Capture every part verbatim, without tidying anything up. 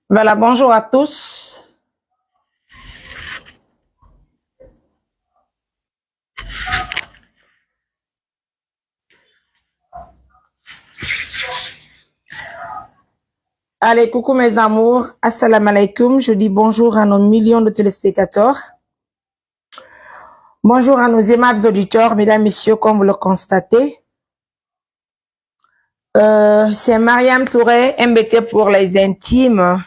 Voilà, bonjour à tous. Allez, coucou mes amours. Assalamu alaikum. Je dis bonjour à nos millions de téléspectateurs. Bonjour à nos aimables auditeurs, mesdames, messieurs, comme vous le constatez. Euh, c'est Mariam Touré, M B T pour les intimes.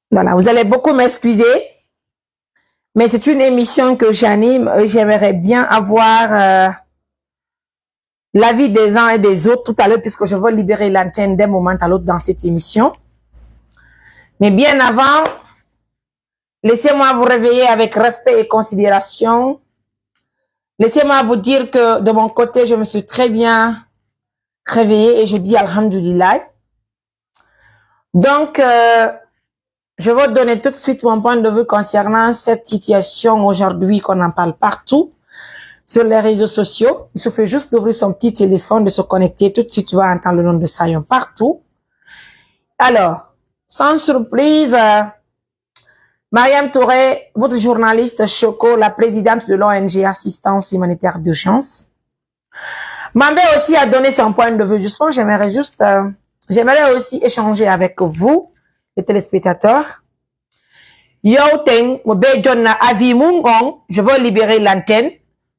Voilà, vous allez beaucoup m'excuser, mais c'est une émission que j'anime. Euh, j'aimerais bien avoir, euh, l'avis des uns et des autres tout à l'heure, puisque je veux libérer l'antenne d'un moment à l'autre dans cette émission. Mais bien avant, laissez-moi vous réveiller avec respect et considération. Laissez-moi vous dire que de mon côté, je me suis très bien réveillée et je dis Alhamdulillah. Donc, euh, je vais donner tout de suite mon point de vue concernant cette situation aujourd'hui qu'on en parle partout sur les réseaux sociaux. Il suffit juste d'ouvrir son petit téléphone, de se connecter. Tout de suite, tu vas entendre le nom de Sayon partout. Alors, sans surprise, euh, Mariam Touré, votre journaliste Choco, la présidente de l'O N G Assistance Humanitaire d'Urgence, m'en va aussi à donner son point de vue. Justement, j'aimerais juste, euh, j'aimerais aussi échanger avec vous, les téléspectateurs. Yewten mo be jonna avis mun on, je veux libérer l'antenne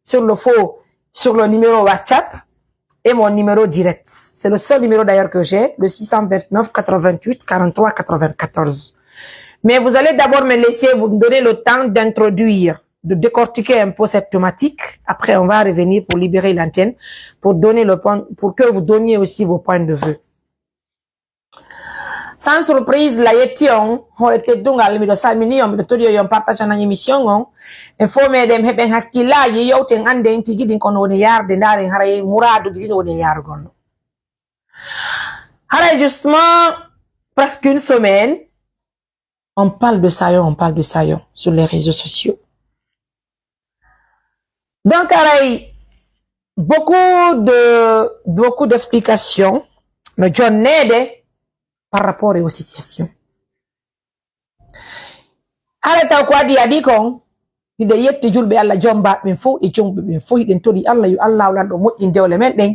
sur le faux, sur le numéro WhatsApp et mon numéro direct. C'est le seul numéro d'ailleurs que j'ai, le six cent vingt-neuf quatre-vingt-huit quarante-trois quatre-vingt-quatorze. Mais vous allez d'abord me laisser vous donner le temps d'introduire, de décortiquer un peu cette thématique. Après, on va revenir pour libérer l'antenne, pour donner le point, pour que vous donniez aussi vos points de vue. Sans surprise, la yetti on, hoore teddungal, miɗo salmini on, miɗo toɗi on, yo on partageanan émission on. E fof meɗen heɓen hakkillaaji, yewten, annden tigi ɗin kono woni yaarde, ndaaren haray muraaduuji ɗin woni e yaarugol no. Haray justement, presque une semaine, on parle de Sayon, on parle de Sayon sur les réseaux sociaux. Donc, haray, beaucoup de, beaucoup d'explications no jonneede par rapport aux situations. Haray taw ko adii adii kon, hiɗen yetti julɓe Alla jommbaaɓe ɓen fow e jomɓe ɓen fow, hiɗen torii Alla, yo Alla lanɗo moƴƴin dewle men ɗen,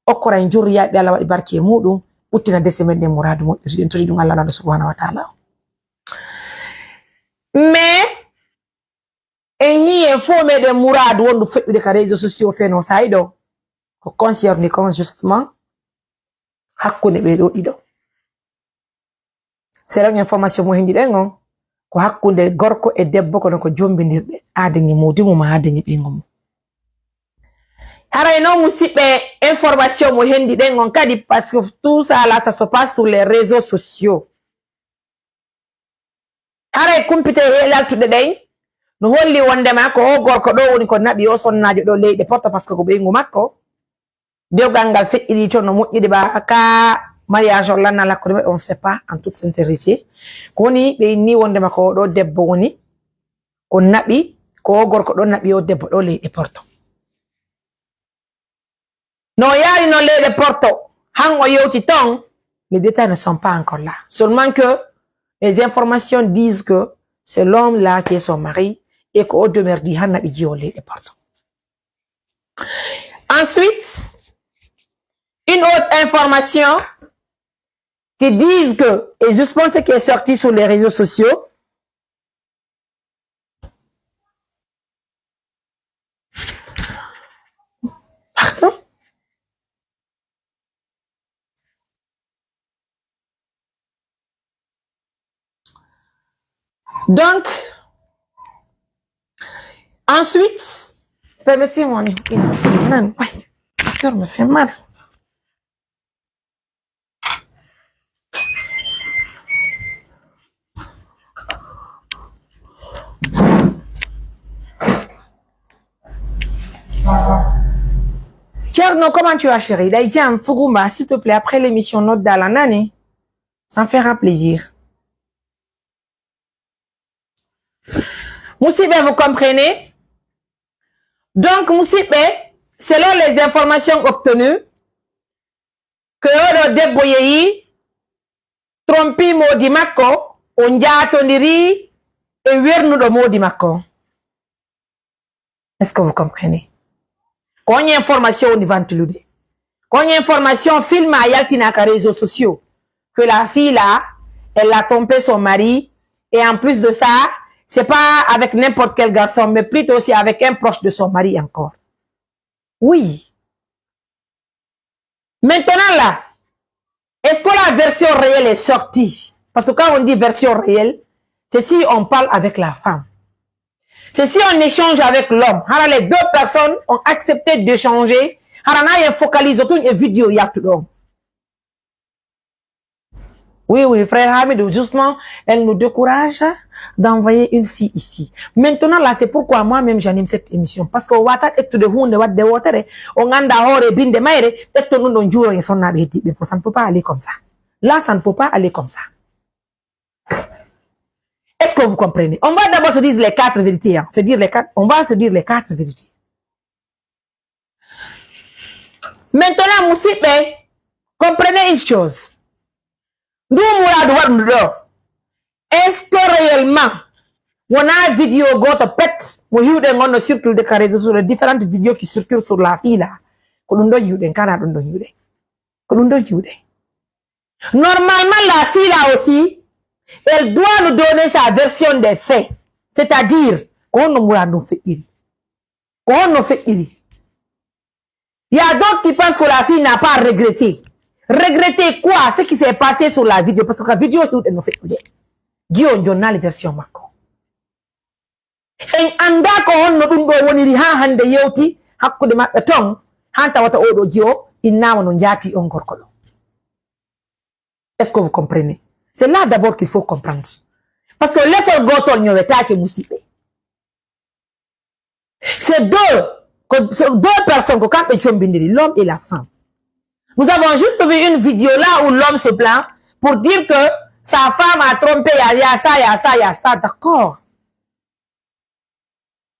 okkora en jurriyaaɓe Alla waɗi barke e muuɗum, ɓuttina dese men ɗen muraadu moƴƴude, hiɗen torii ɗum Alla lanɗo subhanahu wa taala. Mais, en hii en fow meɗen muraadu wondu feƴƴude ka réseaux sociaux feno saa'i ɗo. Ko concerne kon justement hakkunde ɓee ɗoo ɗiɗo. Selon information mo hendi ɗen on, ko hakkunde gorko e debbo kono ko jombindirɓe, aaden e muudu mum, aaden e ɓeyngu mum. Haray non musidɓe, information mo hendi ɗen on kadi, parce que tout ça là, ça se passe sur les réseaux sociaux. Haray kumpite e laltuɗe ɗen no holli wondema ko o gorko ɗo woni ko naɓi o sonnaajo ɗo leyɗe Porto, parce que ko ɓeyngu makko. Dewgal ngal feƴƴiri to no moƴƴiri ba ka mariage on lanna lakkude maɓɓe, on sait pas, en toute sincérité. Ko woni ɓe inni wondema ko o ɗo debbo woni ko naɓi, ko o gorko ɗo naɓi o debbo ɗo leyɗe Porto. No yaari non leyɗe Porto, han o yewti ton, les détails ne sont pas encore là. Seulement que les informations disent que c'est l'homme là qui est son mari et que o demeure di han naɓi jiwo leyɗe Porto. Ensuite, une autre information qui disent que, et justement ce qui est sorti sur les réseaux sociaux, pardon? Donc, ensuite, permettez-moi une, une, une, ouais, mon cœur me fait mal. Thierno, comment tu vas, chérie? Dai Jam, Fugumba, s'il te plaît, après l'émission, note dans la nani. Ça me fera plaisir. Musidɓe, vous comprenez? Donc, musidɓe, selon les informations obtenues, ko oɗo debbo yehi, trompii moodi makko, o njaatondiri e wernuɗo moodi makko. Est-ce que vous comprenez? Ko on information woni ventilude? Ko on information filma yaltinaka réseaux sociaux? Que la fille là, elle a trompé son mari. Et en plus de ça, c'est pas avec n'importe quel garçon, mais plutôt aussi avec un proche de son mari encore. Oui. Maintenant là, est-ce que la version réelle est sortie? Parce que quand on dit version réelle, c'est si on parle avec la femme. C'est si on échange avec l'homme. Hara les deux personnes ont accepté d'échanger. Hara na yen focaliser tun e vidéo yaltuɗo on. Oui, oui, frère Hamidou, justement, elle nous décourage d'envoyer une fille ici. Maintenant, là, c'est pourquoi moi-même, j'anime cette émission. Parce que wata ƴettude huunde wadde wootere, on annda hoore binde mayre, ƴetton ɗum ɗon juuro e sonnaaɓe heddiiɓe fof. Ça ne peut pas aller comme ça. Là, ça ne peut pas aller comme ça. Est-ce que vous comprenez? On va d'abord se dire les quatre vérités, hein. Se dire les quatre, on va se dire les quatre vérités. Maintenant, musiɓɓe, comprenez une chose. Ndu muraadu waɗundu ɗo, est-ce que réellement wonaa vidéo gooto pet mo hiwɗen on no circule de ka réseau sur les différentes vidéos qui circulent sur la fille là? Ko ɗum ɗon hiwɗen, kana ɗum ɗon hiwɗen. Ko ɗum ɗon hiwɗen. Normalement, la fille là aussi, elle doit nous donner sa version des faits. C'est-à-dire, ko honno muraadu ndun feƴƴiri? Ko honno feƴƴiri? Il y a d'autres qui pensent que la fille n'a pas regretté. Regretter quoi? Ce qui s'est passé sur la vidéo, parce que vidéo hiwɗen no feƴƴude. Jiyo jonnaali version makko. En anndaa ko honno ɗum ɗo woniri haa hannde yewti hakkunde maɓɓe ton, haa tawata oo ɗoo jiyo innaama no njaatii on gorko ɗon. Est-ce que vous comprenez? C'est là d'abord qu'il faut comprendre. Parce que lefol gootol ñowetaake, musiɓɓe. C'est deux, ko, c'est deux personnes ko kamɓe combindiri, l'homme et la femme. Nous avons juste vu une vidéo là où l'homme se plaint pour dire que sa femme a trompé, il y a, il y a ça, il y a ça, il y a ça, d'accord.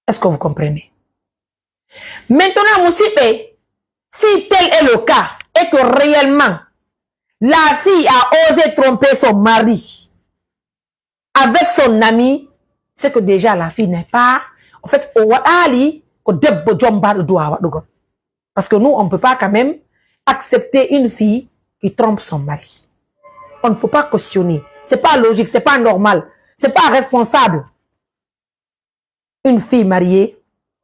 Est-ce que vous comprenez? Maintenant, musiɓɓe, si tel est le cas, et que réellement, la fille a osé tromper son mari avec son ami, c'est que déjà la fille n'est pas, en fait, o waɗaali ko debbo jombaaɗo droit waɗugol. Parce que nous, on ne peut pas quand même accepter une fille qui trompe son mari. On ne peut pas cautionner. C'est pas logique, c'est pas normal, c'est pas responsable. Une fille mariée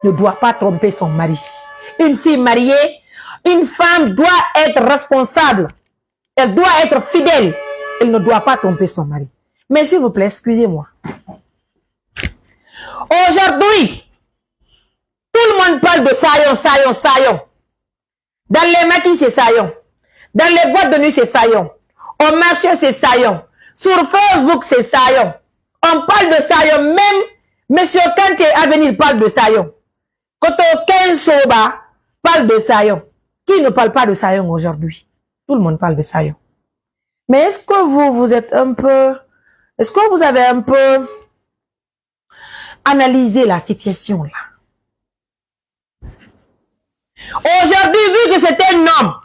ne doit pas tromper son mari. Une fille mariée, une femme doit être responsable. Elle doit être fidèle. Elle ne doit pas tromper son mari. Mais s'il vous plaît, excusez-moi. Aujourd'hui, tout le monde parle de Sayon, Sayon, Sayon. Dans les maquis, c'est Sayon. Dans les boîtes de nuit, c'est Sayon. Au marché, c'est Sayon. Sur Facebook, c'est Sayon. On parle de Sayon. Même Monsieur Kanté Avenir parle de Sayon. Koto Ken Soba parle de Sayon. Qui ne parle pas de Sayon aujourd'hui? Tout le monde parle de Sayon. Mais est-ce que vous, vous êtes un peu, est-ce que vous avez un peu analyser la situation là. Aujourd'hui, vu que c'est un homme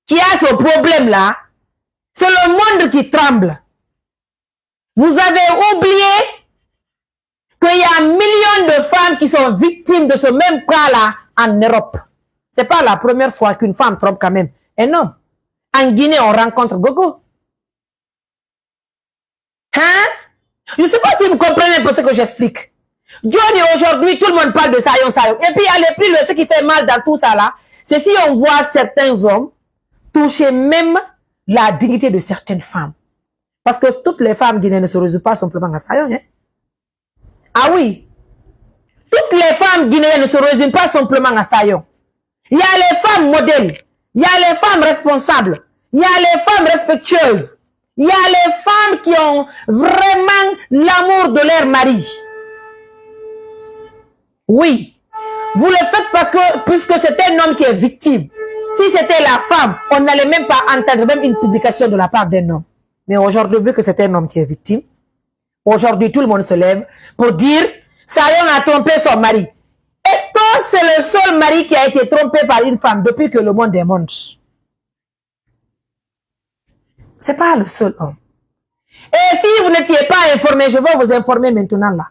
qui a ce problème-là, c'est le monde qui tremble. Vous avez oublié qu'il y a millions de femmes qui sont victimes de ce même cas-là en Europe. C'est pas la première fois qu'une femme trompe quand même un homme. En Guinée, on rencontre Gogo. Hein? Je sais pas si vous comprenez un peu ce que j'explique. Johnny, aujourd'hui, tout le monde parle de Sayon Sayon. Et puis, aller plus loin, ce qui fait mal dans tout ça là, c'est si on voit certains hommes toucher même la dignité de certaines femmes. Parce que toutes les femmes guinéennes ne se résument pas simplement à Sayon, hein. Ah oui. Toutes les femmes guinéennes ne se résument pas simplement à Sayon. Il y a les femmes modèles, il y a les femmes responsables, il y a les femmes respectueuses, il y a les femmes qui ont vraiment l'amour de leur mari. Oui. Vous le faites parce que, puisque c'est un homme qui est victime. Si c'était la femme, on n'allait même pas entendre même une publication de la part d'un homme. Mais aujourd'hui, vu que c'est un homme qui est victime, aujourd'hui, tout le monde se lève pour dire, Sayon a trompé son mari. Est-ce que c'est le seul mari qui a été trompé par une femme depuis que le monde est monde? C'est pas le seul homme. Et si vous n'étiez pas informé, je vais vous informer maintenant là.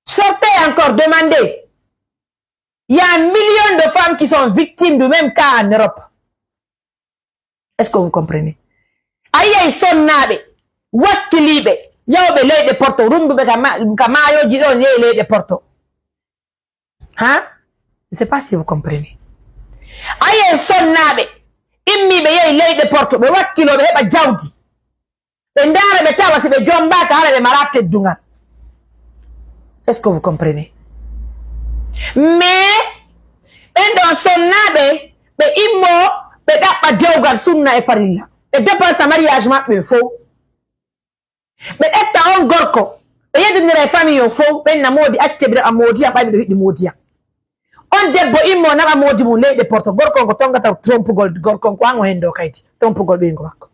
Sortez encore, demandez. Il y a un million de femmes qui sont victimes du même cas en Europe. Est-ce que vous comprenez? A yi'ay sonnaaɓe, wakkiliiɓe, yawɓe leyɗe Porto, rummbuɓe ka ma-, ka maayooji ɗon, yehi leyɗe Porto. Ha? Je sais pas si vous comprenez. A yi'ay sonnaaɓe, immiiɓe yehi leyɗe Porto, ɓe wakkiloo, ɓe heɓa jawdi. Ɓe ndaara, ɓe tawa si ɓe jombaaka, hara ɓe maraa teddungal. Est-ce que vous comprenez? Mais ɓen ɗon sonnaaɓe, ɓe immoo, ɓe ɗaɓɓa dewgal sunna e farilla. Ɓe dépensa mariage maɓɓe fow. Ɓe ƴetta on gorko, ɓe yeddondira e famille on fow, ɓen na moodi, acce ɓe naɓa moodi an, ɓay miɗo yiɗi moodi an. On debbo immoo naɓa moodi mum leyɗe Porto, gorko on ko tongata trompugol, gorko on ko an o hendoo kaydi, trompugol ɓeyngu makko.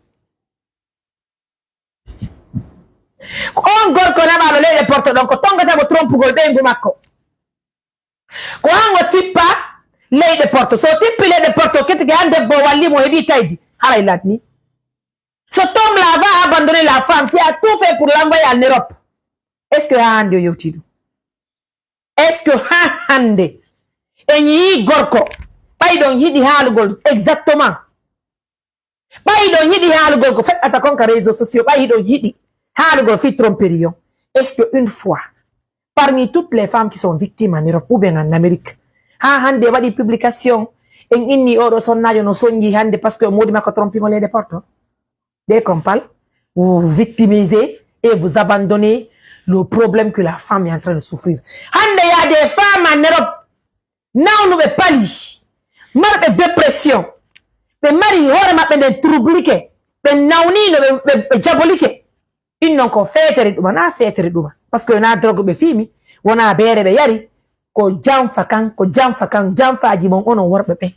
Ko on gorko naɓaaɗo leyɗe Porto ɗon, ko tongata mo trompugol ɓeyngu makko. Ko an o tippa leyɗe Porto. So o tippi leyɗe Porto, ketike an debbo o walli mo, o heɓi kaydi, haray lanni. Cet homme-là va abandonner la femme qui a tout fait pour l'envoyer en Europe. Est-ce que haa hannde o yewtii ɗum? Est-ce que haa hannde en yii gorko ɓay ɗon yiɗi haalugol exactement? Ɓay ɗon yiɗi haalugol ko feƴƴata kon ka réseaux sociaux, ɓay hiɗon yiɗi haalugol fii tromperie on. Est-ce que une fois, parmi toutes les femmes qui sont victimes en Europe ou bien en Amérique, haa hannde waɗi publication, en inni oɗo sonnaajo no sonji hannde parce que moodi makko trompi mo leyɗe Porto? Des compal, vous vous victimisez et vous abandonnez le problème que la femme est en train de souffrir. Hannde, il y a des femmes en Europe nawnuɓe pali, marɓe dépression, ɓe mari hoore maɓɓe nden troublike, ɓe nawniino, ɓe, ɓe, ɓe jabolike. Ɗin non ko feetere ɗuma, naa feetere ɗuma. Parce que naa drogue ɓe fiimi, wonaa beere ɓe yari, ko janfa kan, ko janfa kan, janfaaji mon onon worɓe ɓen.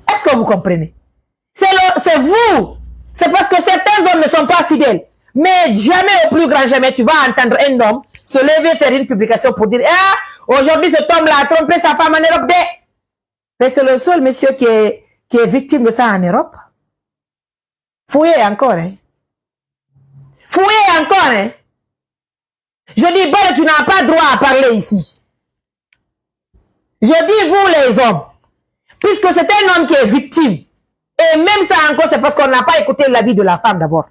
Est-ce que vous comprenez? C'est le, c'est vous. C'est parce que certains hommes ne sont pas fidèles. Mais jamais, au plus grand jamais, tu vas entendre un homme se lever, faire une publication pour dire, ah, aujourd'hui, cet homme-là a trompé sa femme en Europe. Des. Mais c'est le seul monsieur qui est, qui est victime de ça en Europe. Fouillez encore, hein. Fouillez encore, hein. Je dis, Baro, tu n'as pas droit à parler ici. Je dis, vous les hommes, puisque c'est un homme qui est victime, et même ça encore, c'est parce qu'on n'a pas écouté l'avis de la femme d'abord.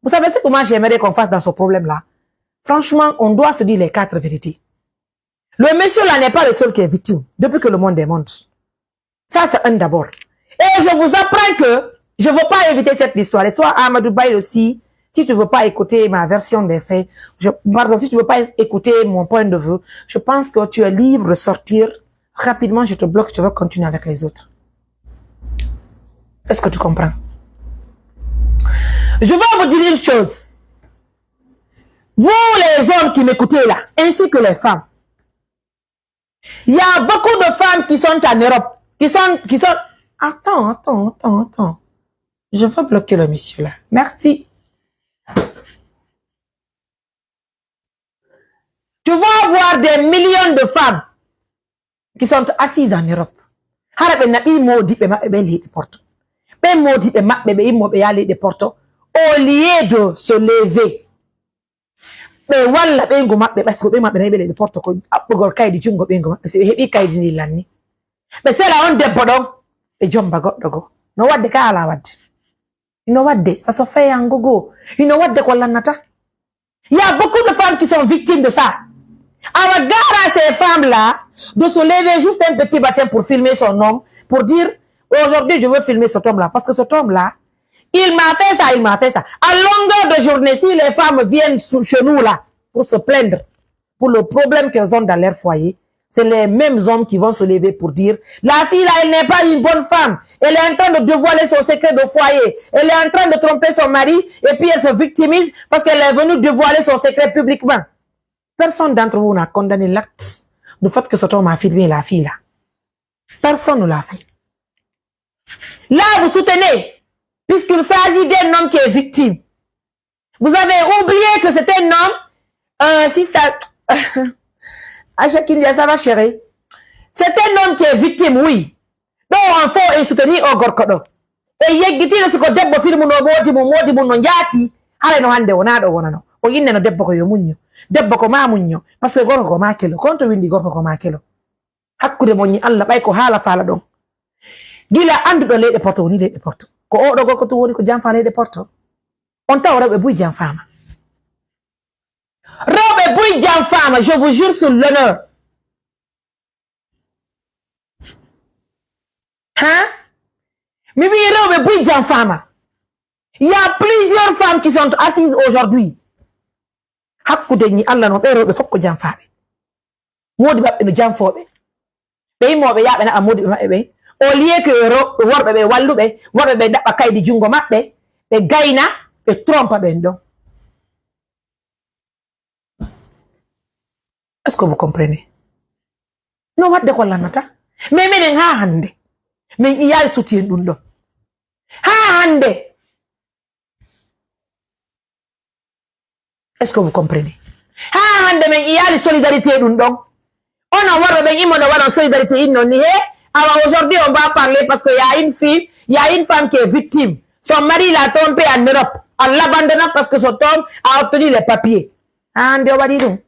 Vous savez ce que moi j'aimerais qu'on fasse dans ce problème-là? Franchement, on doit se dire les quatre vérités. Le monsieur-là n'est pas le seul qui est victime depuis que le monde est monde. Ça, c'est un d'abord. Et je vous apprends que je veux pas éviter cette histoire. Et toi, Amadou Baye aussi, si tu veux pas écouter ma version des faits, je, pardon, si tu veux pas écouter mon point de vue, je pense que tu es libre de sortir. Rapidement, je te bloque, tu vas continuer avec les autres. Est-ce que tu comprends? Je vais vous dire une chose. Vous, les hommes qui m'écoutez là, ainsi que les femmes, il y a beaucoup de femmes qui sont en Europe, qui sont, qui sont, attends, attends, attends, attends. Je vais bloquer le monsieur là. Merci. Tu vas avoir des millions de femmes qui sont assises en Europe. Hara ɓe naɓi moodiɓɓe maɓɓe ɓe leyɗe Porto. Ɓen moodiɓɓe maɓɓe ɓe immo ɓe yaa leyɗe Porto. Au lieu de se lever, ɓe walla ɓeyngu maɓɓe, parce que ɓe maɓɓe nayi ɓe leyɗe Porto ko aɓɓugol kaydi junngo ɓeyngu maɓɓe. Si ɓe heɓii kaydi ndin lanni, ɓe sela on debbo ɗon, ɓe jomba goɗɗo goo. No waɗde ka alaa waɗde. Hino waɗde, ça se fait en gogo. Hino waɗde ko lannata. Il y a beaucoup de femmes qui sont victimes de ça. Alors, gare à ces femmes-là, de se lever juste un petit matin pour filmer son homme, pour dire, aujourd'hui, je veux filmer cet homme-là. Parce que cet homme-là, il m'a fait ça, il m'a fait ça. À longueur de journée, si les femmes viennent sou-, chez nous là, pour se plaindre, pour le problème qu'elles ont dans leur foyer, c'est les mêmes hommes qui vont se lever pour dire, la fille là, elle n'est pas une bonne femme. Elle est en train de dévoiler son secret de foyer. Elle est en train de tromper son mari. Et puis elle se victimise parce qu'elle est venue dévoiler son secret publiquement. Personne d'entre vous n'a condamné l'acte du fait que cet homme a filmé la fille là. Personne ne l'a fait. Là, vous soutenez, puisqu'il s'agit d'un homme qui est victime. Vous avez oublié que c'est un homme, euh, sister, Aisha Kindia, ça va, chérie? C'est un homme qui est victime, oui. Donc, il faut soutenir au gorko ɗo. E yeggitiino si ko debbo filmunoo moodi mum, moodi mum no njaati, haray no hannde wonaa ɗo wonano. O innano debbo ko yo muñño. Debbo ko maa muñño. Parce que gorko ko maa kelo. Ko honto winndi gorko ko maa kelo? Hakkunde mon e Allah, ɓay ko haala faala ɗon. Gila annduɗo leyɗe Porto woni leyɗe Porto. Ko oo ɗoo gorko tun woni ko janfaa leyɗe Porto. On tawa rewɓe buy janfaama. Rewɓe buy janfaama, je vous jure sur l'honneur. Hein? Mi wi'i rewɓe buy janfaama. Il y a plusieurs femmes qui sont assises aujourd'hui. Hakkunde ñi Allah no ɓe rewɓe fof ko janfaaɓe. Moodi maɓɓe no janfooɓe. Ɓe immooɓe yaaɓe naɓa moodi maɓɓe ɓen. Au lieu que ro-, worɓe ɓe walluɓe, worɓe ɓe ɗaɓɓa kaydi junngo maɓɓe, ɓe gayna, ɓe trompa ɓen ɗon. Est-ce que vous comprenez? No waɗde ko lannata. Mais menen haa hannde, men iyaali soti en ɗum ɗon. Haa hannde. Est-ce que vous comprenez? Haa hannde men iyaali solidarité ɗum ɗon. Onon worɓe ɓen immoɗo waɗon solidarité innon ni, he, awa aujourd'hui on va parler parce que y a une fille, y a une femme qui est victime. Son mari l'a trompé en Europe. On l'abandonne parce que cet homme a obtenu les papiers. Haa hannde o waɗi ɗum.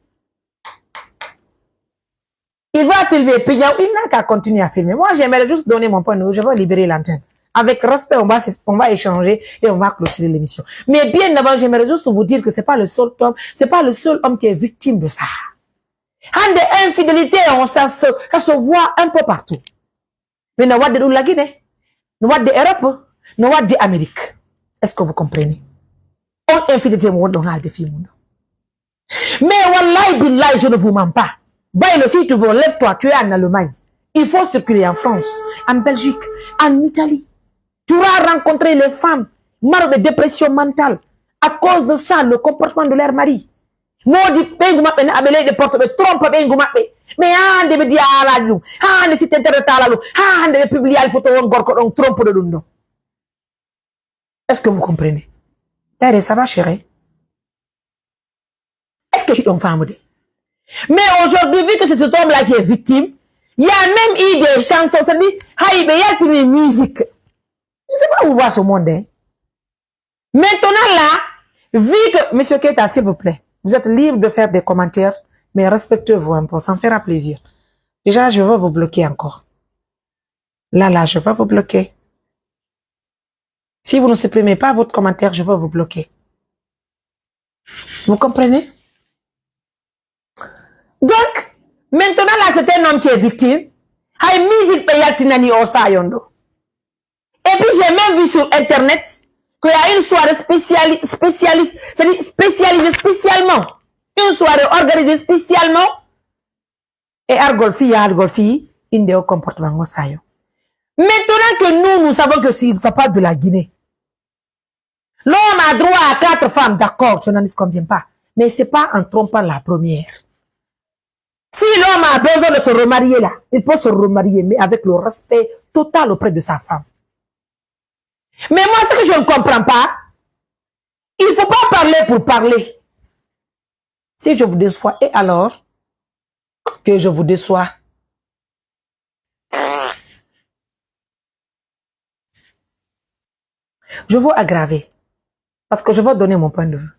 Il va filmer, puis il n'a qu'à continuer à filmer. Moi, j'aimerais juste donner mon point de vue. Je vais libérer l'antenne. Avec respect, on va, s- on va échanger et on va clôturer l'émission. Mais bien avant, j'aimerais juste vous dire que c'est pas le seul homme, c'est pas le seul homme qui est victime de ça. Hande infidélité, on, ça se, ça se voit un peu partout. Mais no waɗde ɗum la Guinée, no waɗde Europe, no waɗde Amérique. Est-ce que vous comprenez? On infidélité mo wonɗon haalde fii mum ɗo. Mais wallahi billahi, je ne vous mens pas. Baylo, si tu veux, lève-toi, tu es en Allemagne. Il faut circuler en France, en Belgique, en Italie. Tu vas rencontrer les femmes malades de dépression mentale à cause de ça, le comportement de leur mari. Moodi ɓeyngu maɓɓe na aɓe leyɗe Porto, ɓe trompa ɓeyngu maɓɓe. Mais haa hannde ɓe diya haalaaji ɗum. Haa hannde site internet haala ɗum. Haa hannde ɓe publiyaali photo won gorko ɗon trompuɗo ɗum ɗon. Est-ce que vous comprenez? Tere, ça va, chérie? Est-ce que hiɗon faamude? Mais aujourd'hui, vu que c'est cet homme-là qui est victime, il y a même eu des chansons, c'est-à-dire, hay ɓe yaltini musique. Je sais pas où va ce monde, hein. Maintenant là, vu que, Monsieur Keita, s'il vous plaît, vous êtes libre de faire des commentaires, mais respectez-vous un peu, ça me fera plaisir. Déjà, je vais vous bloquer encore. Là, là, je vais vous bloquer. Si vous ne supprimez pas votre commentaire, je vais vous bloquer. Vous comprenez? Donc, maintenant là, c'est un homme qui est victime. Hay musique ɓe yaltinani o saayon ɗo. Et puis, j'ai même vu sur Internet qu'il y a une soirée spéciali-, spécialiste, c'est-à-dire spécialisée spécialement. Une soirée organisée spécialement. Et argol fii, argol fii, inde o comportement o saayon. Maintenant que nous, nous savons que si ça part de la Guinée, l'homme a droit à quatre femmes, d'accord, cela ne se convient pas. Mais c'est pas en trompant la première. Si l'homme a besoin de se remarier là, il peut se remarier, mais avec le respect total auprès de sa femme. Mais moi, ce que je ne comprends pas, il faut pas parler pour parler. Si je vous déçois, et alors que je vous déçois? Je veux aggraver. Parce que je veux donner mon point de vue.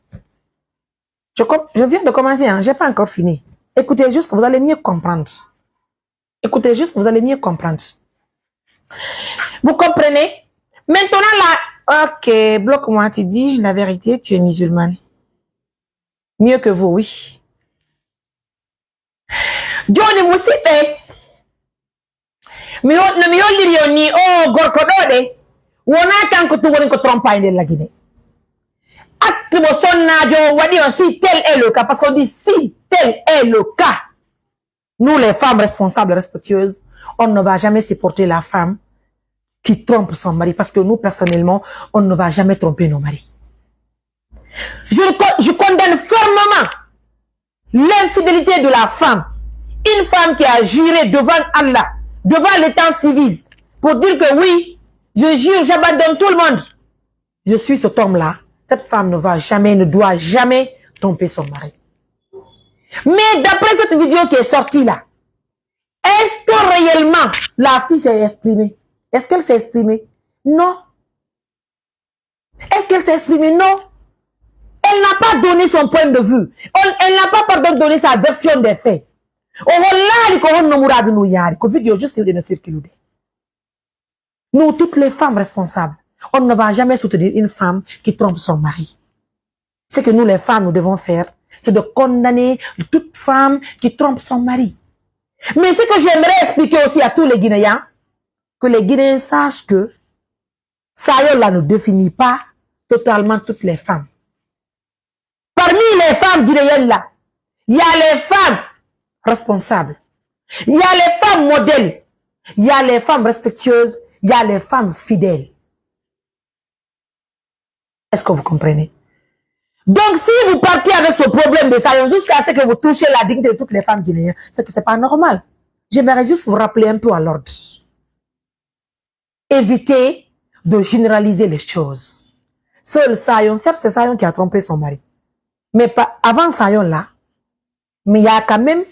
Je, com- je viens de commencer, hein, j'ai pas encore fini. Écoutez juste, vous allez mieux comprendre. Écoutez juste, vous allez mieux comprendre. Vous comprenez? Maintenant là, ok, bloque-moi, tu dis la vérité, tu es musulmane. Mieux que vous, oui. Jooni, musidɓe, mi hol-, no mi holliri on nii, oo gorko ɗoo de, wonaa kanko tun woni ko trompaa e nder la Guinée. Acte mo sonnaajo on waɗi on, si tel est le cas, parce qu'on dit si tel est le cas, nous les femmes responsables, respectueuses, on ne va jamais supporter la femme qui trompe son mari, parce que nous, personnellement, on ne va jamais tromper nos maris. Je, co- je condamne fermement l'infidélité de la femme. Une femme qui a juré devant Allah, devant l'état civil, pour dire que oui, je jure, j'abandonne tout le monde. Je suis cet homme-là. Cette femme ne va jamais, ne doit jamais tromper son mari. Mais d'après cette vidéo qui est sortie là, est-ce que réellement la fille s'est exprimée? Est-ce qu'elle s'est exprimée? Non. Est-ce qu'elle s'est exprimée? Non. Elle n'a pas donné son point de vue. Elle, elle n'a pas, pardon, donné sa version des faits. O hollaali ko honno muraadu ndun yaari. Ko video juste hiɗen no circulude. Nous, toutes les femmes responsables, on ne va jamais soutenir une femme qui trompe son mari. Ce que nous, les femmes, nous devons faire, c'est de condamner toute femme qui trompe son mari. Mais ce que j'aimerais expliquer aussi à tous les Guinéens, que les Guinéens sachent que Sayon là ne définit pas totalement toutes les femmes. Parmi les femmes guinéennes là, il y a les femmes responsables, il y a les femmes modèles, il y a les femmes respectueuses, il y a les femmes fidèles. Est-ce que vous comprenez? Donc, si vous partez avec ce problème de Sayon jusqu'à ce que vous touchez la dignité de toutes les femmes guinéennes, c'est que c'est pas normal. J'aimerais juste vous rappeler un peu à l'ordre. Éviter de généraliser les choses. Seul Sayon, certes, c'est Sayon qui a trompé son mari. Mais pas, avant Sayon là, mais il y a quand même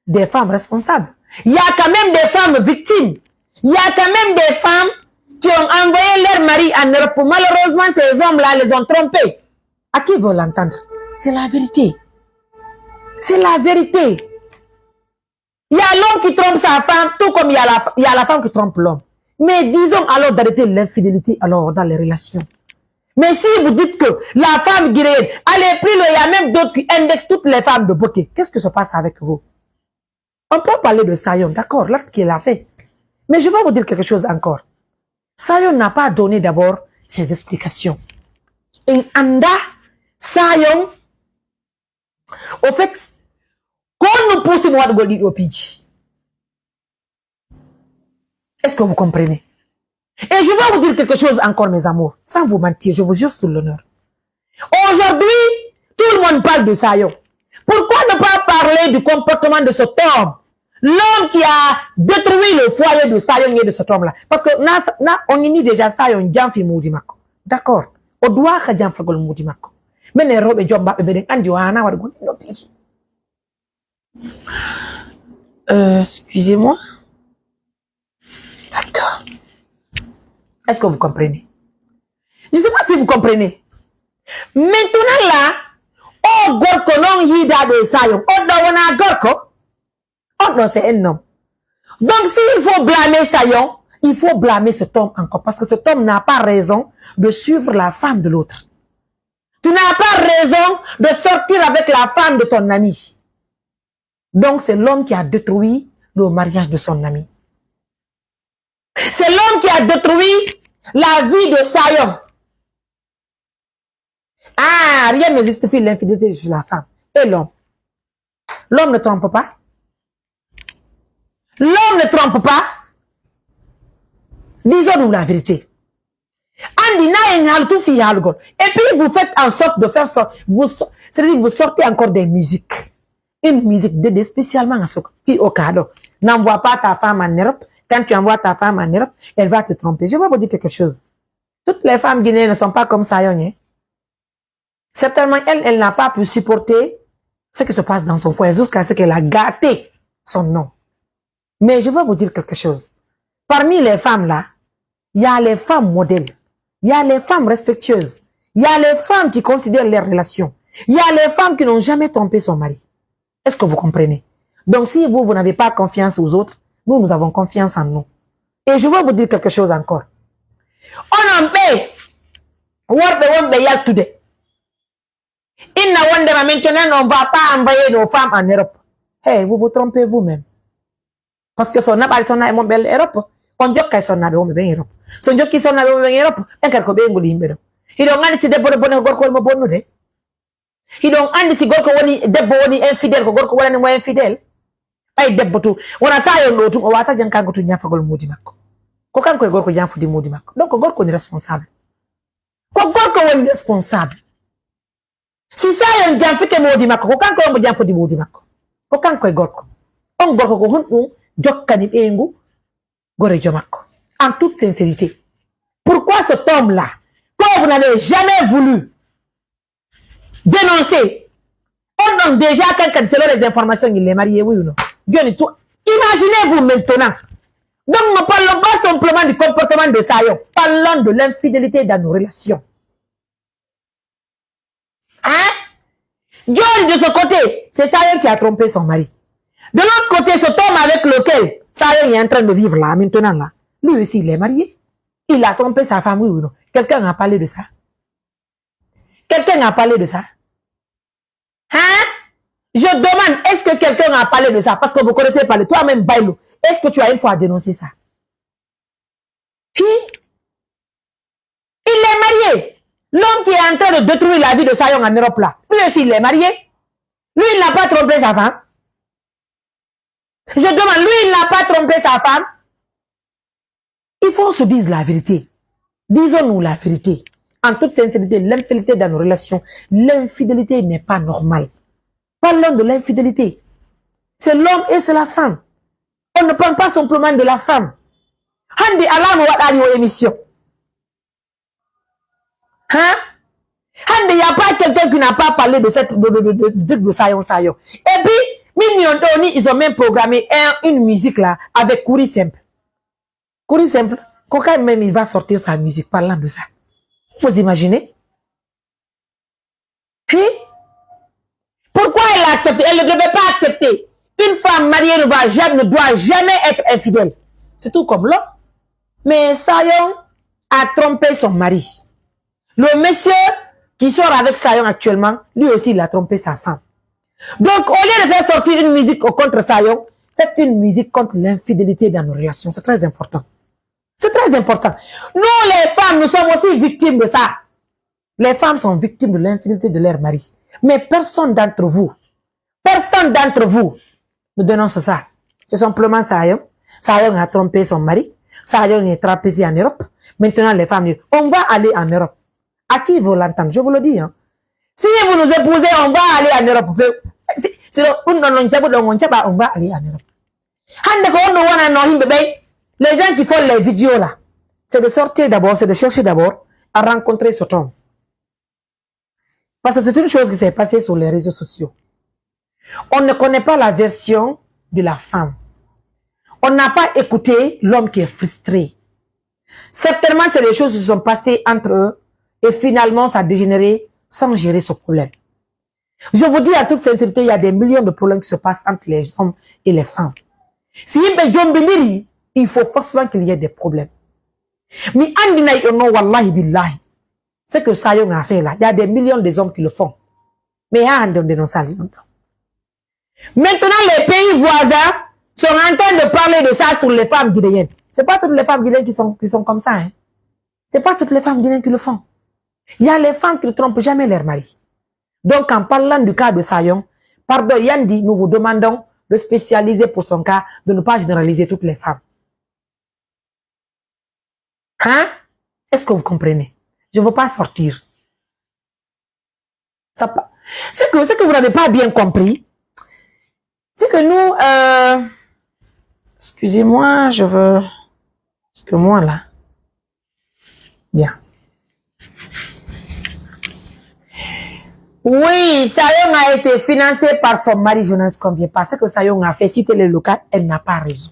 des femmes responsables. Il y a quand même des femmes victimes. Il y a quand même des femmes qui ont envoyé leur mari en Europe. Malheureusement, ces hommes-là les ont trompés. À qui veut l'entendre? C'est la vérité. C'est la vérité. Il y a l'homme qui trompe sa femme, tout comme il y a la, il y a la femme qui trompe l'homme. Mais disons alors d'arrêter l'infidélité alors dans les relations. Mais si vous dites que la femme guinéenne, allez plus loin, il y a même d'autres qui indexent toutes les femmes de beauté. Qu'est-ce qui se passe avec vous? On peut parler de Sayon, d'accord, l'acte qu'il a fait. Mais je vais vous dire quelque chose encore. Sayon n'a pas donné d'abord ses explications. En anda, Sayon, au fait, ko honno puusi mo waɗugol ɗii ɗoo piiji? Est-ce que vous comprenez? Et je vais vous dire quelque chose encore, mes amours, sans vous mentir, je vous jure sur l'honneur. Aujourd'hui, tout le monde parle de Sayon. Pourquoi ne pas parler du comportement de cet homme? L'homme qui a détruit le foyer de Sayon et de cet homme-là. Parce que na, na, on ini déjà Sayon janfi muudi makko. D'accord. O duwaaka janfagol muudi makko. Menen rewɓe jommbaaɓe meɗen anndi o haanaa waɗugol ɗii ɗoo piiji. Euh, excusez-moi. D'accord. Est-ce que vous comprenez? Je sais pas si vous comprenez. Maintenant là, o gorko non hiidaaɗo e Sayon, on ɗoo wonaa gorko. On ɗoo, c'est un homme. Donc, s'il faut blâmer Sayon, il faut blâmer cet homme encore, parce que cet homme n'a pas raison de suivre la femme de l'autre. Tu n'as pas raison de sortir avec la femme de ton ami. Donc, c'est l'homme qui a détruit le mariage de son ami. C'est l'homme qui a détruit la vie de Sayon. Ah, rien ne justifie l'infidélité de la femme. Et l'homme? L'homme ne trompe pas. L'homme ne trompe pas. Disons-nous la vérité. Anndi na en haalu tun fii haalugol. Et puis vous faites en sorte de faire sorte, vous so-, c'est-à-dire vous sortez encore des musiques. Une musique dédiée spécialement à ce qui au cas. N'envoie pas ta femme en Europe. Quand tu envoies ta femme en Europe, elle va te tromper. Je vais vous dire quelque chose. Toutes les femmes guinéennes ne sont pas comme Sayon, hein. Certainement, elle, elle n'a pas pu supporter ce qui se passe dans son foyer jusqu'à ce qu'elle a gâté son nom. Mais je vais vous dire quelque chose. Parmi les femmes là, il y a les femmes modèles, il y a les femmes respectueuses, il y a les femmes qui considèrent leurs relations, il y a les femmes qui n'ont jamais trompé son mari. Est-ce que vous comprenez? Donc, si vous, vous n'avez pas confiance aux autres, nous, nous avons confiance en nous. Et je vais vous dire quelque chose encore. Onon ɓe worɓe wonɓe yaltude, inna wondema maintenant on va pas envoyer nos femmes en Europe. Hey, vous vous trompez vous-même. Parce que so naɓaali sonna e mon ɓelle Europe, on jokkay sonnaaɓe wonɓe ɓen Europe. So jokki sonnaaɓe wonɓe ɓen Europe, ɓen kadi ko ɓeynguɗi yimɓe ɗon. Hiɗon anndi si debbo no bone ko gorko woni mo bonnude? Hiɗon anndi si gorko woni, debbo woni infidèle, ko gorko wonani mo infidèle? Ɓay debbo tun, wona Sayon ɗoo tun, o waata jankanko tun janfagol muudi makko. Ko kanko e gorko janfudi muudi makko. Donc ko gorko woni responsable. Ko gorko woni responsable. Si Sayon janfike moodi makko, ko kanko wonmo janfodi moodi makko. Ko kanko e gorko. On gorko ko honɗun jokkani ɓeyngu gorejo makko? En toute sincérité. Pourquoi cet homme-là, que vous n'avez jamais voulu dénoncer, on ɗon déjà kan kadi selon les informations il est marié, oui ou non? Joni tu, imaginez-vous maintenant. Donc ne parlons pas simplement du comportement de Sayon. Parlons de l'infidélité dans nos relations. Johnny, de ce côté, c'est Sayon qui a trompé son mari. De l'autre côté, cet homme avec lequel Sayon est en train de vivre là, maintenant là, lui aussi, il est marié. Il a trompé sa femme, oui ou non? Quelqu'un a parlé de ça? Quelqu'un a parlé de ça? Hein? Je demande, est-ce que quelqu'un a parlé de ça? Parce que vous connaissez pas le, toi-même, Bailo, est-ce que tu as une fois dénoncé ça? Qui? Il est marié. L'homme qui est en train de détruire la vie de Sayon en Europe là, lui aussi, il est marié. Lui, il n'a pas trompé sa femme. Je demande, lui, il n'a pas trompé sa femme. Il faut qu'on se dise la vérité. Disons-nous la vérité. En toute sincérité, l'infidélité dans nos relations, l'infidélité n'est pas normale. Parlons de l'infidélité. C'est l'homme et c'est la femme. On ne parle pas simplement de la femme. Hande alaa mo waɗaali o émission. Hein? Hande, y a pas quelqu'un qui n'a pas parlé de cette, de, de, de, de, de Sayon Sayon. Et puis, Mignon Doni, ils ont même programmé un, une musique là avec Kouri Simple. Kouri Simple, quand même, il va sortir sa musique parlant de ça. Vous imaginez? Hein? Pourquoi elle a accepté? Elle ne devait pas accepter. Une femme mariée ne va jamais, ne doit jamais être infidèle. C'est tout comme l'homme. Mais Sayon a trompé son mari. Le monsieur qui sort avec Sayon actuellement, lui aussi, il a trompé sa femme. Donc, au lieu de faire sortir une musique contre Sayon, faites une musique contre l'infidélité dans nos relations. C'est très important. C'est très important. Nous, les femmes, nous sommes aussi victimes de ça. Les femmes sont victimes de l'infidélité de leur mari. Mais personne d'entre vous, personne d'entre vous ne dénonce ça. C'est simplement Sayon. Sayon a trompé son mari. Sayon est trapézé en Europe. Maintenant, les femmes disent, on va aller en Europe. À qui veut l'entendre? Je vous le dis, hein. Si vous nous épousez, on va aller en Europe. Si, si on, on, on, on va aller en Europe. Hande ko on ɗum wonanno yimɓe ɓen, les gens qui font les vidéos là, c'est de sortir d'abord, c'est de chercher d'abord à rencontrer cet homme. Parce que c'est une chose qui s'est passée sur les réseaux sociaux. On ne connaît pas la version de la femme. On n'a pas écouté l'homme qui est frustré. Certainement, c'est des choses qui se sont passées entre eux et finalement, ça a dégénéré sans gérer ce problème. Je vous dis en toute sincérité, il y a des millions de problèmes qui se passent entre les hommes et les femmes. Si yimɓe jombindiri, il faut forcément qu'il y ait des problèmes. Mi andinay on non, wallahi billahi. Ce que Sayon a fait là, il y a des millions d'hommes qui le font. Mais ha hande on dénonce ali ɗum ɗo. Maintenant, les pays voisins sont en train de parler de ça sur les femmes guinéennes. C'est pas toutes les femmes guinéennes qui sont, qui sont comme ça, hein. C'est pas toutes les femmes guinéennes qui le font. Il y a les femmes qui ne trompent jamais leur mari. Donc, en parlant du cas de Sayon, pardon, Yandi, nous vous demandons de spécialiser pour son cas, de ne pas généraliser toutes les femmes. Hein? Est-ce que vous comprenez? Je ne veux pas sortir. Ça pa-, c'est que, c'est que vous n'avez pas bien compris. C'est que nous, euh, excusez-moi, je veux, parce que moi là, bien. Oui, Sayon a été financé par son mari, je ne conviens pas. Ce que Sayon a fait, si tel est le cas, elle n'a pas raison.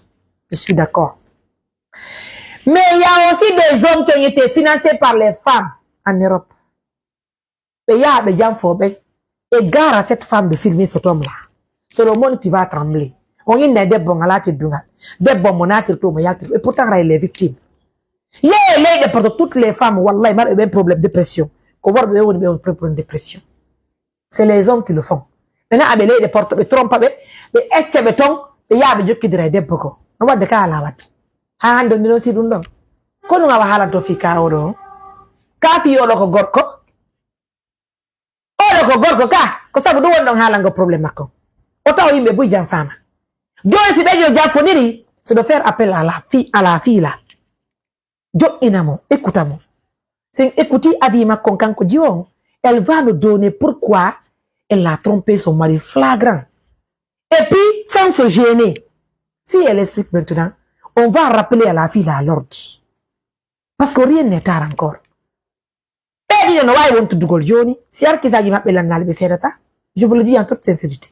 Je suis d'accord. Mais il y a aussi des hommes qui ont été financés par les femmes en Europe. Ɓe yaha ɓe janfo ɓe. Et gare à cette femme de filmer cet homme-là. C'est le monde qui va trembler. On inna e debbo ngal, a teddungal. Debbo mo natirto, mo yaltirto. Et pourtant, ray les victimes. Yee leyɗe porto, toutes les femmes, wallahi, marɓe ɓen problème dépression. Ko worɓe ɓen woni ɓe on problème dépression. C'est les hommes qui le font. Ɓe na'a ɓe leyɗe porto, ɓe trompa ɓe, ɓe ecca ɓe ton, ɓe yaha ɓe jokkidira e debbo ko. No wadde ka ala wadde. Ha hande on dénonce ɗum ɗon. Ko ɗum awa haalanto fii ka oɗo on? Ka fii oɗo ko gorko? Oɗo ko gorko ka, ko sabu ɗum woni ɗon haalango problème makko. O tawa yimɓe buy janfaama. Jooni si ɓe ɗiɗo janfoniri, c'est de faire appel à la fi-, à la fille là. Joɗɗina mo, écouta mo. Si en écouti avis makko on kanko jiwo on, elle va nous donner pourquoi elle a trompé son mari flagrant. Et puis, sans se gêner. Si elle explique maintenant, on va rappeler à la fille là à l'ordre. Parce que rien n'est tard encore. Ɓe ɗiɗo no waawi wontude jooni, si arkisaaji maɓɓe lannaali ɓe seedata. Je vous le dis en toute sincérité.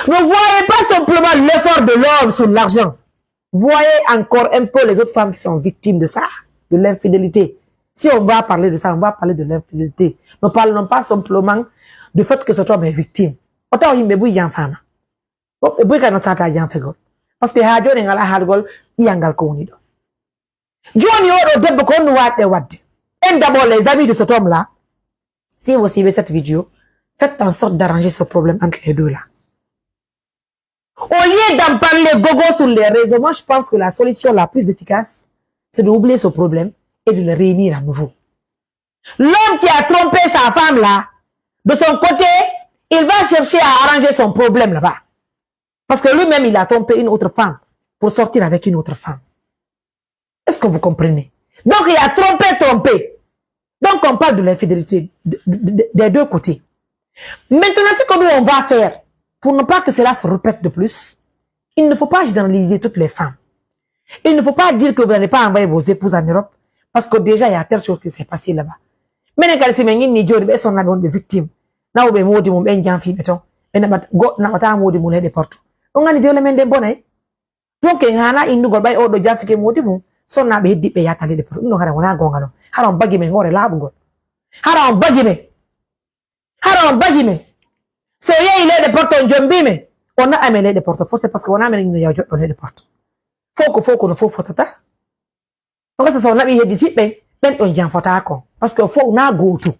Ne voyez pas simplement l'effort de l'homme sur l'argent. Voyez encore un peu les autres femmes qui sont victimes de ça, de l'infidélité. Si on va parler de ça, on va parler de l'infidélité. Ne parlons pas simplement du fait que cet homme est victime. O tawa yimɓe buy janfaama. Woɓɓe buy kadi no sata janfegol. Parce que haa jooni en alaa haalugol ƴi'al ngal ko woni ɗo. Jooni oɗo debbo ko honno waɗde waɗde? En d'abord les amis de cet homme-là, si vous suivez cette vidéo, faites en sorte d'arranger ce problème entre les deux là. Au lieu d'en parler gogo sur les réseaux, moi je pense que la solution la plus efficace, c'est d'oublier ce problème et de le réunir à nouveau. L'homme qui a trompé sa femme là, de son côté, il va chercher à arranger son problème là-bas. Parce que lui-même, il a trompé une autre femme pour sortir avec une autre femme. Est-ce que vous comprenez? Donc, il a trompé, trompé. Donc, on parle de l'infidélité de- de- de- des deux côtés. Maintenant, ce que nous, on va faire, pour ne pas que cela se répète de plus, il ne faut pas généraliser toutes les femmes. Il ne faut pas dire que vous n'allez pas envoyer vos épouses en Europe, parce que déjà, il y a telle chose qui s'est passée là-bas. Menen kadi, si men inni jooni ɓe sonnaaɓe wonɓe victime, nawɓe moodi mum ɓen janfiiɓe ton, ɓe naɓat- go- naɓata moodi mum leyɗe porto. On anndi dewle men ɗen bonay. Donc, en haana innugol ɓay oɗo janfike moodi mum, sonnaaɓe heddiiɓe yahata leyɗe porto. Ɗum ɗon hara wonaa goonga non. Hara on bagi men hoore laaɓungol. Hara on bagi men. Hara on bagi men. So yehi leyɗe porto on jombii men, on naɓa men leyɗe porto forcé, parce que wonaa men innoo yaw joɗɗo leyɗe porto. Fow ko fow kono fow fotata. On gasa so naɓi hedditii ɓen, ɓen ɗon janfotaako. Parce que fow naa gootu.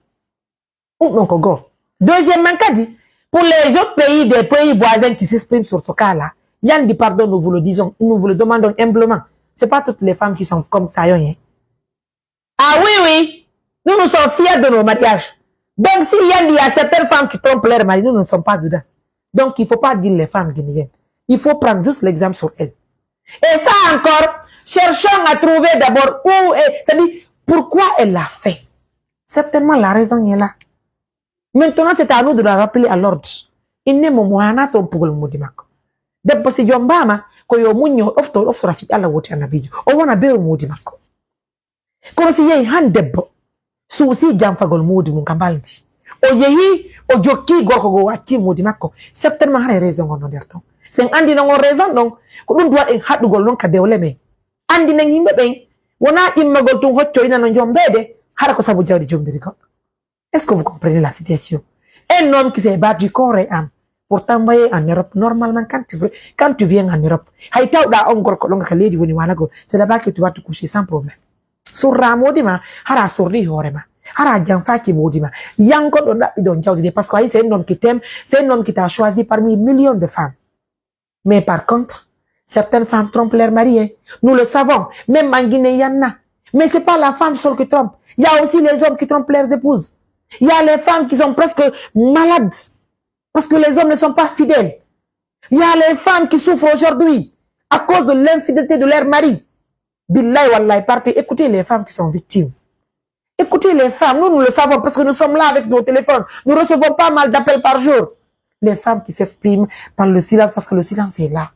Ɗum ɗon ko goo. Deuxièmement kadi, pour les autres pays, des pays voisins qui s'expriment sur ce cas-là, Yandi, pardon, nous vous le disons, nous vous le demandons humblement. C'est pas toutes les femmes qui sont comme ça, hein. Ah oui, oui, nous, nous sommes fiers de nos mariages. Donc, s'il y a certaines femmes qui trompent leur mari, nous, nous ne sommes pas dedans. Donc, il faut pas dire les femmes guinéennes. Il faut prendre juste l'exemple sur elles. Et ça encore, cherchons à trouver d'abord où est, c'est-à-dire, pourquoi elle l'a fait. Certainement, la raison est là. Maintenant, c'est à nous de la rappeler à l'ordre. Inne mo mo hana toon pugol moodi makko. Debbo si jombaama, ko yo muñño, ɗofto, ɗoftora fii Allah woti annabiijo. O wona bewo moodi makko. Kono si yehi han debbo, suusi janfagol moodi mum ka mbalndi. O yehi, o jokki gorko goo, o acci moodi makko. Certainement, haray raison on no nder ton. Sen andi non on raison ɗon, ko ɗum duwaɗen haɗugol non ka dewle men. Andinen yimɓe ɓen, wonaa immagol tun hocco ina no jombeede, hara ko sabu jawdi jombiri goɗɗo. Est-ce que vous comprenez la situation? Un homme qui s'est battu corps et âme pour t'envoyer en Europe, normalement, quand tu veux, quand tu viens en Europe, hay tawɗa on gorko ɗon ka leydi woni wanagol, c'est là-bas que tu vas te coucher sans problème. Surra moodi ma, hara surri hoore ma, hara janfaaki moodi ma. Yanko ɗo ɗaɓɓi ɗon jawdi de, parce que hay c'est un homme qui t'aime, c'est un homme qui t'a choisi parmi millions de femmes. Mais par contre, certaines femmes trompent leur mari, hein. Nous le savons, même en Guinée, il y en a. Mais c'est pas la femme seule qui trompe. Il y a aussi les hommes qui trompent leurs épouses. Il y a les femmes qui sont presque malades parce que les hommes ne sont pas fidèles. Il y a les femmes qui souffrent aujourd'hui à cause de l'infidélité de leur mari. Billahi, wallahi, partez, écoutez les femmes qui sont victimes. Écoutez les femmes, nous, nous le savons parce que nous sommes là avec nos téléphones. Nous recevons pas mal d'appels par jour. Les femmes qui s'expriment dans le silence parce que le silence est là.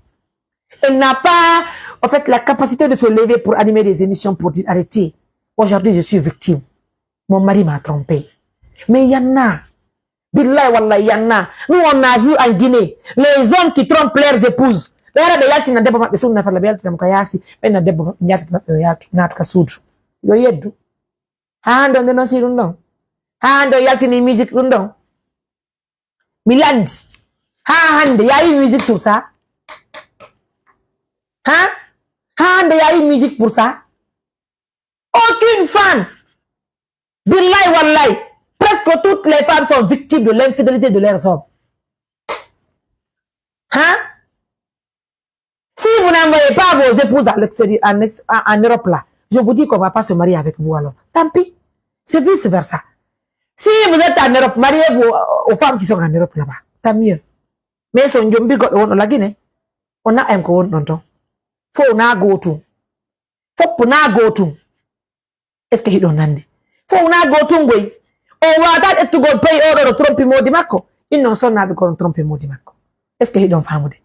Elle n'a pas, en fait, la capacité de se lever pour animer des émissions pour dire, arrêtez. Aujourd'hui, je suis victime. Mon mari m'a trompé. Mais il y en a. Billahi, wallahi, il y en a. Nous, on a vu en Guinée, les hommes qui trompent leurs épouses. Ɓe ara ɓe yaltina debbo maɓɓe suudu nafalla, ɓe yaltina mo ka yaasi, ɓe na debbo maɓɓe yaltina maɓɓe o yaltu, naatu ka suudu. Yo yeddu. Haa hannde on nde non si ɗum ɗon. Haa hannde o yaltini musique ɗum ɗon. Mi landi. Haa hannde, y a eu musique sur ça. Hein? Haa hannde, y a eu musique pour ça. Aucune femme. Billahi, wallahi. Presque toutes les femmes sont victimes de l'infidélité de leurs hommes. Hein? Si vous n'envoyez pas vos épouses à l'extérieur, en, ex- en- en Europe là, je vous dis qu'on va pas se marier avec vous alors. Tant pis. C'est vice versa. Si vous êtes en Europe, mariez-vous aux, aux femmes qui sont en Europe là-bas. Tant mieux. Mais si on jombi goɗɗo wonɗo la Guinée, on a ko wonɗon ton. Fow na gootum. Fow na gootum. Est-ce que hiɗon nandi? Fow na gootum goy. On waawataa ƴettugol pay oɗo no trompi moodi makko. Innon sonnaaɓe ko on trompi moodi makko. Est-ce que hiɗon faamude?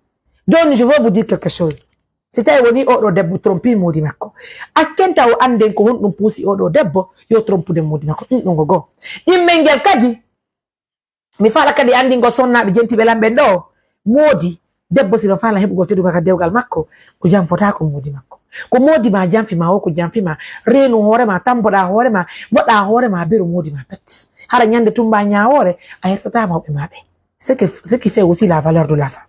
Jooni, je veux vous dire quelque chose. Si tawi woni oɗo debbo trompi moodi makko, accen taw o annden ko honɗum puusi oɗo debbo yo trompude moodi makko. Ɗum ɗon ko goo. Ɗimmel ngel kadi, mi faala kadi anndingol sonnaaɓe jentiiɓe lan ɓen ɗoo. Moodi, debbo si no faala heɓugol teddugal ka dewgal makko, o janfotaako moodi makko. Ko moodi ma janfi ma, o ko janfi ma, reenu hoore ma, tamboɗa hoore ma, waɗa hoore ma, bero moodi ma pet. Hara ñande tumba ñaawoore, a hersataa mawɓe ma ɓe. Ce que, ce qui fait aussi la valeur de la femme.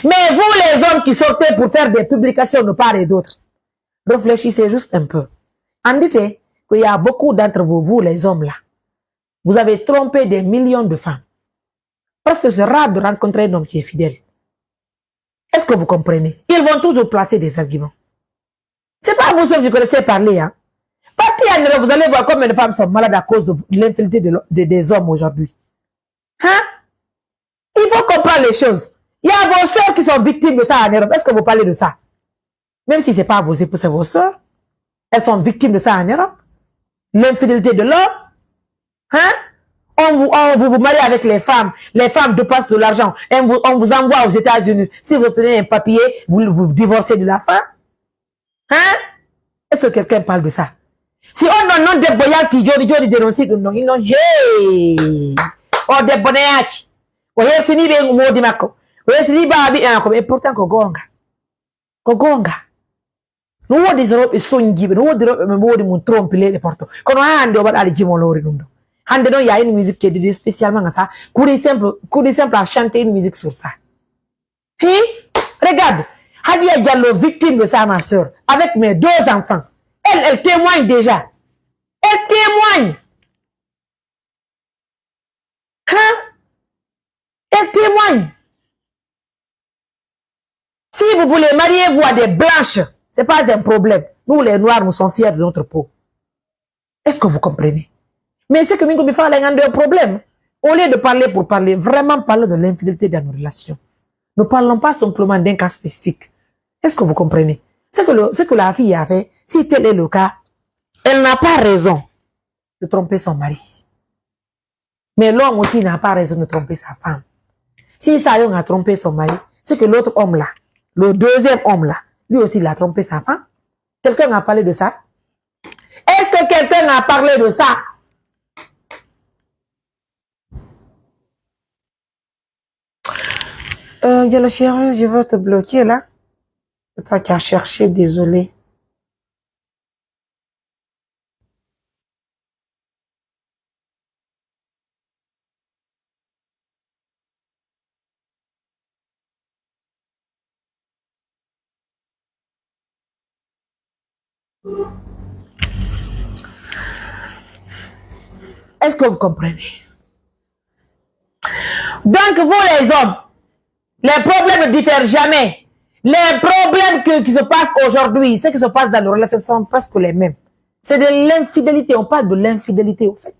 Mais vous les hommes qui sortez pour faire des publications de part et d'autre, réfléchissez juste un peu. Anditez qu'il y a beaucoup d'entre vous, vous les hommes là, vous avez trompé des millions de femmes. Parce que c'est rare de rencontrer un homme qui est fidèle. Est-ce que vous comprenez? Ils vont toujours placer des arguments. C'est pas vous seuls qui connaissez parler, hein. Partez en Europe, vous allez voir combien de femmes sont malades à cause de l'infidélité de, de- des hommes aujourd'hui. Hein? Il faut comprendre les choses. Il y a vos sœurs qui sont victimes de ça en Europe. Est-ce que vous parlez de ça? Même si c'est pas vos épouses, c'est vos sœurs. Elles sont victimes de ça en Europe. L'infidélité de l'homme. Hein? On vous, on, vous vous mariez avec les femmes. Les femmes dépensent de l'argent. On vous, on vous envoie aux États-Unis. Si vous prenez un papier, vous, vous divorcez de la femme. Hein? Est-ce que quelqu'un parle de ça? Si on non, non debbo yalti joni joni dénonce ɗum non, il non, hey! O debbo neyaaki. O hertini ɓe moodi makko. O hertini baabi makko. Et pourtant ko goonga. Ko goonga. No woodi rewɓe sonjiiɓe, no woodi rewɓe ɓe moodi mum trompi leyɗe Porto. Kono haa hannde o waɗaali jimoloore ɗum ɗo. Hannde noon, il y a une musique qui est dédiée spécialement à ça. Kuri Simple, Kuri Simple a chanté une musique sur ça. Hi? Regarde, Hadia Diallo, victime de ça, ma sœur, avec mes deux enfants. Elle, elle témoigne déjà. Elle témoigne. Hein? Elle témoigne. Si vous voulez, mariez-vous à des blanches. C'est pas un problème. Nous, les noirs, nous sommes fiers de notre peau. Est-ce que vous comprenez? Mais c'est que min ko mi faala en ande un problème. Au lieu de parler pour parler, vraiment parler de l'infidélité dans nos relations. Ne parlons pas simplement d'un cas spécifique. Est-ce que vous comprenez? C'est que le, c'est que la fille a fait, si tel est le cas, elle n'a pas raison de tromper son mari. Mais l'homme aussi n'a pas raison de tromper sa femme. Si Sayon a trompé son mari, c'est que l'autre homme là, le deuxième homme là, lui aussi, il a trompé sa femme. Quelqu'un a parlé de ça? Est-ce que quelqu'un a parlé de ça? Euh, il y a le chéri, je veux te bloquer là. C'est toi qui as cherché, désolé. Est-ce que vous comprenez? Donc, vous les hommes, les problèmes ne diffèrent jamais. Les problèmes que- qui se passent aujourd'hui, ce qui se passe dans nos relations sont presque les mêmes. C'est de l'infidélité. On parle de l'infidélité, au fait.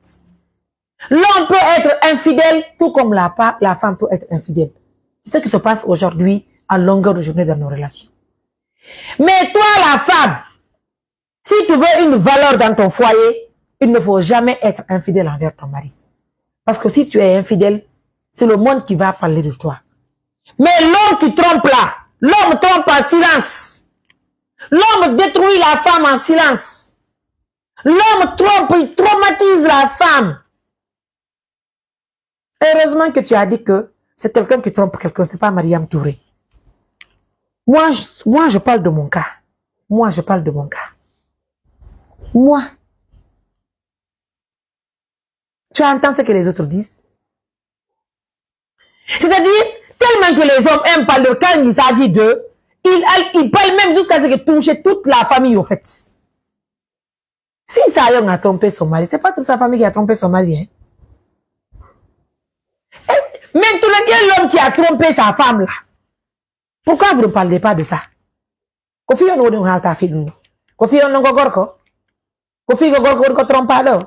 L'homme peut être infidèle, tout comme la, pa- la femme peut être infidèle. C'est ce qui se passe aujourd'hui à longueur de journée dans nos relations. Mais toi, la femme, si tu veux une valeur dans ton foyer, il ne faut jamais être infidèle envers ton mari. Parce que si tu es infidèle, c'est le monde qui va parler de toi. Mais l'homme qui trompe là, l'homme trompe en silence. L'homme détruit la femme en silence. L'homme trompe, il traumatise la femme. Heureusement que tu as dit que c'est quelqu'un qui trompe quelqu'un, c'est pas Mariam Touré. Moi, je, moi, je parle de mon cas. Moi, je parle de mon cas. Moi. Tu entends ce que les autres disent? C'est-à-dire, tellement que les hommes aiment parler, quand il s'agit d'eux, ils, ils parlent même jusqu'à ce que toucher toute la famille, au fait. Si Sayon a trompé son mari, c'est pas toute sa famille qui a trompé son mari, hein. Et maintenant, il y a l'homme qui a trompé sa femme là. Pourquoi vous ne parlez pas de ça? Ko fii on woni on haalta fii ɗum ɗo? Ko fii on non ko gorko? Ko fii ko gorko woni ko trompaaɗo?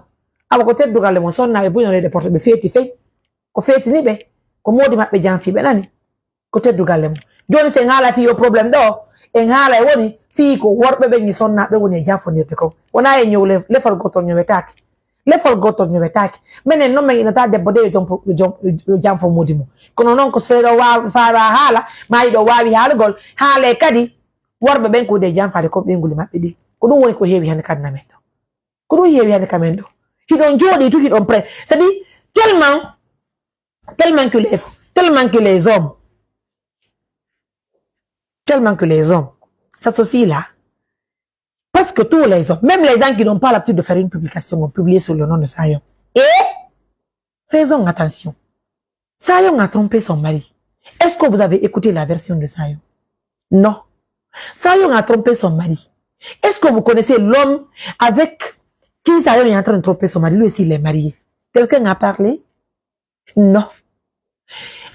Awa ko teddugal le mon, sonnaaɓe buy non e porte ɓe feeti fey. Ko feetini ɓe, ko moodi maɓɓe janfi ɓe nani. Ko teddugal le mon. Jooni si en haala fii o problème ɗo, en haala e woni fii ko worɓe ɓen e sonnaaɓe woni e janfondirde kon. Wonaa e ñow le-, lefol gootol ñowetaake. Lefol gootol ñowetaake. Menen non men inata debbo de yo jom-, yo jom-, yo janfo moodi mum. Kono non ko seeɗa waawi faala haala, maa hiɗo waawi haalugol, haale kadi worɓe ɓen ko woni e janfaade kon ɓeynguuli maɓɓe ɗin. Ko ɗum woni ko heewi hannde ka aduna men ɗo. Ko ɗum heewi hannde ka men ɗo. Hiɗon jooɗii tu, hiɗon prêt. C'est-à-dire, tellement, tellement que les, tellement que les hommes, tellement que les hommes s'associent là, Parce que tous les hommes, même les gens qui n'ont pas l'habitude de faire une publication, ont publié sur le nom de Sayon. Et faisons attention. Sayon a trompé son mari. Est-ce que vous avez écouté la version de Sayon? Non. Sayon a trompé son mari. Est-ce que vous connaissez l'homme avec qui Sayon est en train de tromper son mari? Lui aussi, il est marié. Quelqu'un a parlé? Non.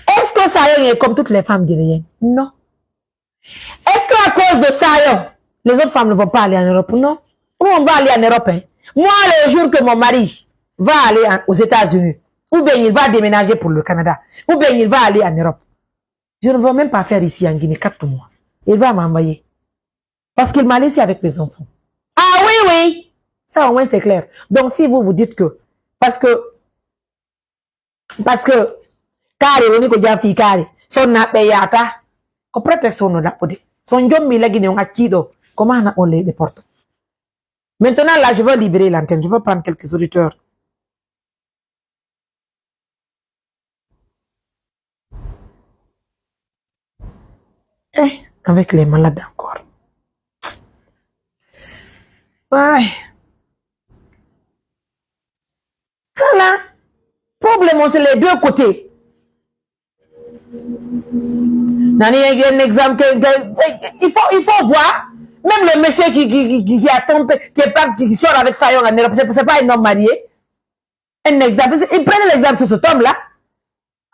Est-ce que Sayon est comme toutes les femmes guinéennes? Non. Est-ce qu'à cause de Sayon, les autres femmes ne vont pas aller en Europe? Non. Ou on va aller en Europe, hein. Moi, le jour que mon mari va aller en- aux États-Unis, ou bien il va déménager pour le Canada, ou bien il va aller en Europe, je ne veux même pas faire ici en Guinée quatre mois. Il va m'envoyer. Parce qu'il m'a laissé avec mes enfants. Ah oui, oui. Ça, au moins, c'est clair. Donc, si vous vous dites que, parce que, parce que, kaari woni ko jam fii kaari, sonna ɓe yaata, ko prétexte wonno ɗaɓɓude. So on jommi lagine on accii ɗo, ko maana on leyɗe porto. Maintenant, là, je veux libérer l'antenne, je veux prendre quelques auditeurs. Eh, avec les malades encore. Ouais. Voilà. Problème, c'est les deux côtés. Nani, un exemple, que- que- il faut, il faut voir. Même le monsieur qui, qui, qui, qui a trompé, qui est pas, qui sort avec Sayon en Europe, c'est c'est pas un homme marié. Un exemple. Il prenait l'exemple sur cet homme-là.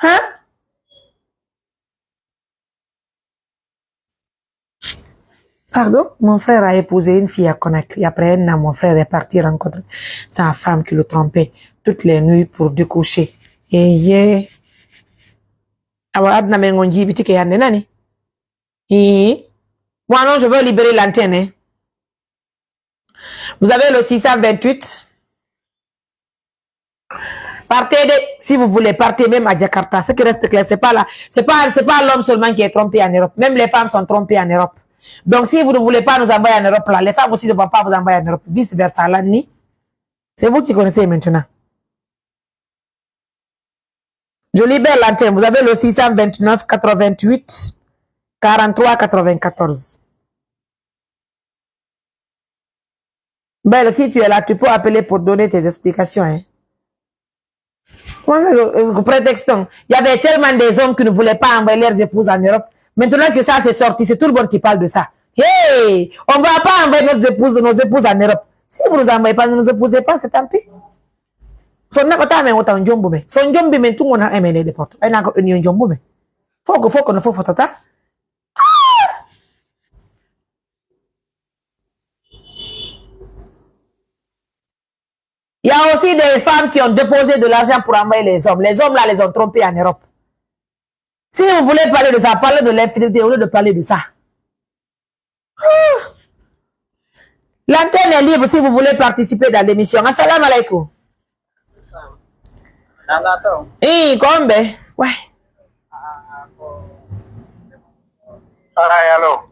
Hein? Pardon, mon frère a épousé une fille à Conakry. Après un an, mon frère est parti rencontrer sa femme qui le trompait toutes les nuits pour découcher. Eye. Awa aduna men on jiiɓitike hannde nani. Ii. Moi non, je veux libérer l'antenne, hein. Vous avez le six cent vingt-huit. Partez de, si vous voulez, partez même à Jakarta. Ce qui reste clair, c'est pas là, c'est pas, c'est pas l'homme seulement qui est trompé en Europe. Même les femmes sont trompées en Europe. Donc, si vous ne voulez pas nous envoyer en Europe, là, les femmes aussi ne vont pas vous envoyer en Europe. Vice versa, là, ni. C'est vous qui connaissez maintenant. Je libère l'antenne. Vous avez le six cent vingt-neuf quatre-vingt-huit quarante-trois quatre-vingt-quatorze. Belle, si tu es là, tu peux appeler pour donner tes explications, hein. Comment ça, euh, euh, prétexte, non? Il y avait tellement des hommes qui ne voulaient pas envoyer leurs épouses en Europe. Maintenant que ça c'est sorti, c'est tout le monde qui parle de ça. Hey, on va pas envoyer nos épouses, nos épouses en Europe. Si vous nous envoyez pas, ne nous épousez pas, c'est tant pis. So naɓata men wota on jombu men. So on jombi men tun wona e men leyɗe porto. Ay na ko en yo jombu men. Foko foko no fofotata. Il y a aussi des femmes qui ont déposé de l'argent pour envoyer les hommes. Les hommes là les ont trompés en Europe. Si vous voulez parler de ça, parlez de l'infidélité au lieu de parler de ça. Ah. L'antenne est libre si vous voulez participer dans l'émission. Assalamu alaikum. Ii, ko on ɓe? Way. Ay, allo.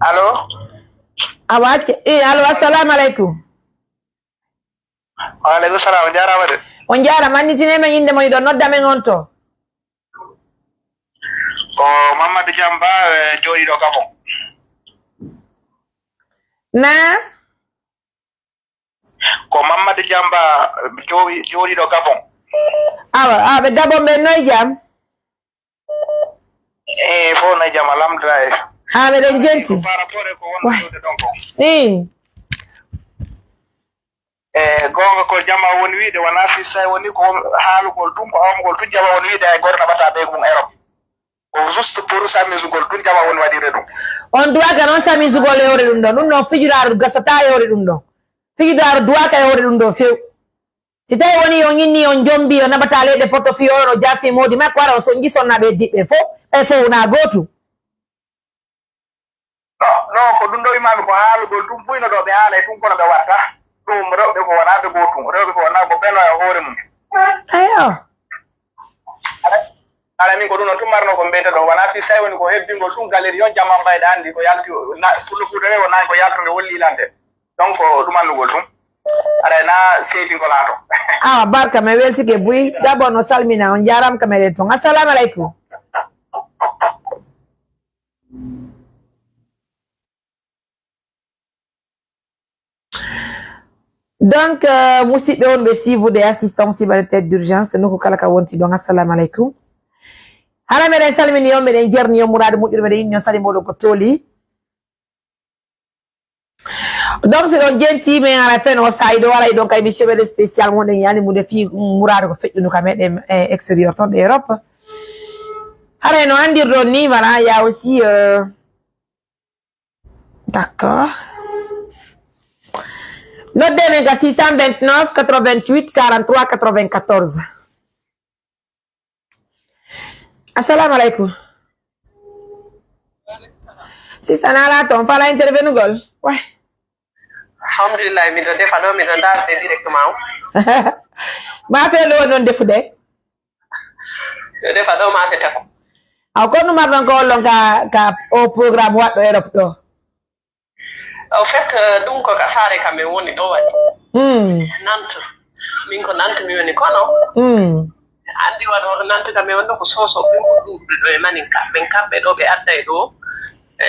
Allo? Awa, acce. Ii, allo, assalamu alaikum. Wa alaikum salam, on jaaraama de. On jaaraama, annditine men innde mon, hiɗon nodda men on to? Ko Mamadou Jamba, eh, jooɗiiɗo Gabon. Na? Ko Mamadou Jamba, eh, jooɗi-, jooɗiiɗo Gabon. Awa, awa, ɓe Gabon ɓen no e jam? Eh, fof no e jam, alhamdulillahi. Haa meɗen jenti. Ko par rapport e ko wonno Wah. Ɗon ko. Ii. E goonga ko jama woni wiide, wonaa fissay woni ko haalugol tun, ko hawmugol tun jama woni wiide, hay gooto naɓataa ɓeyngu mum Europe. Ko juste pour samisugol tun jama woni waɗirde ɗum. On duwaaka noon samisugol e hoore ɗum ɗon. Ɗum noon fijiraaru gasataa e hoore ɗum ɗon. Fijiraaru duwaaka e hoore ɗum ɗon few. Si tawi woni on inni on jombi, on naɓataa leyɗe poto fii on, o jaafi moodi makko, hara o sonji sonnaaɓe heddiiɓe fof, ɓe fof wonaa gootum. No, no, ko ɗum ɗo wi'aami ko haalugol ɗum buy no ɗo ɓe haalay ɗum kono ɓe watta. Ɗum rewɓe fof wonaa ɓe gootum. Rewɓe fof wonaa ko beno e hoore mum. Ayo. Aɗa, aɗa min ko ɗum ɗo tun marno ko mbiyta ɗo. Wonaa fii say woni ko hebbingol ɗum galeri on jaman mbayɗa anndi ko yalti na, pullo fuuta rewo naan ko yaltunde woni liilante. Donc ko ɗum anndugol ɗum. Aɗa na seedingol haa to. Awa, barka, mi weltike buy. Gabon no salmina on, jaaraama ka meɗen ton. Assalamu alaikum. Donc, euh, musidɓe wonɓe suivre e assistance humanitaire d'urgence, nokku kala ka wonti ɗon, assalamu aleykum. Hara meɗen salmini on, meɗen jerni on, muraadu moƴƴude meɗen inni on, sali mboɗo ko toli. Donc, si ɗon jenti, men ara fen o saa'i ɗo, waray ɗon ka émission meɗen spécial mo ɗen yani mude fii muraadu ko feƴƴunu ka meɗen, eh, extérieur ton ɗo Europe. Haray no andirɗon ni, voilà, il y a aussi, euh, d'accord. Nodde men ka six cent vingt-neuf, quatre-vingt-huit, quarante-trois, quatre-vingt-quatorze. Assalamu aleykum. Sista, na ala ton, fala intervenugol? Wai. Alhamdulillah, miɗo defa ɗo, miɗo ndaarde directement o. Ma felo non defude? Miɗo defa ɗo, ma feta ko. Aw, ko ɗum marɗon ko ollon ka, ka o programme waɗɗo Europe ɗo? Au fait, euh, ɗum ko ka saare kam min woni ɗo waɗi. Hmm. Nantes. Min ko Nantes mi woni kono. Hmm. Anndi waɗo Nantes kam min wonno ko soso ɓe ɗuuɗuɓe ɗo e manin kamɓe. Kamɓe ɗo ɓe adday ɗo, e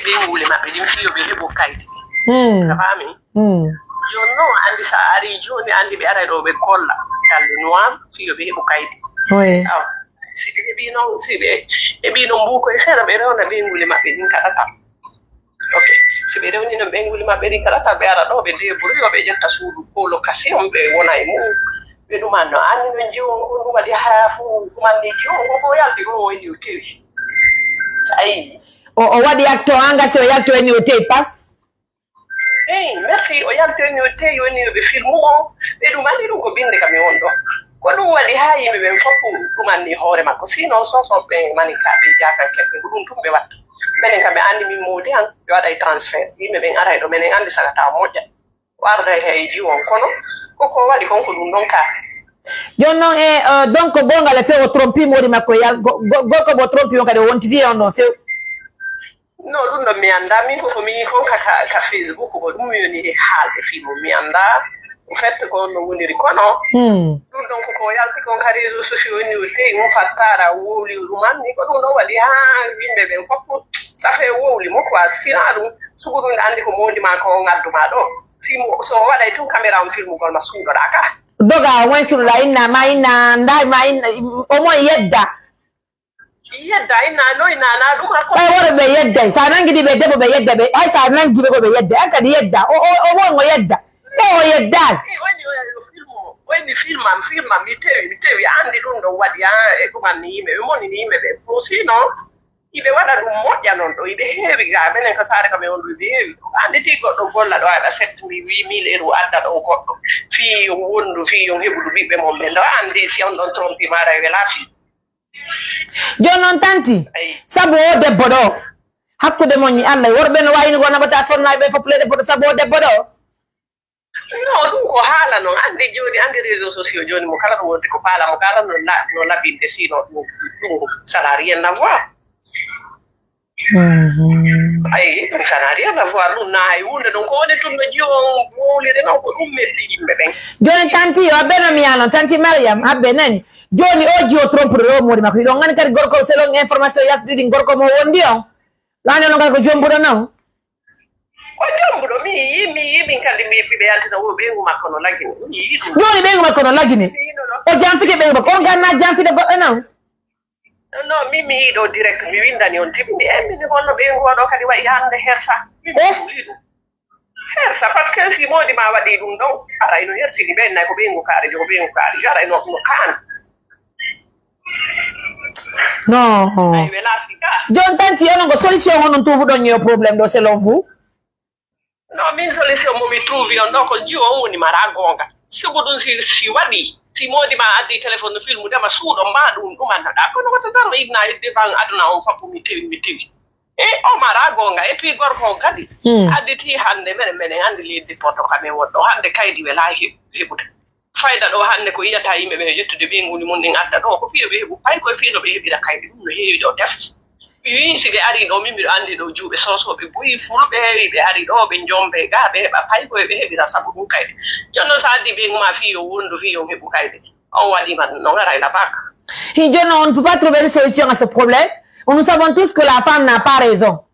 ɓeynguuli maɓɓe ɗin fii yo ɓe heɓu kaydi. Hmm. A faami? Hmm. Jooni non anndi sa ari jooni anndi ɓe aray ɗo ɓe golla. Dalle noir fii yo ɓe heɓu kaydi. Oui. Awa. Si ɓe heɓii non, si ɓe heɓii non mbuuko e seeɗa ɓe rewna ɓeynguuli maɓɓe ɗin ka ɗatal. Ok. Si ɓe rewnii non ɓeynguuli maɓɓe ɗin ka ɗatal, ɓe ara ɗo, ɓe débrouille, ɓe ƴetta suudu colocation, ɓe wona e mum. Ɓe ɗuman no anndi no jiwo on ɗum waɗi haa fuu ɗuman ni jiwo on ko yalti ɗum o inni o tewi. Ayi. O, o waɗi acte o engagé, o yalti o inni o tewi pas. Eyi, merci. O yalti o inni o tewi, o inni yo ɓe filmu o. Ɓe ɗum anndi ɗum ko binnde kam e on ɗo. Ko ɗum waɗi haa yimɓe ɓen fof ɗum anndi hoore makko. Sinon, sosoɓe manin ka ɓe jaakankeɓe, ko ɗum tun ɓe watta. Menen kam ɓe anndi min moodi an, ɓe waɗay transfert. Yimɓe ɓen aray ɗo, menen anndi sagata o moƴƴa. O arda e jiwon, kono ko ko waɗi kon ko ɗum ɗon ka. Jooni non, e, euh, donc, goonga le few o trompi moodi makko, yal-, go-, go-, gorko mo trompi on kadi o wontidi e on ɗon few. Non, ɗum ɗon mi anndaa. Min ko, ko mi yii kon ka, ka, ka Facebook, ko ɗum mi woni e haalde fii mum. Mi anndaa, au fait, ko on no woniri. Kono, hmm, ɗum ɗon ko, ko yalti kon ka réseaux sociaux ni, o teyi mum fattaara, o wowli ɗum anni. Ko ɗum ɗon waɗi haa yimɓe ɓen fof, safe wowli mo quoi. Sinaa ɗum, sugu ɗum anndi ko moodi maa ko on addu maa ɗo. Si mo, so o waɗay tun caméra on filmugol ma suuɗoɗaa ka. Doga, o moy suuɗoɗaa, inna, ma inna, nda, ma inna, o moy yedda. Yedda, inna, no inna, na ɗum hakko. Ɓay worɓe ɓe yedday. Sa nangidi ɓe debbo ɓe yedda ɓe. Hay sa nangi ɓe ko ɓe yedda. An kadi yedda. O, o, o wongo yedda. E o yeddaali. E woni o, o filmu mo. Woni filmam, filmam. Mi tewi, mi tewi. Anndi ɗum ɗon waɗi, ah, e ɗum anni yimɓe. Ɓe moni ni yimɓe ɓe. Ko sinon, iɓe waɗa ɗum moƴƴa non ɗo. Iɓe heewi ga. Menen ko saare kam e on ɗo iɓe heewi. Anndi ti goɗɗo golla ɗo aɗa sept mille, huit mille euros adda ɗo goɗɗo. Fii yo wondu, fii yo heɓudu ɓiɓɓe mon ɓe. Ɗo anndi si on ɗon trompi maara e welaa fii. Jooni non tanti, ayi, sabu o debbo ɗo, hakkunde mon e Allah, worɓe no wayni ko naɓata sonnaaɓe ɓe fof le debbo ɗo sabu o debbo ɗo? Non, ɗum ko haala non. Anndi jooni, anndi réseaux sociaux jooni mo kala no wondi ko faala mo kala no la-, no labinde sino ɗum, ɗum ça n'a rien à voir. Mhm. Ayi, ɗum ça n'a rien à voir. Ɗum na hay huunde ɗum ko woni tun no jiwo on wowlire non ko ɗum meddi yimɓe ɓen. Jooni tanti yo abbe no mi yano, tanti Mariam, abbe nani. Jooni o jiwo tromperie o mori makko. Hiɗon ngani kadi gorko selon information yaltuɗi ɗin gorko mo wondi on. Lande non kadi ko jombuɗo non. Ko jombuɗo, mi yii, mi yii, min kadi mi yii ɓe yaltina wo ɓeyngu makko no lagini. Mi yii ɗum. Jooni ɓeyngu makko no lagini. Mi yii no. O janfike ɓeyngu makko. On ganna janfide goɗɗo non. Non, min mi yii ɗo direct, mi windani on tigi, mi emmini honno ɓeyngu o ɗo kadi wayi hannde hersa. Min mi Eh? Wuli ɗum. Hersa, parce que si moodi ma waɗi ɗum ɗon, aray no hersini ɓen nay ko ɓeyngu kaari, ko ɓeyngu kaari, aray no, no kaani. Non. Ay, wela fika. Jooni tanti, onon ko solution honno tuufuɗon yo problème ɗo selon vous? Non, min solution mo mi trouvi on ɗo ko jiwo on woni mara goonga. Sibu ɗum si, si waɗi, si moodi ma addi téléphone no filmude ma suuɗo ma ɗum ɗumannoɗa. Kono wata daro inna e devant aduna on fappu mi tewi, mi tewi. E o mara goonga. Et puis gorko on kadi. Hmm. Additi hannde menen, menen anndi leydi Porto kamen wonɗo. Hannde kaydi wela he-, heɓude. Fayda ɗo hannde ko yiyata yimɓe ɓe yettude ɓeynguuli mum ɗin adda ɗo, ko fii yo ɓe heɓu pay, ko fii no ɓe heɓira kaydi. Ɗum no heewi ɗo tef. Mi wi'i si ɓe arii ɗo, min miɗo anndi ɗo juuɓe soosooɓe buy fulɓe, ɓe arii ɗo, ɓe jombe ga, ɓe heɓa pay, ko ɓe heɓira sabu ɗum kaydi. Jooni noon, so addi ɓeyngu ma fii yo wondu, fii yo heɓu kaydi, on waɗii ma ɗum, no ngaray la bak. Hi, jooni noon, on ne peut pas trouver une solution à ce problème. Nous savons tous que la femme n'a pas raison.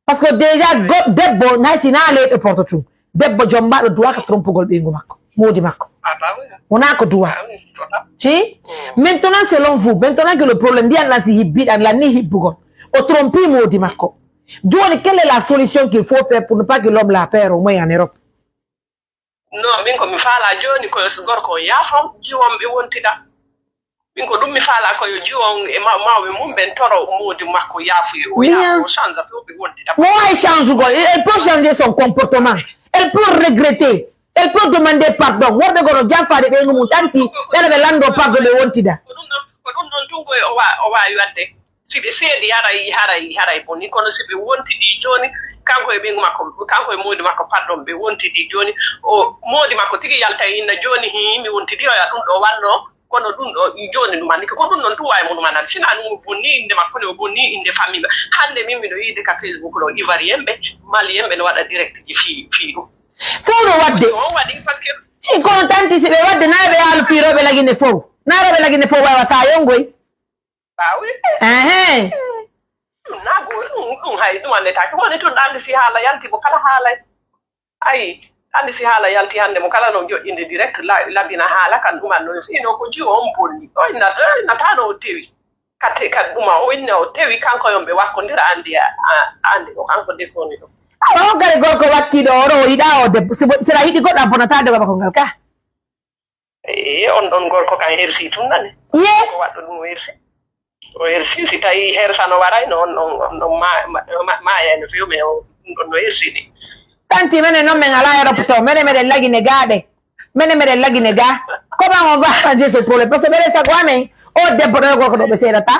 Parce que déjà, go-, debbo, nay si naa leyɗo Porto tun. Debbo jombaɗo duwaka trompugol ɓeyngu makko. moodi makko. Wonaa ko duwaa. Hein? Maintenant, selon vous, maintenant que le problème, ndiyan lan si hibbiɗan lan ni hibbugol. O trompi moodi makko. Jooni, quelle est la solution qu'il faut faire pour ne pas que l'homme la peur au moins en Europe? Non, min ko mi faalaa jooni ko yo gorko on yaafo, jiwo on ɓe wontida. Min ko ɗum mi faalaa ko yo jiwo on e ma-, mawɓe mum ɓen toro moodi makko yaafuye. O Miya. Yaafo, o change few ɓe wontida. Mo waawi changugol, elle peut changer son comportement. Elle peut regretter. Elle peut demander pardon. Worɓe goo no janfaade ɓeyngu mum tanti, ɓe no ɓe lanndoo pardon ɓe wontida. Ko ɗum ɗon, ko ɗum ɗon tun koy o wa-, o waawi waɗde. Si ɓe seedi haray, haray, haray boni. Kono si ɓe wontidi jooni, kanko e ɓeyngu makko, kanko e moodi makko, pardon, ɓe wontidi jooni, o moodi makko tigi yaltay inna jooni, hii, mi wontidi oya ɗum ɗo wanno, kono ɗum ɗo, i jooni ɗum anndi ko ɗum ɗon tun waawi mo ɗum anndi. Sinaa ɗum o bonni innde makko ne, o bonni innde famille. Hannde min miɗo yiide ka Facebook ɗo, Ivoirien ɓe, Malien ɓe no waɗa direct ji fii, fii ɗum. Fow no waɗde. On waɗi parce que Eh, kono tanti si ɓe waɗde, naa ɓe yaha fiirooɓe lagine fow. Naa rewɓe lagine fow waawa saa yongoy. Ɓaawi. Ehe. Ɗum naa go-, ɗum, ɗum hay ɗum annetaake. Woni tun anndi si haala yalti mo kala haalay. Ayi, anndi si haala yalti hannde mo kala no joƴƴinde direct la-, labina haala kan ɗum annoyo. Sinon ko jiwo on bonni. O inna, o innataano o tewi. Kate, kat ɗuma o inna o tewi kanko yon ɓe wakkondira anndi a, a, anndi ko kanko defoni ɗum. Awa on kadi gorko wakkiiɗo o ɗo o yiɗaa o debbo. Si bo-, si a yiɗi goɗɗo a bonataa debbo makko ngal ka. Ee, on ɗon gorko kan hersi tun nani. Ye? Ko waɗɗo ɗum o hersi. O hersi, si tawi hersa no warayno, on, on, on, on ma-, ma-, ma-, maayayno few, mais o, ɗum ɗon no hersi ni. Tanti, menen non men alaa e roppoto, menen meɗen lagine gaaɗe. Menen meɗen lagine gaa. Comment on va arranger ce problème? Parce que ɓeɗe sago amen, o debbo ɗo e gorko ɗo ɓe seeɗata.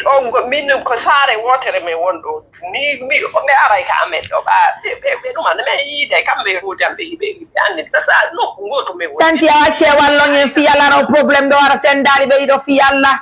On go-, min ko saare wootere men won ɗo. Ni mi, ɓe aray ka amen ɗo. Ɓa, ɓe, ɓe, ɓe ɗum an, men yiide kamɓe e hoodi am, ɓe, ɓe, ɓe anndi. Parce que nokku gooto men woni. Tanti a accee walloŋen fii Alla ɗo problème ɗo ara sendaali ɓe ɗiɗo fii Alla.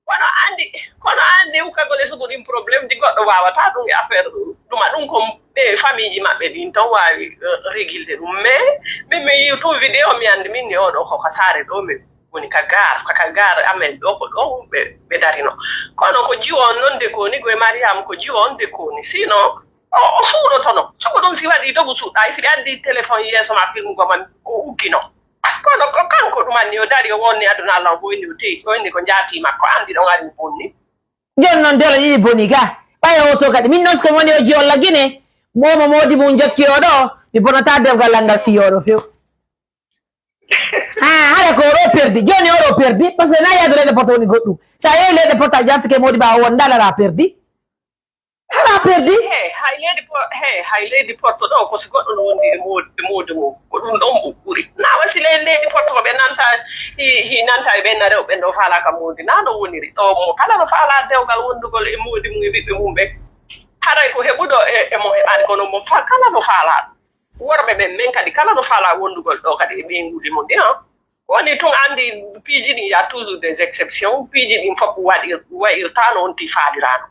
Kono anndi, kono anndi ukkagol e sugu ɗin problème ji goɗɗo waawata ɗum e affaire ɗum. Ɗuma ɗum ko ɓe famille ji maɓɓe ɗin tan waawi, eh, régilde ɗum. Mais min mi yi'i tun vidéo mi anndi min ni oɗo ko ka saare ɗo min. Woni ka gaar, ka, ka gaar amen ɗo, ko ɗo ɓe, ɓe darino. Kono ko jiwo on non de koni, ko e Mariam ko jiwo on de koni. Sinon, o, o suuɗotono. Soko ɗum si waɗi dogu suuɗa, si ɓe addi téléphone yeeso ma, filmugo ma, o uggino. Kono ko kanko ɗum anni, o dari, o wonni aduna Allah, o boyni, o teyi, o inni ko jaati makko, an ɗi ɗon ari bonni. Jon non dole ɗiɗi boni ga. Ɓay o to kadi. Min non ko woni o jiwo lagine, momo modi mum jokki o ɗo, mi bonata dewgal ngal fiyo ɗo few. Ah, hara ko oɗo perdi. Joni oɗo perdi, parce que na yaadu leyɗe Porto woni goɗɗum. Sa yehi leyɗe Porto a janfike modi ba o wonda lara perdi. Hara perdi. He, hay leydi Po-, he, hay leydi Porto ɗo, ko si goɗɗo no wondi e moodi, e moodi mum. Ko ɗum ɗon ɓuri. Na wa si ley-, leydi Porto ko ɓe nanta, hi, hi nanta e ɓen na rewɓe no faalaka moodi. Na no woniri. Ɗo mo kala no faala dewgal wondugol e moodi mum e ɓiɓɓe mum ɓe. Haray ko heɓuɗo e, e mo heɓaani, kono mo fa-, kala no faala. Worɓe ɓen, men kadi, kala no faalaa wondugol ɗo kadi e ɓeynguuli mum ɗin, han. Woni tun anndi piiji ɗin, y a toujours des exceptions. Piiji ɗin fof waɗir-, wayirtaano on tii faaliraano.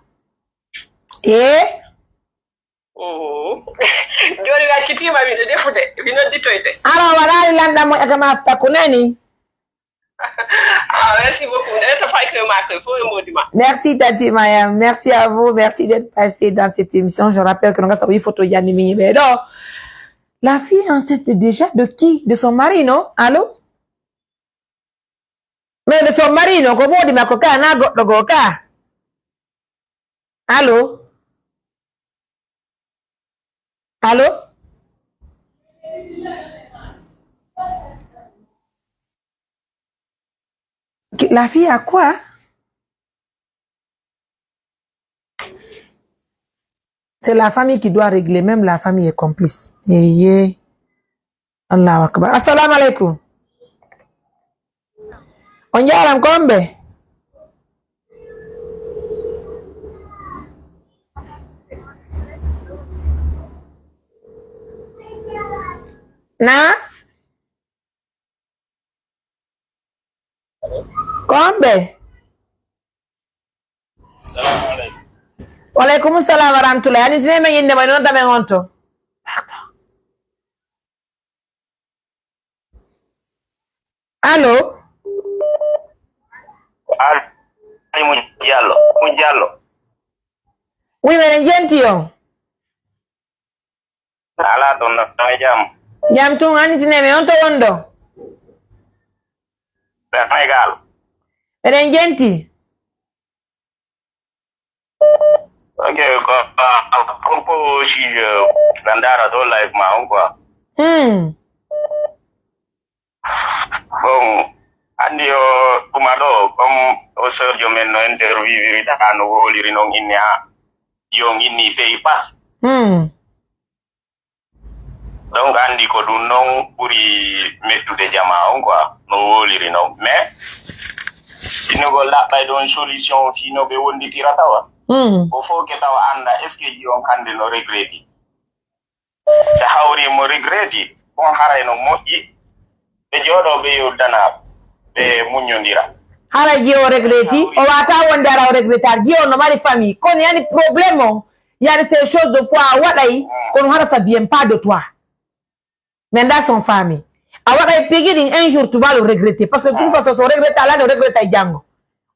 Ee? Mhm. Jooni mi accitiima miɗo defude, mi nodditoyte. Ara waɗaali lanɗan mo ƴaka ma fota ko nani? Ah, merci beaucoup. Ɗen to fay koye maa koye fof e moodi ma. Merci, Tati Maya. Merci à vous. Merci d'être passé dans cette émission. Je rappelle que no gasa wi photo janni mi ñiɓe ɗo. La fille enceinte déjà de qui? De son mari, non? Allô? Mais de son mari, non? Ko moodi makko ka, na goɗɗo goo ka. Allô? Allô? Qui, la fille a quoi? C'est la famille qui doit régler, même la famille est complice. Yeye. Allahu akbar. Assalamu alaikum. On jaram ko homɓe? Na? Ko homɓe? Salamu alaikum. Wa alaikum salam wa rahmatullah. Yani tine men inde mo, non damen on to. Allô? Ko Ali Mum Diallo. Mum Diallo. Oui, meɗen jenti on. Alaa ɗon, no, no e jam? Jam tun, annitinee mi, on to wonɗo? Senegal. Eɗen jenti. Ok, ko, a, a propos sujet, na ndaara ɗo live ma on quoi. Hmm. Bon, anndi o tuma ɗo, comme o sœur jo men no interviewiri ɗa, no woliri non inni ha, yo on inni pays pass. Hmm. Donc, anndi ko ɗum non ɓuri mettude jamaa on quoi, no woliri non. Mais, innugol laɓɓay ɗon solution fii no ɓe wonditira tawa. Hmm. Ko fof ke tawa annda, est-ce que ji on hannde no regretti? Si hawri mo regretti, bon, haray no moƴƴi ɓe jooɗoo, ɓe yewtana, ɓe muññondira. Haray ji o regretti, o waata wonde hara o regrettaali. Ji on no mari famille, kono yani problème on, yani ces choses de fois a waɗay, kono hara ça vient pas de toi. Mais dans son famille. A waɗay piiji ɗin, un jour tu vas le regretter. Parce que de toute façon, so regrettaali, o regrettay janngo.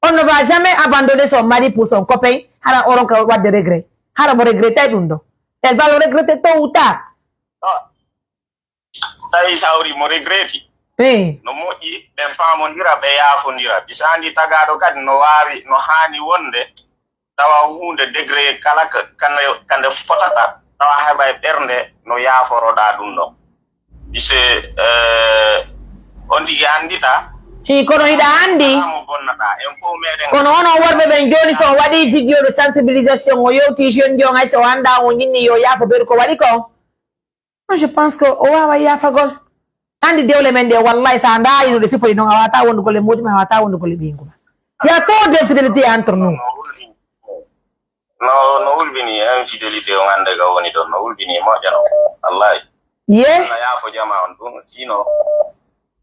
On ne va jamais abandonner son mari pour son copain, hara o ronka waɗde regret. Hara mo regrettay ɗum ɗo. Elle va le regretter tôt ou tard. Ah. So tawii sawri mo regretti, eh, no moƴƴi ɓe faamondira, ɓe yaafondira. Bisa anndi tagaaɗo kadi no waawi, no haani wonde tawa huunde degré kala ka, ka nde, ka nde fotata, tawa heɓa e ɓernde no yaaforoɗaa ɗum ɗon. Mise, eh, on tigi anndita. Hii, kono hiɗa anndi. Alaa mo bonnataa. En fof meɗen. Kono onon worɓe ɓen jooni, so on waɗii vidéo de sensibilisation, o yewtii jeune jo on, hay so o anndaa, o ñinni yo yaafo ɓeydu ko waɗi kon. Moi, je pense que o waaway yaafagol. Anndi dewle men ɗe, wallahi, so a ndaari no ɗe sifori non, a waawataa wondugol e moodi ma, a waawataa wondugol e ɓeyngu ma. Il y a trop d'infidélité entre nous. No, no wulbini infidélité on hannde ka woni ɗon, no wulbini moƴƴa non. Wallahi. Ye? Alla yaafo jama on ɗum, sinon,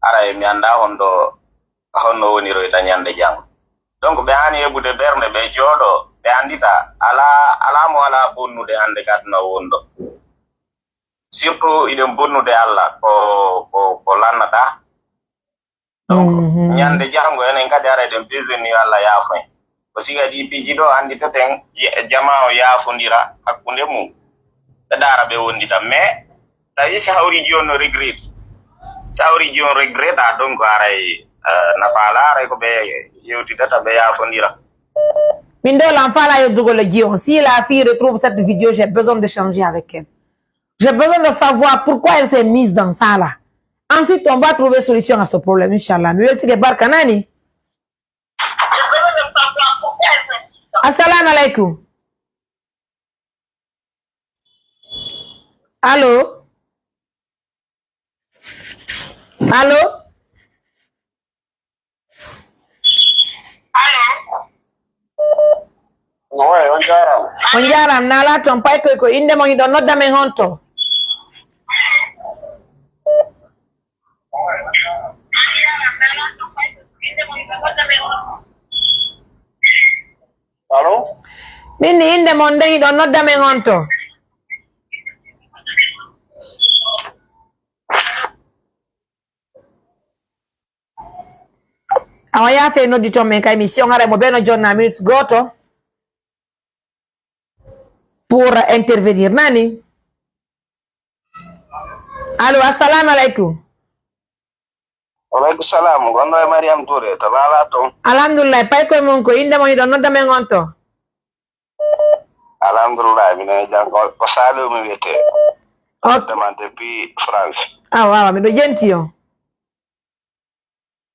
aray mi anndaa honɗo, honno woniroyta ñande janngo. Donc, ɓe haani heɓude ɓernde, ɓe jooɗo, ɓe anndita, alaa, alaa mo alaa bonnude hannde ka aduna wonɗo. Surtout, iɗen bonnude Alla, ko, ko, ko lannataa. Donc, mhm, ñande janngo, enen kadi, ara eɗen besoin yo Alla yaafo en. Ko siga ɗi piiji ɗo, annditeten, ye-, jamaa o yaafondira hakkunde mum. Ɓe ndaara ɓe wondita. Mais, tawi si hawriiji on no regretti. Si hawriiji on regretta, donc, aray, eh, na faala, aray ko ɓe yewtidata, ɓe yaafondira. Min ɗo lan faala yeddugol e ji on. Si la fille retrouve cette vidéo, j'ai besoin d'échanger avec elle. J'ai besoin de savoir pourquoi elle s'est mise dans ça là. Ensuite, on va trouver solution à ce problème, Inch'Allah. Mi weltike barka nani. Assalamu alaikum. Allô? Allô? Oye, on jaaraama. On jaaraama, naalaa toon paykoy ko innde mon, hiɗon nodda men honto? Allo? Min ni innde mon nden, hiɗon nodda men honto? Awa yaafe noddi toon men ka émission, haray mo beno jonna minute gooto pour intervenir. Nani? Allo, assalamu alaikum. Walaikum salam. Gonɗo e Mariam Touré, to Lala toon. Alhamdulillah, pay koye mon ko innde mon hiɗon nodda men on to? Alhamdulillah, minen e jam ko, ko Saliou mi wiyetee. Ok. Nodda ma depuis France. Awa, awa, miɗo jenti on.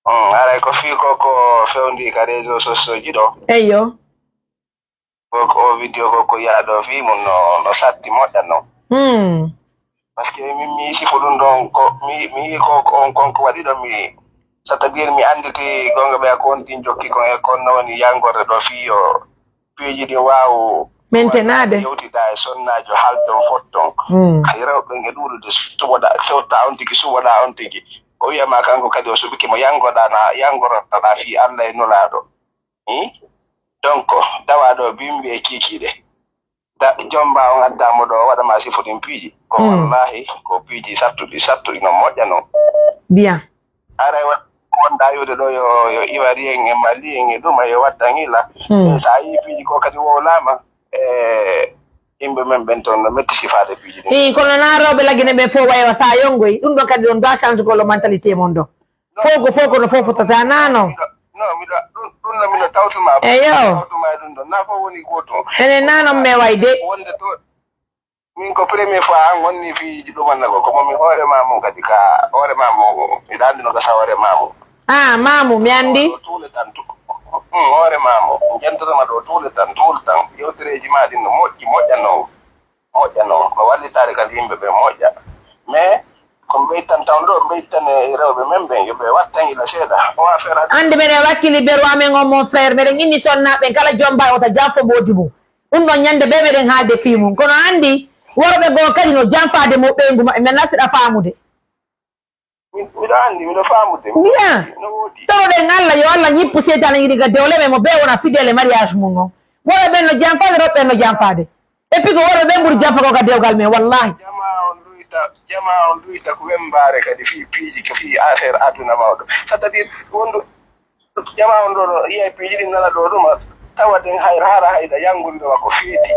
Hmm, haray ko fii ko, ko fewndi ka réseaux sociaux ji ɗo. Eyyo. Ko, ko o vidéo ko, ko yi'aa ɗo fii mun no, no satti moƴƴa non. Hmm. Parce que min mi sifo ɗum ɗon ko, mi, mi yi'i ko, ko on kon ko waɗi ɗon mi, c'est-à-dire mi annditi gonga ɓe ko on tin jokki kon e kon no woni yangorde ɗo fii yo piiji ɗin waawu maintenaade. Yewtida e sonnaajo haalton fotton. Hmm. Hay rewɓe ɓen e ɗuuɗude suɓoɗa, fewta on tigi, suɓoɗa on tigi. O wi'a ma kanko kadi o suɓike mo yangoɗa na, yangoroɗa fii Alla e Nulaaɗo. Hmm? Donc, dawaaɗo bimbi e kiikiiɗe. Da, jomba on adda mo ɗo, o waɗa ma sifo ɗin piiji. Ko hmm. Wallahi, ko piiji sattuɗi, sattuɗi no moƴƴa non. Bien. Aray wa-, wonda wi'ude ɗo yo, yo Ivoirien e Malien e ɗuma yo waddan ila. Hmm. E sa yi piiji ko kadi wowlama, e, Yimɓe men ɓen ton no metti sifaade piiji ɗin. Hii, kono naa rewɓe Lagine ɓen fof wayi wa sa yongoy. Ɗum ɗon kadi on doit change gol mentalité mon ɗo. Fof ko, fof ko no fof fotata, naa non? No, miɗo, ɗum, ɗum no miɗo tawtuma. Eyo. Tawtuma e ɗum ɗon. Naa fof woni gootum. Enen naa non men wayde. Wonde to, min ko premier fois an wonni fii ɗumanna ko, ko mo mi hoore ma mum kadi ka hoore ma mum. Miɗo anndi no gasa hoore ma mum. Ah, maamu, mi anndi. Ɗo tout le temps, tout, mm, hoore ma mum. Jentotoma ɗo tout le temps, tout le temps. Yewtereeji ma ɗin no moƴƴi, moƴƴa non. Moƴƴa non. No wallitaade kadi yimɓe ɓe moƴƴa. Mais, ko ɓeytan tan ɗo, ɓeytan e rewɓe men ɓen, yo ɓe wattan ila seeɗa. O affaire adi. Anndi meɗen wakkili beru amen on, mon frère. Meɗen inni sonnaaɓe ɓen kala jomba e wota janfo moodi mum. Ɗum ɗon ñande ɓe meɗen haalde fii mum. Kono anndi, worɓe goo kadi no janfaade mo ɓeyngu maɓɓe. Men nasira faamude. Mi-, miɗo anndi, miɗo faamude. Bien. No woodi. Toroɗen Allah, yo Allah ñippu seytaane yiɗi ga dewle, men mo bee wona fidèle mariage mum on. Worɓe ɓen no janfaade, rewɓe ɓen no janfaade. Et puis ko worɓe ɓen ɓuri janfa ko ka dewgal men, wallahi. Jamaa on luyta, jamaa on luyta ko wembaare kadi fii piiji, ko fii affaire aduna mawɗo. C'est-à-dire, wondu, jamaa on ɗo, ɗo, yi'ay piiji ɗin nana ɗo ɗum, tawa ɗen hayra, hara hayra, yanngude ɗo makko feeti.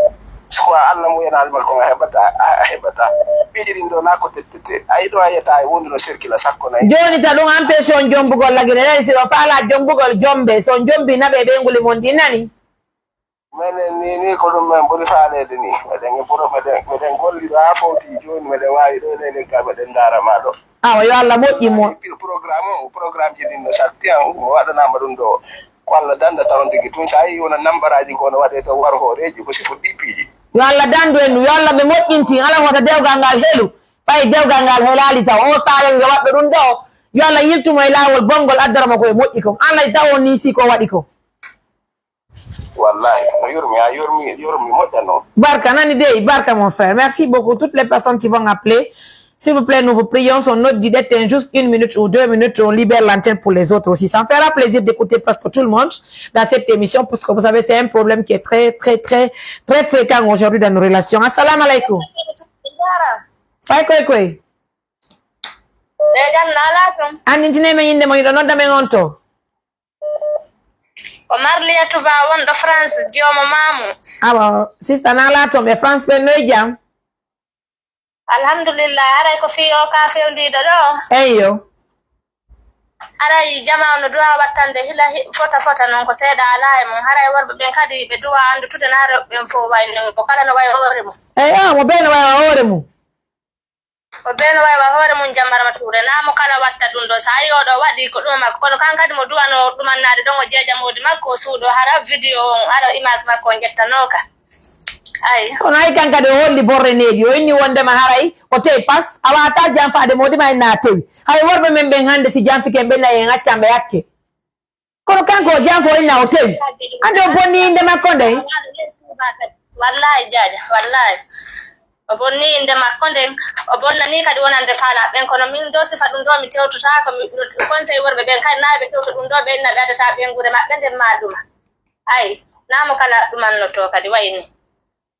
So ko Allah mo yenaali makko, a heɓata, a, a heɓata. Piiji ɗin ɗo, naa ko tettete. A yiɗo a yiyata e wondu no sirkila sakko nayi. Jooni ta ɗum empêche on jombugol Lagine. Nani si o faala jombugol, jombe. So on jombi naɓe ɓeyngu mon ɗin, nani? Menen ni, ni ko ɗum men ɓuri faaleede ni. Meɗen e pro-, meɗen, meɗen golli ɗo haa fowti jooni, meɗen waawi ɗo e ley leggal, meɗen ndaara ma ɗo. Awa, yo Allah moƴƴin mo. Pro-, programme o, programme ji ɗin no sarti an, mo waɗanaama ɗum ɗo. Ko Allah danda tawon tigi tun, so a yii wona nambaraaji ko no waɗee to war hooreeji, ko si fuɗɗi piiji. Yo Allah dandu en ɗum, yo Allah ɓe moƴƴintin, ala wota dewgal ngal helu. Ɓay dewgal ngal helaali taw, o saayo nge waɗɗo ɗum ɗo, yo Allah yiltu mo e laawol bonngol, addara mo ko e moƴƴi kon. An lay taw on nii si ko waɗi ko. Wallahi, no yurmi, a yurmi, yurmi moƴƴa non. Barka, nani dey, barka, mon frère. Merci beaucoup. Toutes les personnes qui vont appeler, s'il vous plaît, nous vous prions, si on note d'être juste une minute ou deux minutes, on libère l'antenne pour les autres aussi. Ça me fera plaisir d'écouter presque tout le monde dans cette émission, parce que vous savez, c'est un problème qui est très, très, très, très fréquent aujourd'hui dans nos relations. Assalamu alaikum. Fay koy koy. Ɓe jam na alaa ton. Anndintine men innde mon, hiɗo nodda men on to. Ko Marliyatu Ba wonɗo France, joomo maamu. Awa, sista, na alaa ton ɓe France ɓen no e jam? Alhamdulillah, haray ko fii o ka fewndiiɗo ɗo. Eyyo. Haray jamaa no duwaa wattande hila hi-, fota fota non ko seeɗa alaa e mum. Haray worɓe ɓen kadi ɓe duwaa anndutude na rewɓe ɓen fof wayni ko kala no wayi hoore mum. Eyyo, mo bee no wayi hoore mum. Ko bee no wayi wa hoore mum, Jammarama Tuure. Naa mo kala watta ɗum ɗoo. So a yii oo ɗoo waɗi ko ɗum makko. Kono kan kadi mo duwanoo ɗumannaade ɗon o jeeja moodi makko, o suuɗoo hara vidéo on, hara image makko on ƴettanooka. Ay. Kono hay kan kadi o holli borre neeɗi. O inni wondema haray o tewi pas, a waawataa janfaade moodi ma inna a tewi. Hay worɓe men ɓen hannde si janfike en ɓe nayi en accan ɓe hakke. Kono kanko o janfo inna o tewi. Ande o bonni innde makko nden. Wallaahi, Jaaja, wallaahi. O bonni innde makko nden. O bonnanii kadi wonande faalaaɓe ɓen. Kono min ɗoo sifa ɗum ɗoo mi tewtotaako. Mi, conseil worɓe ɓen kadi naa ɓe tewto ɗum ɗoo ɓe inna ɓe adata ɓeynguure maɓɓe nden maa ɗuma. Ay, naa mo kala ɗumannotoo kadi wayi ni.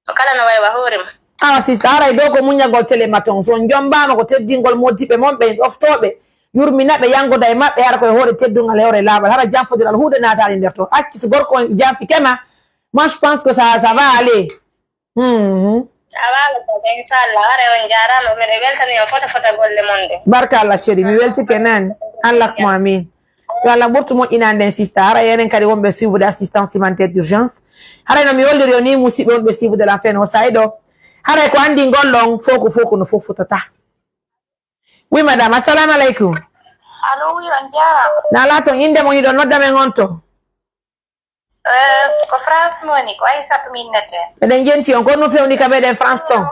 Ko kala no wayi wa hoore mum. Awa, sista, haray ɗoo ko muññagol tele ma ton. So on jombaama ko teddingol moodiɓɓe mon ɓen, ɗoftooɓe, yurmina ɓe, yanngoda e maɓɓe, hara ko e hoore teddungal, e hoore laaɓal. Hara janfodira alhuude naataali nder ton. Accu so gorko on janfike ma, moi, je pense que ça, ça va aller. Mhm. A waawata, inchallah. Haray on jaaraama, miɗo weltani on fota fota golle mon ɗen. Barka Allah, chéri. Mi weltike nani. Allahumma amin. Yo Allah ɓurtu moƴƴinaande en, sista. Haray enen kadi wonɓe suivre de assistance humanitaire d'urgence. Haray no mi holliri on ni, musidɓe wonɓe suivre de la fin o sa'i ɗo. Haray ko anndi ngol ɗon, fof ko, fof ko no fof fotata. Oui, madame, assalamu aleykum. Allo, oui, on jaaraama. Na alaa ton innde mon, hiɗon nodda men on to? Eh, ko France mi woni, ko Aissata mi innetee. Eɗen jenti on, ko no fewni ka meɗen France ton?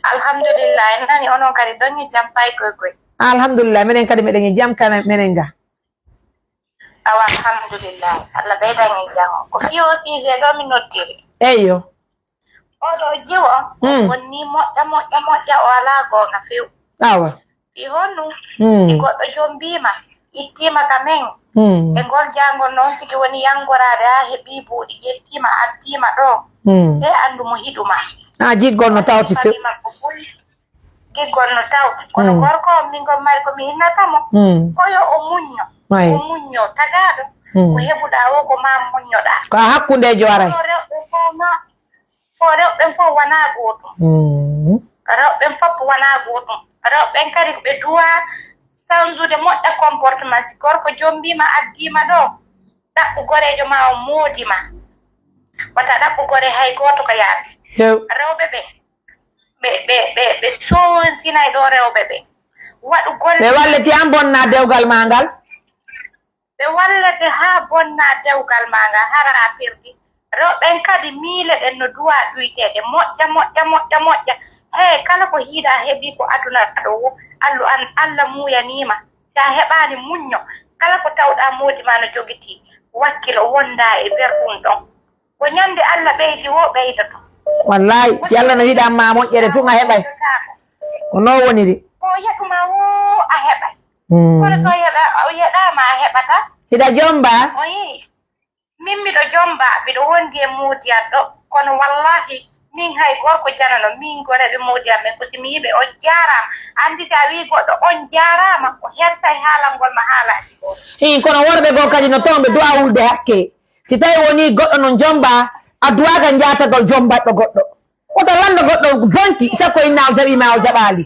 Alhamdulillah, en nani onon kadi ɗon e jam pay koy koy. Alhamdulillah, meɗen kadi meɗen e jam kana meɗen ga. Awa, alhamdulillah. Allah ɓeydan en jam. Ko fii oo sujet ɗoo mi noddiri. Eyyo. Oo ɗoo jiwo, mm, on ni moƴƴa, moƴƴa, moƴƴa, o alaa goonga few. Awa. Fii honɗun? Mm. Si goɗɗo jombiima, ittiima ka men, mm, e ngol jaangol non tigi woni yanngoraade haa heɓii buuɗi, ƴettiima, addiima ɗoo. Mm. Sey anndu mo hiɗu ma. Ah, jiggol no tawti few. Famille makko buy. Giggol no taw. Kono, mm, gorko on, min gon mari ko mi innata mo. Mm. Ko yo o muñño. Ay. O muñño. Tagaaɗo, mm, ko heɓuɗaa woo, ko maa muññoɗaa. Ko a hakkundeejo aray. Kono rewɓe ko ma, Ko rewɓe ɓen fof wanaa gootum. Mm. Rewɓe ɓen fof wanaa gootum. Rewɓe ɓen kadi ko ɓe duwaa sansude moƴƴa comportement. Si gorko jombiima, addiima ɗo, ɗaɓɓu goreejo maa on moodi ma. Wata ɗaɓɓu goree hay gooto ka yaasi. Hew. Rewɓe ɓen, ɓe, ɓe, ɓe, ɓe sowonsinay ɗo rewɓe ɓen. Waɗu golle. Ɓe wallete an bonna dewgal maa ngal. Ɓe wallete haa bonna dewgal maa ngal, hara a perdi. Rewɓe ɓen kadi miile ɗen no duwaa ɗuyteede, moƴƴa, moƴƴa, moƴƴa, moƴƴa. Hee, kala ko hiiɗaa heɓii ko aduna ɗo wo, Allu an, Alla muuyanii ma. Si a heɓaani muñño, kala ko tawɗaa moodi maa no jogitii, wakkilo wondaa e nder ɗum ɗon. Ko ñande Alla ɓeydi woo ɓeydoto. Wallaahi, si Alla no yiɗan ma moƴƴere tun a heɓay. Ko non woniri. Ko yeɗu ma woo a heɓay. Mm. Kono so yeɗa-, o yeɗaama a heɓata. Hiɗa jomba? O yii. Min miɗo jomba, miɗo wondi e moodi an ɗo. Kono wallaahi, min hay gorko janano, min goreeɓe moodi an ɓen ko si mi yiɓe on jaaraama. Anndi si a wii goɗɗo on jaaraama, o hersay haalangol ma haalaaji goo. Hii, kono worɓe goo kadi no ton ɓe duwaa hulde hakke. Si tawi wonii goɗɗo non jomba, a duwaaka njaatagol jombaɗɗo goɗɗo. Wota lanndo goɗɗo bonki, sakko inna o jaɓii ma o jaɓaali.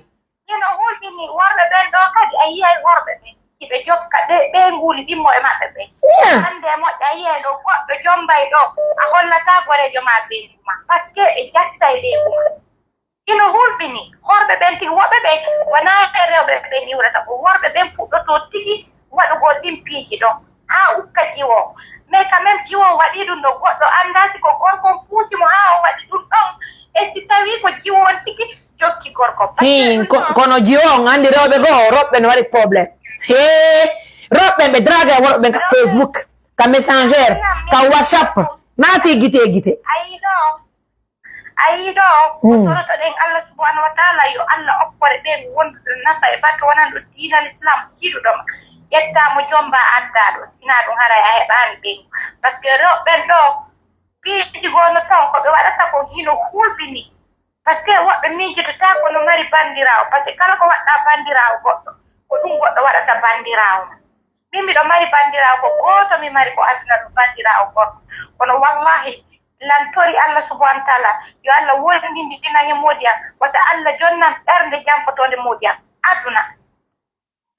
Hino hulɓini worɓe ɓen ɗoo kadi, a yiyay worɓe ɓen. Si ɓe jokka ɗe, ɓeynguuli ɗimmo e maɓɓe ɓen. Yeah. Hannde e moƴƴa, a yiyay ɗo goɗɗo jombay ɗo, a hollataa goreejo ma ɓeyngu ma. Parce que ɓe jattay ɓeyngu ma. Hino hulɓini, horɓe ɓen tigi, woɓɓe ɓen, wonaa e rewɓe ɓen iwrata, ko worɓe ɓen fuɗɗotoo tigi waɗugol ɗin piiji ɗon, haa ukka jiwo. Mais quand même, jiwo on waɗii ɗum ɗo, goɗɗo anndaa si ko gorko on puusi mo haa o waɗi ɗum ɗon, e si tawii ko jiwo on tigi jokki gorko. Hii, ko-, kono jiwo on, anndi rewɓe goo, rewɓe no waɗi problème. Hee, rewɓe ɓe draga e worɓe ɓen ka Facebook, ka Messenger, ka WhatsApp, naa fii gite e gite. Ayi ɗo. A yii ɗoo, ko Mm. torotoɗen Allah subhanahu wa taala, yo Allah okkore ɓen wonduɗo nafa e barke, wonanɗo diinal Islam hiɗuɗo ma. Ƴettaa mo jombaa addaa ɗoo, sinaa ɗum haray a heɓaani ɓen. Parce que rewɓe ɓen ɗoo, piiji goo no ton, ko ɓe waɗata kon hino hulɓini. Parce que woɓɓe miijotataa ko no mari banndiraawo, parce que kala ko waɗɗaa banndiraawo goɗɗo, ko ɗum goɗɗo waɗata banndiraawo ma. Min miɗo mari banndiraawo ko gooto, mi mari ko aduna ɗo banndiraawo gorko. Kono wallahi, lan tori Allah subhanahu wa taala, yo Allah wondindinan e moodi an, wata Allah jonnan ɓernde janfotoonde moodi an aduna.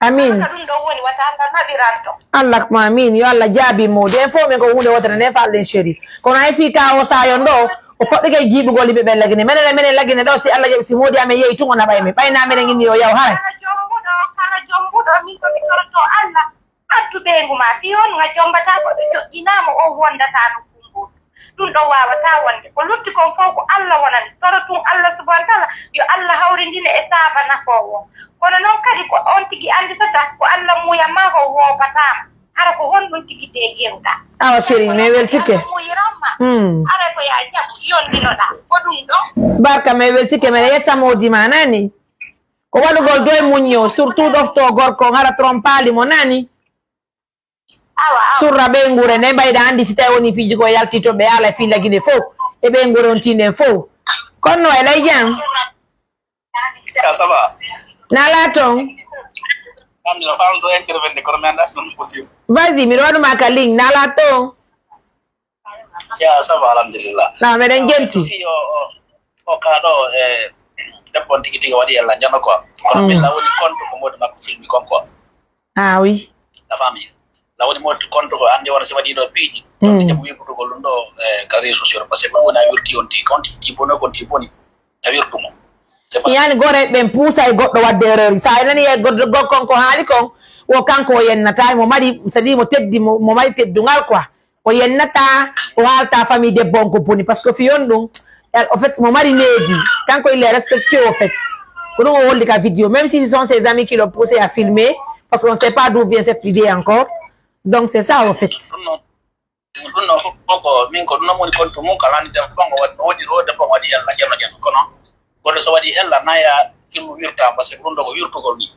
Amiin. Wata ɗum ɗon woni, wata Allah naɓiranto. Allah ko amiin, yo Allah jaabi moodi. En fof men ko huunde wootere nde faalɗen chéri. Kono hay fii ka o saayon ɗo, o foɗɗike jiiɓugol yimɓe ɓen Lagine. Menen e menen Lagine ɗo, si Allah jaɓi, si moodi amen yehi tun o naɓay men. Ɓay na menen inni yo yaw haray. Kala jombuɗo, kala jombuɗo, min ko mi toroto Allah. Addu ɓeyngu maa, fii on nga jombataa goɗɗo joƴƴinaa mo, on wondataa nokku ngootu. Ɗum ɗon waawataa wonde. Ko lutti kon fow ko Alla wonani. Toro tun Alla subhaanahu wa taala, yo Alla hawrindine e saaba nafoowo on. Kono non kadi ko on tigi annditata ko Alla muuyan maa kon woopataa ma. Hara ko honɗun tigi de geruɗaa? Awa, chérie, mi weltike. Alla muuyiran ma. Hmm. Haray ko yaa jaɓu, yondinoɗaa. Ko ɗum ɗon. Barka, mi weltike, miɗa yetta moodi maa nani. Ko waɗugol doy muñño, surtout ɗoftoo gorko on, hara trompaali mo nani. Awa, awa. Surra ɓeynguure nden, mbayɗa anndi si tawi woni piiji ko yalti to ɓe haala fii Lagine fow, e ɓeynguure on tiinden fow. Kono no e lay jam? Ya, ça va. Nala ton? Anndi no faalno intervenir, kono mi anndaa si non possible. Vas-y, miɗo waɗu ma ka ligne, nala ton? Ya, ça va, alhamdulillah. Na, meɗen jenti. Fii o, o, o kaa ɗo, e, debbo on tigi tigi waɗi ella njano quoi. Kono Mm. min la woni compte ko moodi makko filmi kon quoi. Ah oui. A faami? La woni moodi compte ko anndi wona si waɗi ɗo piiji. Mm. Ɗum ɗi jaɓu wirtugol ɗum ɗo, e, ka réseaux sociaux. Parce que ɗum woni a wirti on tigi, on tigi bono, on tigi boni. A wirtu mo. C'est pas Yani gore ɓen puusa e goɗɗo wadde erreur. Sa a nani e goɗɗo, goɗɗo kon ko haali kon, wo kanko o yennata, mo mari, c'est-à-dire mo teddi, mo, mo mari teddungal quoi. O yennata, o haalta famille debbo on ko boni. Parce que fii on ɗum, en fait, mo mari needi. Kanko il est respectueux, au fait. Ko ɗum o holli ka vidéo. Même si ce sont ses amis qui l'ont poussé à filmer, parce qu'on ne sait pas d'où vient cette idée encore. Donc, c'est ça, au fait. Ɗum non, ɗum non fof ko min ko ɗum non woni compte mum, kala ni debbo on o waɗi, o waɗi ro, debbo on waɗi ella, jeno, jeno. Kono goɗɗo so waɗi ella, naya film wirta, parce que ɗum ɗo ko wirtugol ni.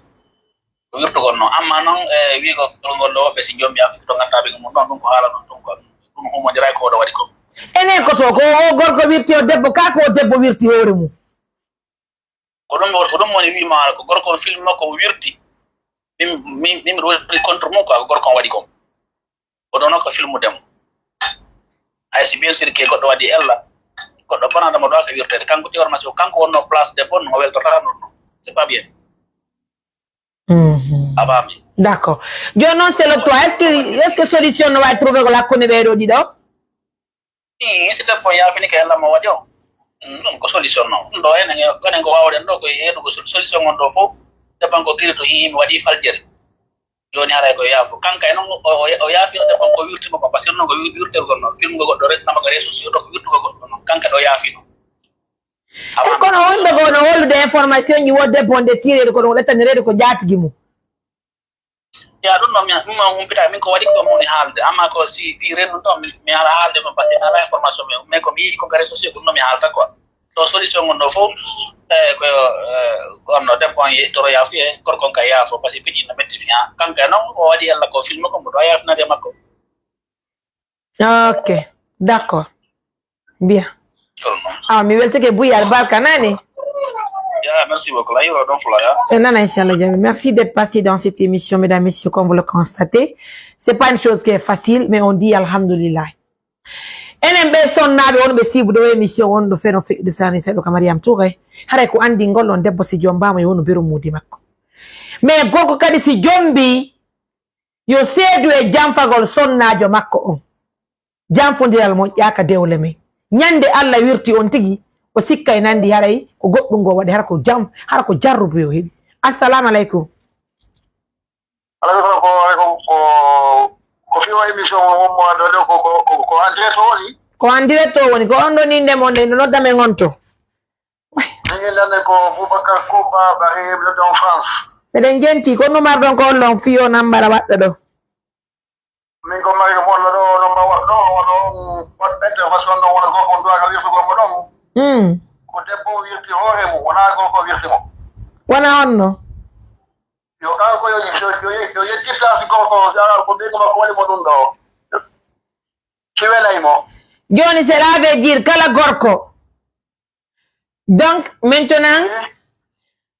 Ko wirtugol non. Amma non, e, wi'ugol ngol ɗo, ɓe si jombi affaire to ngannduɗaa ɓe mum non, ɗum ko haala non, ɗum ko, ɗum humondira e ko oɗo waɗi ko. Enen ko to, ko o gorko wirti o debbo, ka ko o debbo wirti hoore mum. Ko ɗum, ko ɗum woni wi'umaa, ko gorko on film makko o wirti. Min, min, min miɗo woni contre mum quoi, ko gorko on waɗi kon. Ko ɗon non ko filmude mo. Hay si bien sûr que goɗɗo waɗi ella, Goɗɗo bonanda mo ɗo ka wirtede. Kanko tewor ma so kanko wonno place debbo on, o weltortaka non non. C'est pas bien. Mhm. A faami? D'accord. Jooni non, selon toi, est-ce que, est-ce que solution no waawi trouver ko hakkunde ɓee ɗoo ɗiɗo? Ii, si debbo on yaafini ka yalla mo waɗi on. Mm, ɗum ko solution non. Ɗum ɗo enen, enen ko waawɗen ɗo ko yeɗugo sol-, solution on ɗo fof. Debbo on ko kiri to yii mi waɗi faljere. Jooni haray ko yaafo. Kanka e non o, o, o yaafino debbo on ko wirtugo ko, parce que non ko wir-, wirtugol non. Filmgo goɗɗo rek, nama ko réseaux sociaux to ko wirtugol goɗɗo non. Kanka ɗo yaafino. E kono wonɓe goo no hollude information ji wo debbo on de tireede kono o ɓettanereede ko jaatigi mum. Ya, ɗum noon mi, ɗum noon humpita, min ko waɗi ko moni haalde, amma ko si fii rennu ɗon, mi, mi ala haalde ɗum, parce que mi ala information, mais, mais ko mi yi'i ko gare sosiyo, ɗum noon mi haalta quoi. To solution on ɗo fof, eh, ko, eh, ko on no debbo on ye-, toro yaafo, e gorko on ka yaafo, parce que piiji no metti fiya. Kanko e noon, o waɗi Alla ko film ko, mboɗo waawi yaafinade e makko. Ok, d'accord. Bien. Sure, non? Ah, mi weltike buy albarka nani. Yeah, merci beaucoup. La yiro don fula ya. E nana, inchallah, jami. Merci d'être passé dans cette émission, mesdames, messieurs, comme vous le constatez. C'est pas une chose qui est facile, mais on dit alhamdulillah. Enen ɓe sonnaaɓe wonɓe siibude o émission wonɗo feno feƴƴude sani seeɗo ka Mariam Touré. Haray ko anndi ngol on debbo si jombama yo wonu beru muudi makko. Mais gorko kadi si jombi, yo seedu e janfagol sonnaajo makko on. Janfondiral moƴƴaaka dewle men. Ñande Alla wirti on tigi, o sikkay nandi haray ko goɗɗum ngo waɗi, hara ko jam-, hara ko jarrubu yo heɓi. Assalamu aleykum. Aleykum salam, ko, ko, ko, ko fiyo émission mo, mo, mo, ɗo, ɗo, ko, ko, ko, ko en direct o woni? Ko en direct o woni, ko on ɗon innde mon, nde nodda men on to. Min innde ko Boubacar Koumba Barry, mi ɗon France. Meɗen jenti, ko numar ɗon ko on ɗon fiyo nambara waɗɗo ɗo? Min ko mari ko wonno ɗo, no mbawa ɗo, wano on waɗɓe intervention ɗo, wona ko on duwaga wirtugol mo ɗon. Mm. Ko debbo o wirti hoore mum, wona gorko o wirti mo. Wona on no? Yo kanko yo, yo, yo, yo yejjit place gorko o, si alaa ko ɓeygu makko waɗi mo ɗum ɗo. Si welay mo. Jooni, cela veut dire kala gorko Donc, maintenant,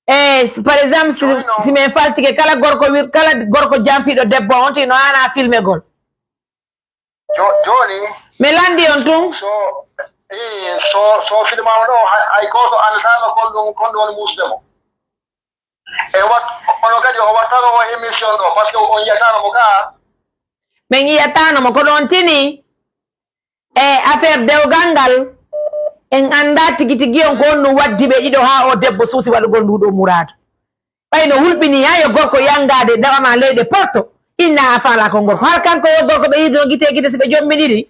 eh, par exemple, si, si min faltike kala gorko wir-, kala gorko janfiiɗo debbo on, tino haana filmegol. Jo-, jooni, mi landi on tun. So, eh, so, so filmaama ɗo, hay, hay gooto anndataa no kon ɗum, kon ɗum woni muusude mo. E wat-, ono kadi o wattano o émission ɗo, parce que on yiyataano mo kaa. Min yiyataano mo, kono on tini. E affaire dewgal ngal, en anndaa tigi tigi on ko honɗum waddi ɓe ɗiɗo haa oo debbo suusi waɗugol nduu ɗoo muraadu. Ɓay no hulɓinii haa yo gorko yanngaade dawa maa leyɗe Porto, inna a faalaaka on gorko. Hara kanko yo gorko ɓe yiiduno gite e gite si ɓe jommbiniri?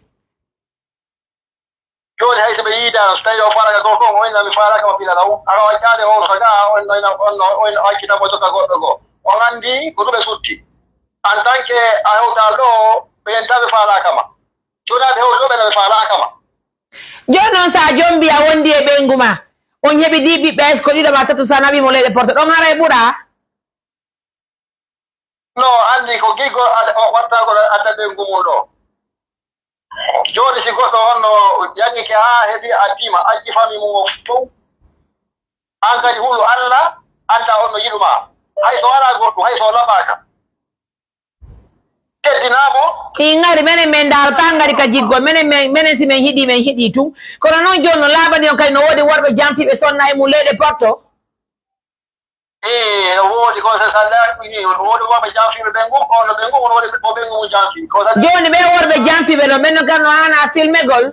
Jooni hay so ɓe yiidaano, so tawii o faalaaka gorko on, o inna mi faalaaka mo bila law. Hara o accaade o saka, on, on, on, on accita mo jokka goɗɗo goo. On anndi ko ɗum ɓe sutti. En tant que a hewtaa ɗoo, ɓe en tawi faalaaka ma. Jooni ɓe hewti ɗoo ɓe no ɓe faalaaka ma. Jooni non, so a jombii a wondi e ɓeyngu maa, on heɓi ɗii ɓiɓɓe, est-ce que ɗiɗo maa tato, so a nawii mo leyɗe Porto, ɗon haray ɓuraa? No, anndi ko giggol ad-, o wattagol adda ɓeyngu mum ɗoo. Jooni si goɗɗo on no jangike haa heɓi a tima, acci fami mum o fow, an kadi hulu Alla, annda on no yiɗu maa. Hay so walaa goɗɗum, hay so o laɓaaka. Teddinaa mo. Ɗi ngari, menen men ndaarata ngari ka jiggol. Menen, men, menen si men hiɗii, men hiɗii tun. Kono non jooni no laaɓani on kadi no woodi worɓe janfiiɓe sonna e mum leyɗe Porto. Ii, no woodi ko sa, sa laaɓi, no woodi worɓe janfiiɓe ɓen ngun, on no ɓen ngun, no woodi ko ɓen ngun janfii. Ko sa jooni ɓee worɓe janfiiɓe ɗon, ɓen non kadi no haana filmegol.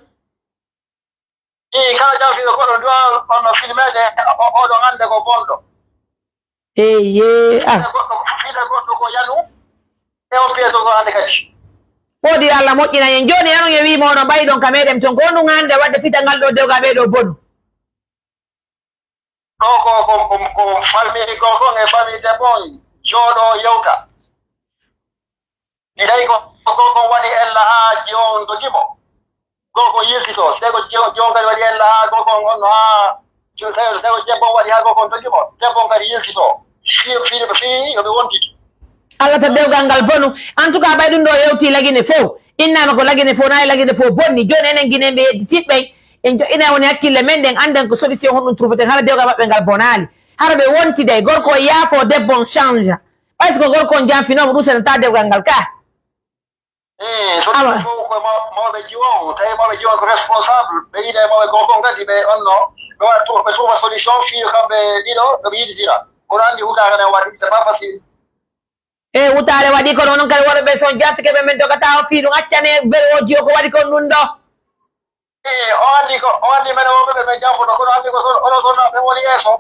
Ii, kala janfiiɗo goɗɗo duwa on no filmeede, o, o, oɗon annda ko bonɗo. Eyee, ah. Fiɗa goɗɗo, fiɗa goɗɗo ko yanu, e on piyeto ko hannde kadi. Woodi yo Allah moƴƴina en. Jooni, anon e wi'i mooɗon ɓayɗon ka meɗen ton, ko honɗum hannde waɗde fital ngal ɗoo dewgal ɓee ɗoo bonu? Ɗoo ko, ko, ko, ko famille gorko on e famille debbo on jooɗoo yewta. Si tawi ko gorko on waɗi ella haa jiwo on dogi mo, gorko on yiltitoo. Si tawi ko jiwo, jiwo on kadi waɗi ella haa gorko on, on haa, si tawi, si tawi ko debbo on waɗi haa gorko on dogi mo, debbo on kadi yiltitoo. Fii, fii, fii yo ɓe wontitu. Allah ta dewgal ngal bonu. En tout cas, ɓay ɗum ɗoo yewtii Lagine fow. Innama ko Lagine fow, nayi Lagine fow bonni. Jooni enen Ginenɓe yedditiiɓe ɓen, en joɗɗinay woni hakkille men, ɗen annden ko solution honɗum trouver ten, hara dewgal maɓɓe ngal bonaali. Hara ɓe wontida e gorko o yaafoo debbo on change. Ɓay si ko gorko on janfinoo mo, ɗum sennataa dewgal ngal ka. Eh, so Awa. Ɗum fof ko maw-, mawɓe jiwo on, tawi mawɓe jiwo on ko responsable, ɓe yiida e mawɓe goo fof kadi ɓe on no, ɓe waɗa tu-, ɓe tuufa solution fii kamɓe ɗiɗo, ɓe yiididira. Kono anndi hutaare ne waɗi, c'est pas facile. E hutaare waɗi kono onon kadi worɓe ɓe son jaatike ɓe men dogata o fii ɗum accane bere o jiwo ko waɗi kon ɗum ɗo. Eh, o anndi ko, o anndi men worɓe ɓe men janfuɗo, kono anndi ko so, onon sonnaaɓe woni yeeso.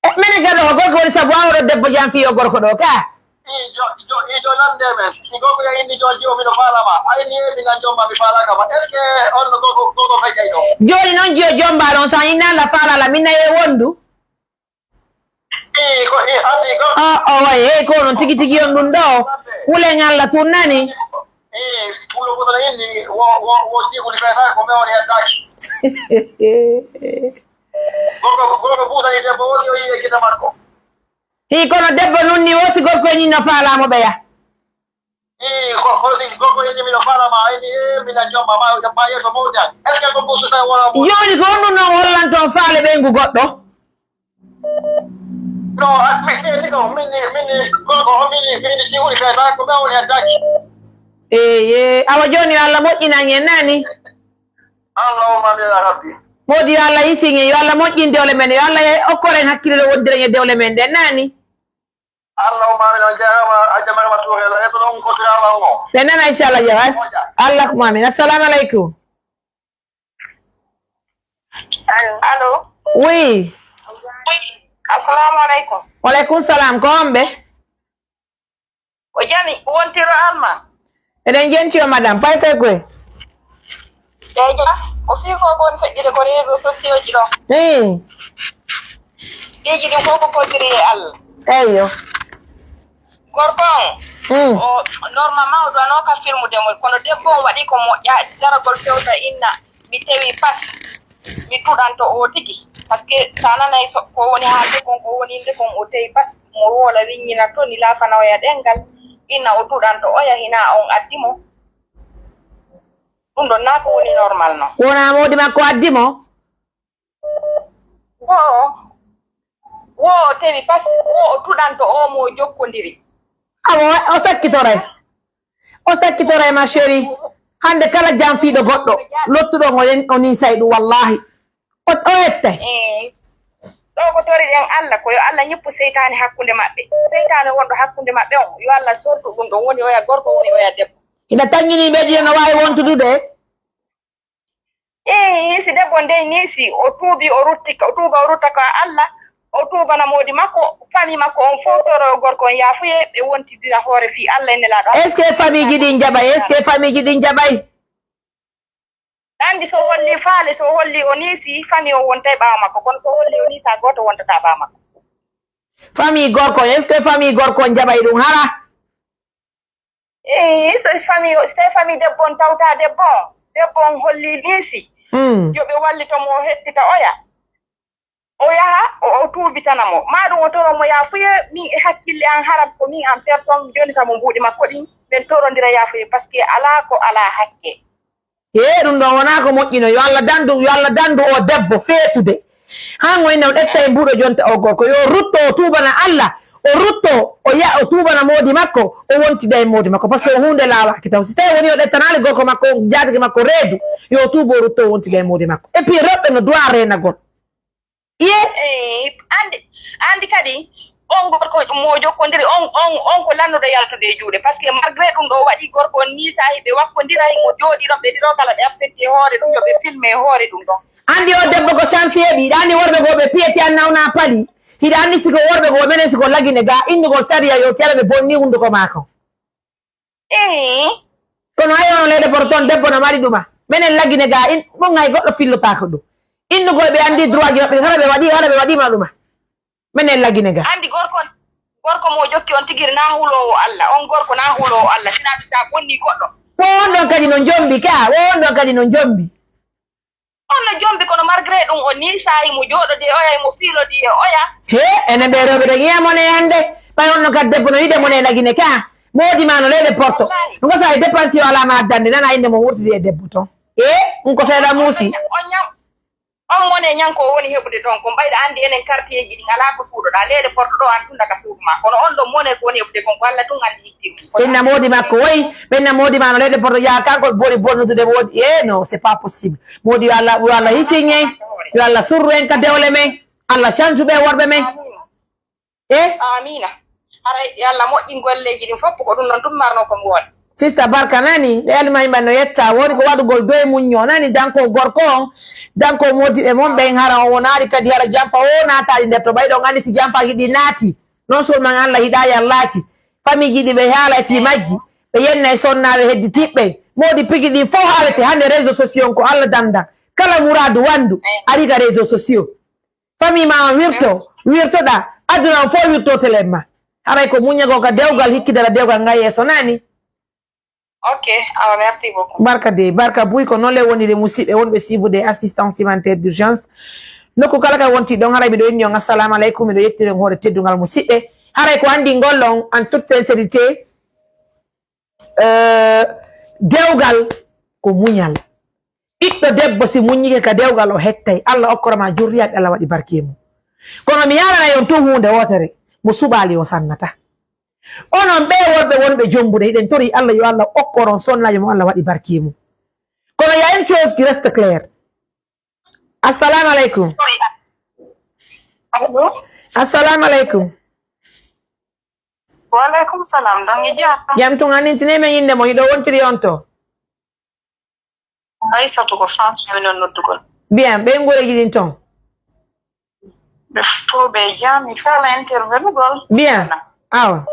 E, minen kadi o gorko woni sabu awa ɗo debbo jam fii o gorko ɗo ka. Ii, jo, jo, ii, jo, nande men. Si gorko ya inni jo jiwo miɗo faala ma. A inni e mi nan jomba mi faala ka ma. Est-ce que on no gorko, gorko feƴƴay ɗo? Jooni noon jiwo jomba ɗon sa inna la faala la minna e wondu. Ii, ko, ii, anndi gorko. O, o, way, hey, ko non tigi tigi on ɗum ɗo. Kulen Alla tun nani. Ii, pulo ko tan inni, wo, wo, wo jiiguli feta ko mewon heddaaki. Gorko, gorko buusani debbo o si o yi'i e gite makko. Hii kono debbo nun ni woo si gorko en ñin no faalaa mo ɓeya. Hii ko, ko si gorko en ñin miɗo faalaa ma, en ni, eh, miɗa jomma ma, ma yeeso mawni an. Est-ce que ko buusu sa wala mo? Jooni ko honɗun non hollanto on faale ɓeyngu goɗɗo? No, a, mi, mi, ni ko, min ni, min ni, gorko o, min ni, min ni si woni feta, ko ɓe woni heddaaki. Eeye, awa jooni yo Alla moƴƴinan en nani. Allahumma amin ya Rabbi. Moodi yo Alla hisin en, yo Alla moƴƴin dewle men, yo Alla okkoren hakkille ɗo wondiren e dewle men ɗen nani. Allahumma amin, on jaaraama, Hajja Mariama Touré, la, e to ɗon ko drama ngo. Ɓe nana inchallah jawas. Moƴƴa. Allahumma amin. Assalamu aleykum. Allo. Oui. Assalamu aleykum. Waleykum salam. Ko on ɓe? Ko jami, wontiro Alma. Eɗen jenti o madame, pay koy koy. Eja, ko fii ko gon feƴƴude ko réseaux sociaux ji ɗon. Hmm. Piiji ɗin fof ko koddiri e Allah. Eyyo. Gorko on, Hmm. o, normalement o duwanoo ka firmude mo, kono debbo on waɗi ko moƴƴa, daragol fewta inna, mi tewi pas, mi tuɗanto o tigi. Parce que sa nanay so, ko woni haalde kon, ko woni innde kon, o tewi pas, mo woola wiññina to, ni laafana oya ɗenngal, inna o tuɗanto oya, hinaa on addi mo. Ɗum ɗon naa ko woni normal non. Wonaa moodi makko addi mo? Wo, wo o tewi pas, wo o tuɗanto o mo jokkondiri. Awa, o sakkitoray. O sakkitoray, ma chérie. Hannde kala janfiiɗo goɗɗo, lottuɗo on o yen-, o ninsay ɗum, wallaahi. O, o ettay. Eh, ɗo ko toriɗen Allah, ko yo Allah ñippu seytaane hakkunde maɓɓe. Seytaane wonɗo hakkunde maɓɓe on, yo Allah sortu ɗum ɗon, woni oya gorko, woni oya debbo. Ina tanngini ɓe ɗiɗo no waawi wontudude. Ii, si debbo ndey nii, si o tuubii, o rutti, o tuuba, o rutta ka Allah, o tuubana moodi makko, famii makko on fow toro gorko on yaafuye, ɓe wontidira hoore fii Allah e Nelaaɗo. Est-ce que famille ji ɗin jaɓay? Est-ce que famille ji ɗin jaɓay? Anndi so holli faale, so holli o nii, si famille o wontay ɓaawo makko, kono so holli o nii, sa gooto wontata ɓaawo makko. Famille gorko on, est-ce que famille gorko on jaɓay ɗum hara? Ii, so famille o, so famille debbo on tawta debbo on, debbo on holli liisi. Hmm. Yo ɓe wallito mo, o hettita oya. O yaha, o, o tuubitana mo. Maa ɗum o toro mo yaafuye, min e hakkille an, haram ko min en personne, mi jonita mo mbuuɗi makko ɗin, ɓen torondira yaafuye, parce que alaa ko alaa hakke. Ee, ɗum ɗon wonaa ko moƴƴino. Yo Allah dandu, yo Allah dandu o debbo feetude. Haa ngo inna o ƴetta e mbuuɗo jonta o gorko. Yo rutto o tuubana Allah. O rutto o ya-, o tuubana moodi makko. O wontida e moodi makko. Parce que o huunde laawaaki taw. Si tawi woni o ƴettanaali gorko makko, jaatigi makko reedu, yo o tuubu o rutto o wontida e moodi makko. Et puis rewɓe no droit reenagol. Iye. Eh, andi, andi kadi, on gorko mo jokkondiri, on, on, on ko lannuɗo yaltude e juuɗe. Parce que malgré ɗum ɗo waɗi gorko on ni saahi ɓe wakkondiray mo jooɗi ɗon, ɓe ɗiɗo kala ɓe accepté e hoore ɗum, yo ɓe filme e hoore ɗum ɗon. Andi o debbo ko chance heɓi, hiɗa andi worɓe goo ɓe piyete an nawna pali. Hiɗa andi siko worɓe goo menen siko lagine ga innugol sariya yo tere ɓe bonni hunduko maako. Ee. Kono hay ono leyɗe Poto toon, debbo no mari ɗuma. Menen Lagine ga, in, ɗum hay goɗɗo fillotaako ɗum. Innugol ɓe anndi droit ji maɓɓe, hara ɓe waɗi, hara ɓe waɗiima ɗuma. Menen Lagine ga. Anndi gorko, gorko mo jokki on tigiri na huloowo Allah. On gorko na huloowo Allah. Sina sa bonni goɗɗo. Wo on ɗon kadi no jombi ka, wo on ɗon kadi no jombi. On no jombi kono malgré ɗum o nii saa'i mo jooɗodii e oya, mo fiilodii e oya. He, enen ɓee rewɓe ɗen, yi'a mone yande. Ɓay on no kadi debbo no yiɗe mone Lagine ka. Moodi ma no leyɗe Porto. Wallahi. Ɗum ko saa'i dépense o alaa ma addande, nana innde mo wurtidi e debbo ton. E, ɗum ko seeɗa muusi. On ñam-, On mone ñanko o woni heɓude ɗon, kon ɓayɗa anndi enen kartiyeeji ɗin alaa ko suuɗoɗaa, leede porto ɗo an tunda ka suudu maa. Kono on ɗon mone ko woni heɓude kon, ko Alla tun anndi ittirɗum. Ɓenna moodi makko, woy, ɓenna moodi maa no leede porto yaa kanko bori bonnude moodi. Eh, non, c'est pas possible. Moodi yo Alla, yo Alla hisin en, yo Alla surru en ka dewle men, Alla change ɓe worɓe men. Amiin. Eh? Amiina. Haray yo Alla moƴƴin golleeji ɗin fof, ko ɗum ɗon tun marno ko mboɗi. Sista Barka nani, ɗe alima yimɓe no yetta, woni ko waɗugol doy muñño. Nani danko gorko on, danko modi ɓe mon ɓen hara on wonaali kadi hara jamfa o naataali nder to ɓay ɗon anndi si jamfaaji ɗi naati. Non seulement Alla hiɗa yallaaki. Famiiji ɗi ɓe haala e fii majji, ɓe yenna e sonnaaɓe hedditiiɓe. Modi pigi ɗin fof haalete hannde réseaux sociaux on ko Alla danda. Kala muraadu wanndu, ari ka réseaux sociaux. Famille ma on wirto, wirtoɗa, aduna on fof wirto telen ma. Haray ko muññagol ka dewgal, hikkidara dewgal ngal yeeso, nani? Ok, awa, merci beaucoup. Barka de, barka buy ko noon le woniri musidɓe wonɓe suivre des assistances humanitaires d'urgence. Nokku kala ka wonti ɗon, haray miɗo inni on assalamu aleykum, miɗo yettiri on hoore teddungal musidɓe. Haray ko anndi ngol ɗon, en toute sincérité, Eh, dewgal ko muñal. Ɓiɗɗo debbo si muññike ka dewgal o hettay, Alla okkora ma jurriya ɓe Alla waɗi barki e mum. Kono mi haalana on tun huunde wootere, mo suɓaali o sannata. Onon ɓee worɓe wonɓe jombude, hiɗen tori Alla yo Alla okkor on sonnaajo mo Alla waɗi barki e mum. Kono y a une chose qui reste claire. Assalamu aleykum. Allo? Assalamu aleykum. Wa aleykum salam, ɗon e jam? Jam tun, anndintine men innde mon, hiɗo wontiri on to? Aysatu ko France mi woni on noddugol. Bien, ɓe nguureeji ɗin ton? Ɓe fof ɓe jam, mi fala intervenugol. Bien, awa.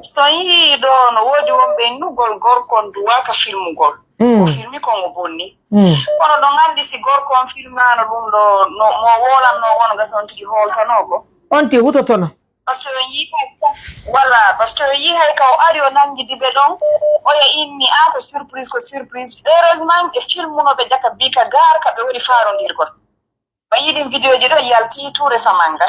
So yii ɗo no woodi wonɓe innugol gorko on duwaaka filmugol. Mm. O filmi kon o bonni. Mm. Kono ɗon anndi si gorko on filmaano ɗum ɗo, no, mo woolanno on gasa on tigi hooltanoo ko? On tigi hutotono. Parce que on yii kay, voilà, parce que on yii hay ka o ari o nanngidi ɓe ɗon, oya inni, "Ah, ko surprise, ko surprise." Heureusement, ɓe filmuno ɓe jaka bi ka gaar ka ɓe woni faarondirgol. Ɓay yiɗin vidéo ji ɗo yalti tout récemment nga.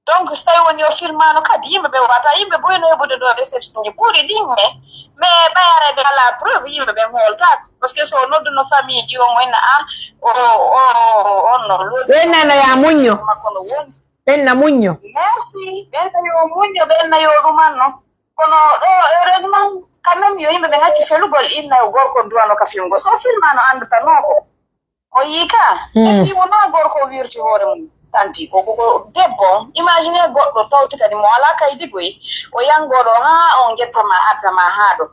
Donc, so tawi woni o filmano kadi, yimɓe ɓe wata, yimɓe boyno heɓude ɗo réception ji ɓuri ɗin, mais, mais ɓay aray ɓe ala preuve, yimɓe ɓen hooltako. Parce que so nodduno famille ji on, wayna a, o, o, o, on no losi. Ɓen nana ya muñño. Makko no woni. Ɓen na muñño. Merci. Ɓen na yo muñño, ɓen na yo ɗumanno. Kono ɗo, heureusement, quand même, yo yimɓe ɓen accu felugol inna yo gorko duwano ka filmgol. So filmano andatano ko. O yii ka, hmm, et puis wonaa gorko o wirti hoore mum, tanti ko, ko, ko debbo on. Imagine goɗɗo tawti kadi mo alaa kaydi goy, o yangoo ɗo haa on ƴetta ma, adda ma haa ɗo.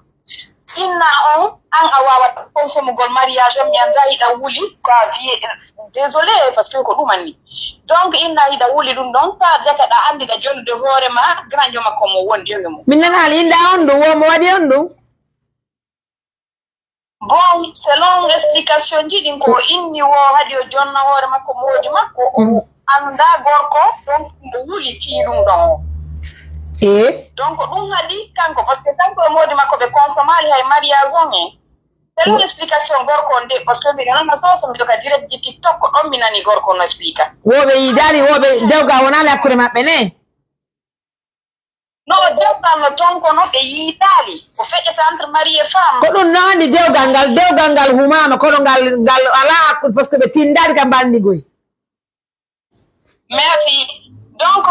Inna on, an a waawata konsomugol mariage on, mi anndaa hiɗa wuli, ko a vie, désolé, parce que ko ɗum anni. Donc, inna hiɗa wuli ɗum ɗon, ta jaka ɗa anndi ɗa jonnude hoore ma, granjo makko mo wondi e mum. Min nanaali inda on ɗum, wo mo waɗi on ɗum. Bon, selon explication ji ɗin ko o inni wo haɗi o jonna hoore makko moodi makko, o anndaa gorko, donc o wuli tii ɗum ɗon o. Eh? Donc ɗum haɗi kanko, parce que kanko e moodi makko ɓe consomaali hay mariage on en. Selon explication gorko on de, parce que mbiɗa nana soso mbiɗo ka direct ji TikTok ko ɗon mi nani gorko on no explica. Woɓe yiidaali, woɓe dewga wonaali hakkunde maɓɓe ne? No o dewgal no ton kono ɓe yiidaali. Ko feƴƴata entre mari e femme. Ko ɗum no anndi dewgal ngal, dewgal ngal humaama, kono ngal, ngal alaa hakkunde, parce que ɓe tindaali ka mbanndi goy. Merci. Donc,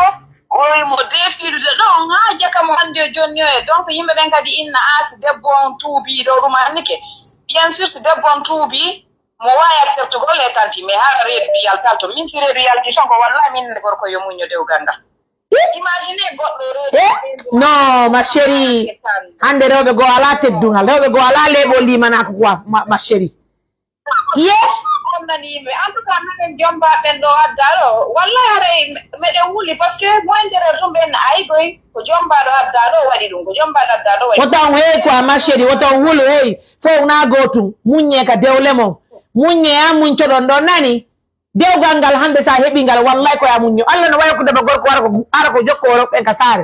oy mo defiidude ɗon, haa jaka mo anndi o jonni o e. Donc, yimɓe ɓen kadi inna, "Ah, si debbo on tuubii ɗo, ɗum annike." Bien sûr, si debbo on tuubii, mo waawi acceptugol e tanti, mais hara reedu yaltal to. Min si reedu yalti ton, ko wallahi min ne gorko yo muñño dewgal ngal. Imagine goɗɗo reedu. Eh? Non, ma chérie. Hannde rewɓe goo alaa teddungal. Rewɓe goo alaa leeɓol limanaaku quoi, ma, ma chérie. Ye? Gomnani yimɓe. En tout cas, minen jombaaɓe ɓen ɗo addaa ɗo. Wallahi haray me-, meɗen wuli, parce que mo intérêt ɗum ɓen ayi koy. Ko jombaaɗo addaa ɗo waɗi ɗum. Ko jombaaɗo addaa ɗo waɗi ɗum. Wota on hey quoi, ma chérie. Wota on wulu hey. Fow na gootum. Muññe ka dewle mon. Muññe an muñcoɗon ɗon nani. Dewgal ngal hannde sa heɓi ngal, wallahi ko ya muñño. Allah no wawi ko debbo gorko wara ko, ara ko jokko o ɓen ka saare.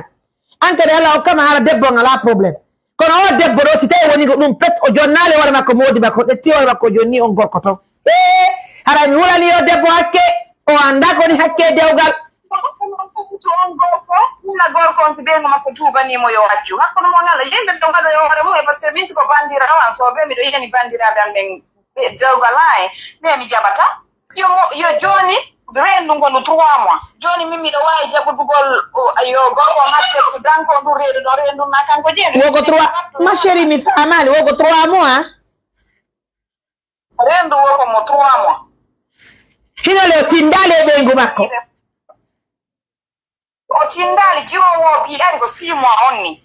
An kadi Allah hokkama hara debbo on alaa problème. Kono o debbo ɗo, si tawi woni ko ɗum pet, o jonnaali hoore makko, moodi makko, o ƴetti hoore makko, o jonni on gorko ton. Ee, haray mi hulani yo debbo hakke, o annda ko woni hakke dewgal. Illa gorko on, si ɓeyngu makko tuubanimo, yo accu. Hakkunde mon Allah, yimɓe ɓe waɗoya hoore mum e, parce que min si ko bandirawo an, so ɓe miɗo yiɗani bandiraaɓe am ɓen. dewgal haa en. Mais mi jaɓata. Yo mo, yo jooni, reendu ngu no trois mois. Jooni min miɗo waawi jaɓugol, o, yo gorko on accepte danko ndu reendu ɗon, reendu na kanko jeyi. Woko trois, ma chérie, mi faamaali, woko trois mois. Reendu woko mo trois mois. Hino le o tindaali e ɓeyngu makko. O tindaali, jiwo wo bii ari ko six mois on ni.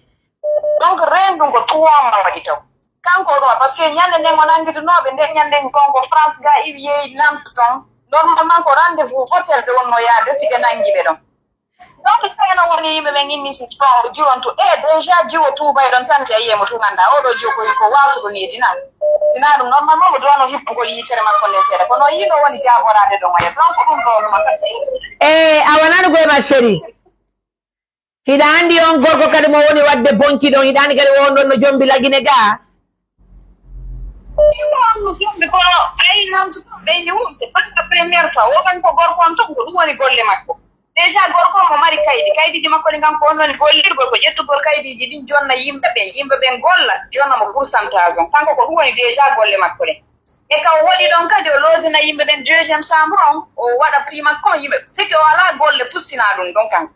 Donc, reendu ngo trois mois waɗi taw. Kanko o ɗuma, parce que ñande nden o nanngidunooɓe, nden ñande ngon ko France ga iwi yehi namtu ton. Normalement, ko rendez-vous hôtel ɓe wonno yaade, si ɓe nanngi ɓe ɗon. Donc, tawi no woni yimɓe ɓen inni si jiwo, jiwon tu. E déjà jiwo tuubay ɗon tan, te a yi'e mo tun anndaa. Oo ɗoo jiwo ko, ko waasuɗo needi na. Sinaa ɗum, normalement, mo duwano hippugol yitere makko nden seeɗa. Kono o yi'ii no woni jaaboraade ɗon oya. Donc, ɗum ɗoo ɗum. E a wanaano goy ma chérie. Hiɗa anndi on gorko kadi mo woni waɗde bonki ɗon, hiɗa anndi kadi won ɗon no jombi lagine gaa. Ɗum on no jombi, kono ay namtu ton ɓe ni wum, c'est pas la première fois. Wo kan ko gorko on ton, ko ɗum woni golle makko. Déjà gorko on mo mari kaydi, kaydiiji makko ɗin kan ko on woni gollirgol, ko ƴettugol kaydiiji ɗin jonna yimɓe ɓen, yimɓe ɓen golla, jonna mo pourcentage on. Kanko ko ɗum woni déjà golle makko ɗen. E ka o waɗi ɗon kadi, o loosina yimɓe ɓen deuxième chambre on, o waɗa prix makko on, yimɓe, c'est que o alaa golle fussinaa ɗum ɗon kanko.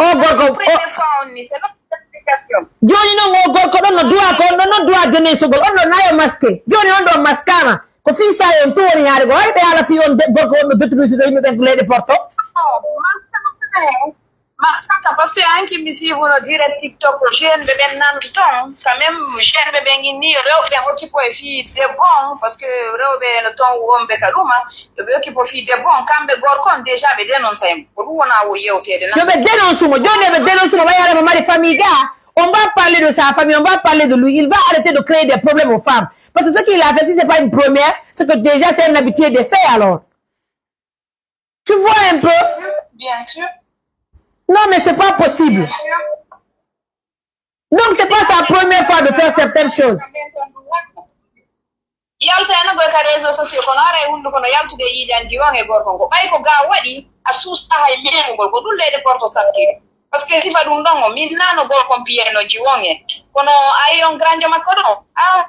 O gorko, o première fois on ni, c'est notre explication. Jooni non o gorko ɗon no duwa ko, on ɗon no duwa denesugol, on ɗon nayo maske. Jooni on ɗon maskama. Ko fii sa on tun woni haade ko. Hari ɓe haala fii on de-, gorko on no détruisude yimɓe ɓen ko leyɗe Porto. Oh, maskama. Maskata, parce que hanki mi siibuno direct TikTok, ko jeune ɓe ɓen nandu ton. Quand même, jeune ɓe ɓen inni rewɓe ɓen occupé e fii debbo on, parce que rewɓe no ton wonɓe ka ɗuma, yo ɓe occupé fii debbo on. Kamɓe gorko on, déjà ɓe dénoncé mo. Ko ɗum wona wo yewtede na. Yo ɓe dénonce mo. Jooni ɓe dénonce mo, ɓay haala mo mari famille ga. On va parler de sa famille, on va parler de lui. Il va arrêter de créer des problèmes aux femmes. Parce que ce qu'il a fait, si c'est pas une première, c'est que déjà c'est un habitué des faits alors. Tu vois un peu? Bien sûr. Non, mais c'est pas possible. Bien sûr. Donc, c'est pas sa première fois de faire certaines choses. Yalta ena goy ka réseaux sociaux, kono ara e hunduko no yaltude e ƴiiƴan jiwon e gorko ngo. Ɓay ko ga waɗi, a suusta hay memugol, ko ɗum leyɗe Porto sattiri. Parce que sifa ɗum ɗon o, min nano gorko on piyayno jiwon en. Kono ayi on granjo makko ɗon, ah,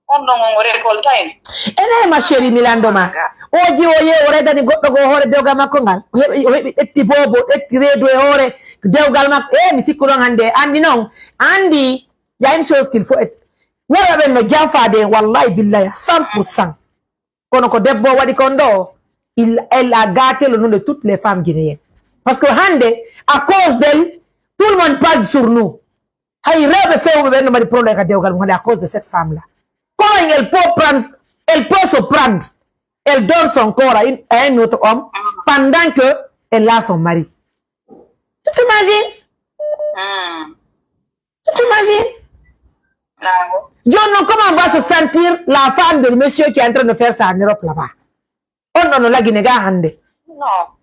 on ɗon on o récoltayno. Ene ma chérie, mi lando ma. O jiwo ye, o redani goɗɗo goo hoore dewgal makko ngal. O heɓi, o heɓi ɗetti boobo, ɗetti reedu e hoore dewgal makko. Eh, mi sikku ɗon hannde. Anndi non, anndi, y a une chose qu'il faut être. Worɓe ɓen no janfaade en, wallahi billahi, cent pour cent. Kono ko debbo waɗi kon ɗo, il, elle a gâté le nom de toutes les femmes guinéennes. Parce que hannde, à cause d'elle, tout le monde parle sur nous. Hay rewɓe fewɓe ɓen no mari problème ka dewgal mum hannde à cause de cette femme-là. Comment elle peut prendre, elle peut se prendre, elle donne son corps à une, à un autre homme pendant que elle a son mari. Tu t'imagines? Hmm. Tu t'imagines? Bravo. Jooni non, comment va se sentir la femme de monsieur qui est en train de faire ça en Europe là-bas? On ɗon no lagine ga hannde. Non.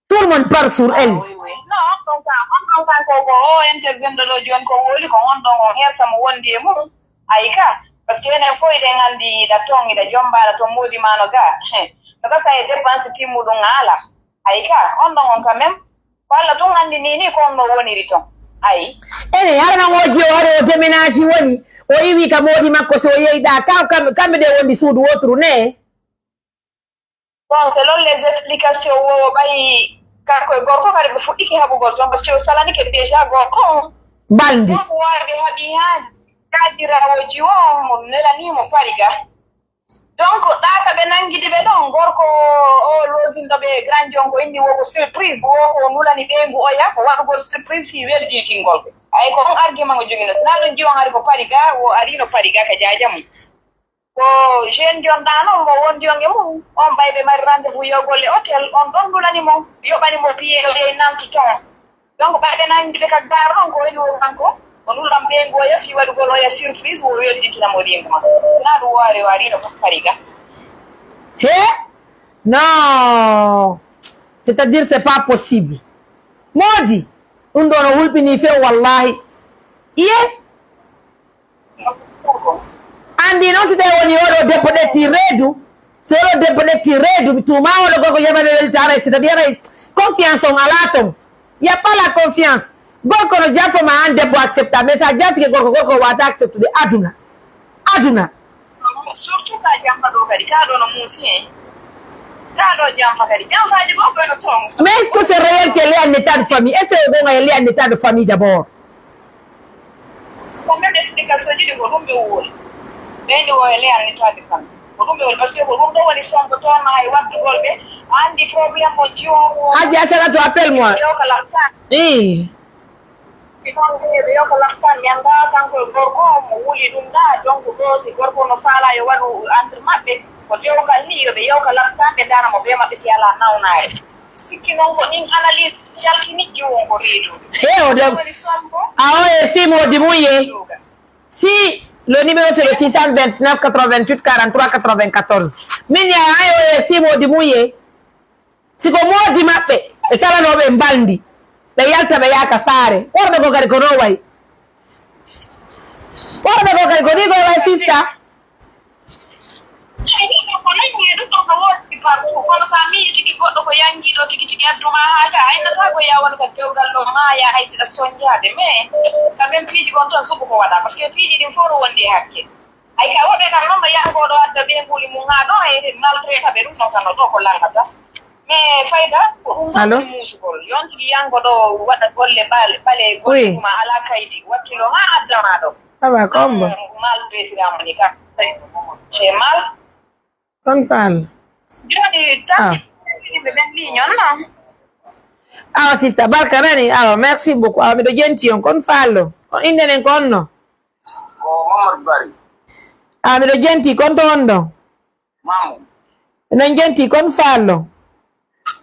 Tout le monde part sur elle. Ah, oui, oui. Non, on ɗon ka, on ɗon kan ko, ko o interview ɗo jooni ko woli ko on ɗon on hersa mo wondi e mum. Ayi ka, parce que enen fof eɗen anndi iɗa ton, iɗa jombaɗa ton moodi ma no ga. No gasa e dépense timmuɗum a ala. Ayi ka, on ɗon on quand même. Ko Alla tun anndi ni, ni ko on no woniri ton. Ayi. Ene, hara nan o jiwo, hara o déménage woni. O iwi ka moodi makko, so o yehi ɗa, ka, kam-, kamɓe ɗe wondi suudu woturu ne. Bon, selon les explications, wo, wo ɓay kanko e gorko kadi ɓe fuɗɗike haɓugol ton, parce que o salanike déjà gorko on. Balndi. Donc, waawde haɓi haa jaagiraawo jiwo on mo nelani mo Pariga. Donc, ɗa ka ɓe nanngidi ɓe ɗon, gorko o loosinɗo ɓe grand jon ko inni wo ko surprise, wo ko nulani ɓeyngu oya, ko waɗugol surprise fii welditingol ɓe. Ay, ko on argument o jogino. Si naa ɗon jiwon hari ko Pariga, wo arino Pariga ka jaaja mum. Ko jeune jon ɗa non mo wondi on e mum, on ɓay ɓe mari rendez-vous yogol e hôtel, on ɗon nulani mo, yoɓani mo billet o yehi nanti ton. Donc, ɓay ɓe nangi ɓe ka gare ɗon, ko woni wo kanko, o nulan ɓeyngu oya fii waɗugol oya surprise, wo weldintina mo ɓeyngu ma. Si naa ɗum waari, o arino fof Pariga. He? Non. C'est-à-dire, c'est pas possible. Moodi, ɗum ɗo no hulɓinii few, wallahi. Iye? Anndi noon, si tawii woni oɗo debbo ƴetti reedu, si oɗo debbo ƴetti reedu, mi tuuma oɗo gorko yamaɓe weltaare, c'est-à-dire, confiance on alaa ton. Y a pas la confiance. Gorko no jafo ma an debbo accepta, mais sa jafike gorko, gorko wata acceptude aduna. Aduna. Surtout ka Jamfa ɗo kadi, ka ɗo no muusi en. Ka ɗo Jamfa kadi, Jamfaaji goo ko no toon. Mais est-ce que c'est réel que ley en état de famille? Est-ce que ko gonga e ley en état de famille d'abord? Ko même explication ji ɗi ko ɗum ɓe woni. Ɓe ndi o e ley en état de famille. Ko ɗum ɓe woni, parce que ko ɗum ɗo woni sombo toon hay waddugol ɓe. A anndi problème mo jiwo o. Hajja Salatu, appelle-moi. Yo kala. Ii. Si non, ɓe, ɓe yoka laftan, mi anndaa kanko e gorko, mo wuli ɗum ɗaa, donc ɗoo, si gorko no faalaa yo waɗu entre maɓɓe, ko dewgal nii, yo ɓe yoka laftan, ɓe ndaara mo bee maɓɓe si alaa nawnaare. Sikki non ko ɗin analyse yaltini jiwon ko reedude. He, o ɗon. Woni sombo. A o e simoodi mum ye. Si le numéro c'est le six cent vingt-neuf quatre-vingt-huit quarante-trois quatre-vingt-quatorze. Min ya a o e simoodi mum ye. Si ko moodi maɓɓe, ɓe salanoo ɓe mbalndi, ɓe yalta ɓe yaaka saare. Worɓe goo kadi ko non wayi. Worɓe goo kadi ko nii goo wayi, sista. Eyi, ɗum ɗon ko non, ɗum ɗon ko woodi partout. Kono so a miijii tigi goɗɗo ko yanngiiɗo tigi tigi addu maa haa ga, a innataa ko yaa won ka dewgal ɗo maaya hay si ɗa sonjaade. Mais, quand même, piiji gon tan suɓu ko waɗaa. Parce que piiji ɗin fof no wondi e hakke. Ay, ka woɓɓe kan non no yahgoo ɗo adda ɓeynguuli mum haa ɗo e maltraita ɓe, ɗum non kan no ɗo ko langata. Mais fayda, ko ɗum ɗon Allo? Woni muusugol. Yon tigi yahgo ɗo waɗa golle ɓale, ɓale golle Oui. Kuma alaa kaydi, wakkilo haa adda maa ɗo. Aba, kombo. Mm, maltraitira mo ni ka. C'est mal. Kon faal. Jooni, Ah. Tati, yimɓe ɓen ligne on non. Awa, sista, barka nani. Awa, merci beaucoup. Awa, miɗo jenti on. Kon faalo. On innde nden ko on no? Ko Mamadou Bari. Ah, miɗo jenti, kon to on ɗon? Mamu. Miɗo jenti, kon faallo?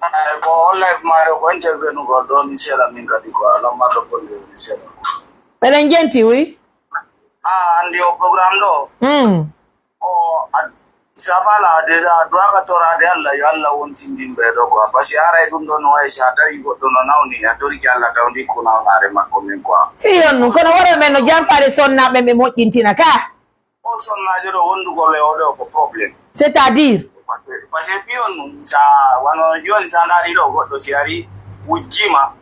Eh, ko on live maare, ko intervenu ko ɗo ni seeɗa min kadi ko alamma ɗo bonde ni seeɗa. Miɗo jenti, oui. Ah, andi o programme ɗo? Hmm. O ad-, sa faala déjà, duwaka torade Allah, yo Allah wontindin ɓe ɗo quoi. Parce que aray ɗum ɗo no wayi sa tawi goɗɗo no nawni, a toriki Allah taw ndikku nawnaare makko min quoi. Fii on ɗum, kono worɓe ɓen no janfaade sonnaaɓe ɓe moƴƴintina ka. On sonnaajo ɗo wondugol e oɗo ko problème. C'est-à-dire? Parce que, parce que mbiyon ɗum, sa wano jooni sa ndaari ɗo goɗɗo si ari wujjima,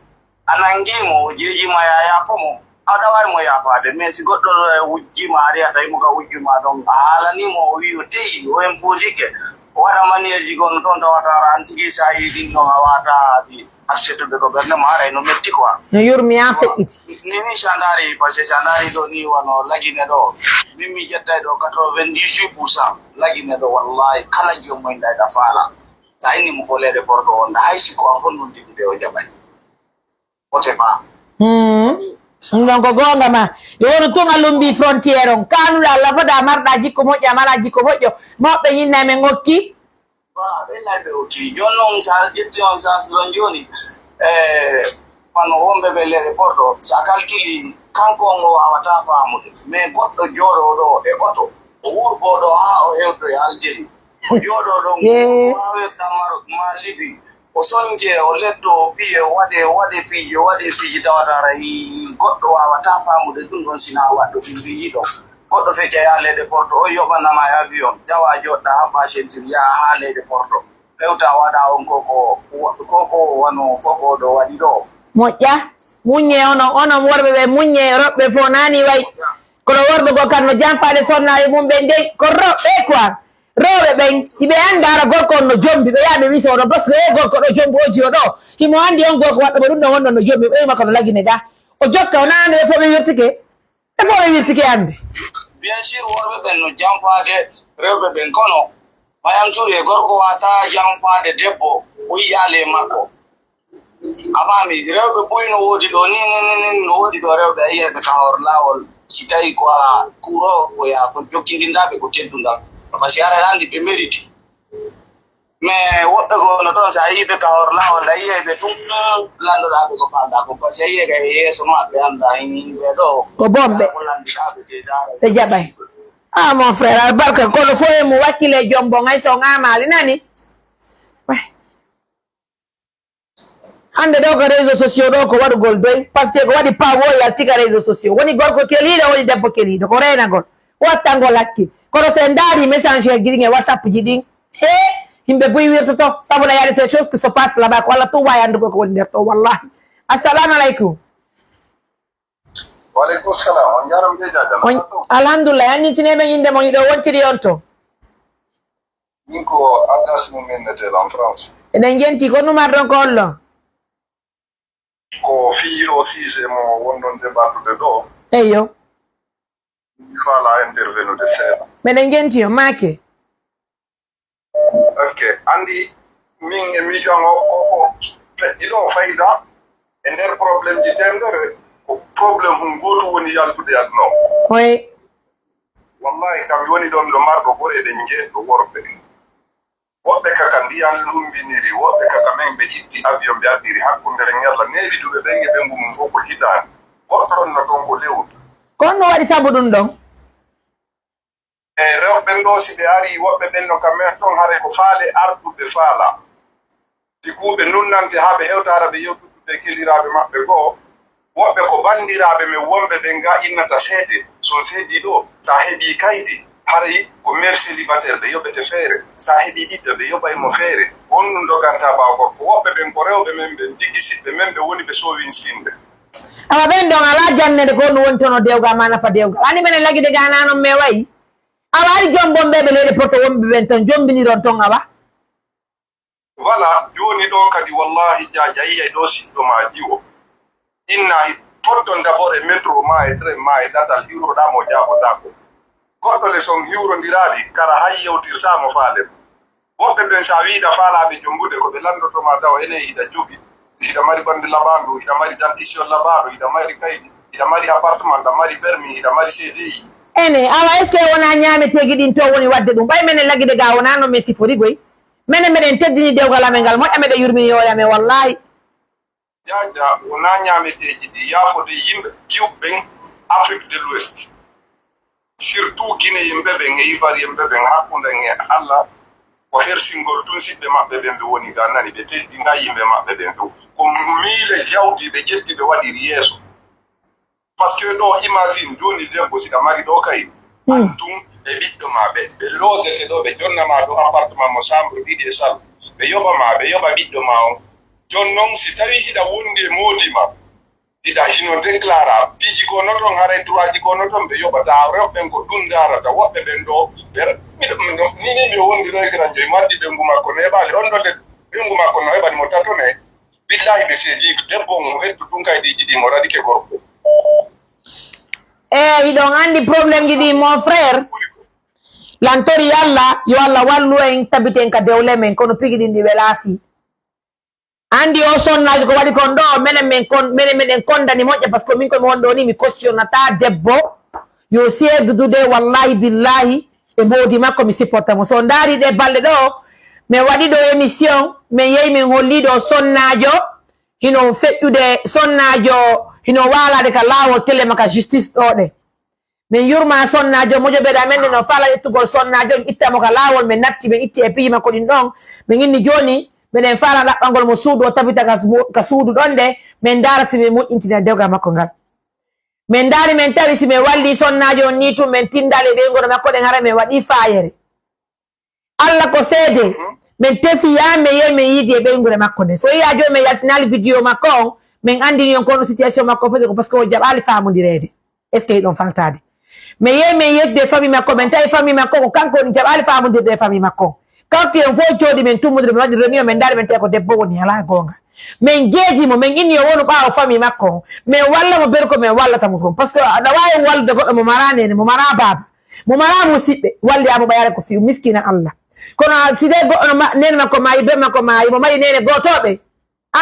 a nangi mo, o jeeji ma ya yaafo mo, aɗa waawi mo yaafaade. Mais si goɗɗo wujjima, ari a tawi mo ka wujjuma ɗon, a haalani mo, o wi o teyi, o imposike, o waɗa manière ji gono toon tawata ara an tigi sa yiɗin ɗon a wata acceptude ko ɓernde ma aray no metti quoi. No yurmi an feƴƴiti. Ni, ni sa ndaari, parce que sa ndaari ɗo ni wano Lagine ɗo. Min mi ƴettay ɗo quatre-vingt-dix-huit pour cent Lagine ɗo, wallahi kala jom mo inda ida faala. Sa inni mo ko leɗe porto on, hay si ko a honɗun diɗude o jaɓay. Ote fa. Hmm. Ɗum ɗon ko goonga ma. Yo wonu tun a lumbi frontière on. Kaanuɗa Allah fota marɗa jikko moƴƴa, mala jikko moƴƴo. Mawɓe ñinna men okki. Waaw, ɓen nay ɓe o tigi. Jooni non, so a ƴetti on, so a ɗon jooni, e, wano wonɓe ɓe leyɗe Porto, so a kalkili, kanko on o waawataa faamude. Mais goɗɗo jooɗooɗo e oto, o wurɓoo ɗo haa o hewtoy Algérie. O jooɗoo ɗon, Yee. O waawirta Maroc, maa Libi. O sonje, o letto, o piye, o waɗe, o waɗe piiji, o waɗe piiji, tawata ara hi-, goɗɗo waawataa faamude ɗum ɗon, sinaa waɗɗo fii fii ɗon. Goɗɗo fecca yaaleede Porto, o yoɓanama e avion, jawa joɗɗa, haɓɓa ceinture, yaha haa leyɗe Porto. Hewta waɗa on ko, ko, ko, ko wano ko ko ɗo waɗi ɗo. Moƴƴa, muññe onon, onon worɓe ɓe, muññe rewɓe fof naani way. Kono worɓe goo kan no janfaade sonnaaɓe mum ɓen dey, ko rewɓe quoi. Rewɓe ɓen, hiɓe annda ara gorko on no jombi, ɓe yaha ɓe wisa onon, parce que o gorko ɗo jombi o jiyo ɗo, himo anndi on gorko waɗɗo mo ɗum ɗo wonno no jombi, ɓe wima kono lagine ga. O jokka, o naani ɓe fof ɓe wirtike. E fof ɓe wirtike annde. Bien sûr, worɓe ɓen no janfaade rewɓe ɓen, kono Mayam Touré, gorko wata janfaade debbo, o yiyaali e makko. A faami, rewɓe buy no woodi ɗo, ni, ni, ni, ni, no woodi ɗo rewɓe, a yiyay ɓe ka hoore laawol, si tawi ko a kuuro, ko yaa ko jokkindinɗaa ɓe ko teddungal. Parce que aɗa anndi ɓe mérite. Mais woɓɓe goo no ɗon, so a yii ɓe ka hoore laawol, a yiyay ɓe tun, landoɗaa ɓe ko faalɗaa kon, parce que a yiyay kay yeeso maɓɓe, anndaa yimɓe ɗo. Ko bonɓe. Ko landiɗaa ɓe déjà. Ɓe jaɓay. Ah, mon frère, albarka, kono fof e mum wakkile jom bon, hay so on amaali, nani? Way. Hannde ɗo ko réseaux sociaux ɗo ko waɗugol doy, parce que ko waɗi pawo yalti ka réseaux sociaux. Woni gorko keliiɗo, woni debbo keliiɗo, ko reenagol, wattangol hakkil. Kono so en ndaari message ji ɗin e WhatsApp ji ɗin, he, yimɓe buy wirtoto, sabu la y a des choses qui se passent là-bas, ko Allah tun waawi anndude ko woni nder to, wallahi. Assalamu aleykum. Wa aleykum salam. On njaaraama, Mbiye Jaaja. On, alhamdulillah, yanndintinee men innde mon, hiɗo wontiri on to. Min ko Algasi mo min netee lan France. Eɗen jenti, ko numar ɗon ko hollo? Ko fii o siise mo wonɗon debattude ɗo. Eyyo. Mi faala intervenude seeɗa. Meɗen jenti yo maake. Ok, anndi min e miijo an o, o, o feƴƴi ɗo fayda e nder problème ji teemedere, ko problème hun gootu woni yaltude e aduna o. Oye. Wallahi, kam mi woni ɗo, miɗo marɗo goreeɓe njeeɗiɗo worɓe. Woɓɓe ka ka ndiyan lumbiniri, woɓɓe ka ka men ɓe itti avion ɓe addiri hakkunde ren yalla neeɓiduɓe ɓen e ɓeyngu mum fof ko hitaande. Goɗɗo ɗon no toon ko lewru. Ko honno waɗi sabu ɗum ɗon? E rewɓe ɓen ɗoo, si ɓe arii, woɓɓe ɓen no ka men ton, haray ko faale arduɓe faala. Tiguuɓe nunnante haa ɓe hewta hara ɓe yewtuddude e keliraaɓe maɓɓe goo. Woɓɓe ko banndiraaɓe men wonɓe ɓen ga innata seede. So on seedii ɗoo, so a heɓii kaydi, haray ko mère célibataire ɓe yoɓete feere. So a heɓii ɓiɗɗo, ɓe yoɓay mo feere. Honɗun dogantaa ɓaawo gorko? Woɓɓe ɓen ko rewɓe men ɓen, tigi siɓɓe men ɓe woni ɓe soowinsinde. Awa ɓen ɗon alaa jannede ko honɗun woni tono dewgal maa nafa dewgal. Ani menen lagide ga naa non me wayi. Awa ari jombon ɓe ɓe leyɗe porto wonɓe ɓen ton, jombiniron ton awa. Voilà, jooni ɗoo kadi, wallahi, Jaaja, yi'ay ɗoo siɗɗo maa jiwo. Inna fotton d'abord e métro maa e train maa e ɗatal, hiwroɗaa mo, jaabotaako. Goɗɗo le, si on hiwrondiraali, kara hay yewtirtaa mo faale mo. Woɓɓe ɓen, si a wi'i hiɗa faalaa ɓe jombude, ko ɓe lanndotoo maa tawa enen hiɗa jogii, hiɗa mari banndu laɓaandu, hiɗa mari dentition laɓaaɗo, hiɗa mari kaydi, hiɗa mari appartement, hiɗa mari permis, hiɗa mari C D I. Ene, awa, est-ce que wonaa ñaameteeji ɗin to woni waɗde ɗum? Ɓay menen lagide ga wonaa no men sifori goy. Menen meɗen teddini dewgal amen ngal, moƴƴa meɗen yurmini hoore amen, wallahi. Jaaja, wonaa ñaameteeji ɗi, yaafode yimɓe jiwɓe ɓen Afrique de l'Ouest. Surtout Guinéen ɓe ɓen e Ivoirien ɓe ɓen, hakkunde en e Alla, ko hersingol tun siɓɓe maɓɓe ɓen ɓe woni ga, nani, ɓe teddinaa yimɓe maɓɓe ɓen ɗum. Ko miile jawdi ɓe ƴetti ɓe waɗiri yeeso. Parce que ɗoo, imagine, jooni debbo, si ka mari ɗoo kay, hmm, an tun e ɓiɗɗo maa ɓe, ɓe logete ɗoo, ɓe jonna maa ɗoo appartement mo chambre ɗiɗi e salle, ɓe yoɓa maa, ɓe yoɓa ɓiɗɗo maa on. Jooni non, si tawii hiɗa wondi e moodi maa, hiɗa hino déclara, piiji goo no ton, haray droitji goo no ton, ɓe yoɓataa rewɓe ɓen, ko ɗun ndaarata. Woɓɓe ɓen ɗoo, ɓe, miɗo, miɗo, ni, ni miɗo wondiroyde ranjoy, mi waddi ɓeyngu makko, neeɓaali. On ɗoo le, ɓeyngu makko no heɓani mo tato ne. Billahi, ɓe seedii debbo on, mo hettu tun kay ɗi jiɗi mo, radike gorko. Eh, hiɗon anndi problème ji ɗi, mon frère. Lantori Alla, yo Alla wallu en, tabiten ka dewle men, kono piiji ɗin ɗi welaa fii. Anndi o sonnaajo ko waɗi kon ɗoo, menen men kon, menen meɗen kondani moƴƴa, parce que min ko mi won ɗoo ni, mi cautionnataa debbo yo seedudude, wallahi billahi, e moodi makko, mi supporta mo. So ndaari ɗee balɗe ɗoo, men waɗi ɗoo émission, men yehi men holli ɗoo sonnaajo, hino feƴƴude, sonnaajo hino waalaade ka laawol télé ma ka justice ɗoo ɗe. Men yurmaa sonnaajo, mojobeeɗo amen nden no faala ƴettugol sonnaajo, en itta mo ka laawol, men natti, men itti e piiji makko ɗin ɗon. Men inni jooni, meɗen faala ɗaɓɓangol mo suudu, o tabita ka su-, ka suudu ɗon de, men ndaara si men moƴƴintina dewgal makko ngal. Men ndaari, men tawi si men wallii sonnaajo on nii tun, men tindaali e ɓeynguure makko ɗen, hara men waɗii faayere. Alla ko seede, men tefi yaa men yehi men yiidi e ɓeynguure makko nden. So yiyaa jooni men yaltinaali video makko on, men anndini on ko honno situation makko foti ko, parce que o jaɓaali faamondireede. Est-ce que hiɗon faltaade? Men yehi men yettude e famille makko, men tawi famille makko ko kanko woni jaɓaali faamondirde e famille makko. Quartier on fof jooɗii, men tummodiri, men waɗi réunion, men ndaari, men tawi ko debbo woni, alaa goonga. Men jeeji mo, men inni yo wonu ɓaawo famille makko on. Men walla mo, beru ko men wallata mo kon. Parce que aɗa waawi wallude goɗɗo mo maraa neene, mo maraa baaba, mo maraa musiɓɓe, walliyaa mo ɓay hara ko fii miskiina Alla. Kono si dee goɗɗo no ma-, neene makko maayi, ben makko maayi, mo mari neene gootooɓe, a,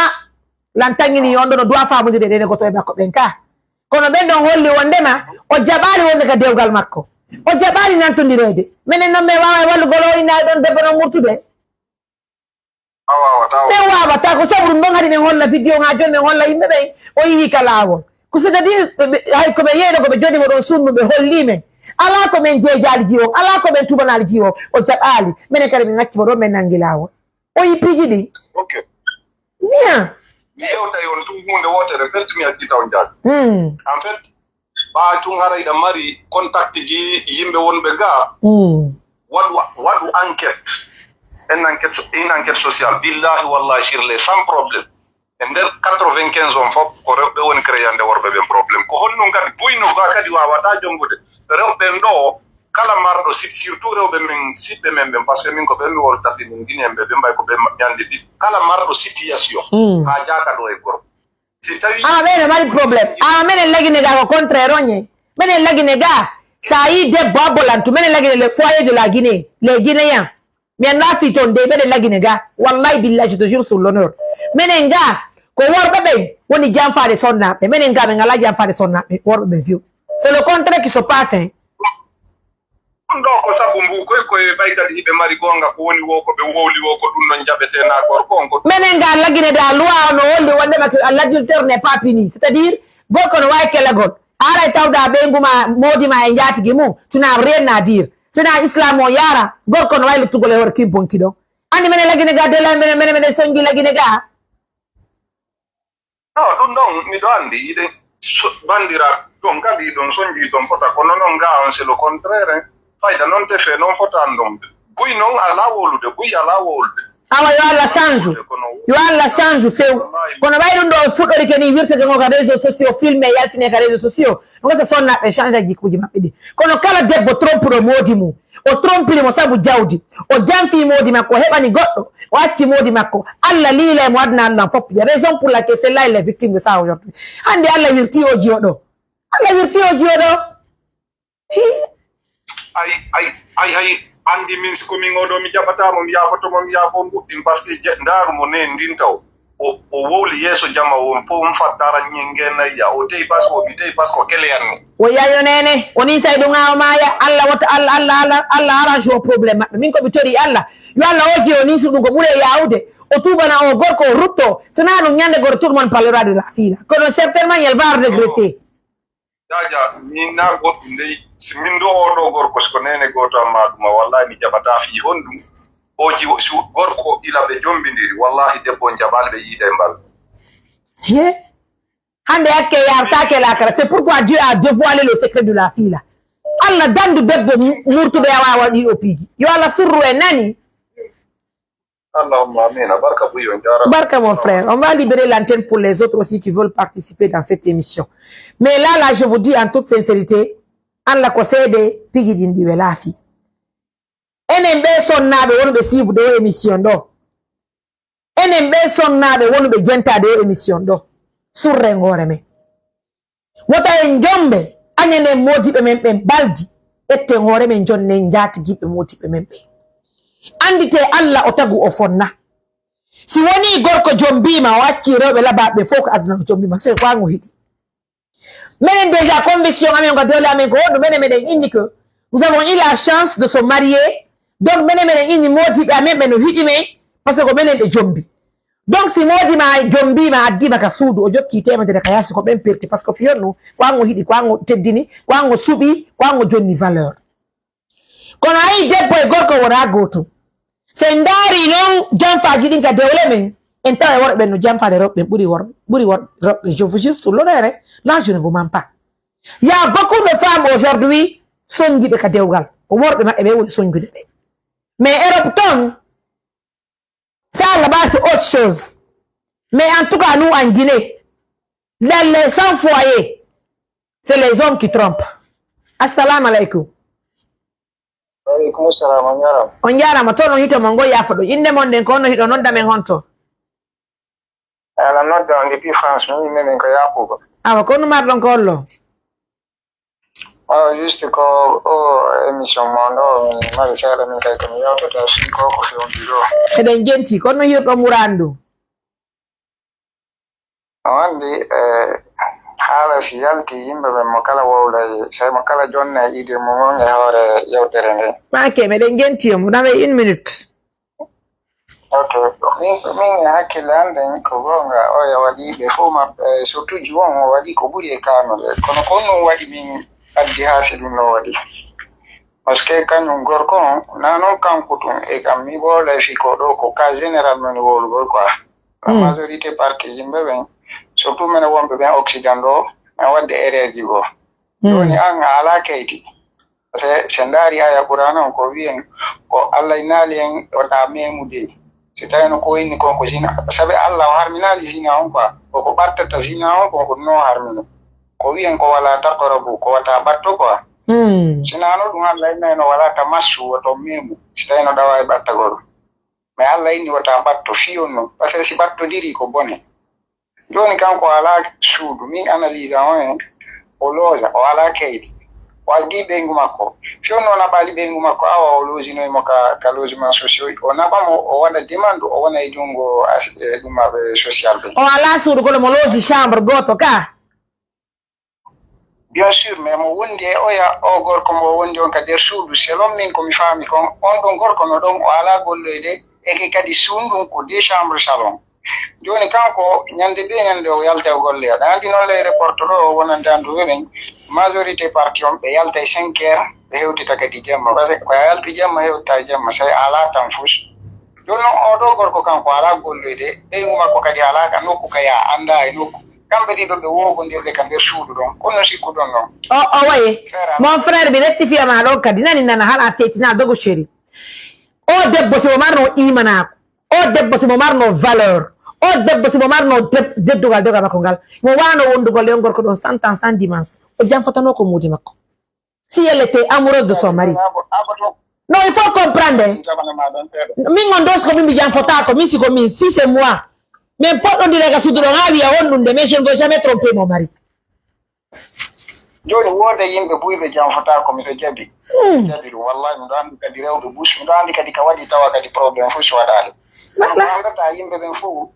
lan tangini yo on ɗon no duwaa faamondirde e neene gootooɓe makko ɓen ka. Kono ɓen ɗon holli wondema o jaɓaali wonde ka dewgal makko. O jaɓaali nantondireede. Menen non men waaway wallugol o inna e ɗon debbo non murtude. A waawataa. Ɓen waawataa. Ko sabu ɗum ɗon haɗi men holla video ŋaa jooni, men holla yimɓe ɓen o iwii ka laawol. Ko c'est-à-dire, ɓe, ɓe, hay ko ɓe yeeyno ko ɓe jooɗii mo ɗon sunnu, ɓe hollii men. Alaa ko men jeejaali jiwo, alaa ko men tubanaali jiwo, o jaɓaali. Menen kadi men acci mo ɗon, men nangi laawol. O yi piiji ɗin. Ok. Bien. Mi yewtay on tun huunde wootere, en fait, mi accita on jaati. Hmm. En fait, ɓaawo tun hara hiɗa mari contact ji yimɓe wonɓe gaa. Hmm. Waɗu, waɗu enquête. Une enquête so-, une enquête sociale. Billahi, wallahi, sur les sans problème. E nder quatre-vingt-quinze on fof, ko rewɓe woni créande worɓe ɓen problème. Ko honɗun kadi buyno gaa kadi waawataa jonngude? Rewɓe ɓen ɗoo, Kala marɗo sit-, surtout rewɓe men, siɓɓe men ɓen, parce que min ko ɓen mi woltata, min Guinéen ɓe, ɓe mbay ko ɓe ma-, ñande ɗiɗi. Kala marɗo situation, mm, haa jaaka ɗo e gorko. Si tawi awa ɓe no mari problème. Awa menen Lagine ga ko contraire on ye. Menen Lagine ga, sa yi debbo abbo lantu, menen Lagine le foyer de la Guinée, les Guinéens. Mi anndaa fii ton dey, menen Lagine ga. Wallahi billahi, je te jure sur l'honneur. Menen ga, ko worɓe ɓen woni janfaade sonnaaɓe. Menen ga, men alaa janfaade sonnaaɓe, worɓe ɓen few. C'est le contraire qui se passe, hein. Ɗun ɗoo ko sabu ngu, koy, koy, ɓay kadi hiɓe mari goonga, ko woni woo, ko ɓe wowli woo, ko ɗun non jaɓetee, naa gorko on, ko ɗun. Menen ga Lagine da, loi on no holli wondema que l'adultère n'est pas puni. C'est-à-dire, gorko no waawi kelagol. A aray tawda ɓeyngu maa, moodi maa e njaatigi mum, tu n'as rien à dire. Si naa Islam o yaara, gorko no waawi luttugol e hoore kin bonki ɗon. Anndi menen Lagine ga, de la, menen, menen, menen sonji Lagine ga. No, ɗun ɗon, miɗo anndi, hiɗen so-, banndiraa, ɗon kadi hiɗon sonji ton fota, kono non ga on, c'est le contraire, hein. Fayda non te fee, non fota anndon. Buy non alaa wowlude, buy alaa wowlude. Awa, yo Allah change. Kono yo Allah change few. Wallahi. Kono ɓay ɗun ɗoo fuɗɗorike ni, wirtete ngo ka réseaux sociaux, filmé, yaltine ka réseaux sociaux. Ɗun gasa sonnaaɓe change jikkuuji maɓɓe ɗin. Kono kala debbo trompuɗo moodi mum, o trompiri mo sabu jawdi, o janfii moodi makko, o heɓani goɗɗo, o acci moodi makko, Allah liila e mo aduna, Allah fof. Raison pour laquelle c'est là il est victime de ça aujourd'hui. Hannde Allah wirti o jiyo ɗoo. Allah wirti o jiyo ɗoo. Hii. Ay, ay, ay, ay, anndi min si ko min oo ɗoo mi jaɓataa mo, mi yaafoto mo, mi yaafo ɗuɗɗin, parce que je-, ndaaru mo neen ndin taw. O, o wowli yeeso jama on fof, on fattara ñingeenayya. O teyi bas, o mi teyi bas ko keleyanmi. O yayo nene, o ninsa e ɗum haa o maaya. Allah wota, Allah, Allah, Allah, Allah arrange o problème maɓɓe. Min ko mi tori Allah, yo Allah oji o ninsu ɗum ko ɓuri e yaawude. O tuubana o gorko, o rutto. Sinaa ɗum ñande goto, tout le monde parlera de la fille là. Kono certainement, elle va regretter. Jaaja, min na goɗɗum dey, si min ɗo oo ɗoo gorko, si ko neene gooto am maa ɗuma, wallahi mi jaɓataa fii honɗum. Oji o-, su-, gorko ila ɓe jombindiri, wallahi debbo on jaɓaali ɓe yiida e mbal. He? Hannde hakke yartaake laakara. C'est pourquoi Dieu a dévoilé le secret de la fille là. Allah dandu debbo mu-, murtuɓe a waawa ɗiɗo piiji. Yo Allah surru en nani. Allahumma amina. Barka buy, on jaaraama. Barka, mon frère. On va libérer l'antenne pour les autres aussi qui veulent participer dans cette émission. Mais là, là, je vous dis en toute sincérité, Allah ko seede piiji ɗin ɗi welaa fii. Enen ɓee sonnaaɓe wonuɓe siifude o émission ɗoo. Enen ɓee sonnaaɓe wonuɓe jentaade o émission ɗoo. Surren hoore men. Wota en jombe, añanen moodiɓɓe men ɓen baldi, etten hoore men, jonnen njaatigiiɓe moodiɓɓe men ɓen. Annditee Allah o tagu o fonna. Si wonii gorko jombiima, o accii rewɓe labaaɓe ɓen fof ko aduna o jombiima, c'est quoi ngo hiɗi? Menen déjà conviction amen ko dewle amen ko honɗum? Menen meɗen inni que nous avons eu la chance de se marier. Donc menen meɗen inni moodiɓɓe amen ɓe no hiɗi men, parce que ko menen ɓe jombi. Donc, si moodi maa jombii maa addii ma ka suudu, o jokki teemedere ka yaasi, ko ɓen perti, parce que fiyon ɗum, ko an o hiɗi, ko an o teddini, ko an o suɓii, ko an o jonni valeur. Kono ayi, debbo e gorko wonaa gootum. Si en ndaarii non janfaaji ɗin ka dewle men, en taway worɓe ɓen no janfaade rewɓe ɓen ɓuri wor-, ɓuri wor-, rewɓe. Je vous jure sur l'honneur, là, je ne vous mens pas. Il y a beaucoup de femmes aujourd'hui, sonjiiɓe ka dewgal. Ko worɓe maɓɓe ɓe woni sonjude ɓe. Mais Europe ton, ça, là-bas, c'est autre chose. Mais en tout cas, nous, en Guinée, dans les cent foyers, c'est les hommes qui trompent. Assalamu alaikum. Wa alaikum salam, on jaaraama. On jaaraama, toon on hito mon ngoo yaafo ɗo. Innde mon nden, ko honno hiɗo nodda men honto? Aɗa nodda on depuis France, min innde nden ko Yakuba. Awa, ko honno marɗon ko hollo? Oh, juste ko o émission mon ɗo, mi mari seeɗa min kay ko mi yewtata fii ko ko fewndi ɗo. Eɗen jenti, ko honno hirɗon muraadu ndu? On anndi, eh, haala si yalti, yimɓe ɓen mo kala wowlay, sey mo kala jonna e idée mum on e hoore yewtere nden. Maake, meɗen jenti on, vous avez une minute. Ok. Min, min e hakkille an ɗen, ko goonga, oya waɗi ɓe fof maɓɓe, surtout ji won o waɗi ko ɓuri e kaanuɗe. Kono ko honɗum waɗi min addi haa si ɗum no waɗi? Parce que kañum gorko on, na non kanko tun, e kam mi wowlay fii ko ɗo, ko cas général min wowlugol quoi. La majorité partie yimɓe ɓen, surtout minen wonɓe ɓen Occident ɗo, min waɗde erreur ji goo. Jooni an a alaa kaydi. Parce que si en ndaari aya Qur'aana on ko wi'en ko Allah innaali en wota meemude. Si tawino ko inni kon ko zina, sabi Allah o harminaali zina on quoi. Ko ko ɓattata zina on kon ko ɗum o harmini. Ko wi'en ko wala taqrabu, ko wata ɓatto quoi. Hmm. Si naano ɗum Allah innayno wala tamassu, woto meemu, si tawino ɗawa e ɓattagol. Mais Allah inni wota ɓatto, fiyon non. Parce que si ɓattodirii ko bone. Jooni kanko o alaa suudu, min analyse an on en, o loosa, o alaa kaydi. O addii ɓeyngu makko. Fiyon non o naɓaali ɓeyngu makko, awa o loosinoy mo ka, ka logement sociaux, o naɓa mo, o waɗa demande, o wona e junngo as-, e ɗum, eh, social ɓe. O alaa suudu, kono mo loosi chambre gooto ka. Bien sûr, mais mo wondi e oya, o gorko mo wondi on ka nder suudu, selon min ko mi faami kon, on ɗon gorko no ɗon, o alaa golloyde, eke kadi suudu ndun ko deux chambres salon. Jooni kanko, ñande bee ñande o yalta o golloya. Ɗa anndi non ley report ɗo, o wonande annduɓe ɓen, majorité parti on, ɓe yalta e cinq heures, ɓe hewtita kadi jemma. Parce que ko a yaltu jemma, hewta jemma, say a alaa tan fus. Jooni non, oo ɗoo gorko kanko alaa golloyde, ɓeyngu makko kadi alaa ka nokku ka yaa, anndaa e nokku. Kamɓe ɗiɗo ɓe woogondirde ka nder suudu ɗon. Kono sikkuɗon non. O, o wayi. Frère, mon frère, mi rectifie ma ɗon kadi. Nani nana, hala a seetina dogo chéri. O debbo si mo marno imanaaku. O debbo si mo marno valeur. O debbo si mo marno deb-, deddugal doga makko ngal. Mo waano wondugol e on gorko ɗon cent ans, sans dimanche. O janfotanoo ko muudi makko. Si elle était amoureuse de son mari. Non, il faut comprendre. Min on dos ko min mi janfotaako, min si ko min, si c'est moi. Mais poɗɗondire ka suudu ɗon, a wi'a honɗun de, mais je ne veux jamais tromper mon mari. Jooni wooda yimɓe buy ɓe janfotaako, miɗo jaɓi. Hmm. Miɗo jaɓi ɗum. Wallahi, miɗo anndi kadi rewɓe bus, miɗo anndi kadi ka waɗi tawa kadi problème fof si waɗaali. Voilà. Ko anndata yimɓe ɓen fof,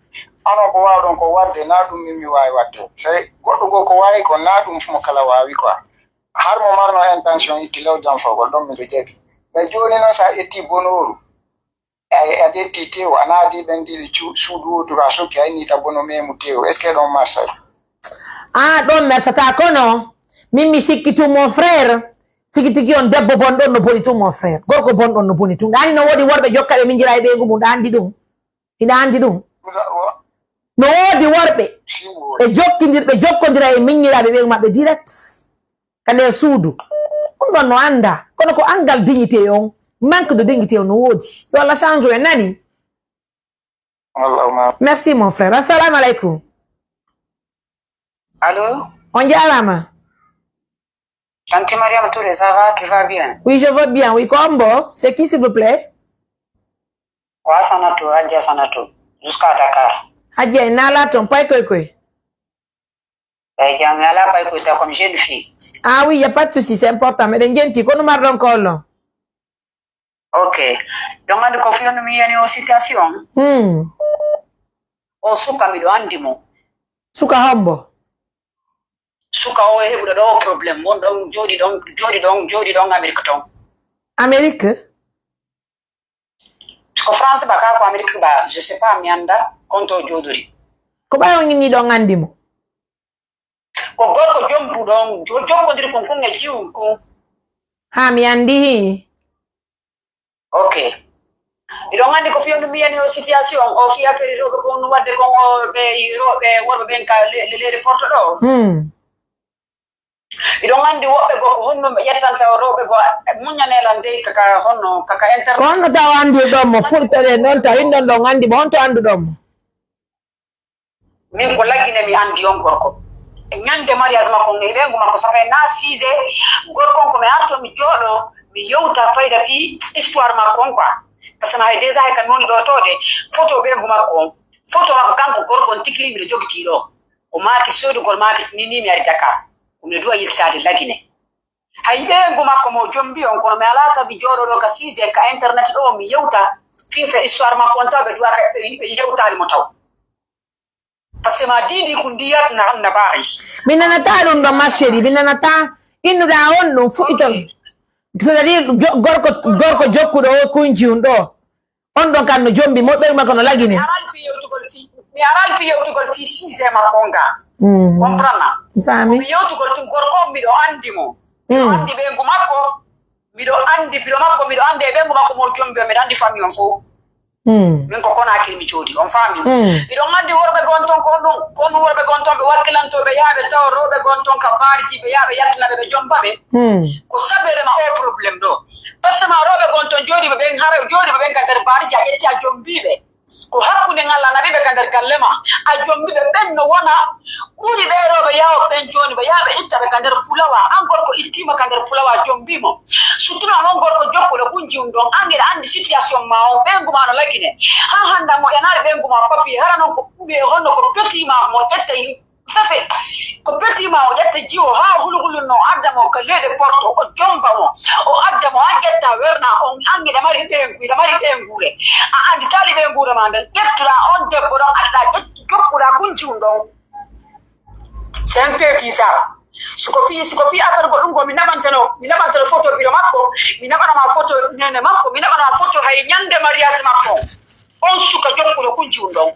ano ko waawɗon ko waɗde, naa ɗum min mi waawi waɗde. Sey goɗɗo goo ko waawi ko, naa ɗum fof mo kala waawi quoi. Har mo marno intention itti law janfogol ɗon, miɗo jaɓi. Mais jooni non, so a ƴetti bonooru, a, a ƴetti tew, a naadi ɓen ɗiɗi cu-, suudu wooturu, a sokki, a inni ta bono meemu tew. Est-ce que ɗon marsay? Ah, ɗon mersata, kono min mi sikki tu mon frère, tigi tigi on debbo bon ɗon no boni tu mon frère. Gorko bon ɗon no boni tu. Ɗaani no woodi worɓe jokkaɓe min jira e ɓeyngu mum, ɗa anndi ɗum? Hiɗa anndi ɗum? No woodi worɓe e jokkindir-, ɓe jokkondira e miññiraaɓe ɓe maɓɓe direct ka nder suudu. Ɗum ɗon no annda, kono ko anngal dignité on, manque de dignité on no woodi. Yo Allah change en, nani? Allahumma. Merci, mon frère. Assalamu alaikum. Allô? On jaaraama. Tante Mariam Touré, ça va? Tu vas bien? Oui, je vais bien. Oui, ko hombo? C'est qui, s'il vous plaît? Ko Asanatou, Hajji Asanatou, jusqu'à Dakar. Hajji, en naalaa ton, pay koy koy. Eyi, jam, mi alaa pay koy taw, comme jeune fille. Ah oui, y a pas de souci, c'est important. Meɗen jenti, ko no marɗon ko non? Ok. Donc, anndi ko fiyondu mi yani o situation. Hmm. O suka, miɗo anndi mo. Suka hombo? Suka o e heɓuɗo ɗo o problème. Won ɗon jooɗi ɗon, jooɗi ɗon, jooɗi ɗon Amérique ton. Amérique? Ko France ba ka, ko Amérique ba, je sais pas, mi annda konto o jooɗori. Ko ɓay on inni ɗon anndi mo? Ko gorko jombu ɗon, jo-, jokkondiri kon kun e jiwun kun. Haa mi anndi hii. Ok. Miɗon anndi ko fiyondu mi yani o situation, o fi affaire rewɓe kon no wadde kon o ɓe rewɓe worɓe ɓen ka le-, le-, leyɗe Porto ɗo. Hmm. Miɗon anndi woɓɓe goo ko honno ɓe ƴettanta o rewɓe goo muññanee lan dey ka, ka honno, ka, ka internet. Ko honno taw anndirɗon mo? Fulɓe ɓen ɗon taw hinɗon ɗon anndi mo, honto annduɗon mo? Min ko Lagine mi anndi on gorko. E ñande mariage makko on e ɓeyngu makko, ça fait na six ans, gorko on ko mi arto mi jooɗo, mi yewta fayda fii histoire makko on quoi. Parce que hay déjà hay ka mi woni ɗo towde, photo ɓeyngu makko on, photo makko kanko gorko on tigi miɗo jogitii ɗo. Ko maaki soodugol maaki ni, ni mi ari Dakar. Ko miɗo duwa yiltaade Lagine. Hay ɓeyngu makko mo jombi on, kono mi alaa ka mi jooɗo ɗo ka six ans ka internet ɗo, mi yewta fii fe histoire makko on taw ɓe duwa ka, ɓe, ɓe yewtaali mo taw. Parce que ma diidi ko ndiyat na, na baax. Mi nanataa ɗum ɗo, ma chérie, mi nanataa. Innuɗaa on ɗum fuɗɗi ton. Ok. C'est-à-dire, jo-, gorko, gorko jokkuɗo o kunci on ɗo. On ɗon kan no jombi mo, ɓeyngu makko no Lagine. Mi aran fi yewtugol fi, mi aran fi yewtugol fi sujet makko on ga. Mm. Comprendre na? Mi faami. Mi yewtugol tun gorko on miɗo andi mo. Miɗo Mm. andi ɓeyngu makko. Miɗo andi pilo makko, miɗo andi e ɓeyngu makko mo jombi on, miɗo andi famille on fof. Mm. Min ko Conakry mi jooɗi, on faami? Mm. Miɗo andi worɓe gon ton ko ɗum, ko ɗum worɓe gon ton ɓe wakkilantooɓe yaaɓe tawa rewɓe gon ton ka baarji, ɓe yaaɓe yaltinaɓe, ɓe jomba ɓe. Mm. Ko sabeere ma o problème ɗo. Parce que ma rewɓe gon ton jooɗiiɓe ɓen, hara jooɗiiɓe ɓen ka nder baarji, a ƴetti a jombiiɓe. Ko hakkunde ngal a naɓiiɓe ka nder galle ma. A jombiiɓe ɓen no wona ɓuri ɓee rewɓe yaawo ɓen jooni ɓe yaaɓe itta ɓe ka nder fulawa, an gorko ittiima ka nder fulawa, jombi mo. Surtout non, on gorko jokkuɗo kunji un ɗon, an hiɗa anndi situation ma on, ɓeyngu ma no lagine. Han hannda mo yanaare ɓeyngu ma papier, hara non ko ɓe honno ko petit ma mo ƴetta, ça fait, ko petit ma o ƴetta jiwo haa hulhulun no adda mo ka leyɗe Porto, o jomba mo, o adda mo, an ƴetta werna on, an hiɗa mari ɓeyngu, hiɗa mari ɓeynguure. A anndi taali ɓeynguure ma nden, ƴettuɗa on debbo ɗon, adda jokkuɗa kunji un ɗon. C'est un peu bizarre. Siko fii, siko fii affaire goɗɗum ko mi naɓantano, mi naɓantano photo biro makko, mi naɓana ma photo nene makko, mi naɓana ma photo hay ñande mariage makko. On suka jokkuɗo kunji un ɗon.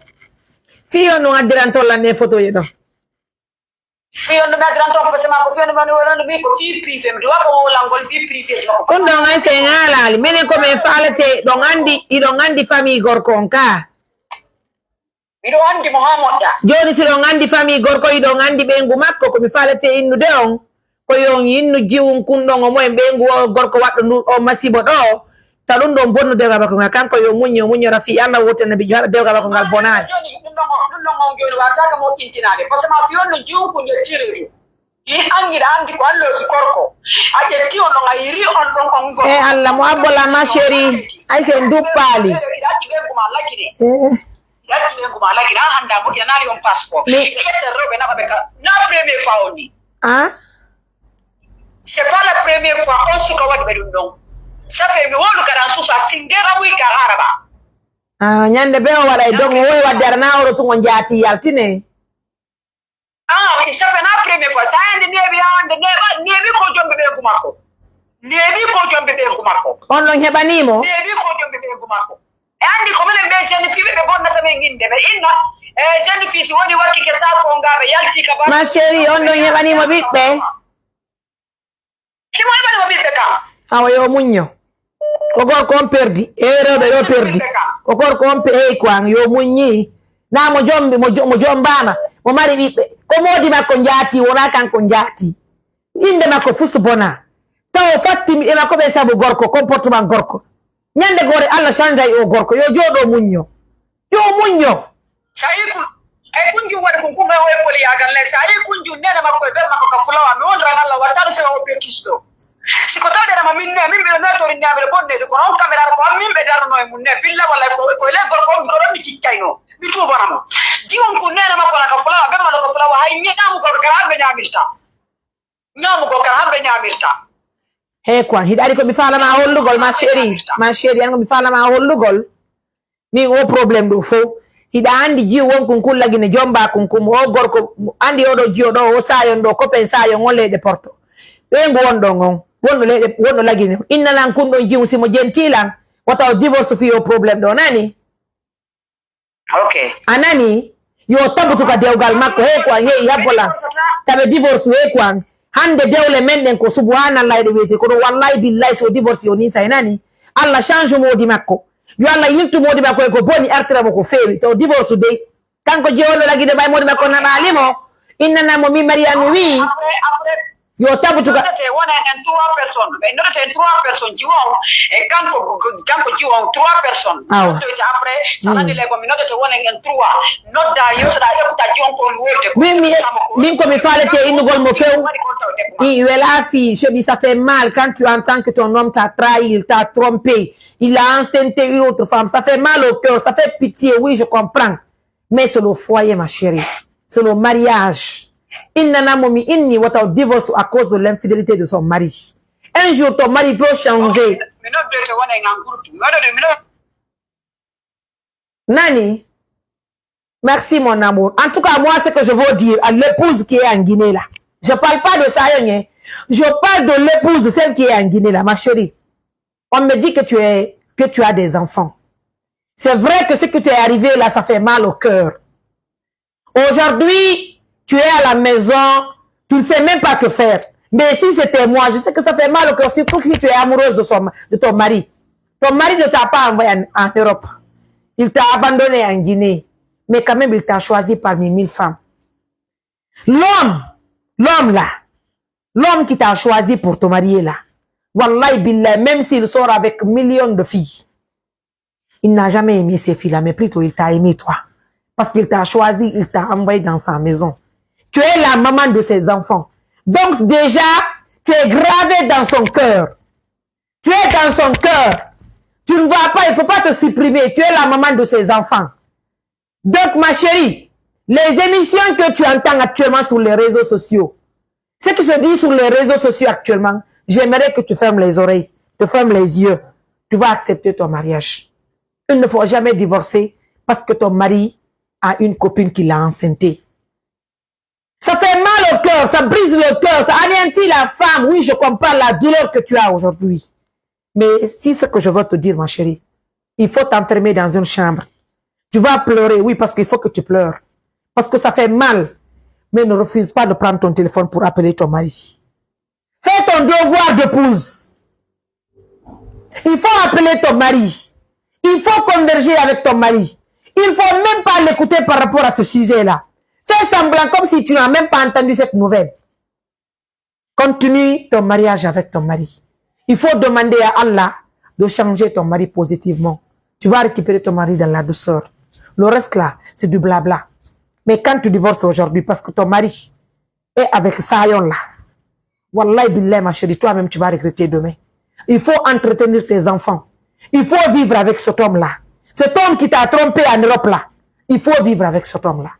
Fii on ɗum addiranto lan ɗen photo ye ɗon. Fii on ɗum addiranto ko pese makko, fii on ɗum woni wonande mi ko fii privé, mi duwa ko wolangol fii privé makko. Ɗum ɗon ay sen haalaali. Minen ko men faalete, ɗon anndi, iɗon anndi famille gorko on ka. Miɗo anndi mo haa moƴƴa. Jooni, si ɗon anndi famille gorko, hiɗon anndi ɓeyngu makko, ko mi faalete innude on, ko yo on innu jiwun kun ɗon, o mo en ɓeyngu o gorko waɗɗo ndu, o masiibo ɗo, ta ɗum ɗon bonnu dewgal makko ngal. Kanko yo muñño, o muññora fii Allah, woote Nabi, yo haɗa dewgal makko ngal bonaali. Jooni, ɗum ɗon, ɗum ɗon on jooni waataaka moƴƴintinaade. Parce que ma fii on no jiwun kun ƴettireejo. Ɗi anndi, ɗa anndi ko Alla si gorko. A ƴetti on ɗon, a yiri on ɗon, on gorko. Eh, Alla, mo abbo la, ma chérie. Ay, si en duppaali. Ɗi acci ɓeyngu ma lagine. Eh. Ɗi acci ɓeyngu ma lagine. An hannda moƴƴanaali on passeport. Mais ɓe ƴetta rewɓe naɓa ɓe ka. Na première fois on ni. Ah? C'est pas la première fois on suka waɗi ɓe ɗum ɗon. Ça fait mi wolu garan susa singera wi ka haraba. Ah, ñande be o waɗa e dogo, o woy wadde ara na oro tun on jaati yaltine. Ah, il s'appelle la première fois. Sa yande neeɓi haa hande neeɓa, neeɓi ko jombe ɓeyngu makko. Neeɓi ko jombe ɓeyngu makko. On ɗon heɓanii mo? Neeɓi ko jombe ɓeyngu makko. E anndi ko minen ɓe jeune fille ɓe bonnata men innde. Ɓe inna, e jeune fille si woni wakkike sa ko nga ɓe yalti ka ba. Ma chérie, on ɗon heɓanii mo ɓiɓɓe? Himo heɓani mo ɓiɓɓe kam. Awa, yo muñño. Ko gorko on perdi. E rewɓe ɗo perdi. Ko gorko on pe-, hey, ko an, yo muññi. Na mo jombi, mo jo-, mo jombaama, mo mari ɓiɓɓe. Ko moodi makko njaati, wona kanko njaati. Innde makko fus bona. Taw o fatti ɓiɓɓe makko ɓen sabu gorko, comportement gorko. Ñande goore Allah chanjay o gorko. Yo jooɗo muñño. Yo muñño. Sa yii kun, kay kun jun waɗi kun, kun kay hoye poliyaagal ley. Sa yii kun jun nene makko e bel makko ka fulawa, mi wondiran Allah wattano sewa o be kisɗo. Si ko tawde ma min ne, min mbiɗo notori ne, mbiɗo bonneede, kono on kamera ko an min ɓe daruno e mun ne, billa walla ko, ko e ley gorko on, ko ɗon mi ciccayno, mi tuubana mo. Jiwon kun nene makko na ka fulawa, bel makko ka fulawa, hay ñaamu ko kala hamɓe ñaamirta. Ñaamu ko kala hamɓe ñaamirta. Hey, quoi, hiɗa ari ko mi faalama hollugol, ma chérie, ma chérie, an ko mi faalama hollugol. Min o problème ɗo fow. Hiɗa anndi jiwo wonkun kun lagine jomba kun kum. O gorko anndi oɗo jiwo ɗo, o sayon ɗo, kopen sayon on leyɗe Porto. Ɓeyngu won ɗon on. Wonɗo leyɗe, wonɗo lagine. Innanan kun ɗon jiwu si mo jentilan. Wata o divorce fii o problème ɗo, nani? Ok. A nani? Yo tabutu ka dewgal makko. Hey, ko an, hey, habbo lan. Tabe divorce, hey, ko an. Hande dewle men ɗen ko subhanallah ɗe wiyete. Kono wallahi billahi so divorce o ni sa nani. Allah change moodi makko. Yo Allah yiltu moodi makko e ko boni artira mo ko feewi. To divorce dey. Kanko je wonno lagide ɓay moodi makko naɓaali mo. Innana mo mi Mariama mi wi'i. Après, après, yo tabutu ka. Noddete wonen en trois personnes. Ɓe noddete en trois personnes. Jiwo on, e kanko, kanko jiwo on trois personnes. Awa. Noddoyte après, salani lego mi noddete wonen en trois. Nodda, yewtoɗa, ekkuta jiwo on ko on woyde ko. Min, mi, min ko mi faalete innugol mo few. I wela fii, je dis, ça fait mal quand tu entends que ton homme t'a trahi, il t'a trompé, il a enceinté une autre femme. Ça fait mal au cœur, ça fait pitié, oui, je comprends. Mais c'est le foyer, ma chérie. C'est le mariage. Innana mo mi inni wata o divorce à cause de l'infidélité de son mari. Un jour, ton mari peut changer. Mi noddete wonen en groupe. Mi noddete, mi noddete. Nani? Merci, mon amour. En tout cas, moi, ce que je veux dire à l'épouse qui est en Guinée, là, je parle pas de ça, hein. Je parle de l'épouse, celle qui est en Guinée, là, ma chérie. On me dit que tu es, que tu as des enfants. C'est vrai que ce qui t'est arrivé là, ça fait mal au cœur. Aujourd'hui, tu es à la maison, tu ne sais même pas que faire. Mais si c'était moi, je sais que ça fait mal au cœur, surtout si tu es amoureuse de son, de ton mari. Ton mari ne t'a pas envoyé en, en Europe. Il t'a abandonné en Guinée. Mais quand même, il t'a choisi parmi mille femmes. L'homme, l'homme là, l'homme qui t'a choisi pour te marier là, wallahi billahi, même s'il sort avec millions de filles, il n'a jamais aimé ces filles-là, mais plutôt il t'a aimé toi. Parce qu'il t'a choisi, il t'a envoyé dans sa maison. Tu es la maman de ses enfants. Donc déjà, tu es gravé dans son cœur. Tu es dans son cœur. Tu ne vas pas, il ne peut pas te supprimer. Tu es la maman de ses enfants. Donc, ma chérie, les émissions que tu entends actuellement sur les réseaux sociaux, ce qui se dit sur les réseaux sociaux actuellement, j'aimerais que tu fermes les oreilles, tu fermes les yeux. Tu vas accepter ton mariage. Il ne faut jamais divorcer parce que ton mari a une copine qui l'a enceinté. Ça fait mal au cœur, ça brise le cœur, ça anéantit la femme. Oui, je comprends la douleur que tu as aujourd'hui. Mais si ce que je veux te dire, ma chérie, il faut t'enfermer dans une chambre. Tu vas pleurer, oui, parce qu'il faut que tu pleures. Parce que ça fait mal. Mais ne refuse pas de prendre ton téléphone pour appeler ton mari. Fais ton devoir d'épouse. Il faut appeler ton mari. Il faut converger avec ton mari. Il ne faut même pas l'écouter par rapport à ce sujet-là. Fais semblant comme si tu n'as même pas entendu cette nouvelle. Continue ton mariage avec ton mari. Il faut demander à Allah de changer ton mari positivement. Tu vas récupérer ton mari dans la douceur. Le reste là, c'est du blabla. Mais quand tu divorces aujourd'hui parce que ton mari est avec Sayon là, wallahi billahi, ma chérie, toi-même, tu vas regretter demain. Il faut entretenir tes enfants. Il faut vivre avec cet homme-là. Cet homme qui t'a trompé en Europe là. Il faut vivre avec cet homme-là.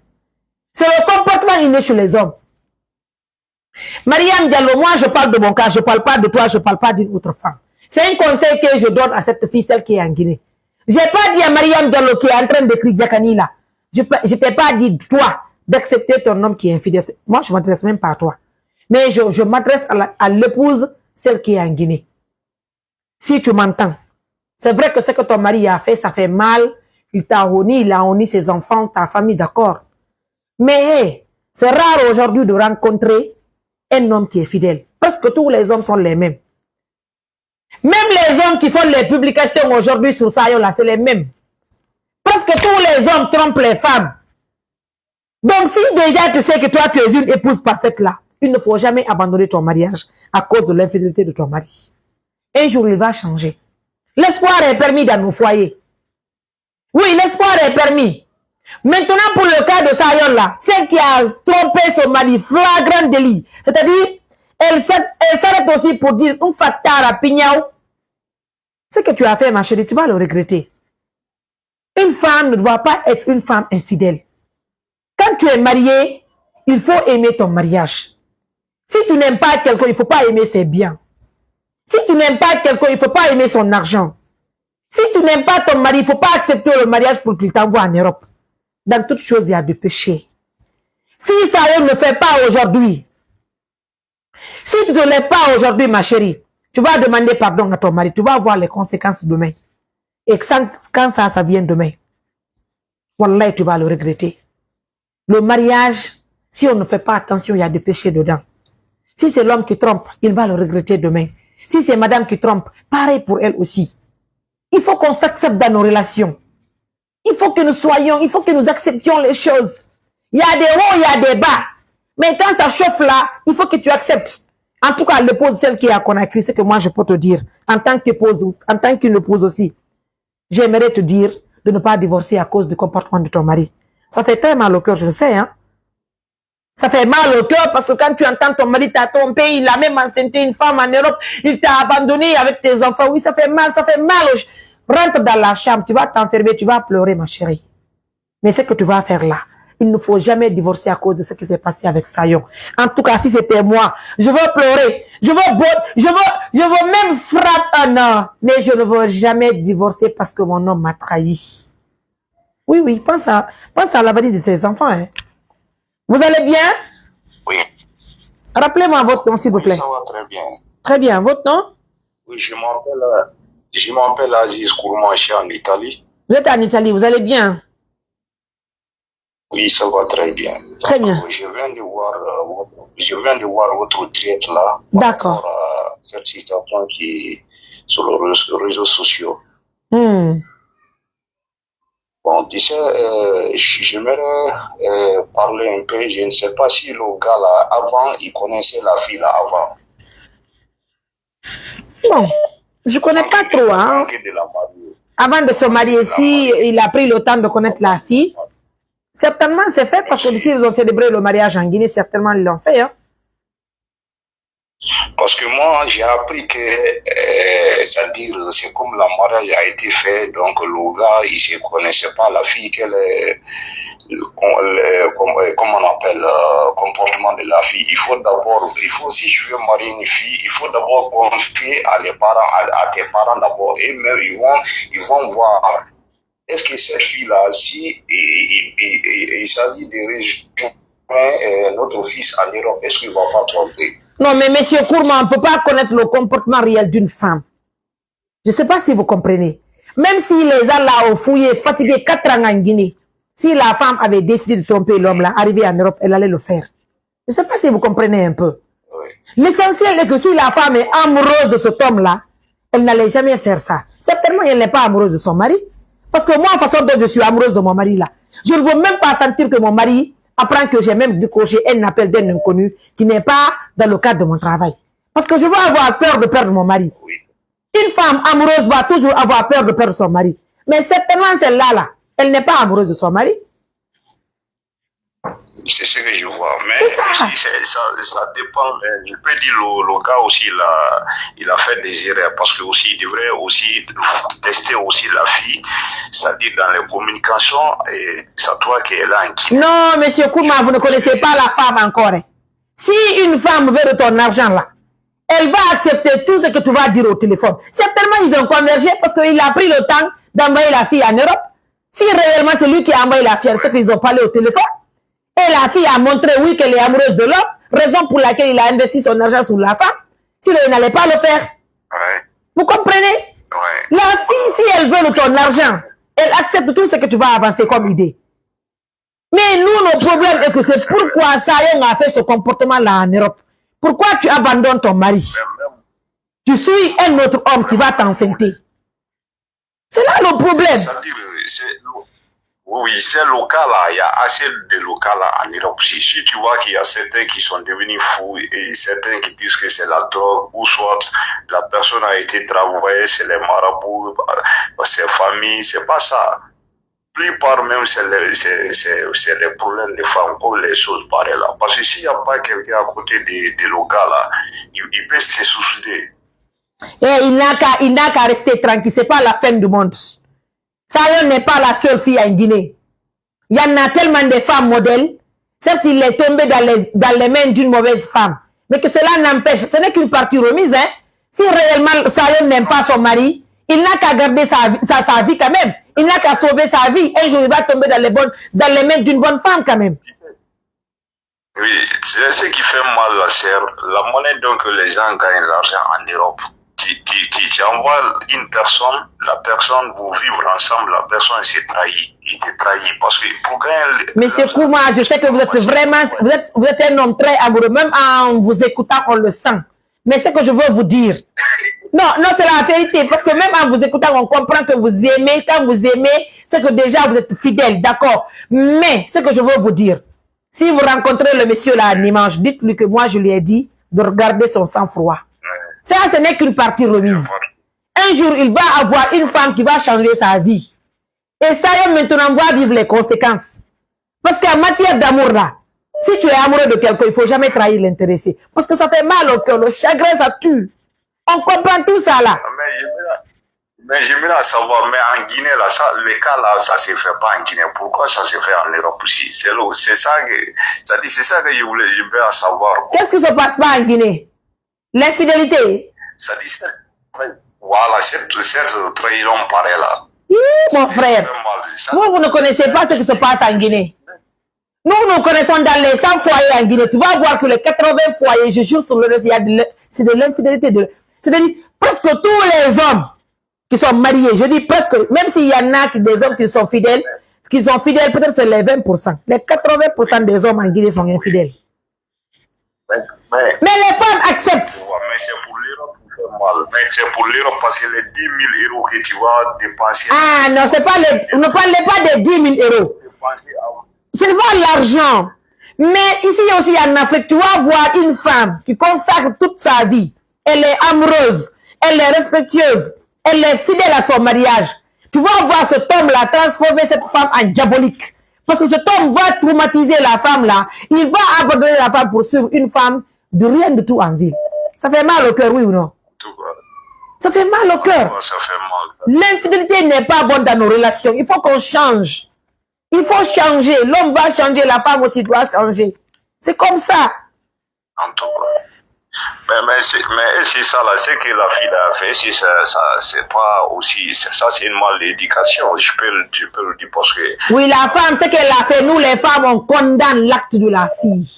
C'est le comportement inné chez les hommes. Mariam Diallo, moi je parle de mon cas, je parle pas de toi, je parle pas d'une autre femme. C'est un conseil que je donne à cette fille, celle qui est en Guinée. J'ai pas dit à Mariam Diallo qui est en train d'écrire Diakani là. Je, pe- je t'ai pas dit toi d'accepter ton homme qui est infidèle. Moi, je m'adresse même pas à toi. Mais je, je m'adresse à la- à l'épouse, celle qui est en Guinée. Si tu m'entends, c'est vrai que ce que ton mari a fait, ça fait mal. Il t'a honni, il a honni ses enfants, ta famille, d'accord. Mais hey, c'est rare aujourd'hui de rencontrer un homme qui est fidèle. Presque tous les hommes sont les mêmes. Même les hommes qui font les publications aujourd'hui sur Sayon là, c'est les mêmes. Presque tous les hommes trompent les femmes. Donc, si déjà tu sais que toi, tu es une épouse parfaite là, il ne faut jamais abandonner ton mariage à cause de l'infidélité de ton mari. Un jour, il va changer. L'espoir est permis dans nos foyers. Oui, l'espoir est permis. Maintenant, pour le cas de Sayon là, celle qui a trompé son mari, flagrant délit, c'est-à-dire, elle s'arrête, elle s'arrête aussi pour dire, un fatara pignaw, ce que tu as fait, ma chérie, tu vas le regretter. Une femme ne doit pas être une femme infidèle. Quand tu es marié, il faut aimer ton mariage. Si tu n'aimes pas quelqu'un, il ne faut pas aimer ses biens. Si tu n'aimes pas quelqu'un, il ne faut pas aimer son argent. Si tu n'aimes pas ton mari, il ne faut pas accepter le mariage pour qu'il t'envoie en Europe. Dans toute chose, il y a des péchés. Si ça ne le fait pas aujourd'hui, si tu ne te lèves pas aujourd'hui, ma chérie, tu vas demander pardon à ton mari. Tu vas voir les conséquences demain. Et quand, quand ça, ça vient demain, wallahi, tu vas le regretter. Le mariage, si on ne fait pas attention, il y a des péchés dedans. Si c'est l'homme qui trompe, il va le regretter demain. Si c'est madame qui trompe, pareil pour elle aussi. Il faut qu'on s'accepte dans nos relations. Il faut que nous soyons, il faut que nous acceptions les choses. Il y a des hauts, il y a des bas. Mais quand ça chauffe là, il faut que tu acceptes. En tout cas, l'épouse, celle qui est à Conakry, ce que moi je peux te dire, en tant qu'épouse, en tant qu'une épouse aussi, j'aimerais te dire de ne pas divorcer à cause du comportement de ton mari. Ça fait très mal au cœur, je le sais, hein. Ça fait mal au cœur parce que quand tu entends ton mari t'a trompé, il a même enceinté une femme en Europe, il t'a abandonné avec tes enfants. Oui, ça fait mal, ça fait mal. Au ch- Rentre dans la chambre, tu vas t'enfermer, tu vas pleurer, ma chérie. Mais ce que tu vas faire là, il ne faut jamais divorcer à cause de ce qui s'est passé avec Sayon. En tout cas, si c'était moi, je veux pleurer, je veux bo- je veux, je veux même frapper un an, mais je ne veux jamais divorcer parce que mon homme m'a trahi. Oui, oui, pense à, pense à l'avenir de tes enfants, hein. Vous allez bien? Oui, Rappelez-moi votre nom, s'il vous oui, plaît. Ça va très bien. Très bien, votre nom? Oui, je m'appelle, euh, je m'appelle Aziz Kourmachi en Italie. Vous êtes en Italie, vous allez bien? Oui, ça va très bien. Très bien. Je viens de voir, euh, votre- je viens de voir votre direct là, par D'accord. Rapport à cette situation qui est sur les réseaux, réseaux sociaux. Hmm. Bon, tu sais, euh, j- j'aimerais euh, parler un peu. Je ne sais pas si le gars là, avant, il connaissait la fille là, avant. Bon, je connais pas trop, hein. Avant de la marier. Avant de se marier, si il a pris le temps de connaître la fille, certainement c'est fait parce que s'ils ont célébré le mariage en Guinée, certainement ils l'ont fait, hein. Parce que moi, j'ai appris que, euh, c'est-à-dire, c'est comme le mariage a été fait, donc le gars, il ne connaissait pas la fille, qu'elle est, com- le- com- euh, comment on appelle, euh, comportement de la fille. Il faut d'abord, il faut, si je veux marier une fille, il faut d'abord confier à les parents, à, à tes parents d'abord. Et même, ils vont, ils vont voir. Est-ce que cette fille-là, si il, il- il- il- il s'agit de rejoindre, euh, notre fils en Europe, est-ce qu'il ne va pas tromper? Non, mais monsieur Kourma, on ne peut pas connaître le comportement réel d'une femme. Je ne sais pas si vous comprenez. Même si les gens là ont fouillé, fatigué quatre ans en Guinée, si la femme avait décidé de tromper l'homme là, arrivé en Europe, elle allait le faire. Je ne sais pas si vous comprenez un peu. L'essentiel est que si la femme est amoureuse de cet homme-là, elle n'allait jamais faire ça. Certainement, elle n'est pas amoureuse de son mari. Parce que moi, la façon dont je suis amoureuse de mon mari là, je ne veux même pas sentir que mon mari apprend que j'ai même décroché un appel d'un inconnu qui n'est pas dans le cadre de mon travail. Parce que je veux avoir peur de perdre mon mari. Une femme amoureuse va toujours avoir peur de perdre son mari. Mais certainement, celle-là, là, elle n'est pas amoureuse de son mari. C'est ce que je vois. Mais aussi, c'est- ça, ça dépend. Euh, je peux dire, le, le gars aussi, il a, il a fait des erreurs parce que aussi, il devrait aussi tester aussi la fille, c'est-à-dire dans les communications, et ça doit qu'elle a un kiné. Non, monsieur Kourma, vous ne connaissez pas la femme encore, hein. Si une femme veut de ton argent là, elle va accepter tout ce que tu vas dire au téléphone. Certainement, ils ont convergé parce qu'il a pris le temps d'envoyer la fille en Europe. Si réellement c'est lui qui a envoyé la fille, c'est qu'ils ont parlé au téléphone. Et la fille a montré, oui, qu'elle est amoureuse de l'homme, raison pour laquelle il a investi son argent sur la femme. Sinon, il n'allait pas le faire. Ouais, Vous comprenez? ouais. La fille, si elle veut de ton argent, elle accepte tout ce que tu vas avancer comme idée. Mais nous, nos problèmes est que c'est pourquoi Sayon a fait ce comportement-là en Europe. Pourquoi tu abandonnes ton mari? Tu suis un autre homme qui va t'enceinter. C'est là le problème. C'est-à-dire, c'est le- oui, c'est le cas là. Il y a assez de le cas là en Europe. Si, si tu vois qu'il y a certains qui sont devenus fous et certains qui disent que c'est la drogue, ou soit la personne a été travaillée, c'est les marabouts, euh, ses familles, c'est pas ça. Plupart même, c'est les, c'est, c'est, c'est les problèmes de femmes, comme les choses pareilles là. Parce que s'il n'y a pas quelqu'un à côté de, de le gars là, il, il peut se suicider. Et il n'a qu'à, il n'a qu'à rester tranquille. C'est pas la fin du monde. Sayon n'est pas la seule fille en Guinée. Il y en a tellement de femmes modèles. Certes, il est tombé dans les, dans les mains d'une mauvaise femme. Mais que cela n'empêche, ce n'est qu'une partie remise, hein. Si réellement Sayon n'aime pas son mari, il n'a qu'à garder sa, sa, sa vie quand même. Il n'a qu'à sauver sa vie. Un jour, il va tomber dans les bonnes, dans les mains d'une bonne femme quand même. Oui, c'est ce qui fait mal, là, c'est la monnaie dont que les gens gagnent l'argent en Europe. Tu, tu, tu, tu envoies une personne, la personne, vous vivre ensemble, la personne s'est trahie. Il te trahit parce que pour gagner le- Monsieur Kourma, je sais que vous êtes vraiment, vous êtes, vous êtes un homme très amoureux. Même en vous écoutant, on le sent. Mais ce que je veux vous dire, non, non, c'est la vérité, parce que même en vous écoutant, on comprend que vous aimez, quand vous aimez, c'est que déjà vous êtes fidèle, d'accord. Mais ce que je veux vous dire, si vous rencontrez le monsieur là dimanche, dites-lui que moi je lui ai dit de regarder son sang-froid. Ça, ce n'est qu'une partie remise. Un jour, il va avoir une femme qui va changer sa vie. Et Sayon maintenant va vivre les conséquences. Parce qu'en matière d'amour là, si tu es amoureux de quelqu'un, il faut jamais trahir l'intéressé. Parce que ça fait mal au cœur, le chagrin, ça tue. On comprend tout ça là. Mais j'aimerais, mais j'aimerais savoir, mais en Guinée, là, ça, les cas là, ça se fait pas en Guinée. Pourquoi ça se fait en Europe aussi? C'est le- c'est ça que, ça dit, c'est ça que je voulais, je veux savoir, quoi. Qu'est-ce qui se passe pas en Guinée? L'infidélité. Ça dit, c'est- voilà, cette, cette trahison pareille là. Ih, mon frère, Fait mal, ça. Vous, vous ne connaissez pas ce qui se passe en Guinée. Nous, nous connaissons dans les cent foyers en Guinée. Tu vas voir que les quatre-vingts foyers, je jure sur le reste, il y a de l- c'est de l'infidélité. De, c'est-à-dire, presque tous les hommes qui sont mariés, je dis presque, même s'il y en a qui, des hommes qui sont fidèles, qui sont fidèles, peut-être c'est les vingt pour cent. Les quatre-vingts pour cent des hommes en Guinée sont infidèles. Mais, mais- Mais les femmes acceptent. Ouais, mais c'est pour l'Europe qui fait mal. Mais c'est pour l'Europe parce que les dix mille euros que tu vas dépenser. Ah non, c'est pas les, ne parlez pas des dix mille euros. Dépenser à- C'est pas l'argent. Mais ici aussi en Afrique, tu vas voir une femme qui consacre toute sa vie. Elle est amoureuse, elle est respectueuse, elle est fidèle à son mariage. Tu vas voir cet homme-là transformer cette femme en diabolique. Parce que cet homme va traumatiser la femme-là. Il va abandonner la femme pour suivre une femme de rien du tout en ville. Ça fait mal au cœur, oui ou non? Tout cas, Ça fait mal au cœur. Ça fait mal. L'infidélité n'est pas bonne dans nos relations. Il faut qu'on change. Il faut changer. L'homme va changer, la femme aussi doit changer. C'est comme ça. En tout cas. Mais, mais, c'est- mais et c'est ça là, ce que la fille a fait, c'est ça, ça, c'est pas aussi, c'est- ça c'est une mal éducation, je peux, le- je peux le dire parce que Oui, la femme, ce qu'elle a fait, nous les femmes, on condamne l'acte de la fille.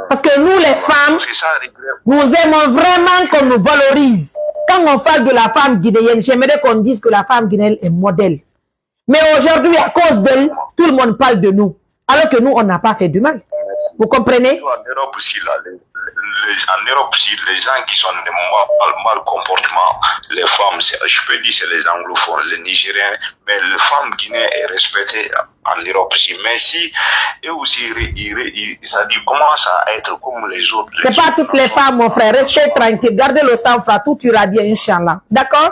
Parce que nous les femmes, c'est ça, regret. Nous aimons vraiment qu'on nous valorise. Quand on parle de la femme guinéenne, j'aimerais qu'on dise que la femme guinéenne est modèle. Mais aujourd'hui, à cause d'elle, tout le monde parle de nous. Alors que nous, on n'a pas fait du mal. Vous comprenez? En Europe aussi, là, les- les- en Europe aussi, les gens qui sont de mal, mal comportement, les femmes, c'est- je peux dire c'est les anglophones, les Nigériens, mais les femmes guinéennes est respectée en Europe aussi. Mais si eux aussi, ils, ils- ils- ça dit, commencent à être comme les autres. C'est pas toutes les femmes, mon frère. Restez tranquille. Gardez le sang-froid. Tout ira bien, Inch'Allah. D'accord?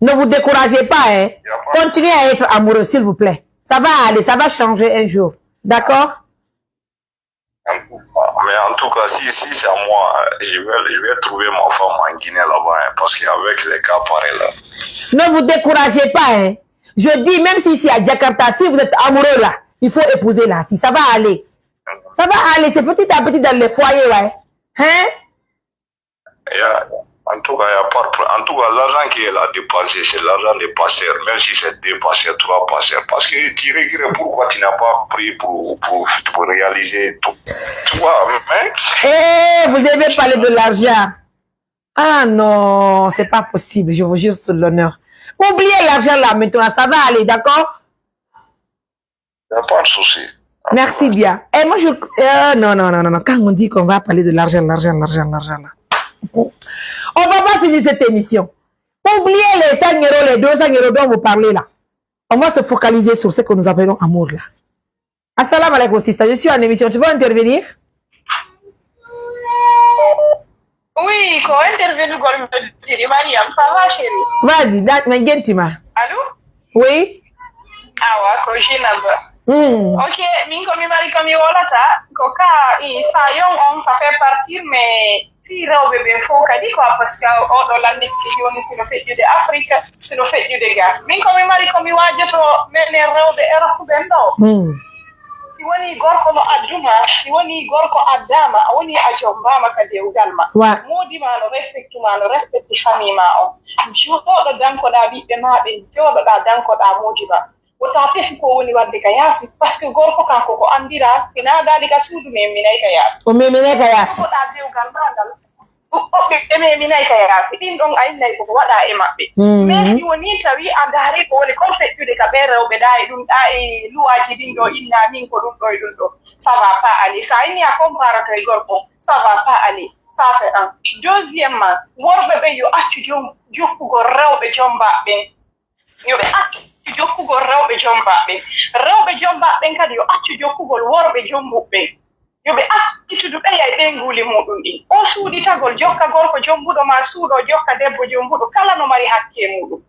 Ne vous découragez pas, hein. Continuez à être amoureux, s'il vous plaît. Ça va aller, ça va changer un jour. D'accord? En tout cas- Mais en tout cas, si, si c'est à moi, je vais, je vais trouver ma femme en Guinée là-bas, hein, parce qu'avec les cas pareils là. Ne vous découragez pas, hein. Je dis, même si c'est à Jakarta, si vous êtes amoureux là, il faut épouser la fille. Ça va aller. Ça va aller, c'est petit à petit dans les foyers, ouais. Hein? Il y a- en tout cas, il y a pas de pro- En tout cas, l'argent qu'elle a dépensé, c'est l'argent des pasteurs, même si c'est deux pasteurs, trois pasteurs. Parce que tu regrettes pourquoi tu n'as pas pris pour, pour, pour réaliser tout. Tu vois, mais Eh, vous avez parlé de l'argent. Ah non, c'est pas possible, je vous jure sur l'honneur. Oubliez l'argent là maintenant, ça va aller, d'accord? Il n'y a pas de souci. Merci bien. Et moi, je... euh, non, non, non, non, non. Quand on dit qu'on va parler de l'argent, l'argent, l'argent, l'argent, là, on va pas finir cette émission. Oubliez les cent euros, les deux cents euros dont vous parlez là. On va se focaliser sur ce que nous appelons amour là. Assalamu alaikum, sister. Je suis en émission. Tu veux intervenir? Oui, ko intervenugol mi waɗi, Mariam, ça va, chérie? Vas-y, da, mais gentima. Allô? Oui? Awa, ko Jinaba. Hmm. Ok, min ko mi mari ko mi wolata, ko ka i sayon on, ça fait partir, mais fii rewɓe ɓen fof kadi quoi, parce que oɗo lanndike jooni sino feƴƴude Afrique, sino feƴƴude ga. Min ko mi mari ko mi waajoto menen rewɓe Europe ɓen ɗo. Hmm. Si wonii gorko no addu ma, si wonii gorko addaa ma, a wonii a jommbaama ka dewgal ma. Wa- Moodi ma no respectu ma, no respecti famille ma on. Jooɗo dankoɗaa ɓiɓɓe ma ɓen, jooɗoɗaa dankoɗaa moodi ma. Wota tefu ko woni waɗde ka yaasi, parce que gorko kanko ko anndiraa, si naadaali ka suudu, meminay ka yaasi. O meminay ka yaasi. Jooɗoɗaa dewgal ma ngal, ɗuɗɗo ɓe, ɓe meminay ka yaasi. Ɗin ɗon a innay koko waɗaa e maɓɓe. Mhm. Mais si wonii tawi a ndaari ko woni kon feƴƴude ka ɓee rewɓe ɗaa e ɗum ɗaa e luwaaji ɗin ɗo innaa min ko ɗum ɗo e ɗum ɗo, ça va pas aller. So a innii a comparatoy gorko, ça va pas aller. Ça c'est un. Deuxièmement, worɓe ɓen yo accu jom-, jokkugol rewɓe jommbaaɓe ɓen. Yo ɓe accu jokkugol rewɓe jommbaaɓe ɓen. Rewɓe jommbaaɓe ɓen kadi yo accu jokkugol worɓe jommbuɓe ɓen. Yo ɓe accu titudu ɓeya e ɓeynguuli muuɗum ɗin. O suuɗitagol, jokka gorko jommbuɗo, maa suuɗo jokka debbo jommbuɗo, kala no mari hakkee muuɗum.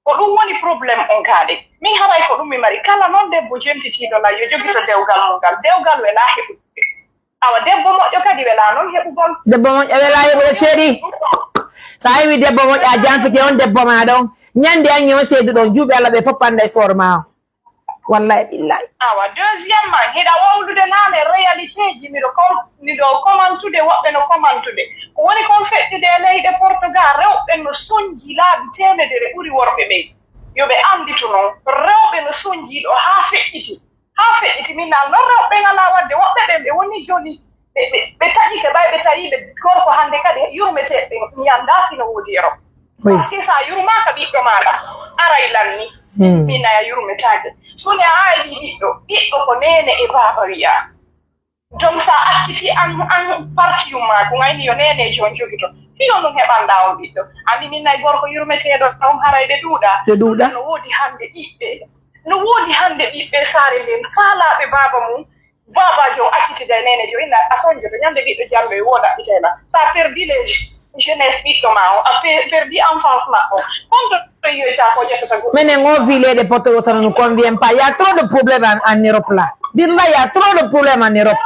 Ko ɗum woni problème on kaa de. Min haray ko ɗum mi mari. Kala non debbo jentitiiɗo lan yo jogito dewgal mum ngal. Dewgal welaa heɓude. Awa debbo moƴƴo kadi welaa non heɓugol. Debbo moƴƴo welaa heɓude, chéri. So a heɓii debbo moƴƴo, a janfike on debbo maa ɗon. Ñande an e on seedu ɗon, juuɓe Alla ɓe fof panda e sooro maa on. Wallahi billahi. Awa, deuxièmement, hiɗa wowlude naane réalité ji, miɗo com-, miɗo commentude, woɓɓe no commentude. Ko woni kon feƴƴude e leyɗe Portugal, rewɓe no sonji laabi teemedere ɓuri worɓe ɓen. Yo ɓe annditu non, rewɓe no sonji ɗo haa feƴƴiti. Haa feƴƴiti, min naan non rewɓe ɓen alaa waɗde, woɓɓe ɓen ɓe woni jooni, ɓe, ɓe, ɓe taƴike, ɓay ɓe tawi ɓe gorko hannde kadi yurmeteeɓe ɓen, mi anndaa si no woodi e rewɓe. Oui. Parce que so a yurmaaka ɓiɗɗo maaɗa, aray lanni. Hmm. Min a yurmetaake. So ne a aawii ɓiɗɗo, ɓiɗɗo ko neene e baaba wiyaa. Donc so a acciti an, an partiyum maa, ko ngayni yo neeneejo on jogito. Fii on ɗum heɓanɗaa on ɓiɗɗo. Anndi min nay gorko yurmeteeɗo on haray ɓe ɗuuɗaa. Ɓe ɗuuɗaa. No woodi hannde ɓiɓɓe. No woodi hannde ɓiɓɓe saare nden faalaaɓe baaba mum. Baabaajo on accitida e neeneejo, inna a sonjoto ñande ɓiɗɗo jallo e woo ɗaɓɓitay ma. So a perdi les jeunesse ɓiɗɗo ma on, a pe-, perdi enfance ma on. Honto to yoyta ko ƴettata goɗɗo? Menen o vie leyɗe Portugal, ça ne nous convient pas. Il y a trop de problèmes en, en Europe là. Billahi, il y a trop de problèmes en Europe.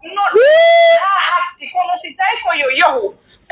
Non, haa hatti, kono si tawi ko yo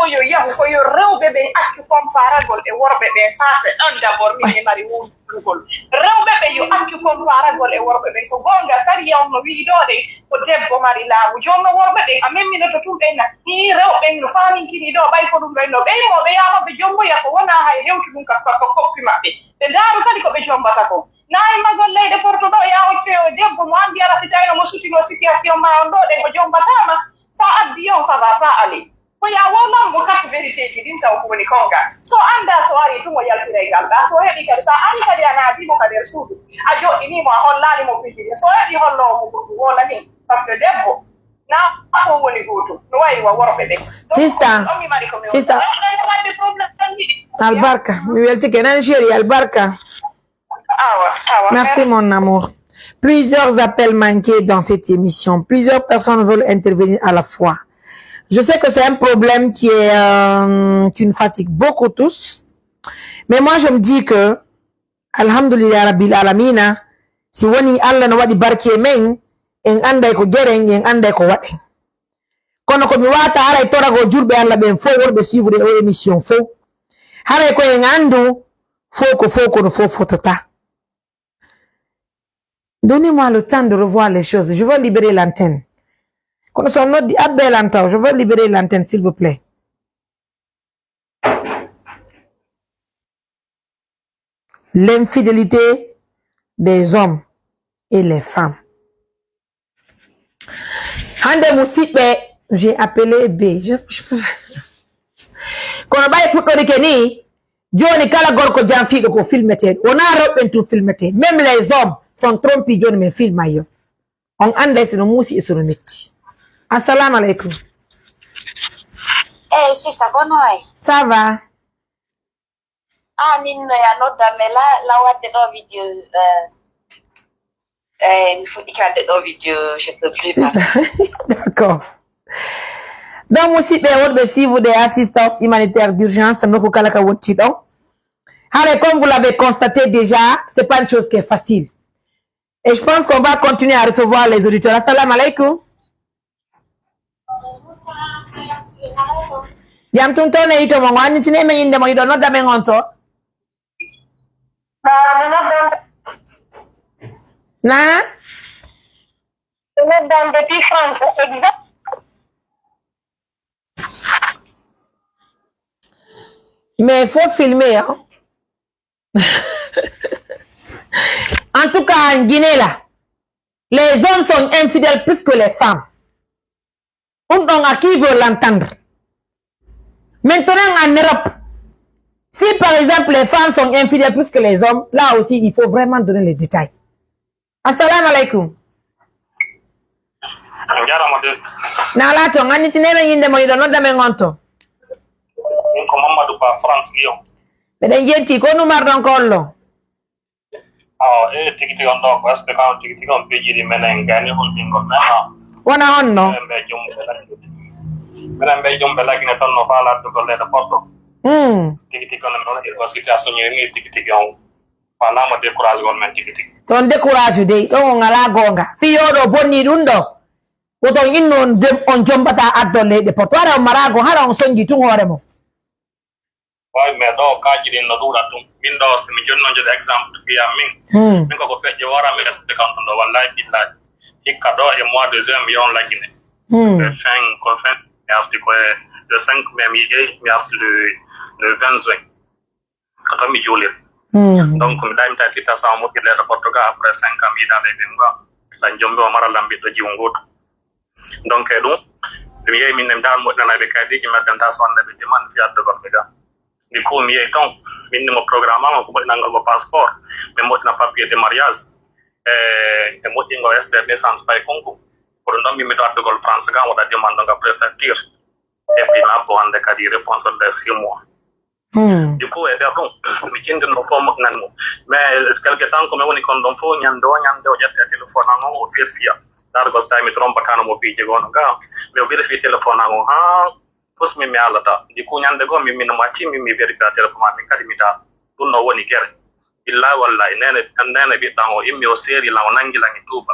Ko yo yahu, ko yo rewɓe ɓen accu komparagol e worɓe ɓen. Ça, c'est un d'abord, min mi mari wowlugol. Rewɓe ɓen yo accu komparagol e worɓe ɓen. Ko goonga, sariya on no wi'i ɗoo ɗen, ko debbo mari laamu. Jooni no worɓe ɓen, a memminoto tun ɓen na, hii, rewɓe ɓen no faaminkini ɗoo, ɓay ko ɗun ɗon no ɓe yimo, ɓe yaama ɓe jomboya, ko wonaa hay hewtu ɗun ka, ka, ka koppi maɓɓe. Ɓe ndaaru kadi ko ɓe jombata kon. Naa immagol leyɗe Porto ɗoo, yaa hoccoyo debbo mo anndi ara si tawino mo sutino situation maa on ɗoo ɗen, o jombataama, sa addi on, ça va pas aller. Ko yaa wowlan mo quatre vérité ji ɗin taw ko woni konga. So anndaa, so arii tun o yaltiray ngal ɗaa. So heɓii kadi, so a arii kadi a naadii mo ka nder suudu, a joɗɗinii mo, a hollaali mo piiji ɗin. So heɓii holloowo mo goɗɗum, wowla min. Parce que debbo, naa ko woni gootum. No wayri wa worɓe ɓen. Donc, Sista, ɗon mi mari ko mi sista. Wowla. Ɗon no wadde problème ji ɗi. Albarka, mi weltike nan chéri, albarka. Awa, awa, merci, merci, mon amour. Plusieurs appels manqués dans cette émission. Plusieurs personnes veulent intervenir à la fois. Je sais que c'est un problème qui est, euh, qui nous fatigue beaucoup tous. Mais moi, je me dis que, Alhamdulillah Rabbil Alamina, si woni Allah no waɗi barke e men, en anday ko geren, en anday ko waɗen. Kono ko mi waata haray toragol julɓe Allah ɓen fow wonɓe suivre o émission fow. Haray ko en anndu fow ko fow kono fow fotata. Donnez-moi le temps de revoir les choses. Je veux libérer l'antenne. Kono so on noddi abbee lan taw, je veux libérer l'antenne, s'il vous plaît. L'infidélité des hommes et les femmes. Hande musiɓɓe, j'ai appelé B. Je, je, kono ɓay fuɗɗorike ni, joni kala gorko janfiiɗo ko filmeteeɗo. Wona rewɓe ɓen tun filmetee. Même les hommes sont trompés joni men filmay yo. On anday si no muusi e si no metti. Assalamu alaikum. Eh, sista, ko noy? Ça va? Ah, min no ya nodda me la, la wadde ɗo video, eh, eh, mi fuɗɗike wadde ɗo video, je peux plus parler. D'accord. Donc, musiɓɓe wonɓe suivre des assistances humanitaires d'urgence, nokku kala ka wonti ɗon. Hare, comme vous l'avez constaté déjà, c'est pas une chose qui est facile. Et je pense qu'on va continuer à recevoir les auditeurs. Assalamu alaikum. Jam tun toon e hito mon, o annitinii men innde mon, hiɗo nodda men on to? Na? Noddan depuis France, exact. Mais faut filmer, hein? En tout cas, en Guinée, là, les hommes sont infidèles plus que les femmes. On, on a qui veut l'entendre. Maintenant, en Europe, si par exemple les femmes sont infidèles plus que les hommes, là aussi, il faut vraiment donner les détails. Assalamu alaikum. On jarama de. Na ala ton, annitinee men innde mon, hiɗo nodda men on to? Min ko Mamadou Ba, France, Lyon. Meɗen jenti, ko numar ɗon ko hollo? Awa, e tigi tigi on ɗo, ko S P K on tigi tigi on piiji ɗi menen gani holɗingol men, ha. Wona honno? Minen ɓe jom ɓe lagine. Minen ɓe jom ɓe lagine tan no faala addugol leyɗe Porto. Hmm. Tigi tigi on, non, ko situation ni tigi tigi on. Faalaama découragé on men tigi tigi. Ton découragé dey, ɗon on alaa goonga. Fii yo ɗo bonni ɗum ɗo. Woto on inno on dem, on jombata addol leyɗe Porto. Hara on maraa goonga, hara on sonji tun hoore mon. Way, mais ɗo kaaji ɗin no ɗuuɗa tun. Min ɗo, si mi jonnoo joɗi exemple fii am min. Hmm. Min ko ko feƴƴi wara mi respecté kan tun ɗo, wallahi billahi. Hikka ɗo e mois de juin mi yon lagine. Hmm. Le fin, ko fin, mi arti ko e le cinq mai mi yehi, mi arti le, le vingt juin. Ko ton mi juuliri. Hmm. Donc, mi ɗaymita e situation moƴƴi leyɗe Portugal après cinq ans mi yiɗaali e ɓen goo. Lan jombi o mara lan ɓiɗɗo jiwo ngootu. Donc, e ɗum, mi yehi min ne mi daan moƴƴinanay ɓe kaydiiji maɓɓe, mi daa sonnay ɓe demande fii addugol ɓe ga. Ndi ko mi yehi ton, min ni mo programme ama ko moƴƴinangol mo passeport, ɓe moƴƴina papier de mariage, e, e moƴƴingol extrait de naissance pay konko. Ko ɗum ɗon min miɗo addugol France ga, waɗa demande nga préfecture. Et puis mi abbo hannde kadi réponse on les six mois. Hmm. Du coup, e nder ɗum, mi jindino fof moƴƴinani mo. Mais quelque temps ko mi woni kon ɗon fof, ñande o, ñande o ƴetta téléphone an on, o vérifiya. Ndaar ko so tawi mi trompataano mo piiji goo no ga. Mi o vérifié téléphone an on, haa fof min mi haalata. Du coup, ñande goo, min, min mo acci, min mi vérifié téléphone am, min kadi mi daa. Ɗum no woni gere. Billahi wallahi, nene, nene ɓiɗɗo an o immi, o seeri lan, o nangi lan e tuuba.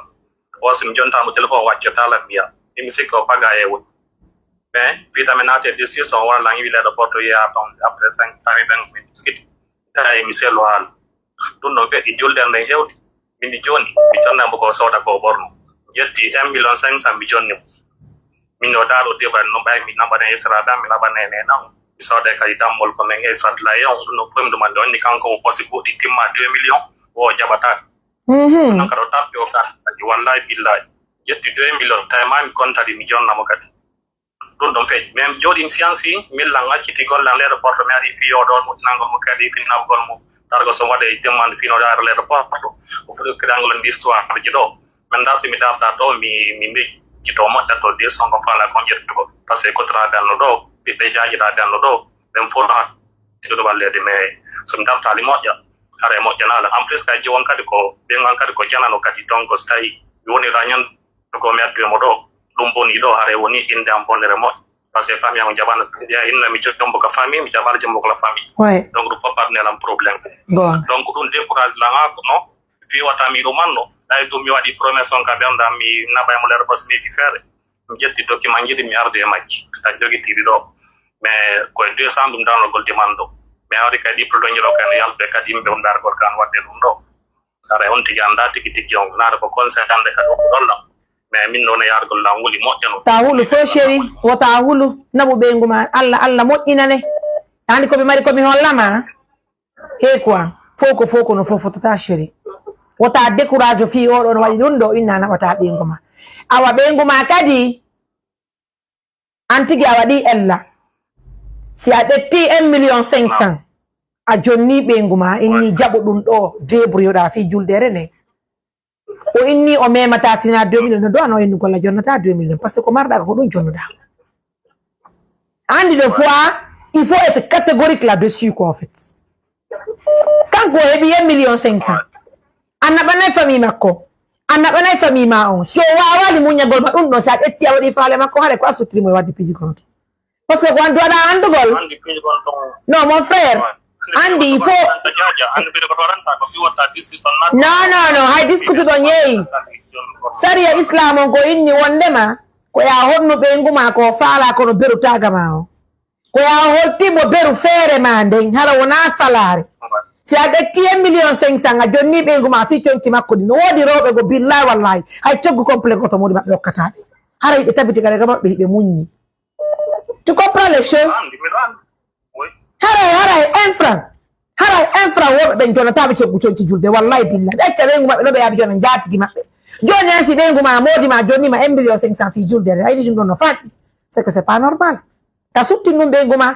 O si mi jontaa mo téléphone, o accata lan, mbiya. Min mi sikki o paga e woni. Hein? Fii tan mi naati e discussion, wala lan wi'i leɗɗo porto yeeya ton, après cinq, tawi ɓen min discuter. Tawi mi selu haala. Ɗun ɗon feƴƴi, julde nden hewti. Min jooni, mi jonna mo ko sooda ko ɓorno. Ƴetti un million cinq cent, mi jonni mo. Min o daaɗo debal no ɓay mi naɓane Isra ɗan, mi naɓane ne nan. Mi sooda kadi dammol ko men e satellite on, ɗun ɗon fof mi ɗumande, o inni kanko o posi goɗɗi timma deux millions, o jaɓata. Mhm. Non kadi o tappi o kadi, wallahi billahi. Ƴetti deux millions, tawi ma mi kontadi mi jonna mo kadi. Ɗun ɗon feƴƴi. Mais mi jooɗii mi siyansi, min lan acciti golle an leeɗo porto, mi ari fii o ɗon moƴƴinangol mo kadi, finnagol mo. Targo so waɗe demande fii no yaara leeɗo porto. O foti kirangol en histoire ji ɗo. Men da si mi darta ɗo, mi, mi mejjito moƴƴa to des son ko fala kon ƴettugo. Parce que ko tra dan no ɗo, ɓiɓɓe jaaji da dan no ɗo. Ɓen fof no ha joɗo walleede, mais so mi dartaali moƴƴa, haray moƴƴanaala. En plus, kay jowon kadi ko, ɓen an kadi ko janano kadi. Donc, so tawi mi woni ra ñan ko mi addu e mo ɗo, ɗum boni ɗo, haray woni innde am bonere moƴƴa. Parce que famille am jaɓano, ya inna mi jombo ka famille, mi jaɓano jombo ko la famille. Ouais. Donc, ɗum fof parnel am problème. Bon. Donc, ɗum décourage lan ha ko no, fii wata mi ɗumanno, tawi ɗum mi waɗi promesse on ka ɓen ɗan mi naɓa e mo leer parce que mi feere. Mi ƴetti document ji ɗi mi ardi e majji. A jogitiri ɗo. Mais ko e deux cents ɗum dawnogol demande ɗo. Mi hawri kay diplôme ji ɗo kay no yaltude kadi yimɓe on dargol kan waɗde ɗum ɗo. Haray on tigi anndaa tigi tigi on, naata ko conseil hannde ka ɗo ko ɗon ɗon. Mais min noon e yaargol lan wuli moƴƴa no. Ta hulu fo chéri, wota hulu, naɓu ɓeyngu ma, Alla, Alla moƴƴinane. Andi ko mi mari ko mi holla ma. He quoi, fow ko fow kono fow fotata chéri. Wota décourage fii oɗo no waɗi ɗum ɗo, inna naɓata ɓeyngu ma. Awa ɓeyngu ma kadi, An tigi a waɗii ella. Si a ƴettii un million cinq cent, a jonnii ɓeyngu maa, a innii jaɓu ɗum ɗoo, débrouilloɗaa fii juldeere nde. O innii o memataa sinaa deux millions, no duwano innugol a jonnataa deux millions, parce que ko marɗaa ko ɗum jonnuɗaa. Anndi des fois, il faut être catégorique là-dessus quoi, en fait. Kanko o heɓi un million cinq cent. A naɓanay famille makko. A naɓanay famille ma on. Si o waawaali muññagol ma ɗum ɗon, si a ƴetti a waɗi faale makko, hare ko a suttiri mo e waɗde piiji kono to. Parce que ko an waɗa anndugol. Non, mon frère. Anndi, il faut. Non, non, non. Hay diskutuɗon yeeyi. Sariya Islam on ko inni wondema ko ya honnu ɓeyngu ma ko faala kono beru taaga ma on. Ko yaa holti mo beru feere maa nden, hara wonaa salaare. Si a ƴetti un million cinq cent, a jonnii ɓeyngu maa fii conci makko ɗin. No woodi rewɓe go, billahi wallahi, hay coggu complet goto moodi maɓɓe okkataa ɓe. Hara hiɓe tabiti kadi ka maɓɓe hiɓe muññi. Tu comprends les choses? Haray, haray, un franc. Haray, un franc, woɓɓe ɓen jonataaɓe coggu conci julde. Wallahi billahi. Ɓe acca ɓeyngu maɓɓe, no ɓe yaaɓi jona njaatigi maɓɓe. Jooni an si ɓeyngu maa moodi maa jonni ma un million cinq cent fii julde, a yiɗi ɗum ɗon no faɗɗi. C'est que c'est pas normal. Ta suttin ɗum ɓeyngu ma.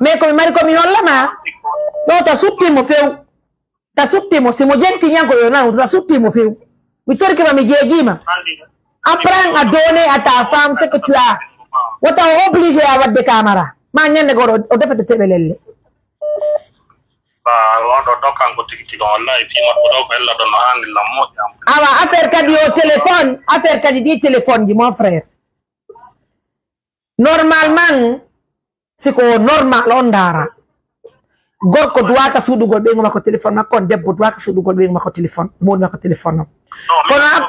Mais ko mi mari ko mi holla ma. Ɗo ta suttin mo few. Ta suttin mo, si mo jenti ñan ko yo nan, ta suttin mo few. Mi torike ma, mi jeejii ma. Apprends à donner à ta femme ce que tu as. Wota o obligé a waɗde kamara. Ma ñande goo o defete teɓe lelle. Ba, on ɗo, ɗo kanko tigi tigi, wallahi, fii makko ɗo ko ella ɗon no haani lan moƴƴa. Awa, affaire kadi o téléphone, affaire kadi ɗi téléphone ji, mon frère. Normalement, si ko normal on ndaara. Gorko duwaaka suuɗugol ɓeyngu makko téléphone makko, on debbo duwaaka suuɗugol ɓeyngu makko téléphone, mawni makko téléphone on. Kono a,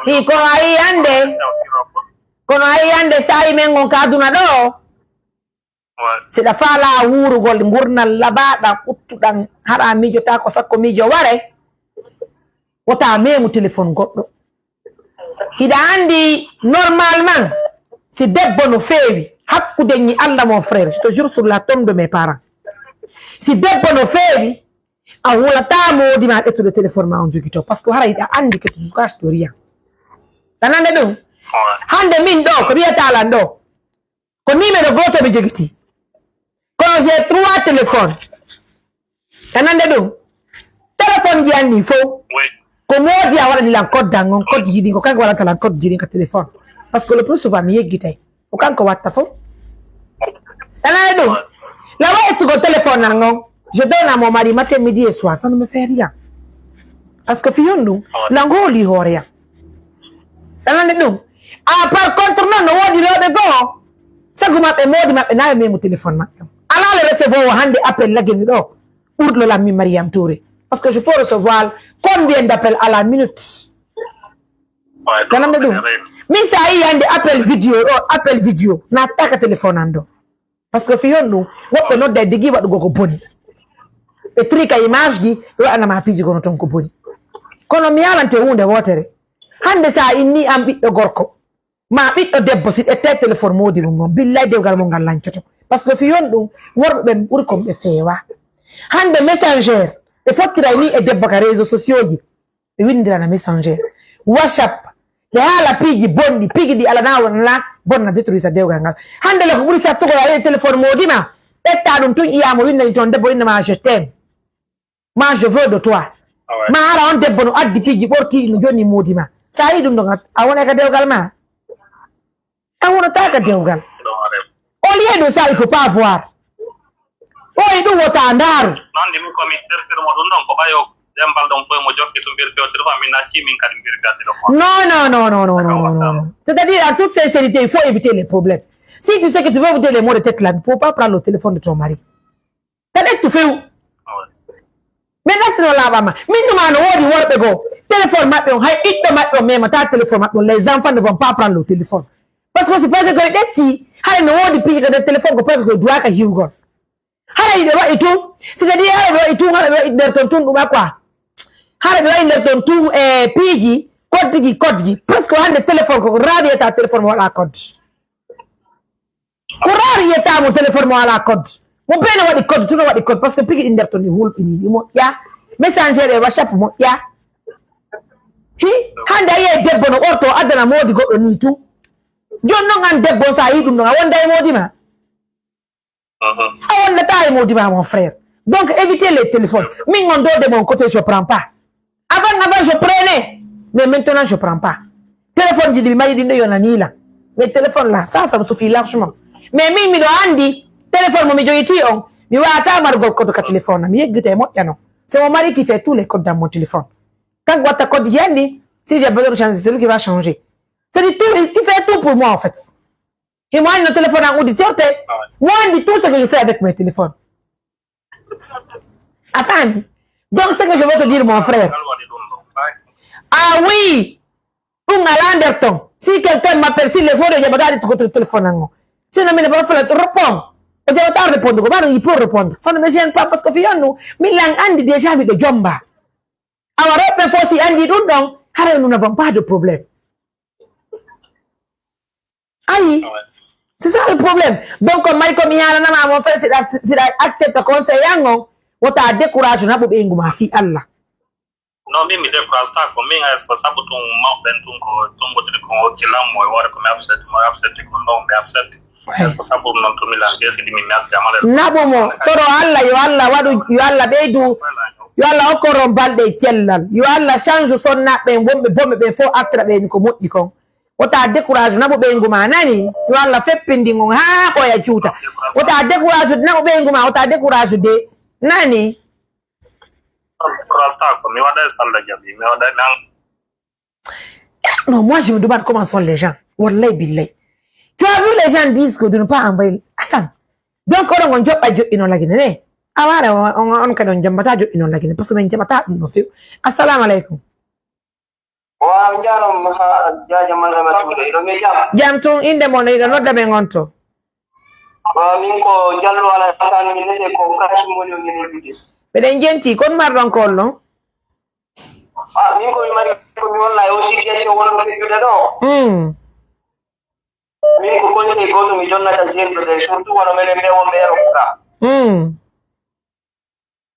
i, kono a yii hannde, kono a yii hannde saa'i men on ka aduna ɗo, si ɗa faalaa wuurugol ngurndan labaaɗan, ɓuttuɗan, hara a miijotaako sakko miijo ware, wota meemu téléphone goɗɗo. Hiɗa anndi, normalement, si debbo no feewi, hakkunde ñi Allah, mon frère, je te jure sur la tombe de mes parents. Si debbo no feewi, a hulataa moodi ma ƴettude téléphone ma on jogitoo, parce que hara hiɗa anndi que tu gâches de rien. Tanande ɗum, hannde min ɗo, ko wiyataa lan ɗo, ko numéro gooto mi jogitii. Kono j'ai trois téléphones. Tanande ɗum. Téléphone ji anni fow. Ko moodi a waɗani lan code an on, code ji ɗin, ko kanko waɗanta lan code ji ɗin ka téléphone. Parce que le plus souvent mi yeggitay. Ko kanko watta fow. Tanande ɗum. Lawa ettugol téléphone an on. Je donne à mon mari matin, midi et soir. Ça ne me fait rien. Parce que fiyon ɗum. Lan hooli hoore yam. Tanande ɗum. Ah, par contre, non, no woodi rewɓe goo, sagu maɓɓe, moodi maɓɓe, na ɓe memu téléphone maɓɓe on. Alaa le recevoir o hannde appel lagini ɗo, ɓurɗo lan min Mariam Touré. Parce que je peux recevoir combien d'appels à la minute? Tanande ɗum. Min si a yi'i hannde appel vidéo ɗo, appel vidéo, naatataa ka téléphone an ɗo. Parce que fii honɗun, woɓɓe nodda e digi waɗugol ko boni. Ɓe trika image ji, ɓe waɗana ma piiji kono ton ko boni. Kono mi yaalante huunde wootere. Hannde si a innii an ɓiɗɗo gorko, maa ɓiɗɗo debbo, si ƴettay téléphone moodi mun on, billahi dewgal mun ngal lancoto. Parce que fii honɗun, worɓe ɓen ɓuri kon ɓe feewa. Hannde messenger, ɓe fottiray nii e debbo ka réseaux sociaux ji. Ɓe winndirana messenger, WhatsApp, ɓe haala piiji bonɗi, piiji ɗi alanaa wonanaa bonna détruisa dewgal ngal. Hannde le ko ɓuri sattugol a yehi téléphone moodi ma, ƴetta ɗum tun ƴiyaa mo winnani toon debbo inna ma je t'aime, ma je veux de toi. Ma hara on debbo no addi piiji ɓortiiɗi no jonni moodi ma. So a yi'i ɗum ɗon a wonay ka dewgal ma. A wonataa ka dewgal. Au lieu de ça, il faut pas voir. Ɓooyi ɗum wota ndaaru. Non, ndi mi ko mi tersir mo ɗum ɗon, ko ɓayo dembal ɗon foy mo jokki to mbir fewtiri fa, min accii min kadi mbir fewtiri fa. Non, non, non, non, non, non, non, non, non. C'est-à-dire, en toute sincérité, il faut éviter les problèmes. Si tu sais que tu veux éviter les maux de tête là, il ne faut pas prendre le téléphone de ton mari. Ka ɓettu few. Mais ɗastino laaɓaama. Min ɗuma no woodi worɓe goo. Téléphone maɓɓe on, hay ɓiɗɗo maɓɓe on memataa téléphone maɓɓe on. Les enfants ne vont pas prendre le téléphone. Parce que c'est parce que koye ɗetti, hay no woodi piiji ka nder téléphone ko parce que koye duwaaka hiwgol. Hara ɓe waɗi tun, c'est-à-dire hara ɓe waɗi tun, hara ɓe waɗi nder ton tun ɗuma quoi. Hara ɓe waɗi nder ton tun e piiji, koddigi, koddigi. Presque hannde téléphone ko raari yiyata téléphone mo waɗa code. Ko raari yiyata mo téléphone mo alaa code. Mo bene waɗi code, tun o waɗi code, parce que piiji ɗi nder ton ɗi hulɓinii, ɗi moƴƴaa. Messenger e WhatsApp moƴƴaa. Hi, hannde a yi'ay debbo no ɓortoo, addana moodi goɗɗo nii tun. Jooni non an debbo, so a yi'i ɗum ɗon, a wonday e moodi ma. A wondataa e moodi ma, mon frère. Donc, évitez les téléphones. Min on ɗoo de mon côté, je prends pas. Avant, avant, je prenais. Mais maintenant, je prends pas. Téléphone ji ɗi mi mari ɗin ɗo yonanii lan. Mais téléphone là, ça, ça me suffit largement. Mais min miɗo anndi, téléphone mo mi jogitii on, mi waawataa margol code ka téléphone am. Mi yeggitay moƴƴa non. C'est mon mari qui fait tous les codes dans mon téléphone. Kanko watta code ji anndi, si j'ai besoin de changer, c'est lui qui va changer. C'est du tout, il fait tout pour moi en fait. Himo anndi no téléphone an udditorde. Mo anndi tout ce que je fais avec mes téléphones. A faami? Donc, ce que je veux te dire, mon frère. Ah oui! Ɗum alaa nder ton. Si quelqu'un m'appelle, s'il est fort, o jaɓataa ko to téléphone an o. Sinon, min, ba fala, réponds. O jaɓataa répondre ko, ɓaɗo, il peut répondre. Ça ne me gêne pas, parce que fii on ɗum, min lan anndi déjà miɗo jomba. Awa, rewɓe fof si anndi ɗum ɗon, haray nous n'avons pas de problème. Ayi, c'est ça le problème. Donc, mari ko mi haalanama, mon frère, siɗa, siɗa accepte conseil an on, wota décourage naɓu ɓeyngu ma fii Allah. Non, min mi décourage ta ko min, hay ko sabu tun mawɓe ɓen tun ko tun wotiri ko hokki lan mo e hoore ko mi accepte, mo accepte ko non, mi accepte. Hay ko sabu non to mi lan ɓe sidi min mi accepte amale. Naɓu mo, toro Allah, yo Allah waɗu, yo Allah ɓeydu, yo Allah hokku on balɗe e cellal. Yo Allah change sonnaɓe ɓen wonɓe bonɓe ɓen fof artira ɓe ni ko moƴƴi kon. Wota décourage, naɓu ɓeyngu ma, nani? Yo Allah feppindin on haa ɓooya juuta. Wota décourage, naɓu ɓeyngu ma, wota décourage de, nani? Décourage ta ko, mi waɗay so Allah jaɓi, mi waɗay mi an- Non, moi je me demande comment sont les gens. Wallahi billahi. Tu as vu les gens disent que de ne pas envoyer. Attends. Donc, oɗon on joɓɓa joɗɗino lagine ne. Amara on, on, on kadi on jombataa joɗɗino lagine. Parce que min jaɓataa ɗum no few. Assalamu alaikum. Waaw, njaaraama, ha, jaaja Mariama Touré, hiɗo mi jam? Jam tun, innde mon, hiɗo nodda men on to? Waaw, min ko Jallo Alassane, mi nodde ko Fatim woni o mi noddude. Miɗen jenti, kon marɗon ko on non? Ah, min ko mi mari, ko mi walla e o situation wonno feddude ɗo. Hmm. Min ko conseil gooto mi jonnata jeune ɓe, surtout wano menen ɓe wonɓe Europe ka. Hmm.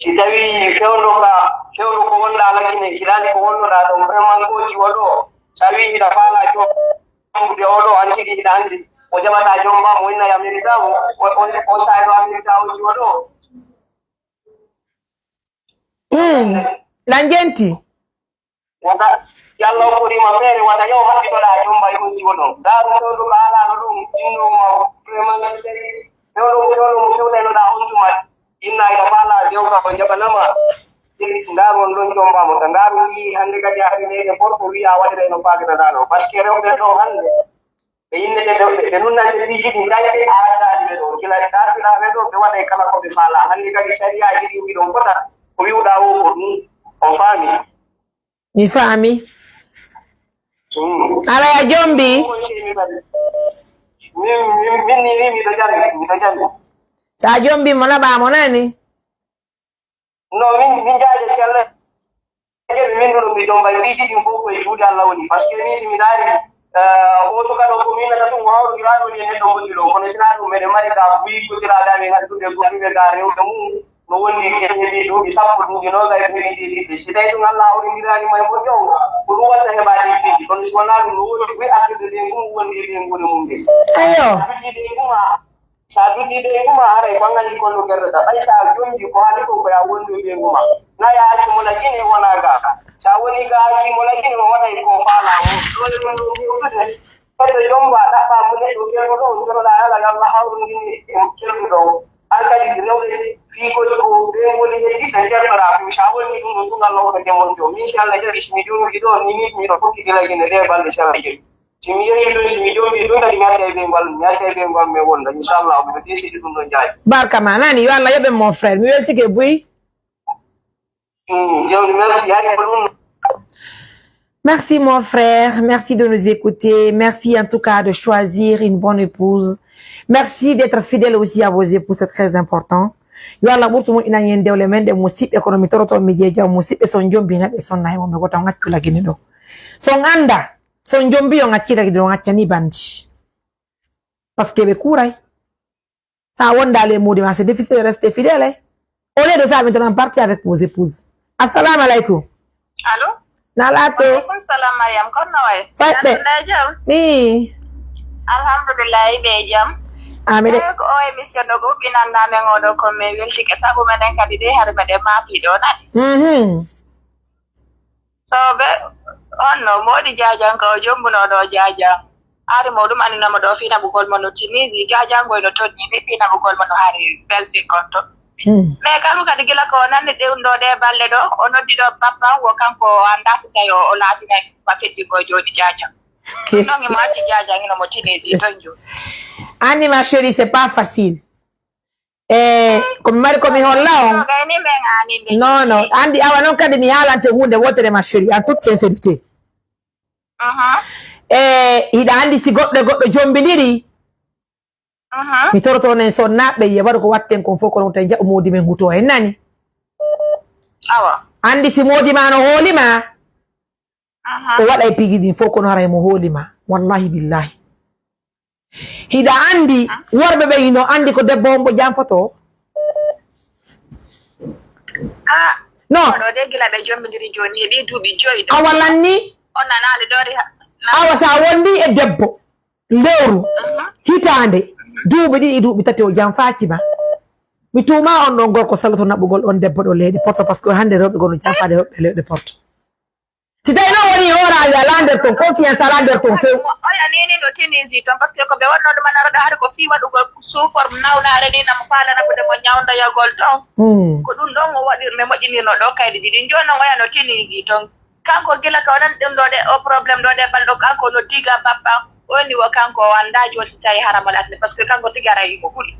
Si tawii fewndo ka, fewndo ko wonɗaa lagine, hiɗa anndi ko wonnoɗaa ɗon, vraiment ko jiwo ɗo, so a wii hiɗa faalaa jom-, jombude oo ɗoo, an tigi hiɗa anndi, o jaɓataa jombaa mo, inna ya mérita mo, o, o, o saa'i ɗo a mérita o jiwo ɗoo. Hmm. Lan jenti? Wata, Yalla hokkoriima feere, wata yaw haɓɓitoɗaa jombaa e on jiwo ɗon. Ndaaru fewndo ko haalaano ɗum, innu mo vraiment tawi fewndo, fewndo mo fewndaynoɗaa on tuma, inna ina faalaa dewka ko jaɓanama. Ndaaru on ɗon jombaa mo. Ka ndaaru wi'i hannde kadi a ari leyɗe Porto wi'a waɗiree no faakirata ɗo. Parce que rewɓe ɗo hannde, ɓe innete ɗo, ɓe, ɓe nunnante piiji ɗin, tawi ɓe aadaaji ɓe ɗo. Gila ɓe ɗaɓɓiraaɓe ɗo, ɓe waɗay kala ko ɓe faalaa. Hannde kadi sariyaaji ɗin ɗiɗon fota, ko wi'uɗaa o ko ɗum, on faami. Mi faami. Mm. Alaa, a jombi? Ko sey mi bari. Min, min, min ni, ni miɗo jami, miɗo jami. Sa jombi mo naɓa mo nani? No, min, min jaade si Allah jaɓi, min ɗum mi jombay. Piiji ɗin fof koye juuɗe Allah woni. Parce que min si mi ndaari, eh, o suka ɗo ko min nata ɗum, o hawrondiraaɗo woni e neɗɗo moƴƴuɗo. Kono si naa ɗum, meɗen mari ka buy kotiraaɓe amen hattude ko ɗuɓe ka rewɓe mum. No wondi keɓe duuɓi sappo, duuɓi noogay, ɓe ɓiɗi ɓiɓɓe. Si tawi ɗum Allah hawrindiraani mo e moƴƴo on, ko ɗum watta heɓaade piiji. Kono si wonaa ɗum, no wondi buy artude ɓeyngu mum, wondi e ɓeynguure mum ɓe. Ayo. Sa dutii ɓeyngu ma, sa dutii ɓeyngu ma, haray ko an anndi kon no gertoɗaa. Ɓay sa jombi ko haali kon, ko ya wondu e ɓeyngu ma. Na ya accu mo lagine wona ga. Sa woni ga accu mo lagine, o waɗay ko faalaa mo. Ɗoo e ɗum ɗoo hewtude. Fedde jomba, ɗaɓɓa mo neɗɗo gertoɗo, on jotoɗaa yala, yo Allah hawrindin e gertuɗo on. An kadi rewɓe fii ko, ko ɓe ngoni heddi ɓe ndertoraa ɗum. Sa woni ɗum ɗon, ɗum Allah hokkete mon ɗum. Min si Allah jaɓi, si mi jooɗii ɗoo, ni, ni miɗo foti gila ine ɗee balɗe si Allah jaɓi. Si mi yehii ɗum, si mi jooɗii ɗum, kadi mi adday ɓe ngal, mi adday ɓe ngal, mi wonda. Inchallah, miɗo deesidi ɗum ɗon jaay. Barka ma, nani, yo Allah yoɓe mon frère. Mi weltike buy. Hmm, jawdi, merci. Hay ko ɗum. Merci mon frère, merci de nous écouter, merci en tout cas de choisir une bonne épouse, merci d'être fidèle aussi à vos épouses, c'est très important. Yo Allah ɓurtu moƴƴinan en dewle men ɗe musiɓɓe, kono mi toroto mi jeeja musiɓɓe, son jombi naɓe, son nayi mo ɓe gota ngaccu lagini ɗo. Son anda, son jombi yo ngacci lagini ɗo, ngaccani bandi. Parce que ɓe kuuray. Sa wondaali e moodi ma, c'est difficile de rester fidèle, hein. Au lieu de ça, maintenant, partez avec vos épouses. Assalamu alaikum. Allo? Na laato? Wa alaikum salam, Mariam. Kono no wayi? Fayɓe. Nde jam? Ni. Alhamdulillah, ɓe jam. Amin. Eh, ko o émission ɗo ko ɓinanɗaa men o ɗo, ko mi weltike. Sabu menen kadi de, hari meɗen maapi ɗo, nani? Mhm. So ɓe, honno, moodi Jaajan ka o jombuno ɗo Jaajan? Ari mo ɗum anndinamo ɗo fii naɓugol mo no Tunisie, Jaajan ngoy no tonni ni fii naɓugol mo no hari Belgique on to. Hmm. Mais kanko kadi gila ko o nanni ɗum ɗo ɗe balɗe ɗo, o noddi ɗo bappa, wo kanko o anndaa si tawi o, o laatinay ma feddi ko jooni Jaajan. Ɗum ɗon himo acci Jaajan hino mo Tunisie ton jooni. Anni ma chérie, c'est pas facile. E ko mi mari ko mi holla on. Non, non. Andi awa non kadi mi haalante huunde wootere ma chérie, en toute sincérité. Mhm. E hiɗa andi si goɗɗo e goɗɗo jombidiri, mhm, mi toroto nen sonnaaɓe yiya waɗu ko watten kon fof kono tawi jaɓu moodi men huto en nani. Awa. Andi si moodi ma no hooli ma. Aha. O waɗay piiji ɗin fof, kono haray mo hooli ma. Wallahi billahi. Hiɗa andi, worɓe ɓe hino andi ko debbo on mo janfoto? Ah, no. Oɗo de gila ɓe jombidiri jooni, heɓi duuɓi joyi ɗo. Awa lanni? On nanaali ɗori ha-, na- Awa sa wondi e debbo, lewru, mhm, hitaande, duuɓi ɗiɗi, duuɓi tati o janfaaki ma. Mi tuuma on ɗon gorko saloto naɓugol on debbo ɗo leyɗe Porto, parce que hannde rewɓe gono janfaade rewɓe leyɗe Porto. Si tawi noon woni hooraajo alaa nder ton, confiance alaa nder ton few. Oya nini no Tunisie ton, parce que ko ɓe wonno ɗum anara ɗo hari ko fii waɗugol sous forme nawnaare ni, namo faalana ko demo ñawndoyagol ton. Hmm. Ko ɗum ɗon o waɗi, ɓe moƴƴinirno ɗo kaydi ɗiɗi. Jooni noon oya no Tunisie ton. Kanko gila ka o nani ɗum ɗo ɗe, o problème ɗo ɗe balɗo, kanko no diga bappa, o ni wo kanko o anndaa jooni si tawi harama latne, parce que kanko tigi ara yimo ɓuri.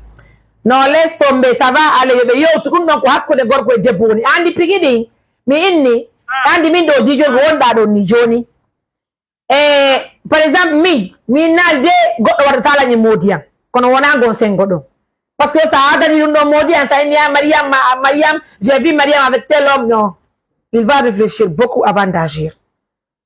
Non, laisse tomber, ça va aller, yo ɓe yewtu ɗum ɗon ko hakkunde gorko e debbo woni. Andi pigi ɗin, mi inni, andi min ɗo dijo ko wonɗa ɗon ni jooni. E, par exemple, min, min naali de goɗɗo waɗata lañi moodi an, kono wonaa ngon sengo ɗon. Parce que sa adani ɗum ɗon moodi an, sa inni, "Ah, Mariam, ma-, Mariam, j'ai vu Mariam avec tel homme", non. Il va réfléchir beaucoup avant d'agir.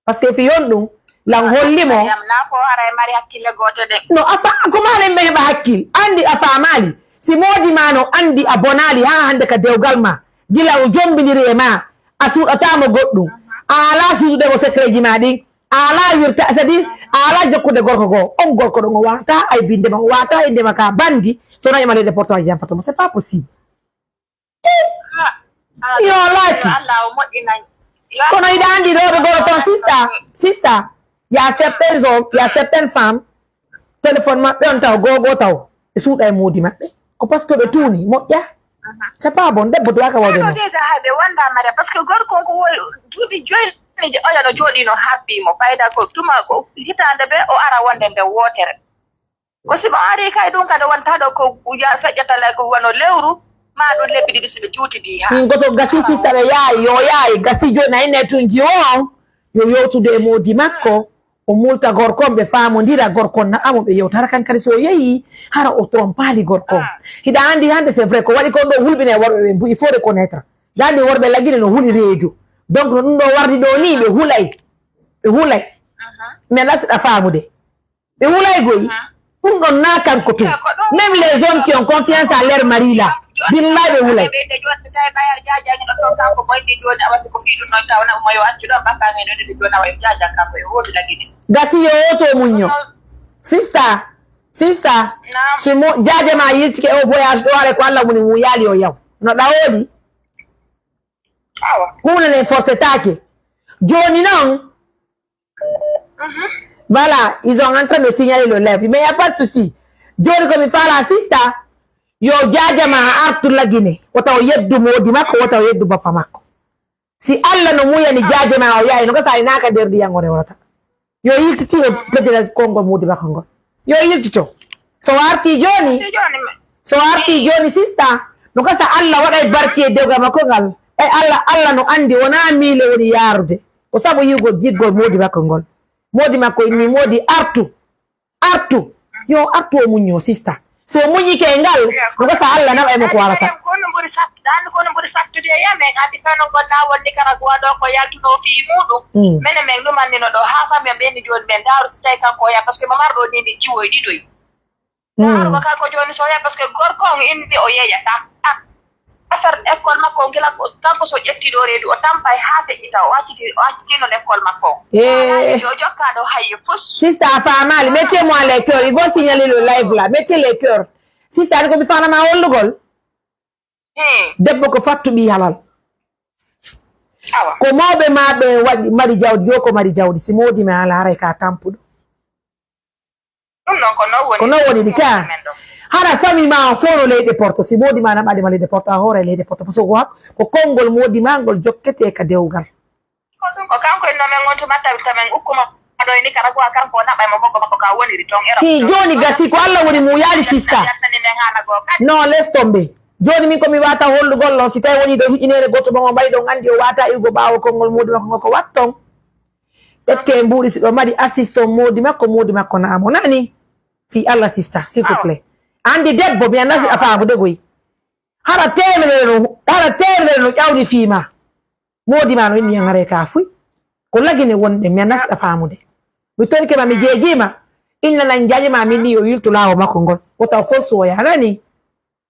Parce que fi yon ɗum, lan holli mo. Mariam, na ko haray mari hakkille goote de. No, a fa-, ko maalen ɓe heɓa hakkil. Andi a faamaali. Si moodi ma no andi a bonaali haa hande ka dewgal ma. Gila o jombindiri e ma, a suuɗataa mo goɗɗum. A alaa suuɗude mo secret ji ma ɗin. A alaa wirta, c'est-à-dire, a alaa jokkude gorko goo. On gorko ɗon o waata ay binde ma, o waata innde ma ka bandi. So na ima leyɗe porto a jamfato mo. C'est pas possible. Yo laaki. Kono hiɗa anndi rewɓe goo ton, sista, sista, y a certains hommes, y a certaines femmes, téléphone maɓɓe on taw, goo goo taw, ɓe suuɗa e moodi maɓɓe. Ko parce que ɓe tuuni, moƴƴa. C'est pas bon, debbo duwaaka waɗude non. Déjà hay ɓe wonda Maria, parce que gorko on ko woy duuɓi joyi, oya no jooɗi no habbi mo, fayda ko tuma ko hitaande ɓe o ara wonde nde wootere. Ko si mo arii kay ɗum kadi wonta ɗo ko ya feƴƴata lay ko wano lewru, maa ɗum lebbi ɗiɗi si ɓe juutidii haa. Min goto gasi sista ɓe yaayi, yo yaayi, gasi jooni a innay tun jiwo on, yo yewtude e moodi makko, O multa gorko on, ɓe faamondira, gorko on naɓa mo, ɓe yewta. Hara kan kadi so o yehi, hara o trompaali gorko on. Hiɗa anndi hannde, c'est vrai, ko waɗi kon ɗoo hulɓina e worɓe ɓen, il faut reconnaître. Hiɗa anndi worɓe Lagine no huli reedu. Donc, no ɗum ɗoo wardi ɗoo nii, ɓe hulay. Ɓe hulay. Mais là, siɗa faamude. Ɓe hulay goy. Ɗum ɗon naa kanko tun. Même les hommes qui ont confiance à leur mari là, billahi ɓe hulay. Gasi yo woto muñño. Sista, sista, si mo jaaja ma yiltike o voyage ɗo, hare ko Allah muni mu yaali o yaw. No ɗawoɗi. Awa. Huunde nden forcetaake. Jooni non, voilà, ils sont en train de signaler le live. Mais y a pas de souci. Jooni ko mi faala sista, yo jaaja ma artu Lagine. Wota o yeddu moodi makko, wota o yeddu bappa makko. Si Allah no muyani jaaja ma o yahay, no gasa ay naaka nder ndiyan o rewrata. Yo yiltiti o teddina konngol moodi makko ngol. Yo yiltito. So o arti jooni, so o arti jooni sista, no gasa Allah waɗay barki e dewgal makko ngal. Ay Allah, Allah no anndi wonaa miile woni yaarude. Ko sabu yi'ugol giggol moodi makko ngol. Moodi makko inni moodi artu. Artu. Yo artu o muñño sista. So o muññike e ngal, no gasa Allah naɓa e mo ko warata. Ko no ɓuri sat-, dande ko no ɓuri sattude e yamen, andi fewndo ngol laawol Nicaragua ɗo ko yaltuno fii muuɗum. Mm. Mene men lumannino ɗo, haa fami ɓenni jooni men ndaaru si tawi kanko o yaha, parce que mo marɗo ni ni jiwoy ɗiɗoy. Mm. Ndaaru ko kanko jooni so o yaha, parce que gorko on inni o yeeyata. Ah, affaire école makko on gila ko, kanko so ƴetti ɗo reedu, o tampay haa feƴƴita, o acciti, o accitino l'école makko on. Eh. Yo jokka ɗo hayye fus. Sista a faamaali, mettez-moi les cœurs, il faut signaler le live là, mettez les cœurs. Sista, ani ko mi faanama hollugol? Hmm. Debbo ko fattu ɓii halal. Awa. Ko mawɓe ma ɓe waɗi, mari jawdi, yo ko mari jawdi. Si moodi ma ala, haray ka tampuɗo. Ɗum noon ko non woni. Ko non woni ɗi ka. Men ɗo. Hara famille ma o fof no leyɗe porto. Si moodi ma naɓaade ma leyɗe porto, a hoore leyɗe porto. Parce que ko hak-, ko konngol moodi ma ngol jokkete ka dewgal. Ko ɗum ko kanko inno men on tuma tawi tamen ukkuma ɗo e Nicaragua, kanko o naɓa e mo bokko makko ka woniri toon Europe. Hii, jooni gasi ko Allah woni muuyaali sista. Yaltani men haala goo kadi. Non, laisse tomber. Jooni min ko mi waata hollugol non, si tawi woni ɗo hiƴineere gooto mo mbayi ɗon anndi o waata iwgo ɓaawo konngol moodi makko ngol ko watton. Ƴettee mbuuɗi si ɗo mari assistant moodi makko, moodi makko na amo nani. Fii Allah sista, s'il te plaît. Anndi debbo, mi anndaa si a faamude goy. Hara teemedere no, hara teemedere no ƴawni fii ma. Moodi ma no inni yan haray ka fuy. Ko lagine wonde, mi anndaa si a faamude. Mi tonike ma, mi jeejii ma. Inna nan jaaji ma, min ni yo yiltu laawo makko ngol. Wota o forsu o yaha, nani?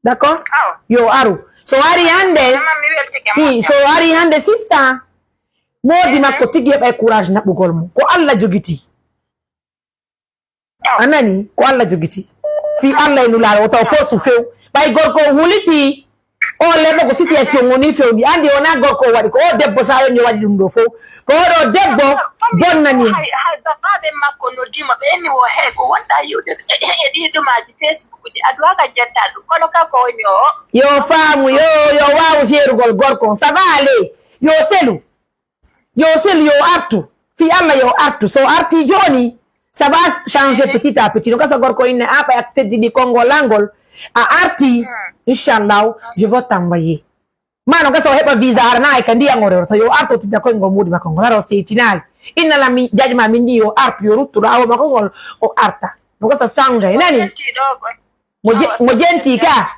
D'accord? Aw. Yo aru. So ari hannde, Mama, mi weltike, hi, moƴƴa. So ari hannde, sista, moodi makko tigi heɓay courage naɓugol mo. Ko Allah jogiti. Aw. A nani? Ko Allah jogiti. Fii Allah e Nulaaɗo, wota o forsu few. Ɓay gorko o huliti, o lerɗo ko situation woni fewndi. Anndi o na gorko o waɗi, ko o debbo sa yonni o waɗi ɗum ɗo fow. Ko oɗo debbo bonnani. Hay, hay, babaaɓe makko noddii mo, ɓe inni wo, hey, ko wonɗa yi'ude e, e, e ɗii dumaaji Facebook ɗi, a duwaa ka jetta ɗum, kono kanko woni o. Yo faamu, yo, yo waawu seerugol gorko on, ça va aller, yo selu, yo selu, yo artu, fii Allah yo artu, so arti jooni, ça va changer petit à petit, no gasa gorko inne, a ɓay a teddini konngol an ngol, a arti, inchallahu, je vais t'envoyer. Ma no gasa o heɓa visa hara na ay ka ndiyan o rewrata. Yo artu o tinna koyngol moodi makko ngol. Hara o seytinaali. Inna la mi, jaaji ma min ni yo artu, yo ruttu ɗo awo makko ngol, o arta. No gasa sanja, e nani? Mo jenti ɗo koy. Mo je-, mo jenti ka.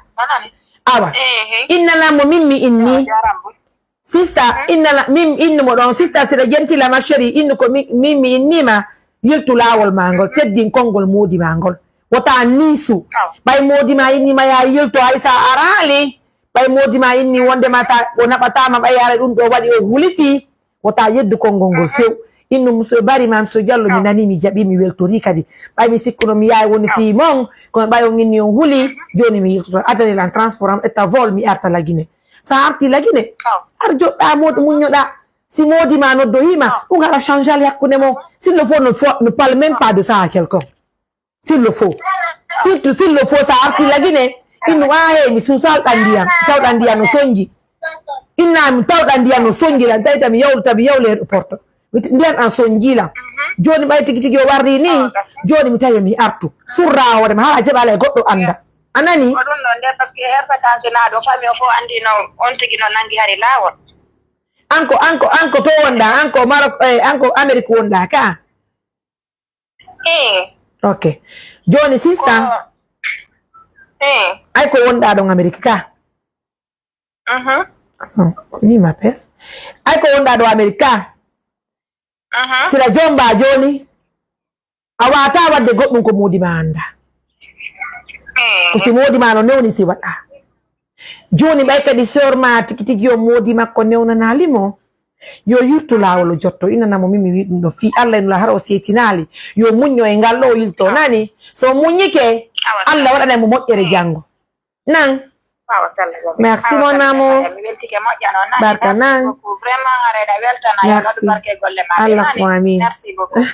Awa. Ehe. Inna la mo min mi inni. Yo jaram boy. Sista, inna la, min innu mo ɗon. Sista, siɗa jenti la ma chérie, innu ko mi, min mi inni ma. Yiltu laawol ma ngol, teddin konngol moodi ma ngol. Wota niisu. Awa. Ɓay moodi ma inni ma ya yiltu hay sa araali. Ɓay moodi ma inni wonde ma ta, o naɓataama ɓay yaare ɗum ɗo waɗi o huliti. Wota yeddu konngol ngol few. Innu Monsieur Bari ma Monsieur Diallo, mi nani, mi jaɓi, mi weltori kadi. Ɓay mi sikkuno mi yaay woni fii mon, kono ɓay on inni on huli, jooni mi yiltoto. Adani lan transport am, etta vol, mi arta Lagine. Sa arti Lagine, ar joɗɗa moodi muññoɗa. Si moodi ma noddoyi ma, ɗum hara change ali hakkunde mon. S'il le faut, ne fo-, ne parle même pas de ça à quelqu'un. S'il le faut. Surtout s'il le faut, sa arti Lagine, innu, a, hey, mi suusa alɗa ndiyan, tawɗa ndiyan no sonji. Inna mi tawɗa ndiyan no sonji lan, tawi tami yawlu, tami yawlu e porto. Mi t-, ndiyan an sonji lan. Jooni ɓay tigi tigi o warri ni, jooni mi tawi mi artu. Surra hoore ma, hala jaɓa alay goɗɗo anda. A nani? Ko ɗum ɗon nde, parce que heure vacances na ɗo, famille o fof andi no on tigi no nangi hari laawol. An ko, an ko, an ko to wonɗa, an ko Maroc, eh, an ko Amérique wonɗa ka. Ok. Jooni, sista, ay ko wonɗaa ɗon Amerik ka? Attends, ko ni m'appelle? Ay ko wonɗaa ɗo Amerik ka? Sila jomba jooni, a waawataa waɗde goɗɗum ko moodi ma annda. Ko si moodi ma no newni si waɗa. Jooni ɓay kadi sœur ma tigi tigi on moodi makko newnanaali mo. Yo yurtu laawol o jotto, innana mo min mi wi'i ɗum ɗo fii Alla e Nula hara o seetinaali. Yo muñño e ngal ɗo o yilto, nani? So o muññike, Alla waɗanay mo moƴƴere janngo. Nan. Awa, sella, sella. Merci, mon amour. Mi weltike moƴƴa non, nani? Barka, merci nan. Beaucoup. Vraiment, haray da weltana, yo waɗu barke golle ma ɗe, nani? Merci beaucoup.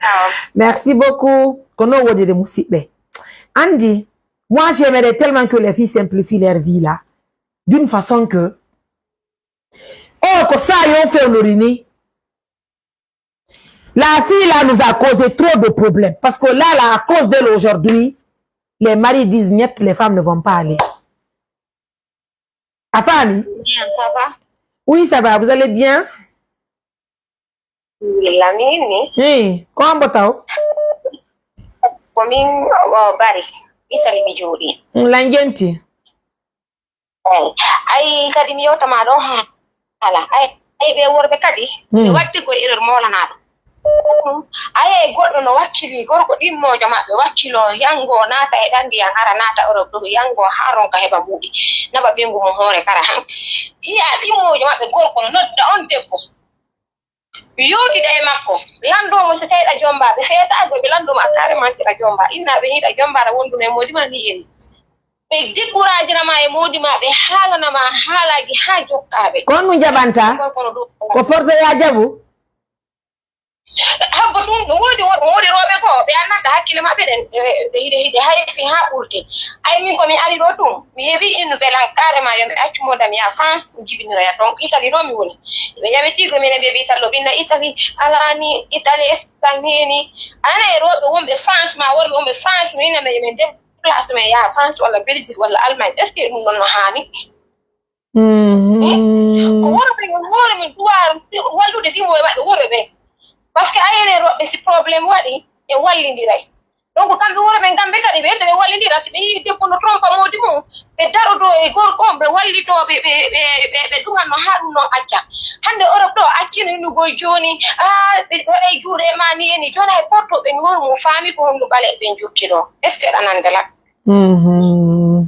Awa. Merci beaucoup. Ko non woniri, musiɓɓe. Anndi, moi, j'aimerais tellement que les filles simplifient leur vie là, d'une façon que, oh, ko sa yo fewnori ni. La fille là nous a causé trop de problèmes. Parce que là, là, à cause d'elle aujourd'hui, les maris disent niet, les femmes ne vont pas aller. A faami? Bien, ça va? Oui, ça va. Vous allez bien? Alhamdulillah, min ni. Hey, ko an bota o? Ko min, o, o, Bari. Italy mi jooɗi. Mm, lan jenti? Eey. Ay, kadi mi yewta ma ɗo haala. Ay, ay, ɓe worɓe kadi, ɓe waddi koye erreur moolanaaɗo. Ay, ay, goɗɗo no wakkili gorko ɗimmoojo maɓɓe, wakkiloo yanngo, naata e ɗan ndiyan, ara naata Europe ɗo, yanngo haa ronka heɓa buuɗi, naɓa ɓeyngu mum hoore kara han. Yi'a ɗimmoojo maɓɓe gorko no nodda on debbo. Yewtida e makko, lanndoo mo si tawi ɗa jommbaa, ɓe feetaago, ɓe lanndoo mo a carrément si ɗa jommbaa. Innaaɓe nii ɗa jommbaa, ɗa wonduno e moodi maa nii e nii. Ɓe découragina ma e moodi maa, ɓe haalana ma haalaaji haa jokkaa ɓe. Ko honɗun jaɓanta? Gorko no dow. Ko forcé yaa jaɓu? Habbo ɗun, no woodi wor-, no woodi rewɓe goo, ɓe anndaa hakkille maɓɓe ɗen, e, ɓe hiɗe, hiɗe hayfi haa ɓurde. Ay, min ko mi ari ɗoo tun, mi heɓi une nouvelle an, carrément yo mi accu moodi an, mi yaha France, mi jibinira ton. Italie ɗoo mi woni. Ɓe ƴami tiiɗo minen, ɓe ɓii tallo ɓinna Italie, alaa ni, Italie, Espagne ni, ni. A nanay e rewɓe wonɓe France, maa worɓe wonɓe France, no ina men, men déplacé men yaha France walla Belgique walla Allemagne. Est-ce que ɗum ɗon no haani? Mhm. Eh? Ko worɓe ɓen hoore mum duwaa wallude ɗimo e maɓɓe worɓe ɓen. Parce que a ene rewɓe si problème waɗi, ɓe wallindiray. Donc, kamɓe worɓe ɓen, kamɓe kadi, ɓe, ɓe wallindira. Si ɓe yii debbo no trompa moodi mum, ɓe darodoo e gorko on, ɓe wallitoo, ɓe, ɓe, ɓe, ɓe, ɓe duŋanno haa ɗum ɗon acca. Hannde Europe ɗoo, accino innugol jooni, aa, ɓe waɗay juuɗe e maa ni e ni. Jooni hay porto ɓe mi hoore mum faami ko honɗum ɓaleeɓe ɓen jokki ɗoo. Est-ce que ɗa nande lan? Mhm.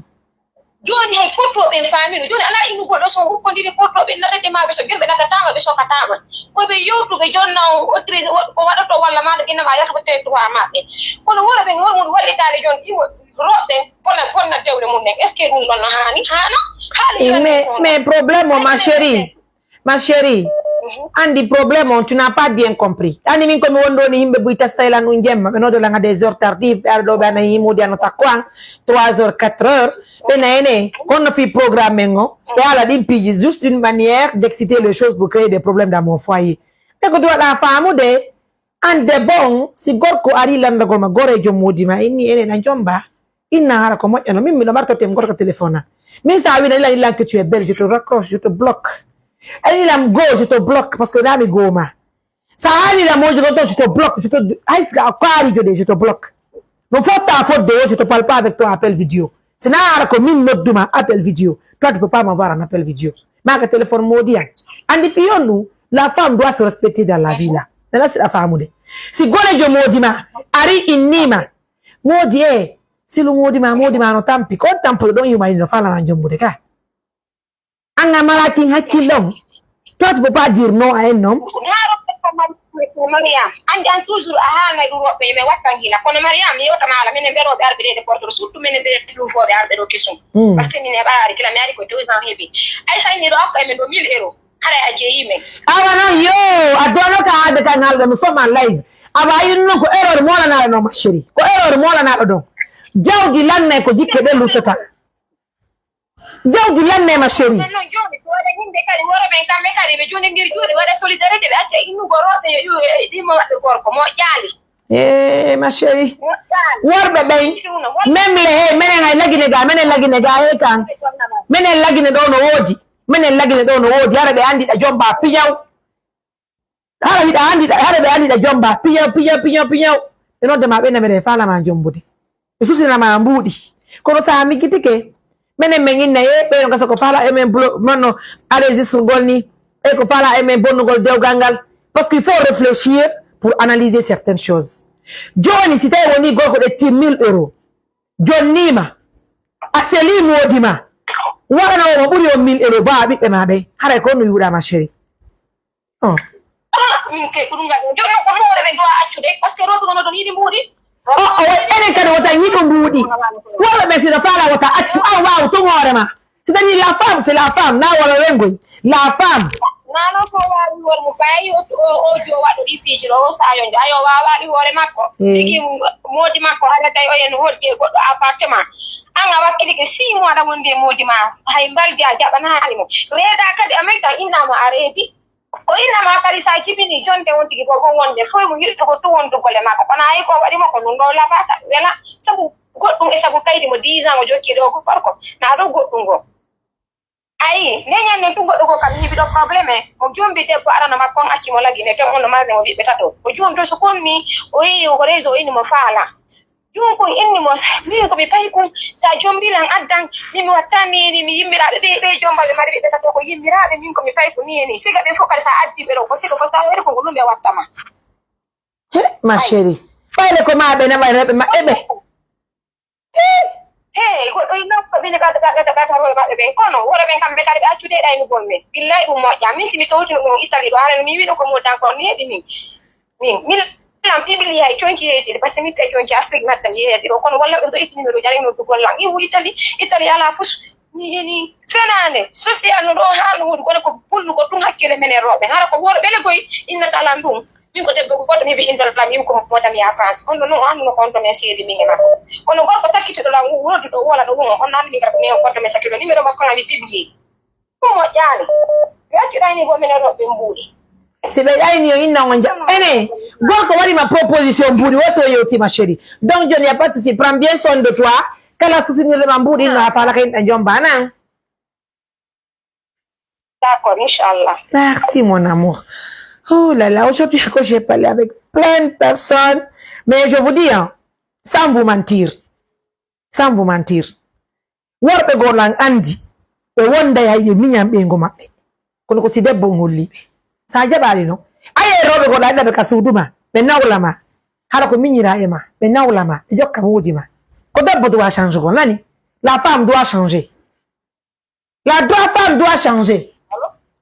Jooni hay portooɓe en faamino. Jooni alaa innugol ɗo so on hukkondiri portooɓe en natete ma ɓe so jooni ɓe natataama ɓe sokataama. Ko ɓe yewtuɓe jooni na on autorisé wo-, ko waɗoto walla maa ɗo innama yahata ko territoire maɓɓe. Kono worɓe noon woni wallitaade jooni ɗimo rewɓe bona bonna dewle mum en. Est-ce que ɗum ɗon no haani? Haana? Haala Eh, jooni mais, ko mais problème o, ma chérie, ma chérie, anndi problème on, tu n'as pas bien compris. Anndi min ko mi wonɗo ni, yimɓe buy testa lan ɗum jemma, ɓe nodo lan à des heures tardives, ɓe ara ɗo ɓe ana yimode ano takko an, trois heures, quatre heures, ɓe na ene, kono fi programme men o, ɓe ala ɗin piiji, juste une manière d'exciter les choses pour créer des problèmes dans mon foyer. Ɓe ko duwaɗa faamude, an debbo on, si gorko ari landagol ma, gorejo modi ma, inni ene na jomba, Inna hara ko moƴƴano. Min miɗo martoto e gorko téléphone am. Min sa wina ilan ilan que tu es belle, je te raccroche, je te bloque. Ay ilan go, je te bloque, parce que nami goma. Sa hali la moƴƴi gon ton, je te bloque, je te, ay sika a kaari jode, je te bloque. No fotta fodde wo, je te parle pas avec toi appel vidéo. Sina hara ko min nodduma appel vidéo. Toi, tu peux pas m'avoir en appel vidéo. Maka téléphone modi an. Andi fi yonnu, la femme doit se respecter dans la vie là. Nana sira famude. Si gorejo modi ma, ari innima. Moodi e, silu moodi ma, moodi ma no tampi. Ko on tampuɗo ɗon yumani no faalama jombude ka. An a mala kin hakkil ɗon. Toi, tu peux pas dire non à un homme. Mariam, andi an toujours a haalnay ɗum woɓɓe, mais wattan hila. Kono Mariam, mi yewta maala, minen ɓe rewɓe arɓe ɗe, ɗe portoro, surtout minen ɓe ɗum fooɓe arɓe ɗo kesum. Mm. Parce que min heɓa ari kila, mi ari ko deux ans heɓi. Ay sa inni ɗo okka e men ɗo mille euros. Haray a jeyi men. Awa non, yo, a dono ka haalde kan haalde mi foma live. Awa ayi non ko erreur moolanaɗo non, ma chérie. Ko erreur moolanaɗo ɗon. Jawdi lanne ko jikke ɗe luttata. Jawdi lanne, ma chérie. Sen non joni, ko waɗa yimɓe kadi, worɓe ɓen kamɓe kadi, ɓe jonindiri juuɗe, ɓe waɗa solidarité, ɓe acca innugo rewɓe yo iwu e ɗimmo maɓɓe gorko, moƴƴaali. Eh, ma chérie. Moƴƴaali. Worɓe ɓen, même les, hey, menen ay lagine ga, menen lagine ga, hey kan. Menen lagine ɗo no woodi. Menen lagine ɗo no woodi. Hara ɓe andi ɗa jomba piyaw. Hara hiɗa andi ɗa, hara ɓe andi ɗa jomba piyaw, piyaw, piyaw, piyaw. Ɓe nodda ma, ɓe namira e faala ma jombude. Ɓe susina ma mbuuɗi. Kono sa miijitike, menen men inna, e ɓe no gasa ko faala e men blo-, manno enregistrergol ni, e ko faala e men bonnugol dewgal ngal. Parce qu'il faut réfléchir pour analyser certaines choses. Jooni, si tawi woni gorko ƴetti mille euros, jonnii ma, a selii moodi ma, waɗanoo mo ɓuri on mille euros, baa ɓiɓɓe ma ɓen. Haray ko on no wi'uɗaa ma chérie. Oh. Ah, min kay ko ɗum ngaɗi. Jooni ko hoore ɓe ɗo accude, parce que rewɓe kono ɗon yiɗi mbuuɗi. Oh, oh, enen kadi wota yiɗu mbuuɗi. Worɓe ɓe sino faala wota accu, an waaw tun hoore ma. C'est-à-dire la femme, c'est la femme. Na wala wengoy. La femme. Nano ko waawi won mo baayi o, o, o jo waɗo ɗi piiji ɗo, o saayo njo. Ayo waawaali hoore makko. Eh. Tigi moodi makko, haɗa tawi o yen hodde goɗɗo appartement. An a wakkilike six mois aɗa wondi e moodi ma. Hay mbaldi a jaɓanaali mo. Reeda kadi a metta inna mo a reedi. O inna ma kadi sa jibini jonde on tigi ko, ko wonde foy mo yiɗude ko to wondu golle makko. Kono ayi ko waɗi mo ko ɗum ɗo labata wela. Sabu goɗɗum e sabu kaydi mo dix ans o jokki ɗo ko gorko. Na ɗo goɗɗum go. Ayi, ne ñande tun goɗɗo ko kam yiɓi ɗo problème. Mo jombi debbo arano makko on acci mo lagine ton on no marde mo ɓiɓɓe tato. O joni to so konni, o yeeyi ko réseau o inni mo faala. Joni kon inni mo, min ko mi payi kon, sa jombi lan addan, min mi wattani ni, mi yimmiraaɓe ɓe, ɓe jomba ɓe mari ɓiɓɓe tato ko yimmiraaɓe, min ko mi payi ko ni e ni. Siga ɓe fof kadi sa addi ɓe ɗo, ko siga ko sa wari ko ko ɗum ɓe wattama. He, ma chérie. Ɓayde ko ma ɓe naɓa rewɓe maɓɓe ɓe. He! He, goɗɗo e nokko ɓe ɓata, ɓata, ɓata, ɓata rewɓe maɓɓe ɓen. Kono worɓe ɓen kamɓe kadi ɓe accude e ɗaynugol men. Billahi ɗum moƴƴa. Min si mi tawtino ɗum Italie ɗo, haala no mi wiɗo ko mo dan kon ni heɓi min. Min, min lan pibili hay conci heedi, parce que mi tawi conci Afrique maɗɗam yeeyadi ɗo. Kono walla ɓe ɗo itti numéro jari no dugol lan. Iwu Italie, Italie ala fus. Mi yini fenaande, social no ɗo haa no woodi, kono ko bonnugo tun hakkille menen rewɓe. Hara ko worɓe le koy innata lan ɗum. Min ko debbo goɗɗo mi heɓi indol lam, min ko modam ya France. On ɗo non, o annduno ko on to men seedi min e makko. Kono gorko takkitiɗo lam, wurduɗo, wala ɗo ɗum, on anndi min kadi ko min on to men sakkiɗo. Numéro makko ngam mi tibbi. Ɗum moƴƴaali. Mi accuɗayni ko minen rewɓe mbuuɗi. Si ɓe ƴayni yo inna on ja-, ene, gorko waɗi ma proposition mbuuɗi, wo so yewti ma chérie. Donc, John, y a pas de souci. Prends bien soin de toi. Kala susinirɗo ma mbuuɗi, no a faala ka inɗa jomba nan. D'accord, Inch'Allah. Merci, mon amour. Oh là là, aujourd'hui encore, j'ai parlé avec plein de personnes. Mais je vous dis, hein, sans vous mentir, sans vous mentir, worɓe goo lan anndi ɓe wonday hay ɓe miñan ɓeyngu maɓɓe. Kono ko si debbo on holli ɓe. Sa jaɓaali non. Aye rewɓe goo lan anndi ka suudu ma, ɓe nawla ma. Hara ko miñira e ma, ɓe nawla ma, ɓe jokka moodi ma. Ko debbo doit changer goo, nani? La femme doit changer. La droit femme doit changer.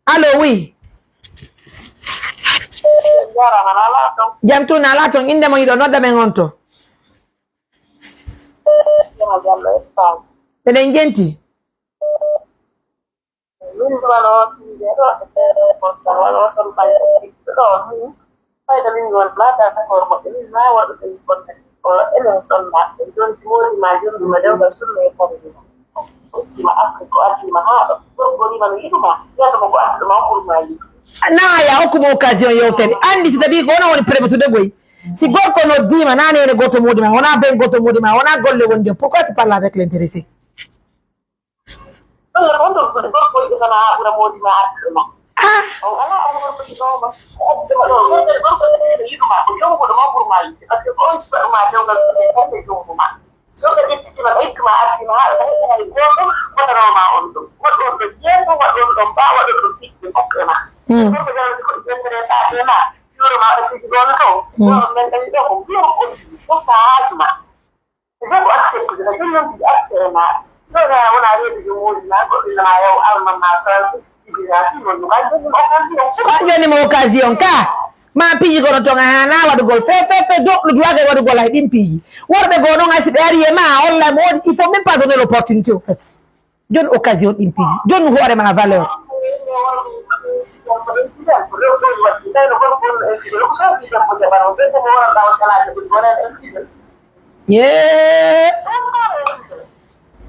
Allô, oui. Jam tun ala ton. Inde mo yiɗo nodda men on to. Eɗen jenti. Fayda min won laata ka hoore moƴƴo, min maa waɗu ɗum bonde. O enen sonna. Jooni si moodi ma jombi ma dewgal sunna e fayda ma. Hokki ma Afrique ko addi ma haa ɗo. Gorko woni ma no yiɗu ma. Wiyata mo ko addi ma o ɓuri ma yiɗu. Naa ya hokku mo occasion yewtere. Anndi si tawi ko ono woni premier tude boy. Si gorko noddi ma, naa nene goto moodi ma, wona ben goto moodi ma, wona golle wonde. Pourquoi tu parles avec l'intéressé? Ɗum woni on ɗon foti gorko yiɗi kono haa ɓura moodi ma artude ma. Ah! On alaa on gorko yiɗoowo ma. Ko addi ma ɗoo. Gorko, gorko yiɗi yiɗu ma. Ko jombuɗo ma ɓuri ma yiɗde. Parce que ko on jiɗɗo ma dewgal so ɓe kadi jombu ma. So ɓe ƴettiti ma, ɓe ittu ma arti ma haa ɓe heɓa hay gooto waɗanoo ma on ɗum. Waɗu on ɗon yeeso, waɗu on ɗon ɓaawo, waɗu on ɗon piiji ɗin okka e ma. Hmm. Gorko jannata si fuɗi ƴettere ɓaaɗe ma, juuro ma ɗo fiji ɗon ɗo. Hmm. Ɗo men ɗañi ɗo ko mbiyo ko ɗum. Ɗum ko haaju ma. Debbo accepte, debbo non tigi accere ma. Ɗo na wona reedu jom woni ma, goɗɗo na yaw alman ma, sansi, tigi na si non ɗum. Ay, ɗum o kan ɗum. Ko an joni mo occasion ka? Ma piiji kono ton a hana waɗugol. Fe, fe, fe, do, ɗum waga waɗugol ay ɗin piiji. Worɓe goo non ay si ɓe ari e ma, holla mo woodi, il faut même pas donner l'opportunité au fait. Jon occasion ɗin piiji. Jon hoore ma valeur. Yeah.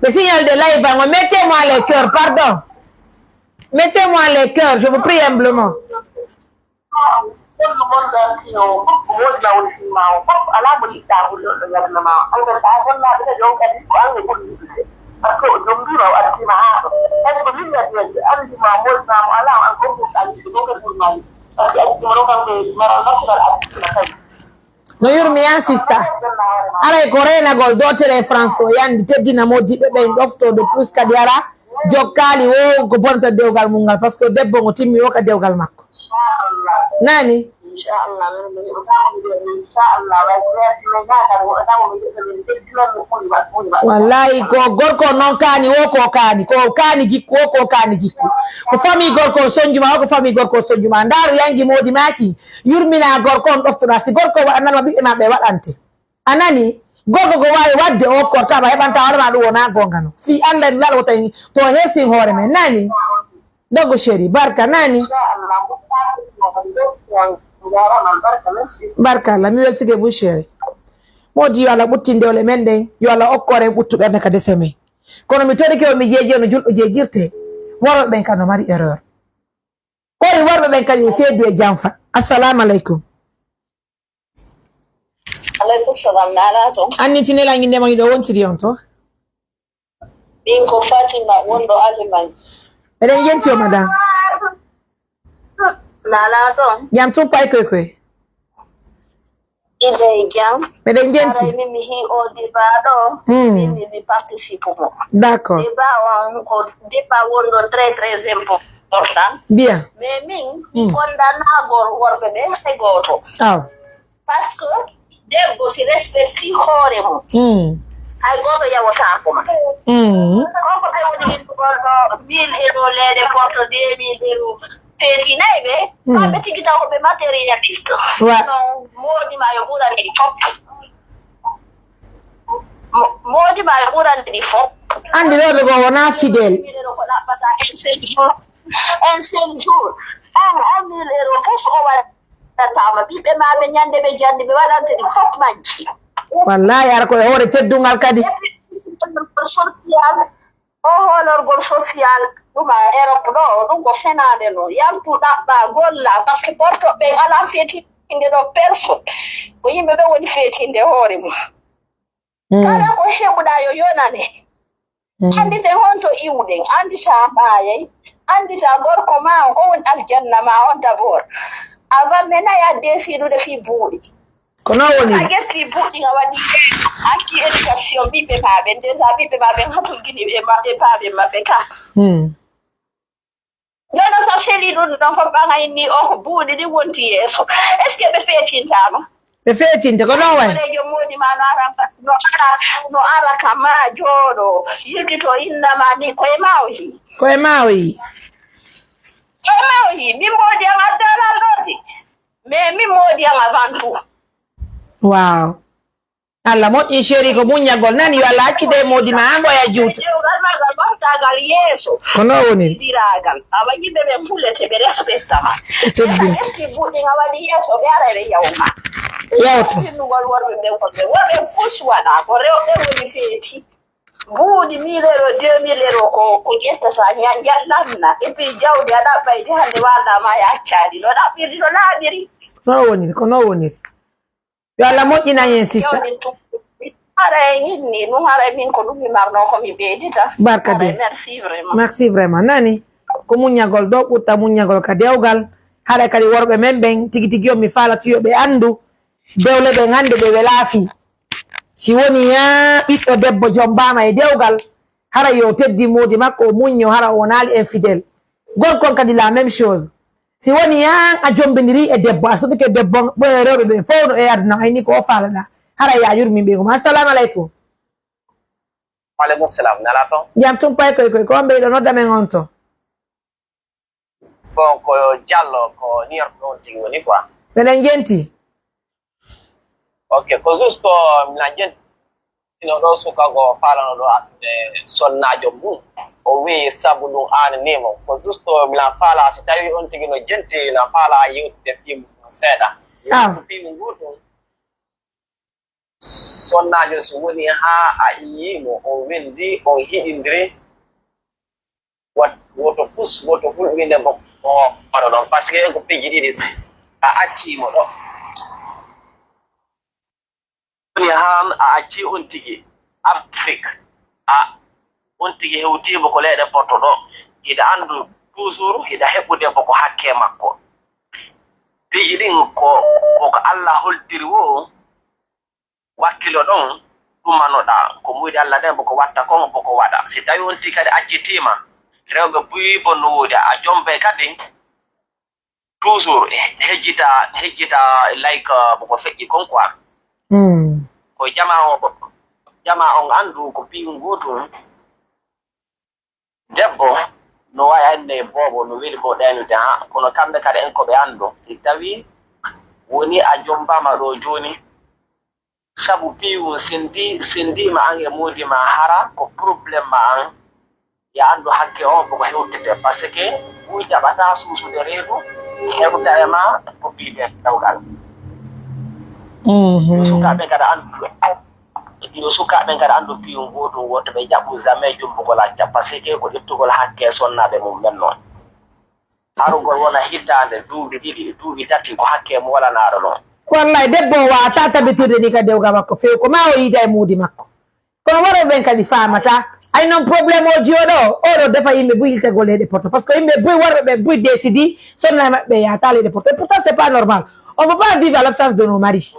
Le signal de live, hein, mettez-moi les cœurs, pardon. Mettez-moi les cœurs, je vous prie humblement. Hollu mon ɗon fino fof ko moodi ma woni sinma o fof alaa mo yiɗɗa ɓuri on ɗo yalna ma o. An kadi ɓay hollaaɓe kadi on kadi ko an ɓe ɓuri yiɗude. Par ce que o jombiima o artiima haa ɗo. Par ce que min mi addi ɓe anndi ma moodi ma mo alaa o an kon ɓurɗa yiɗude kon kadi ɓuri ma yiɗude. Par ce que addi ma ɗon kanko e maral makko ngal artiima kadi. No yurmi an, sista. Aray ko reenagol dootere France to yandi, teddina moodiɓɓe ɓen, ɗofto de plus kadi hara jokkaali wo ko bonata dewgal mum ngal, parce que debbo ngo timmi wo ka dewgal makko. Nani? Wallahi, ko gorko non kaani, wo ko kaani, ko kaani jikku, wo ko kaani jikku. Ko famii gorko on sonjuma, wo ko famii gorko on sonjuma. Ndaaru yangi moodi maaki, yurmina gorko on ɗoftoɗa. Si gorko waɗananma ɓiɓɓe ma ɓe waɗante. A nani? Gorko ko waawi waɗde o okkortaama, heɓanta hoore ma ɗum wona goonga non. Fii Allah en lalo tawi to hersin hoore men. Nani? Dogo chéri, barka nani? Barka Allah, mi weltike bu chéri. Moodi yo Allah ɓuttin dewle men ɗen, yo Allah okkor en ɓuttu ɓernde ka dese men. Kono mi torike on, mi jeeji on no julɗo jeejirte. Worɓe ɓen kan no mari erreur. Kono worɓe ɓen kadi yo seedu e janfa. Assalamu aleykum. Aleykum salam, nana to. Annitinela ñinde ma hiɗo wontiri on to. Min ko Fatima wonɗo Aliman. Eɗen jenti o madam. Nana to. Jam tun pay koy koy. Ije jam. Eɗen jenti. Haray min mi hi o débat ɗo. Hmm. Min mi mi participe mo. D'accord. Débat on ko débat wonɗo très très important. Bien. Mais min mi Hmm. kondanagol worɓe ɓe hay gooto. Aw. Par ce que debbo si respecti hoore mum, Mm. hay gooto yawotaako ma. Mm. Ko ko ɓe woni hindugol ɗo mille euro leede porto, deux mille euro feetinay ɓe, Mm. kamɓe tigi taw ko ɓe matérialiste. Wa- Sinon, moodi ma yo ɓurani ɗi fof. Mo-, moodi ma yo ɓurani ɗi fof. Anndi rewɓe goo wonaa fidèle. Mille euro ko ɗaɓɓata un seul jour. Un seul jour. Un, un mille euro fof o waɗa. Tawma ɓiɓɓe ma ɓe ñande ɓe jandi ɓe waɗante ɗi fof majji. Wallahi, ara ko e hoore teddungal kadi. Social, o hoolorgol social, ɗum a Europe ɗo, ɗum ko fenaande no. Yaltu ɗaɓɓa, golla, parce que porto ɓe alaa feetinde ɗo personne. Ko yimɓe ɓe woni feetinde hoore mum. Mm. Kala ko heɓuɗa yo yonane. Mm. Annditen honto iwɗen, anndita maayay, anndita gorko ma on, ko woni aljanna ma on d'abord. Avant men a yaa desidude fii buuɗi. Ko non woni. Sa ƴetti buuɗi nga waɗi, akki éducation ɓiɓɓe ma ɓen, déjà ɓiɓɓe ma ɓen hatujini e ma-, e baaɓe maɓɓe ka. Mm. Jooni, so a selii ɗum ɗon fof, ɓaŋay ni o ko buuɗi ɗi wonti yeeso. Est-ce que ɓe feetintaama? Ɓe feetinte, ko non wayi. Horeejo moodi ma no ara, no ara, no ara ka ma jooɗo, yiltito inna ma ni, ko e ma o yii. Ko e ma o yii. Ko e ma o yii. Min moodi am adda lan ɗooti. Mais min moodi am avant tout. Waaw. Allah moƴƴin chéri, ko muññagol nani, yo Allah accide e moodi ma, an ɓoya juuta. Dewgal magal ɓamtagal yeeso. Ko non woni. Diraagal. Awa yimɓe ɓen pullete ɓe respecta ma. Teddi. Esa ƴetti buuɗi nga waɗi yeeso ɓe ara ɓe yawma. Yawto. Pinnugol worɓe ɓen wonɓe. Worɓe fus waɗa ko rewɓe woni feeti. Buuɗi mille euro, deux mille euro ko, ko ƴettata ña-, ña-, lanna. Et puis jawdi a ɗaɓɓay di hande wala ma ya accadi. No ɗaɓɓiri, no laaɓiri. Ko non woni, ko non woni. Yo Allah moƴƴinan en, sista. Yawde tu-, haray min ni, ɗum haray min ko ɗum mi marno ko mi ɓeydita. Barka de. Haray merci vraiment. Merci vraiment. Nani? Ko muññagol ɗo ɓurta muññagol ka dewgal. Haray kadi worɓe men ɓen, tigi tigi on mi faalatu yo ɓe anndu. Dewle ɓen hannde ɓe welaa fii. Si woni yaa ɓiɗɗo debbo jombaama e dewgal, haray yo teddi moodi makko, o muñño, hara o wonaali infidèle. Gorko on kadi la même chose. Si woni an a jombindirii e debbo, a suɓike debbo on, ɓe rewɓe ɓe fow no e aduna, ay ni ko o faalaɗaa. Hara ya yurmin ɓe ko ma. Assalamu aleykum. Wa aleykum salam. Nalaa ton? Jam tun pay koy koy, ko on ɓe yiɗo nodda men on to? Bon, ko Jallo, ko New York ɗon tigi woni quoi. Meɗen jenti. Ok, ko juste ko mina jenti. Sino ɗo suka go faalano ɗo addude sonnaajo mum. O wi'i sabu ɗum aananii mo. Ko juste mina faala si tawi on tigi no jenti, na faala yewtude fii mum seeɗa. Ah. Ko fii mum ngu ɗum. Sonnaajo si woni haa a yii mo, on weldi, on hiɗindiri, wat-, woto fus, woto hulɓinde mo ko hoore ɗon. Parce que ko piiji ɗiɗi, si a accii mo ɗo. Woni haa a accii on tigi Afrik, a, on tigi hewtii mo ko leyɗe Porto ɗo. Hiɗa anndu toujours hiɗa heɓude mo ko hakkee makko. Piiji ɗin ko, ko ko Alla holtiri wo, wakkilo ɗon, ɗumanoɗaa. Ko muuyɗe Alla ɗen, boko watta kon, boko waɗa. Si tawi on tigi kadi accitiima, rewɓe buy bon no woodi, a jombay kadi, toujours he-, hejjita, hejjita, like, uh, ko feƴƴi kon quoi. Mm. Ko jamaa o, jamaa on anndu ko piyun gootun. Debbo no waawi anne boobo no weli ko ɗaynude, ha, kono kamɓe kadi en ko ɓe anndu. Si tawi woni a jombaama ɗo jooni, sabu piyun sindi, sindiima an e moodi ma, hara ko problème ma an. Ya anndu hakke on ko hewtete, parce que buy jaɓata suusude reedu, hewta e ma ko biide dawgal. Mhm. Yo sukaaɓe kadi anndu, yo sukaaɓe kadi anndu piyun gootun, woto ɓe jaɓu jamais jumbugol acca, parce que ko ƴettugol hakke sonnaaɓe mum men non. Harugol wona hitaande, duuɓi ɗiɗi, duuɓi tati, ko hakke mo walanaaɗo non. Wallahi, debbo o waawata tabitirde ni ka dewgal makko few, ko ma o yiida e moodi makko. Kono worɓe ɓen kadi faamata. Ay non problème o jiyo ɗo, o ɗo defa yimɓe buy iltagol leyɗe porto. Parce que yimɓe buy worɓe ɓen buy décidi, sonna e maɓɓe yahata leyɗe porto. Et pourtant, c'est pas normal. On peut pas vivre à l'absence de nos maris.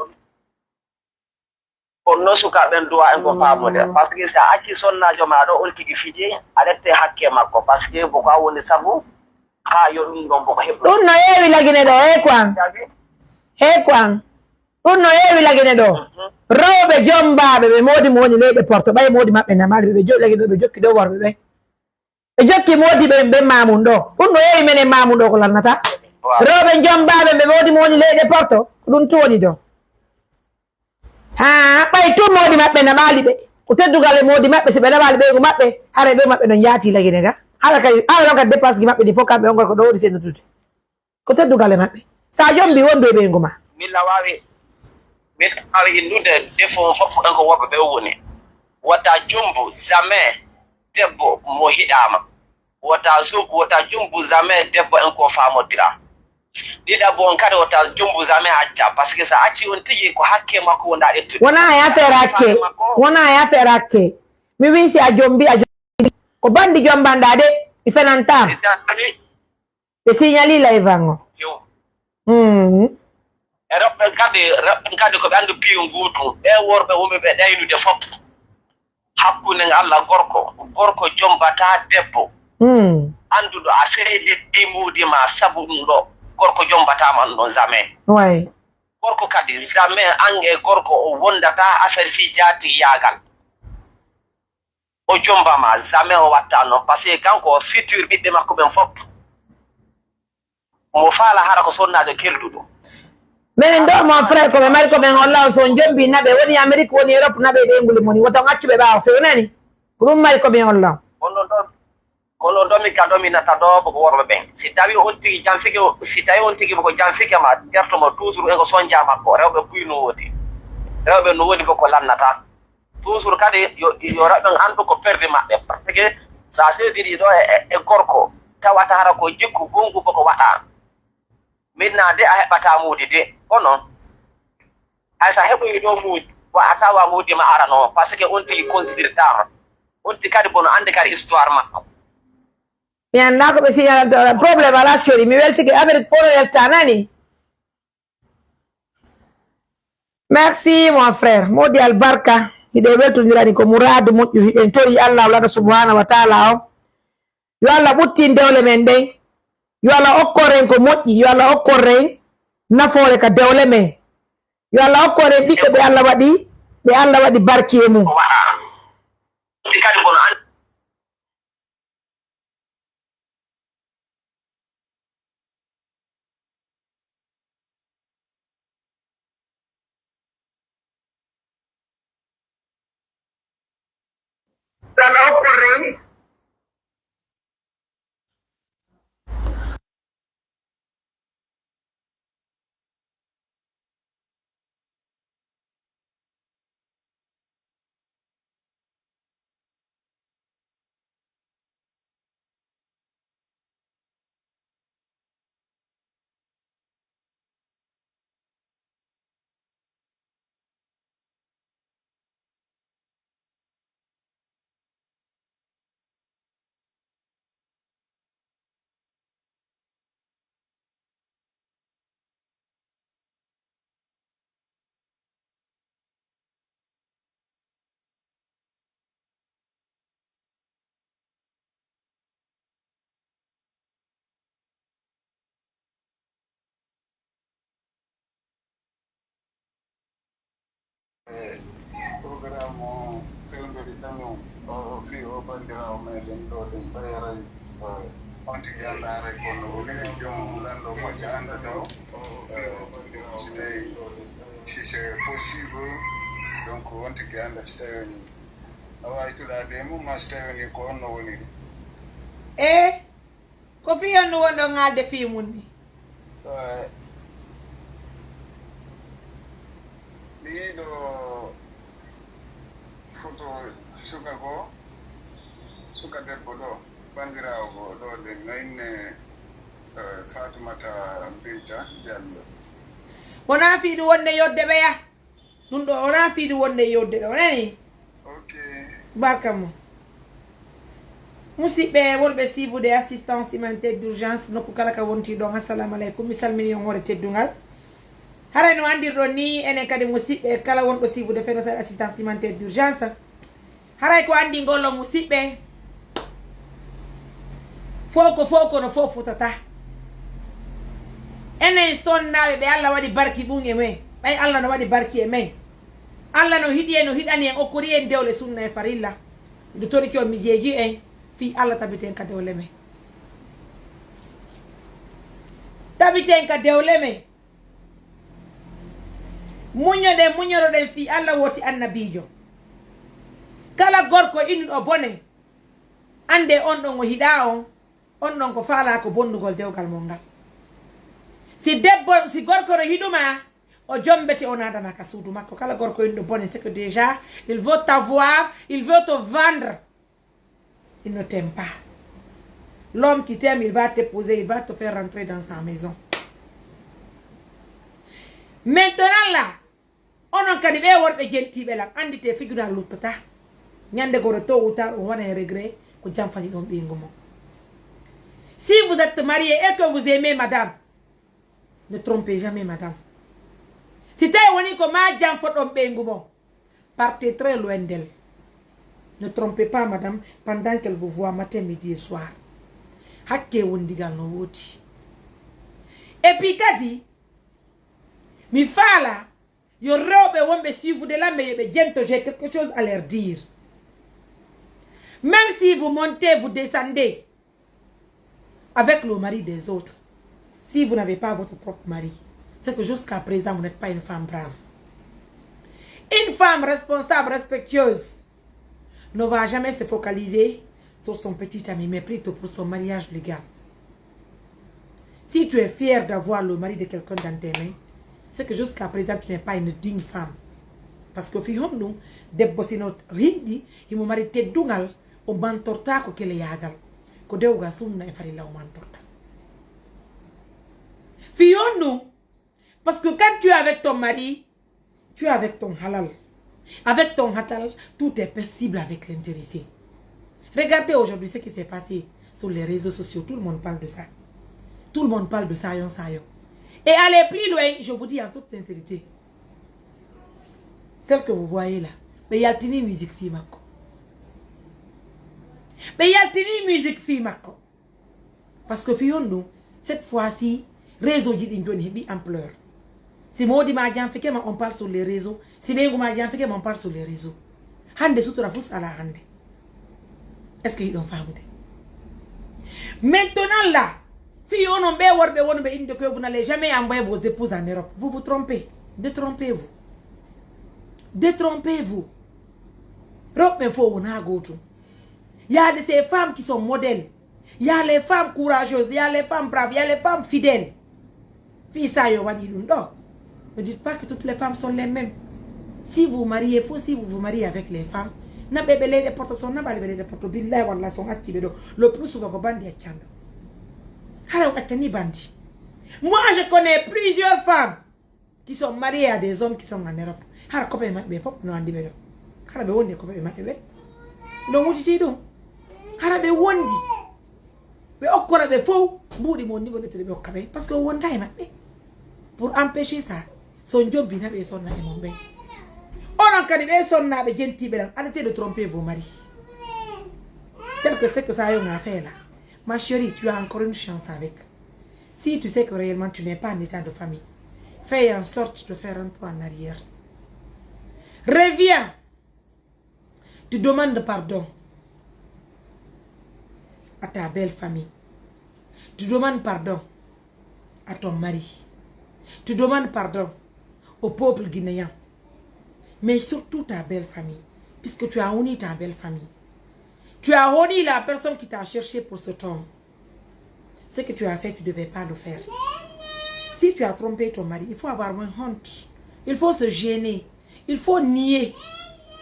Kono non sukaaɓe ɓen duwa en ko faamude. Parce que si a acci sonnaajo ma ɗo, on tigi fiji, a ƴette hakke makko. Parce que ko a woni sabu, haa yo ɗum ɗon ko heɓu. Ɗum no heewi lagine ɗo, he ko an. He ko an. Ɗum no heewi lagine ɗo. Mhm. Rewɓe jombaaɓe ɓe moodi mo woni leyɗe porto, ɓay moodi maɓɓe namaali ɓe, ɓe jo-, lagine ɗo, ɓe jokki dow worɓe ɓe. Ɓe jokki moodi ɓe, ɓe maamun ɗo. Ɗum no heewi menen maamun ɗo ko lannata. Waaw. Rewɓe jombaaɓe ɓe moodi mo woni leyɗe porto, ko ɗum tun woni ɗo. Haa, ɓay tun moodi maɓɓe namaali ɓe. Ko teddugal e moodi maɓɓe, si ɓe namaali ɓeygu maɓɓe, haray ɓe maɓɓe ɗon yaati lagine ga. Hala kay, hala ɗon kadi dépense ji maɓɓe ɗi fof kamɓe on gorko ɗo woni sennutude. Ko teddugal e maɓɓe. Sa jombi wondu e ɓeyngu ma. Min la waawi, min la waawi inndude défaut on fof en ko worɓe ɓe woni. Wota jombu jamais debbo mo hiɗaama. Wota su-, wota jombu jamais debbo en ko faamodira. Ɗiɗaɓo on kadi wota jombu jamais acca. Parce que sa acci on tigi ko hakke makko wonɗa ƴettude. Wona e affaire hakke. Wona e affaire hakke. Mi win si a jombi, a jombi. Ko bandi jombanɗa de, mi fenantaama. Ɓe signali live an o. Yo. Mm. E rewɓe kadi, rewɓe kadi ko ɓe anndu piyon gootun. Ɓe worɓe wonɓe ɓe ɗaynude fof. Hakkunde ngal Allah gorko, gorko jombataa debbo. Mm. Annduɗo a seedii muudi ma sabu ɗum ɗo. Gorko jombataa ma ɗum ɗon jamais. Way. Gorko kadi jamais an e gorko o wondataa affaire fii jaatigiyaagal. O jomba ma, jamais o watta non, parce que kanko o futur ɓiɓɓe makko ɓen fof. Mo faala hara ko sonnaajo kelduɗo. Minen ɗo, mon frère, ko ɓe mari ko ɓen holla on, so on jombi naɓe, woni Amérique, woni Europe, naɓe ɓe nguli moni, woto on accu ɓe ɓaawo few, nani? Ko ɗum mari ko ɓe holla on. Kono ɗo, kono ɗo mi ka ɗo mi nata ɗo ko worɓe ɓen. Si tawi on tigi janfike, si tawi on tigi ko janfike ma, terto mo toujours e ko sonja makko, rewɓe buy no woodi. Rewɓe no woodi ko ko lannata. Toujours kadi yo, yo rewɓe ɓen anndu ko perdi maɓɓe. Parce que so a seediri ɗo e, e, e gorko, tawata hara ko jikku bongu ko waɗa. Min na de a heɓata muudi de. Kono hay so a heɓoyi ɗo muudi, wa a tawa muudi ma arano, parce que on tigi considértama. On tigi kadi bono annde kadi histoire makko. Mi annda ko ɓe signalanta on. Problème ala chéri. Mi weltike Amérique fof no welta nani. Merci, mon frère. Moodi albarka. Hiɗen weltondirani ko muraadu moƴƴu. Hiɗen tori Allah, Allah subhanahu wa ta'ala o. Yo Allah ɓuttin dewle men ɗen. Yo Allah okkor en ko moƴƴi. Yo Allah okkor en nafoore ka dewle men. Yo Allah okkor en ɓiɓɓe ɓe Allah waɗi, ɓe Allah waɗi barki e mum. O, o fii o banndiraawo meɗen ɗo ɗen ɓeeray, eh, on tigi annda haray ko no woni. Minen joom lanndo moƴƴo anndata o, eh, si tawi, si c'est possible, donc on tigi annda si tawi woni a waawi tulaade e mum, ma si tawi woni ko on no woniri. E ko fii on no wonɗon haalde fii mum ni? Eh, mi yiɗo foto suka goo, suka debbo ɗo, banndiraawo goo ɗo, ɗen no inne, eh, Faatumata Binta Jallo. Wonaa fii ɗum wonde yodde ɓeya. Ɗum ɗo wonaa fii ɗum wonde yodde ɗo, nani? Ok. Barka mo. Musidɓe wonɓe suivre de assistance humanitaire d'urgence, nokku kala ka wonti ɗon, assalamu aleykum, mi salmini on hoore teddungal. Haray no anndirɗon ni, enen kadi musidɓe, kala wonɗo suivre de feno assistance humanitaire d'urgence, haray ko anndi ngol on musidɓe, fow ko fow kono fow fotata. Enen sonnaaɓe ɓe Alla waɗi barki ɗum e men, ɓay Alla no waɗi barki e men, Alla no hiɗi en, no hiɗani en, okkori en dewle sunna e farilla. Miɗo toriki on, mi jeeji en, fii Alla tabiten ka dewle men. Tabiten ka dewle men. Muññoɗen, muññoroɗen fii Alla wooti annabiijo. Kala gorko innuɗo bone, anndee on ɗon o hiɗaa on, on ɗon ko faalaa ko bonnugol dewgal mon ngal. Si debbo, si gorko no hiɗu ma, o jombete, o naada ma ka suudu makko. Kala gorko innuɗo bone, c'est que déjà, il veut t'avoir, il veut te vendre. Il ne t'aime pas. L'homme qui t'aime, il va t'épouser, il va te faire rentrer dans sa maison. Maintenant là, onon kadi ɓee worɓe jentiiɓe lan, annditee fii duna luttata. Ñande goo, tôt ou tard, on waɗay regret ko janfani ɗon ɓeyngu mon. Si vous êtes marié et que vous aimez madame, ne trompez jamais madame. Si tawi woni ko maa janfoɗon ɓeyngu mon, partez très loin d'elle. Ne trompez pas madame pendant qu'elle vous voit matin, midi et soir. Hakkee wondigal no woodi. Et puis kadi, mi faalaa yo rewɓe wonɓe suivre de lan ɓe, yo ɓe jento, j'ai quelque chose à leur dire. Même si vous montez, vous descendez avec le mari des autres, si vous n'avez pas votre propre mari, c'est que jusqu'à présent, vous n'êtes pas une femme brave. Une femme responsable, respectueuse, ne va jamais se focaliser sur son petit ami, mais plutôt pour son mariage légal. Si tu es fier d'avoir le mari de quelqu'un dans tes mains, c'est que jusqu'à présent tu n'es pas une digne femme. Parce que fii honɗun, debbo si no rinɗi, himo mari teddungal, o mantortaako keleyaagal. Ko dewgal sunna e farilla o mantorta. Fii honɗun, parce que quand tu es avec ton mari, tu es avec ton halal. Avec ton halal, tout est possible avec l'intéressé. Regardez aujourd'hui ce qui s'est passé sur les réseaux sociaux. Tout le monde parle de ça. Tout le monde parle de Sayon Sayon. Et aller plus loin, je vous dis en toute sincérité, celle que vous voyez là, ɓe yaltini musique fii makko. Ɓe yaltini musique fii makko. Parce que fii honɗun, cette fois-ci, réseau ji ɗin jooni heɓi ampleur. Si moodi ma janfike ma, on parle sur les réseaux. Si ɓeyngu ma janfike ma, on parle sur les réseaux. Hannde sutura fus alaa hannde. Est-ce que hiɗon faamude? Maintenant là, fii onon ɓee worɓe wonɓe inde que vous n'allez jamais envoyer vos épouses en Europe. Vous vous trompez. Détrompez-vous. Détrompez-vous. Rewɓe ɓen fow wonaa gootun. Il y a de ces femmes qui sont modèles. Il y a les femmes courageuses, il y a les femmes braves, il y a les femmes fidèles. Fii Sayon waɗi ɗum ɗo. Ne dites pas que toutes les femmes sont les mêmes. Si vous mariez, faut si vous vous mariez avec les femmes, naɓe ɓe leyɗe Porto, son naɓali ɓe leyɗe Porto, billahi wallahi son acci ɓe ɗo. Le plus souvent ko bandi accanɗo. Hara o accani bandi. Moi, je connais plusieurs femmes qui sont mariées à des hommes qui sont en Europe. Hara copain maɓɓe ɓe fof no anndi ɓe ɗo. Hara ɓe wondi e copain maɓɓe ɓe. No wujiti ɗum. Hara ɓe wondi. Ɓe okkora ɓe fof mbuuɗi mo wonni ɓe ƴettude ɓe okka ɓe. Parce que o wonda e maɓɓe. Pour empêcher ça. So jombina ɓe sonna e mon ɓe. Onon kadi ɓe sonnaaɓe jentiiɓe lan, arrêtez de tromper vos maris. Tel que c'est que ça yon a fait là. Ma chérie, tu as encore une chance avec. Si tu sais que réellement tu n'es pas en état de famille, fais en sorte de faire un pas en arrière. Reviens. Tu demandes pardon à ta belle famille. Tu demandes pardon à ton mari. Tu demandes pardon au peuple guinéen. Mais surtout ta belle famille. Puisque tu as honni ta belle famille. Tu as honni la personne qui t'a cherché pour cet homme. Ce que tu as fait, tu ne devais pas le faire. Si tu as trompé ton mari, il faut avoir moins honte. Il faut se gêner. Il faut nier.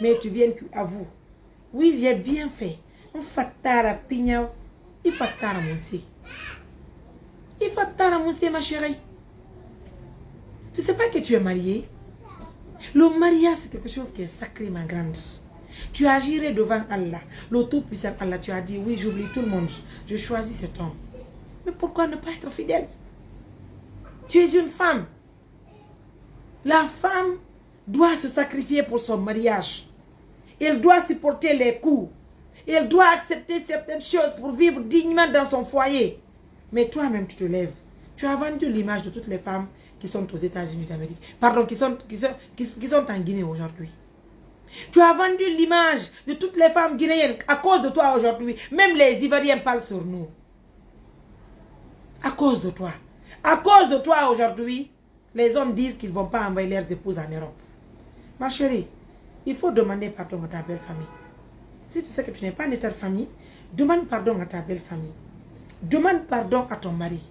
Mais tu viens, tu avoues. Oui, j'ai bien fait. N fattaara piñaw. I fattaara munsi. I fattaara munsi, ma chérie. Tu sais pas que tu es mariée? Le mariage, c'est quelque chose qui est sacré, ma grande. Tu as juré devant Allah, le Tout-Puissant Allah, tu as dit, oui, j'oublie tout le monde, je choisis cet homme. Mais pourquoi ne pas être fidèle? Tu es une femme. La femme doit se sacrifier pour son mariage. Elle doit supporter les coups. Elle doit accepter certaines choses pour vivre dignement dans son foyer. Mais toi-même, tu te lèves. Tu as vendu l'image de toutes les femmes qui sont aux États-Unis d'Amérique. Pardon, qui sont, qui sont, qui, qui sont en Guinée aujourd'hui. Tu as vendu l'image de toutes les femmes guinéennes à cause de toi aujourd'hui. Même les Ivoiriens parlent sur nous. À cause de toi. À cause de toi aujourd'hui, les hommes disent qu'ils vont pas envoyer leurs épouses en Europe. Ma chérie, il faut demander pardon à ta belle famille. Si tu sais que tu n'es pas née ta famille, demande pardon à ta belle famille. Demande pardon à ton mari.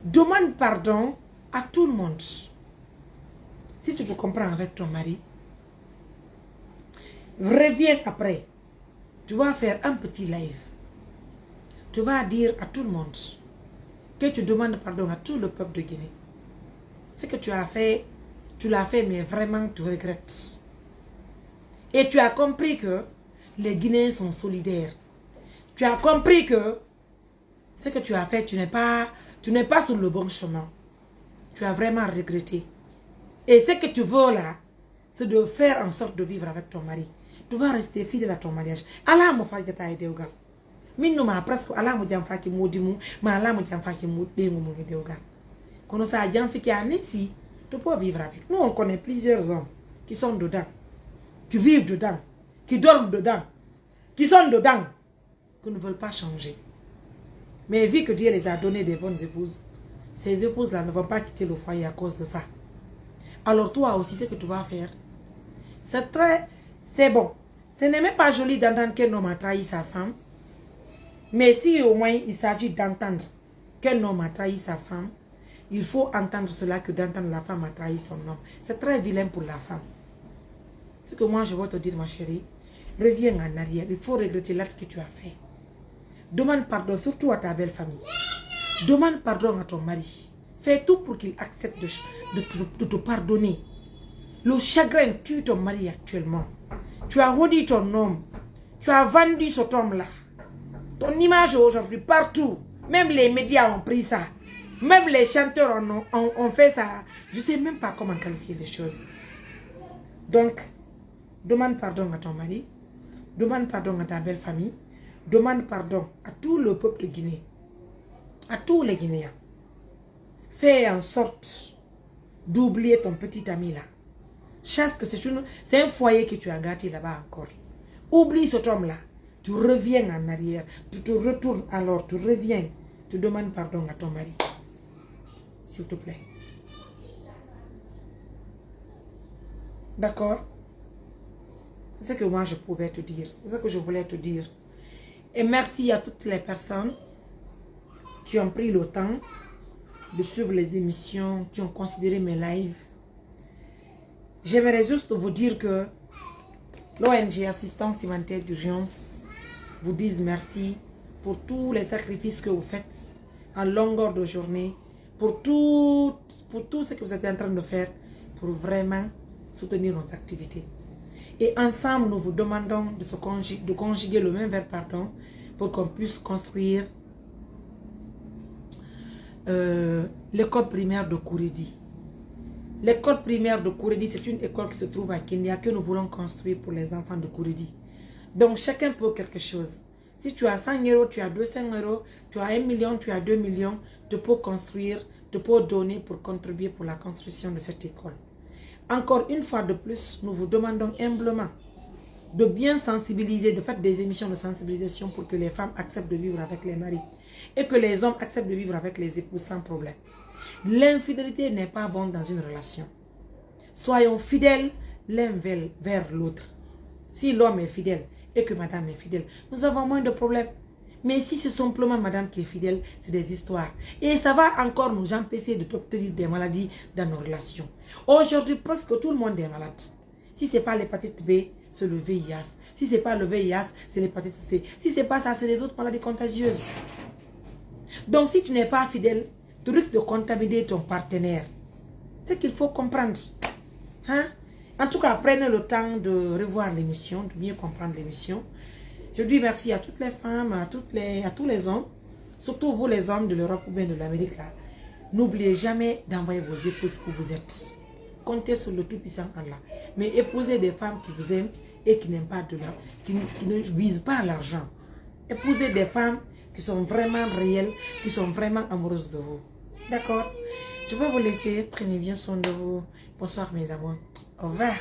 Demande pardon à tout le monde. Si tu te comprends avec ton mari, reviens après. Tu vas faire un petit live. Tu vas dire à tout le monde que tu demandes pardon à tout le peuple de Guinée. Ce que tu as fait, tu l'as fait, mais vraiment, tu regrettes. Et tu as compris que les Guinéens sont solidaires. Tu as compris que ce que tu as fait, tu n'es pas, tu n'es pas sur le bon chemin. Tu as vraiment regretté. Et ce que tu veux là, c'est de faire en sorte de vivre avec ton mari. Tu vas rester fidèle à ton mariage. Alaa mo farjata e dewgal. Min no ma presque alaa mo janfaaki moodi mum, ma alaa mo janfaaki mo-, ɓeyngu mum e dewgal. Kono sa janfike a ni si, tu peux vivre avec. Nous, on connaît plusieurs hommes qui sont dedans, qui vivent dedans, qui dorment dedans, qui sont dedans, qui ne veulent pas changer. Mais vu que Dieu les a donné des bonnes épouses, ces épouses-là ne vont pas quitter le foyer à cause de ça. Alors toi aussi, ce que tu vas faire, c'est très, c'est bon. Ce n'est même pas joli d'entendre qu'un homme a trahi sa femme. Mais si au moins il s'agit d'entendre qu'un homme a trahi sa femme, il faut entendre cela que d'entendre la femme a trahi son homme. C'est très vilain pour la femme. Ce que moi je veux te dire, ma chérie, reviens en arrière. Il faut regretter l'acte que tu as fait. Demande pardon, surtout à ta belle famille. Demande pardon à ton mari. Fais tout pour qu'il accepte de, de te, de te pardonner. Le chagrin tue ton mari actuellement. Tu as honni ton homme. Tu as vendu cet homme-là. Ton image aujourd'hui, partout. Même les médias ont pris ça. Même les chanteurs en ont, ont, ont fait ça. Je sais même pas comment qualifier les choses. Donc, demande pardon à ton mari. Demande pardon à ta belle famille. Demande pardon à tout le peuple de Guinée. À tous les Guinéens. Fais en sorte d'oublier ton petit ami là. Sache que c'est une, c'est un foyer que tu as gâté là-bas encore. Oublie cet homme-là. Tu reviens en arrière. Tu te retournes alors, tu reviens. Tu demandes pardon à ton mari. S'il te plaît. D'accord? C'est ce que moi je pouvais te dire. C'est ce que je voulais te dire. Et merci à toutes les personnes qui ont pris le temps de suivre les émissions, qui ont considéré mes lives. J'aimerais juste vous dire que l'O N G Assistance Humanitaire d'Urgence vous dise merci pour tous les sacrifices que vous faites en longueur de journée, pour tout, pour tout ce que vous êtes en train de faire pour vraiment soutenir nos activités. Et ensemble, nous vous demandons de, se conju-, de conjuguer le même verbe pardon pour qu'on puisse construire euh, l'école primaire de Kourédi. L'école primaire de Kourédi, c'est une école qui se trouve à Kindia que nous voulons construire pour les enfants de Kourédi. Donc chacun peut quelque chose. Si tu as cent euros, tu as deux cents euros, tu as un million, tu as deux millions, tu peux construire, tu peux donner pour contribuer pour la construction de cette école. Encore une fois de plus, nous vous demandons humblement de bien sensibiliser, de faire des émissions de sensibilisation pour que les femmes acceptent de vivre avec les maris et que les hommes acceptent de vivre avec les époux sans problème. L'infidélité n'est pas bonne dans une relation. Soyons fidèles l'un vers, vers l'autre. Si l'homme est fidèle et que madame est fidèle, nous avons moins de problèmes. Mais si c'est simplement madame qui est fidèle, c'est des histoires. Et ça va encore nous empêcher de d'obtenir des maladies dans nos relations. Aujourd'hui, presque tout le monde est malade. Si c'est pas l'hépatite B, c'est le V I H. Si c'est pas le V I H, c'est l'hépatite C. Si c'est pas ça, c'est les autres maladies contagieuses. Donc si tu n'es pas fidèle, tu risques de contaminer ton partenaire. C'est qu'il faut comprendre. Hein? En tout cas, prenez le temps de revoir l'émission, de mieux comprendre l'émission. Je dis merci à toutes les femmes, à toutes les, à tous les hommes, surtout vous les hommes de l'Europe ou bien de l'Amérique là. N'oubliez jamais d'envoyer vos épouses où vous êtes. Comptez sur le Tout-Puissant Allah. Mais épousez des femmes qui vous aiment et qui n'aiment pas de l'argent, qui, qui ne visent pas l'argent. Épousez des femmes qui sont vraiment réelles, qui sont vraiment amoureuses de vous. D'accord? Je vais vous laisser. Prenez bien soin de vous. Bonsoir mes amours. Au revoir.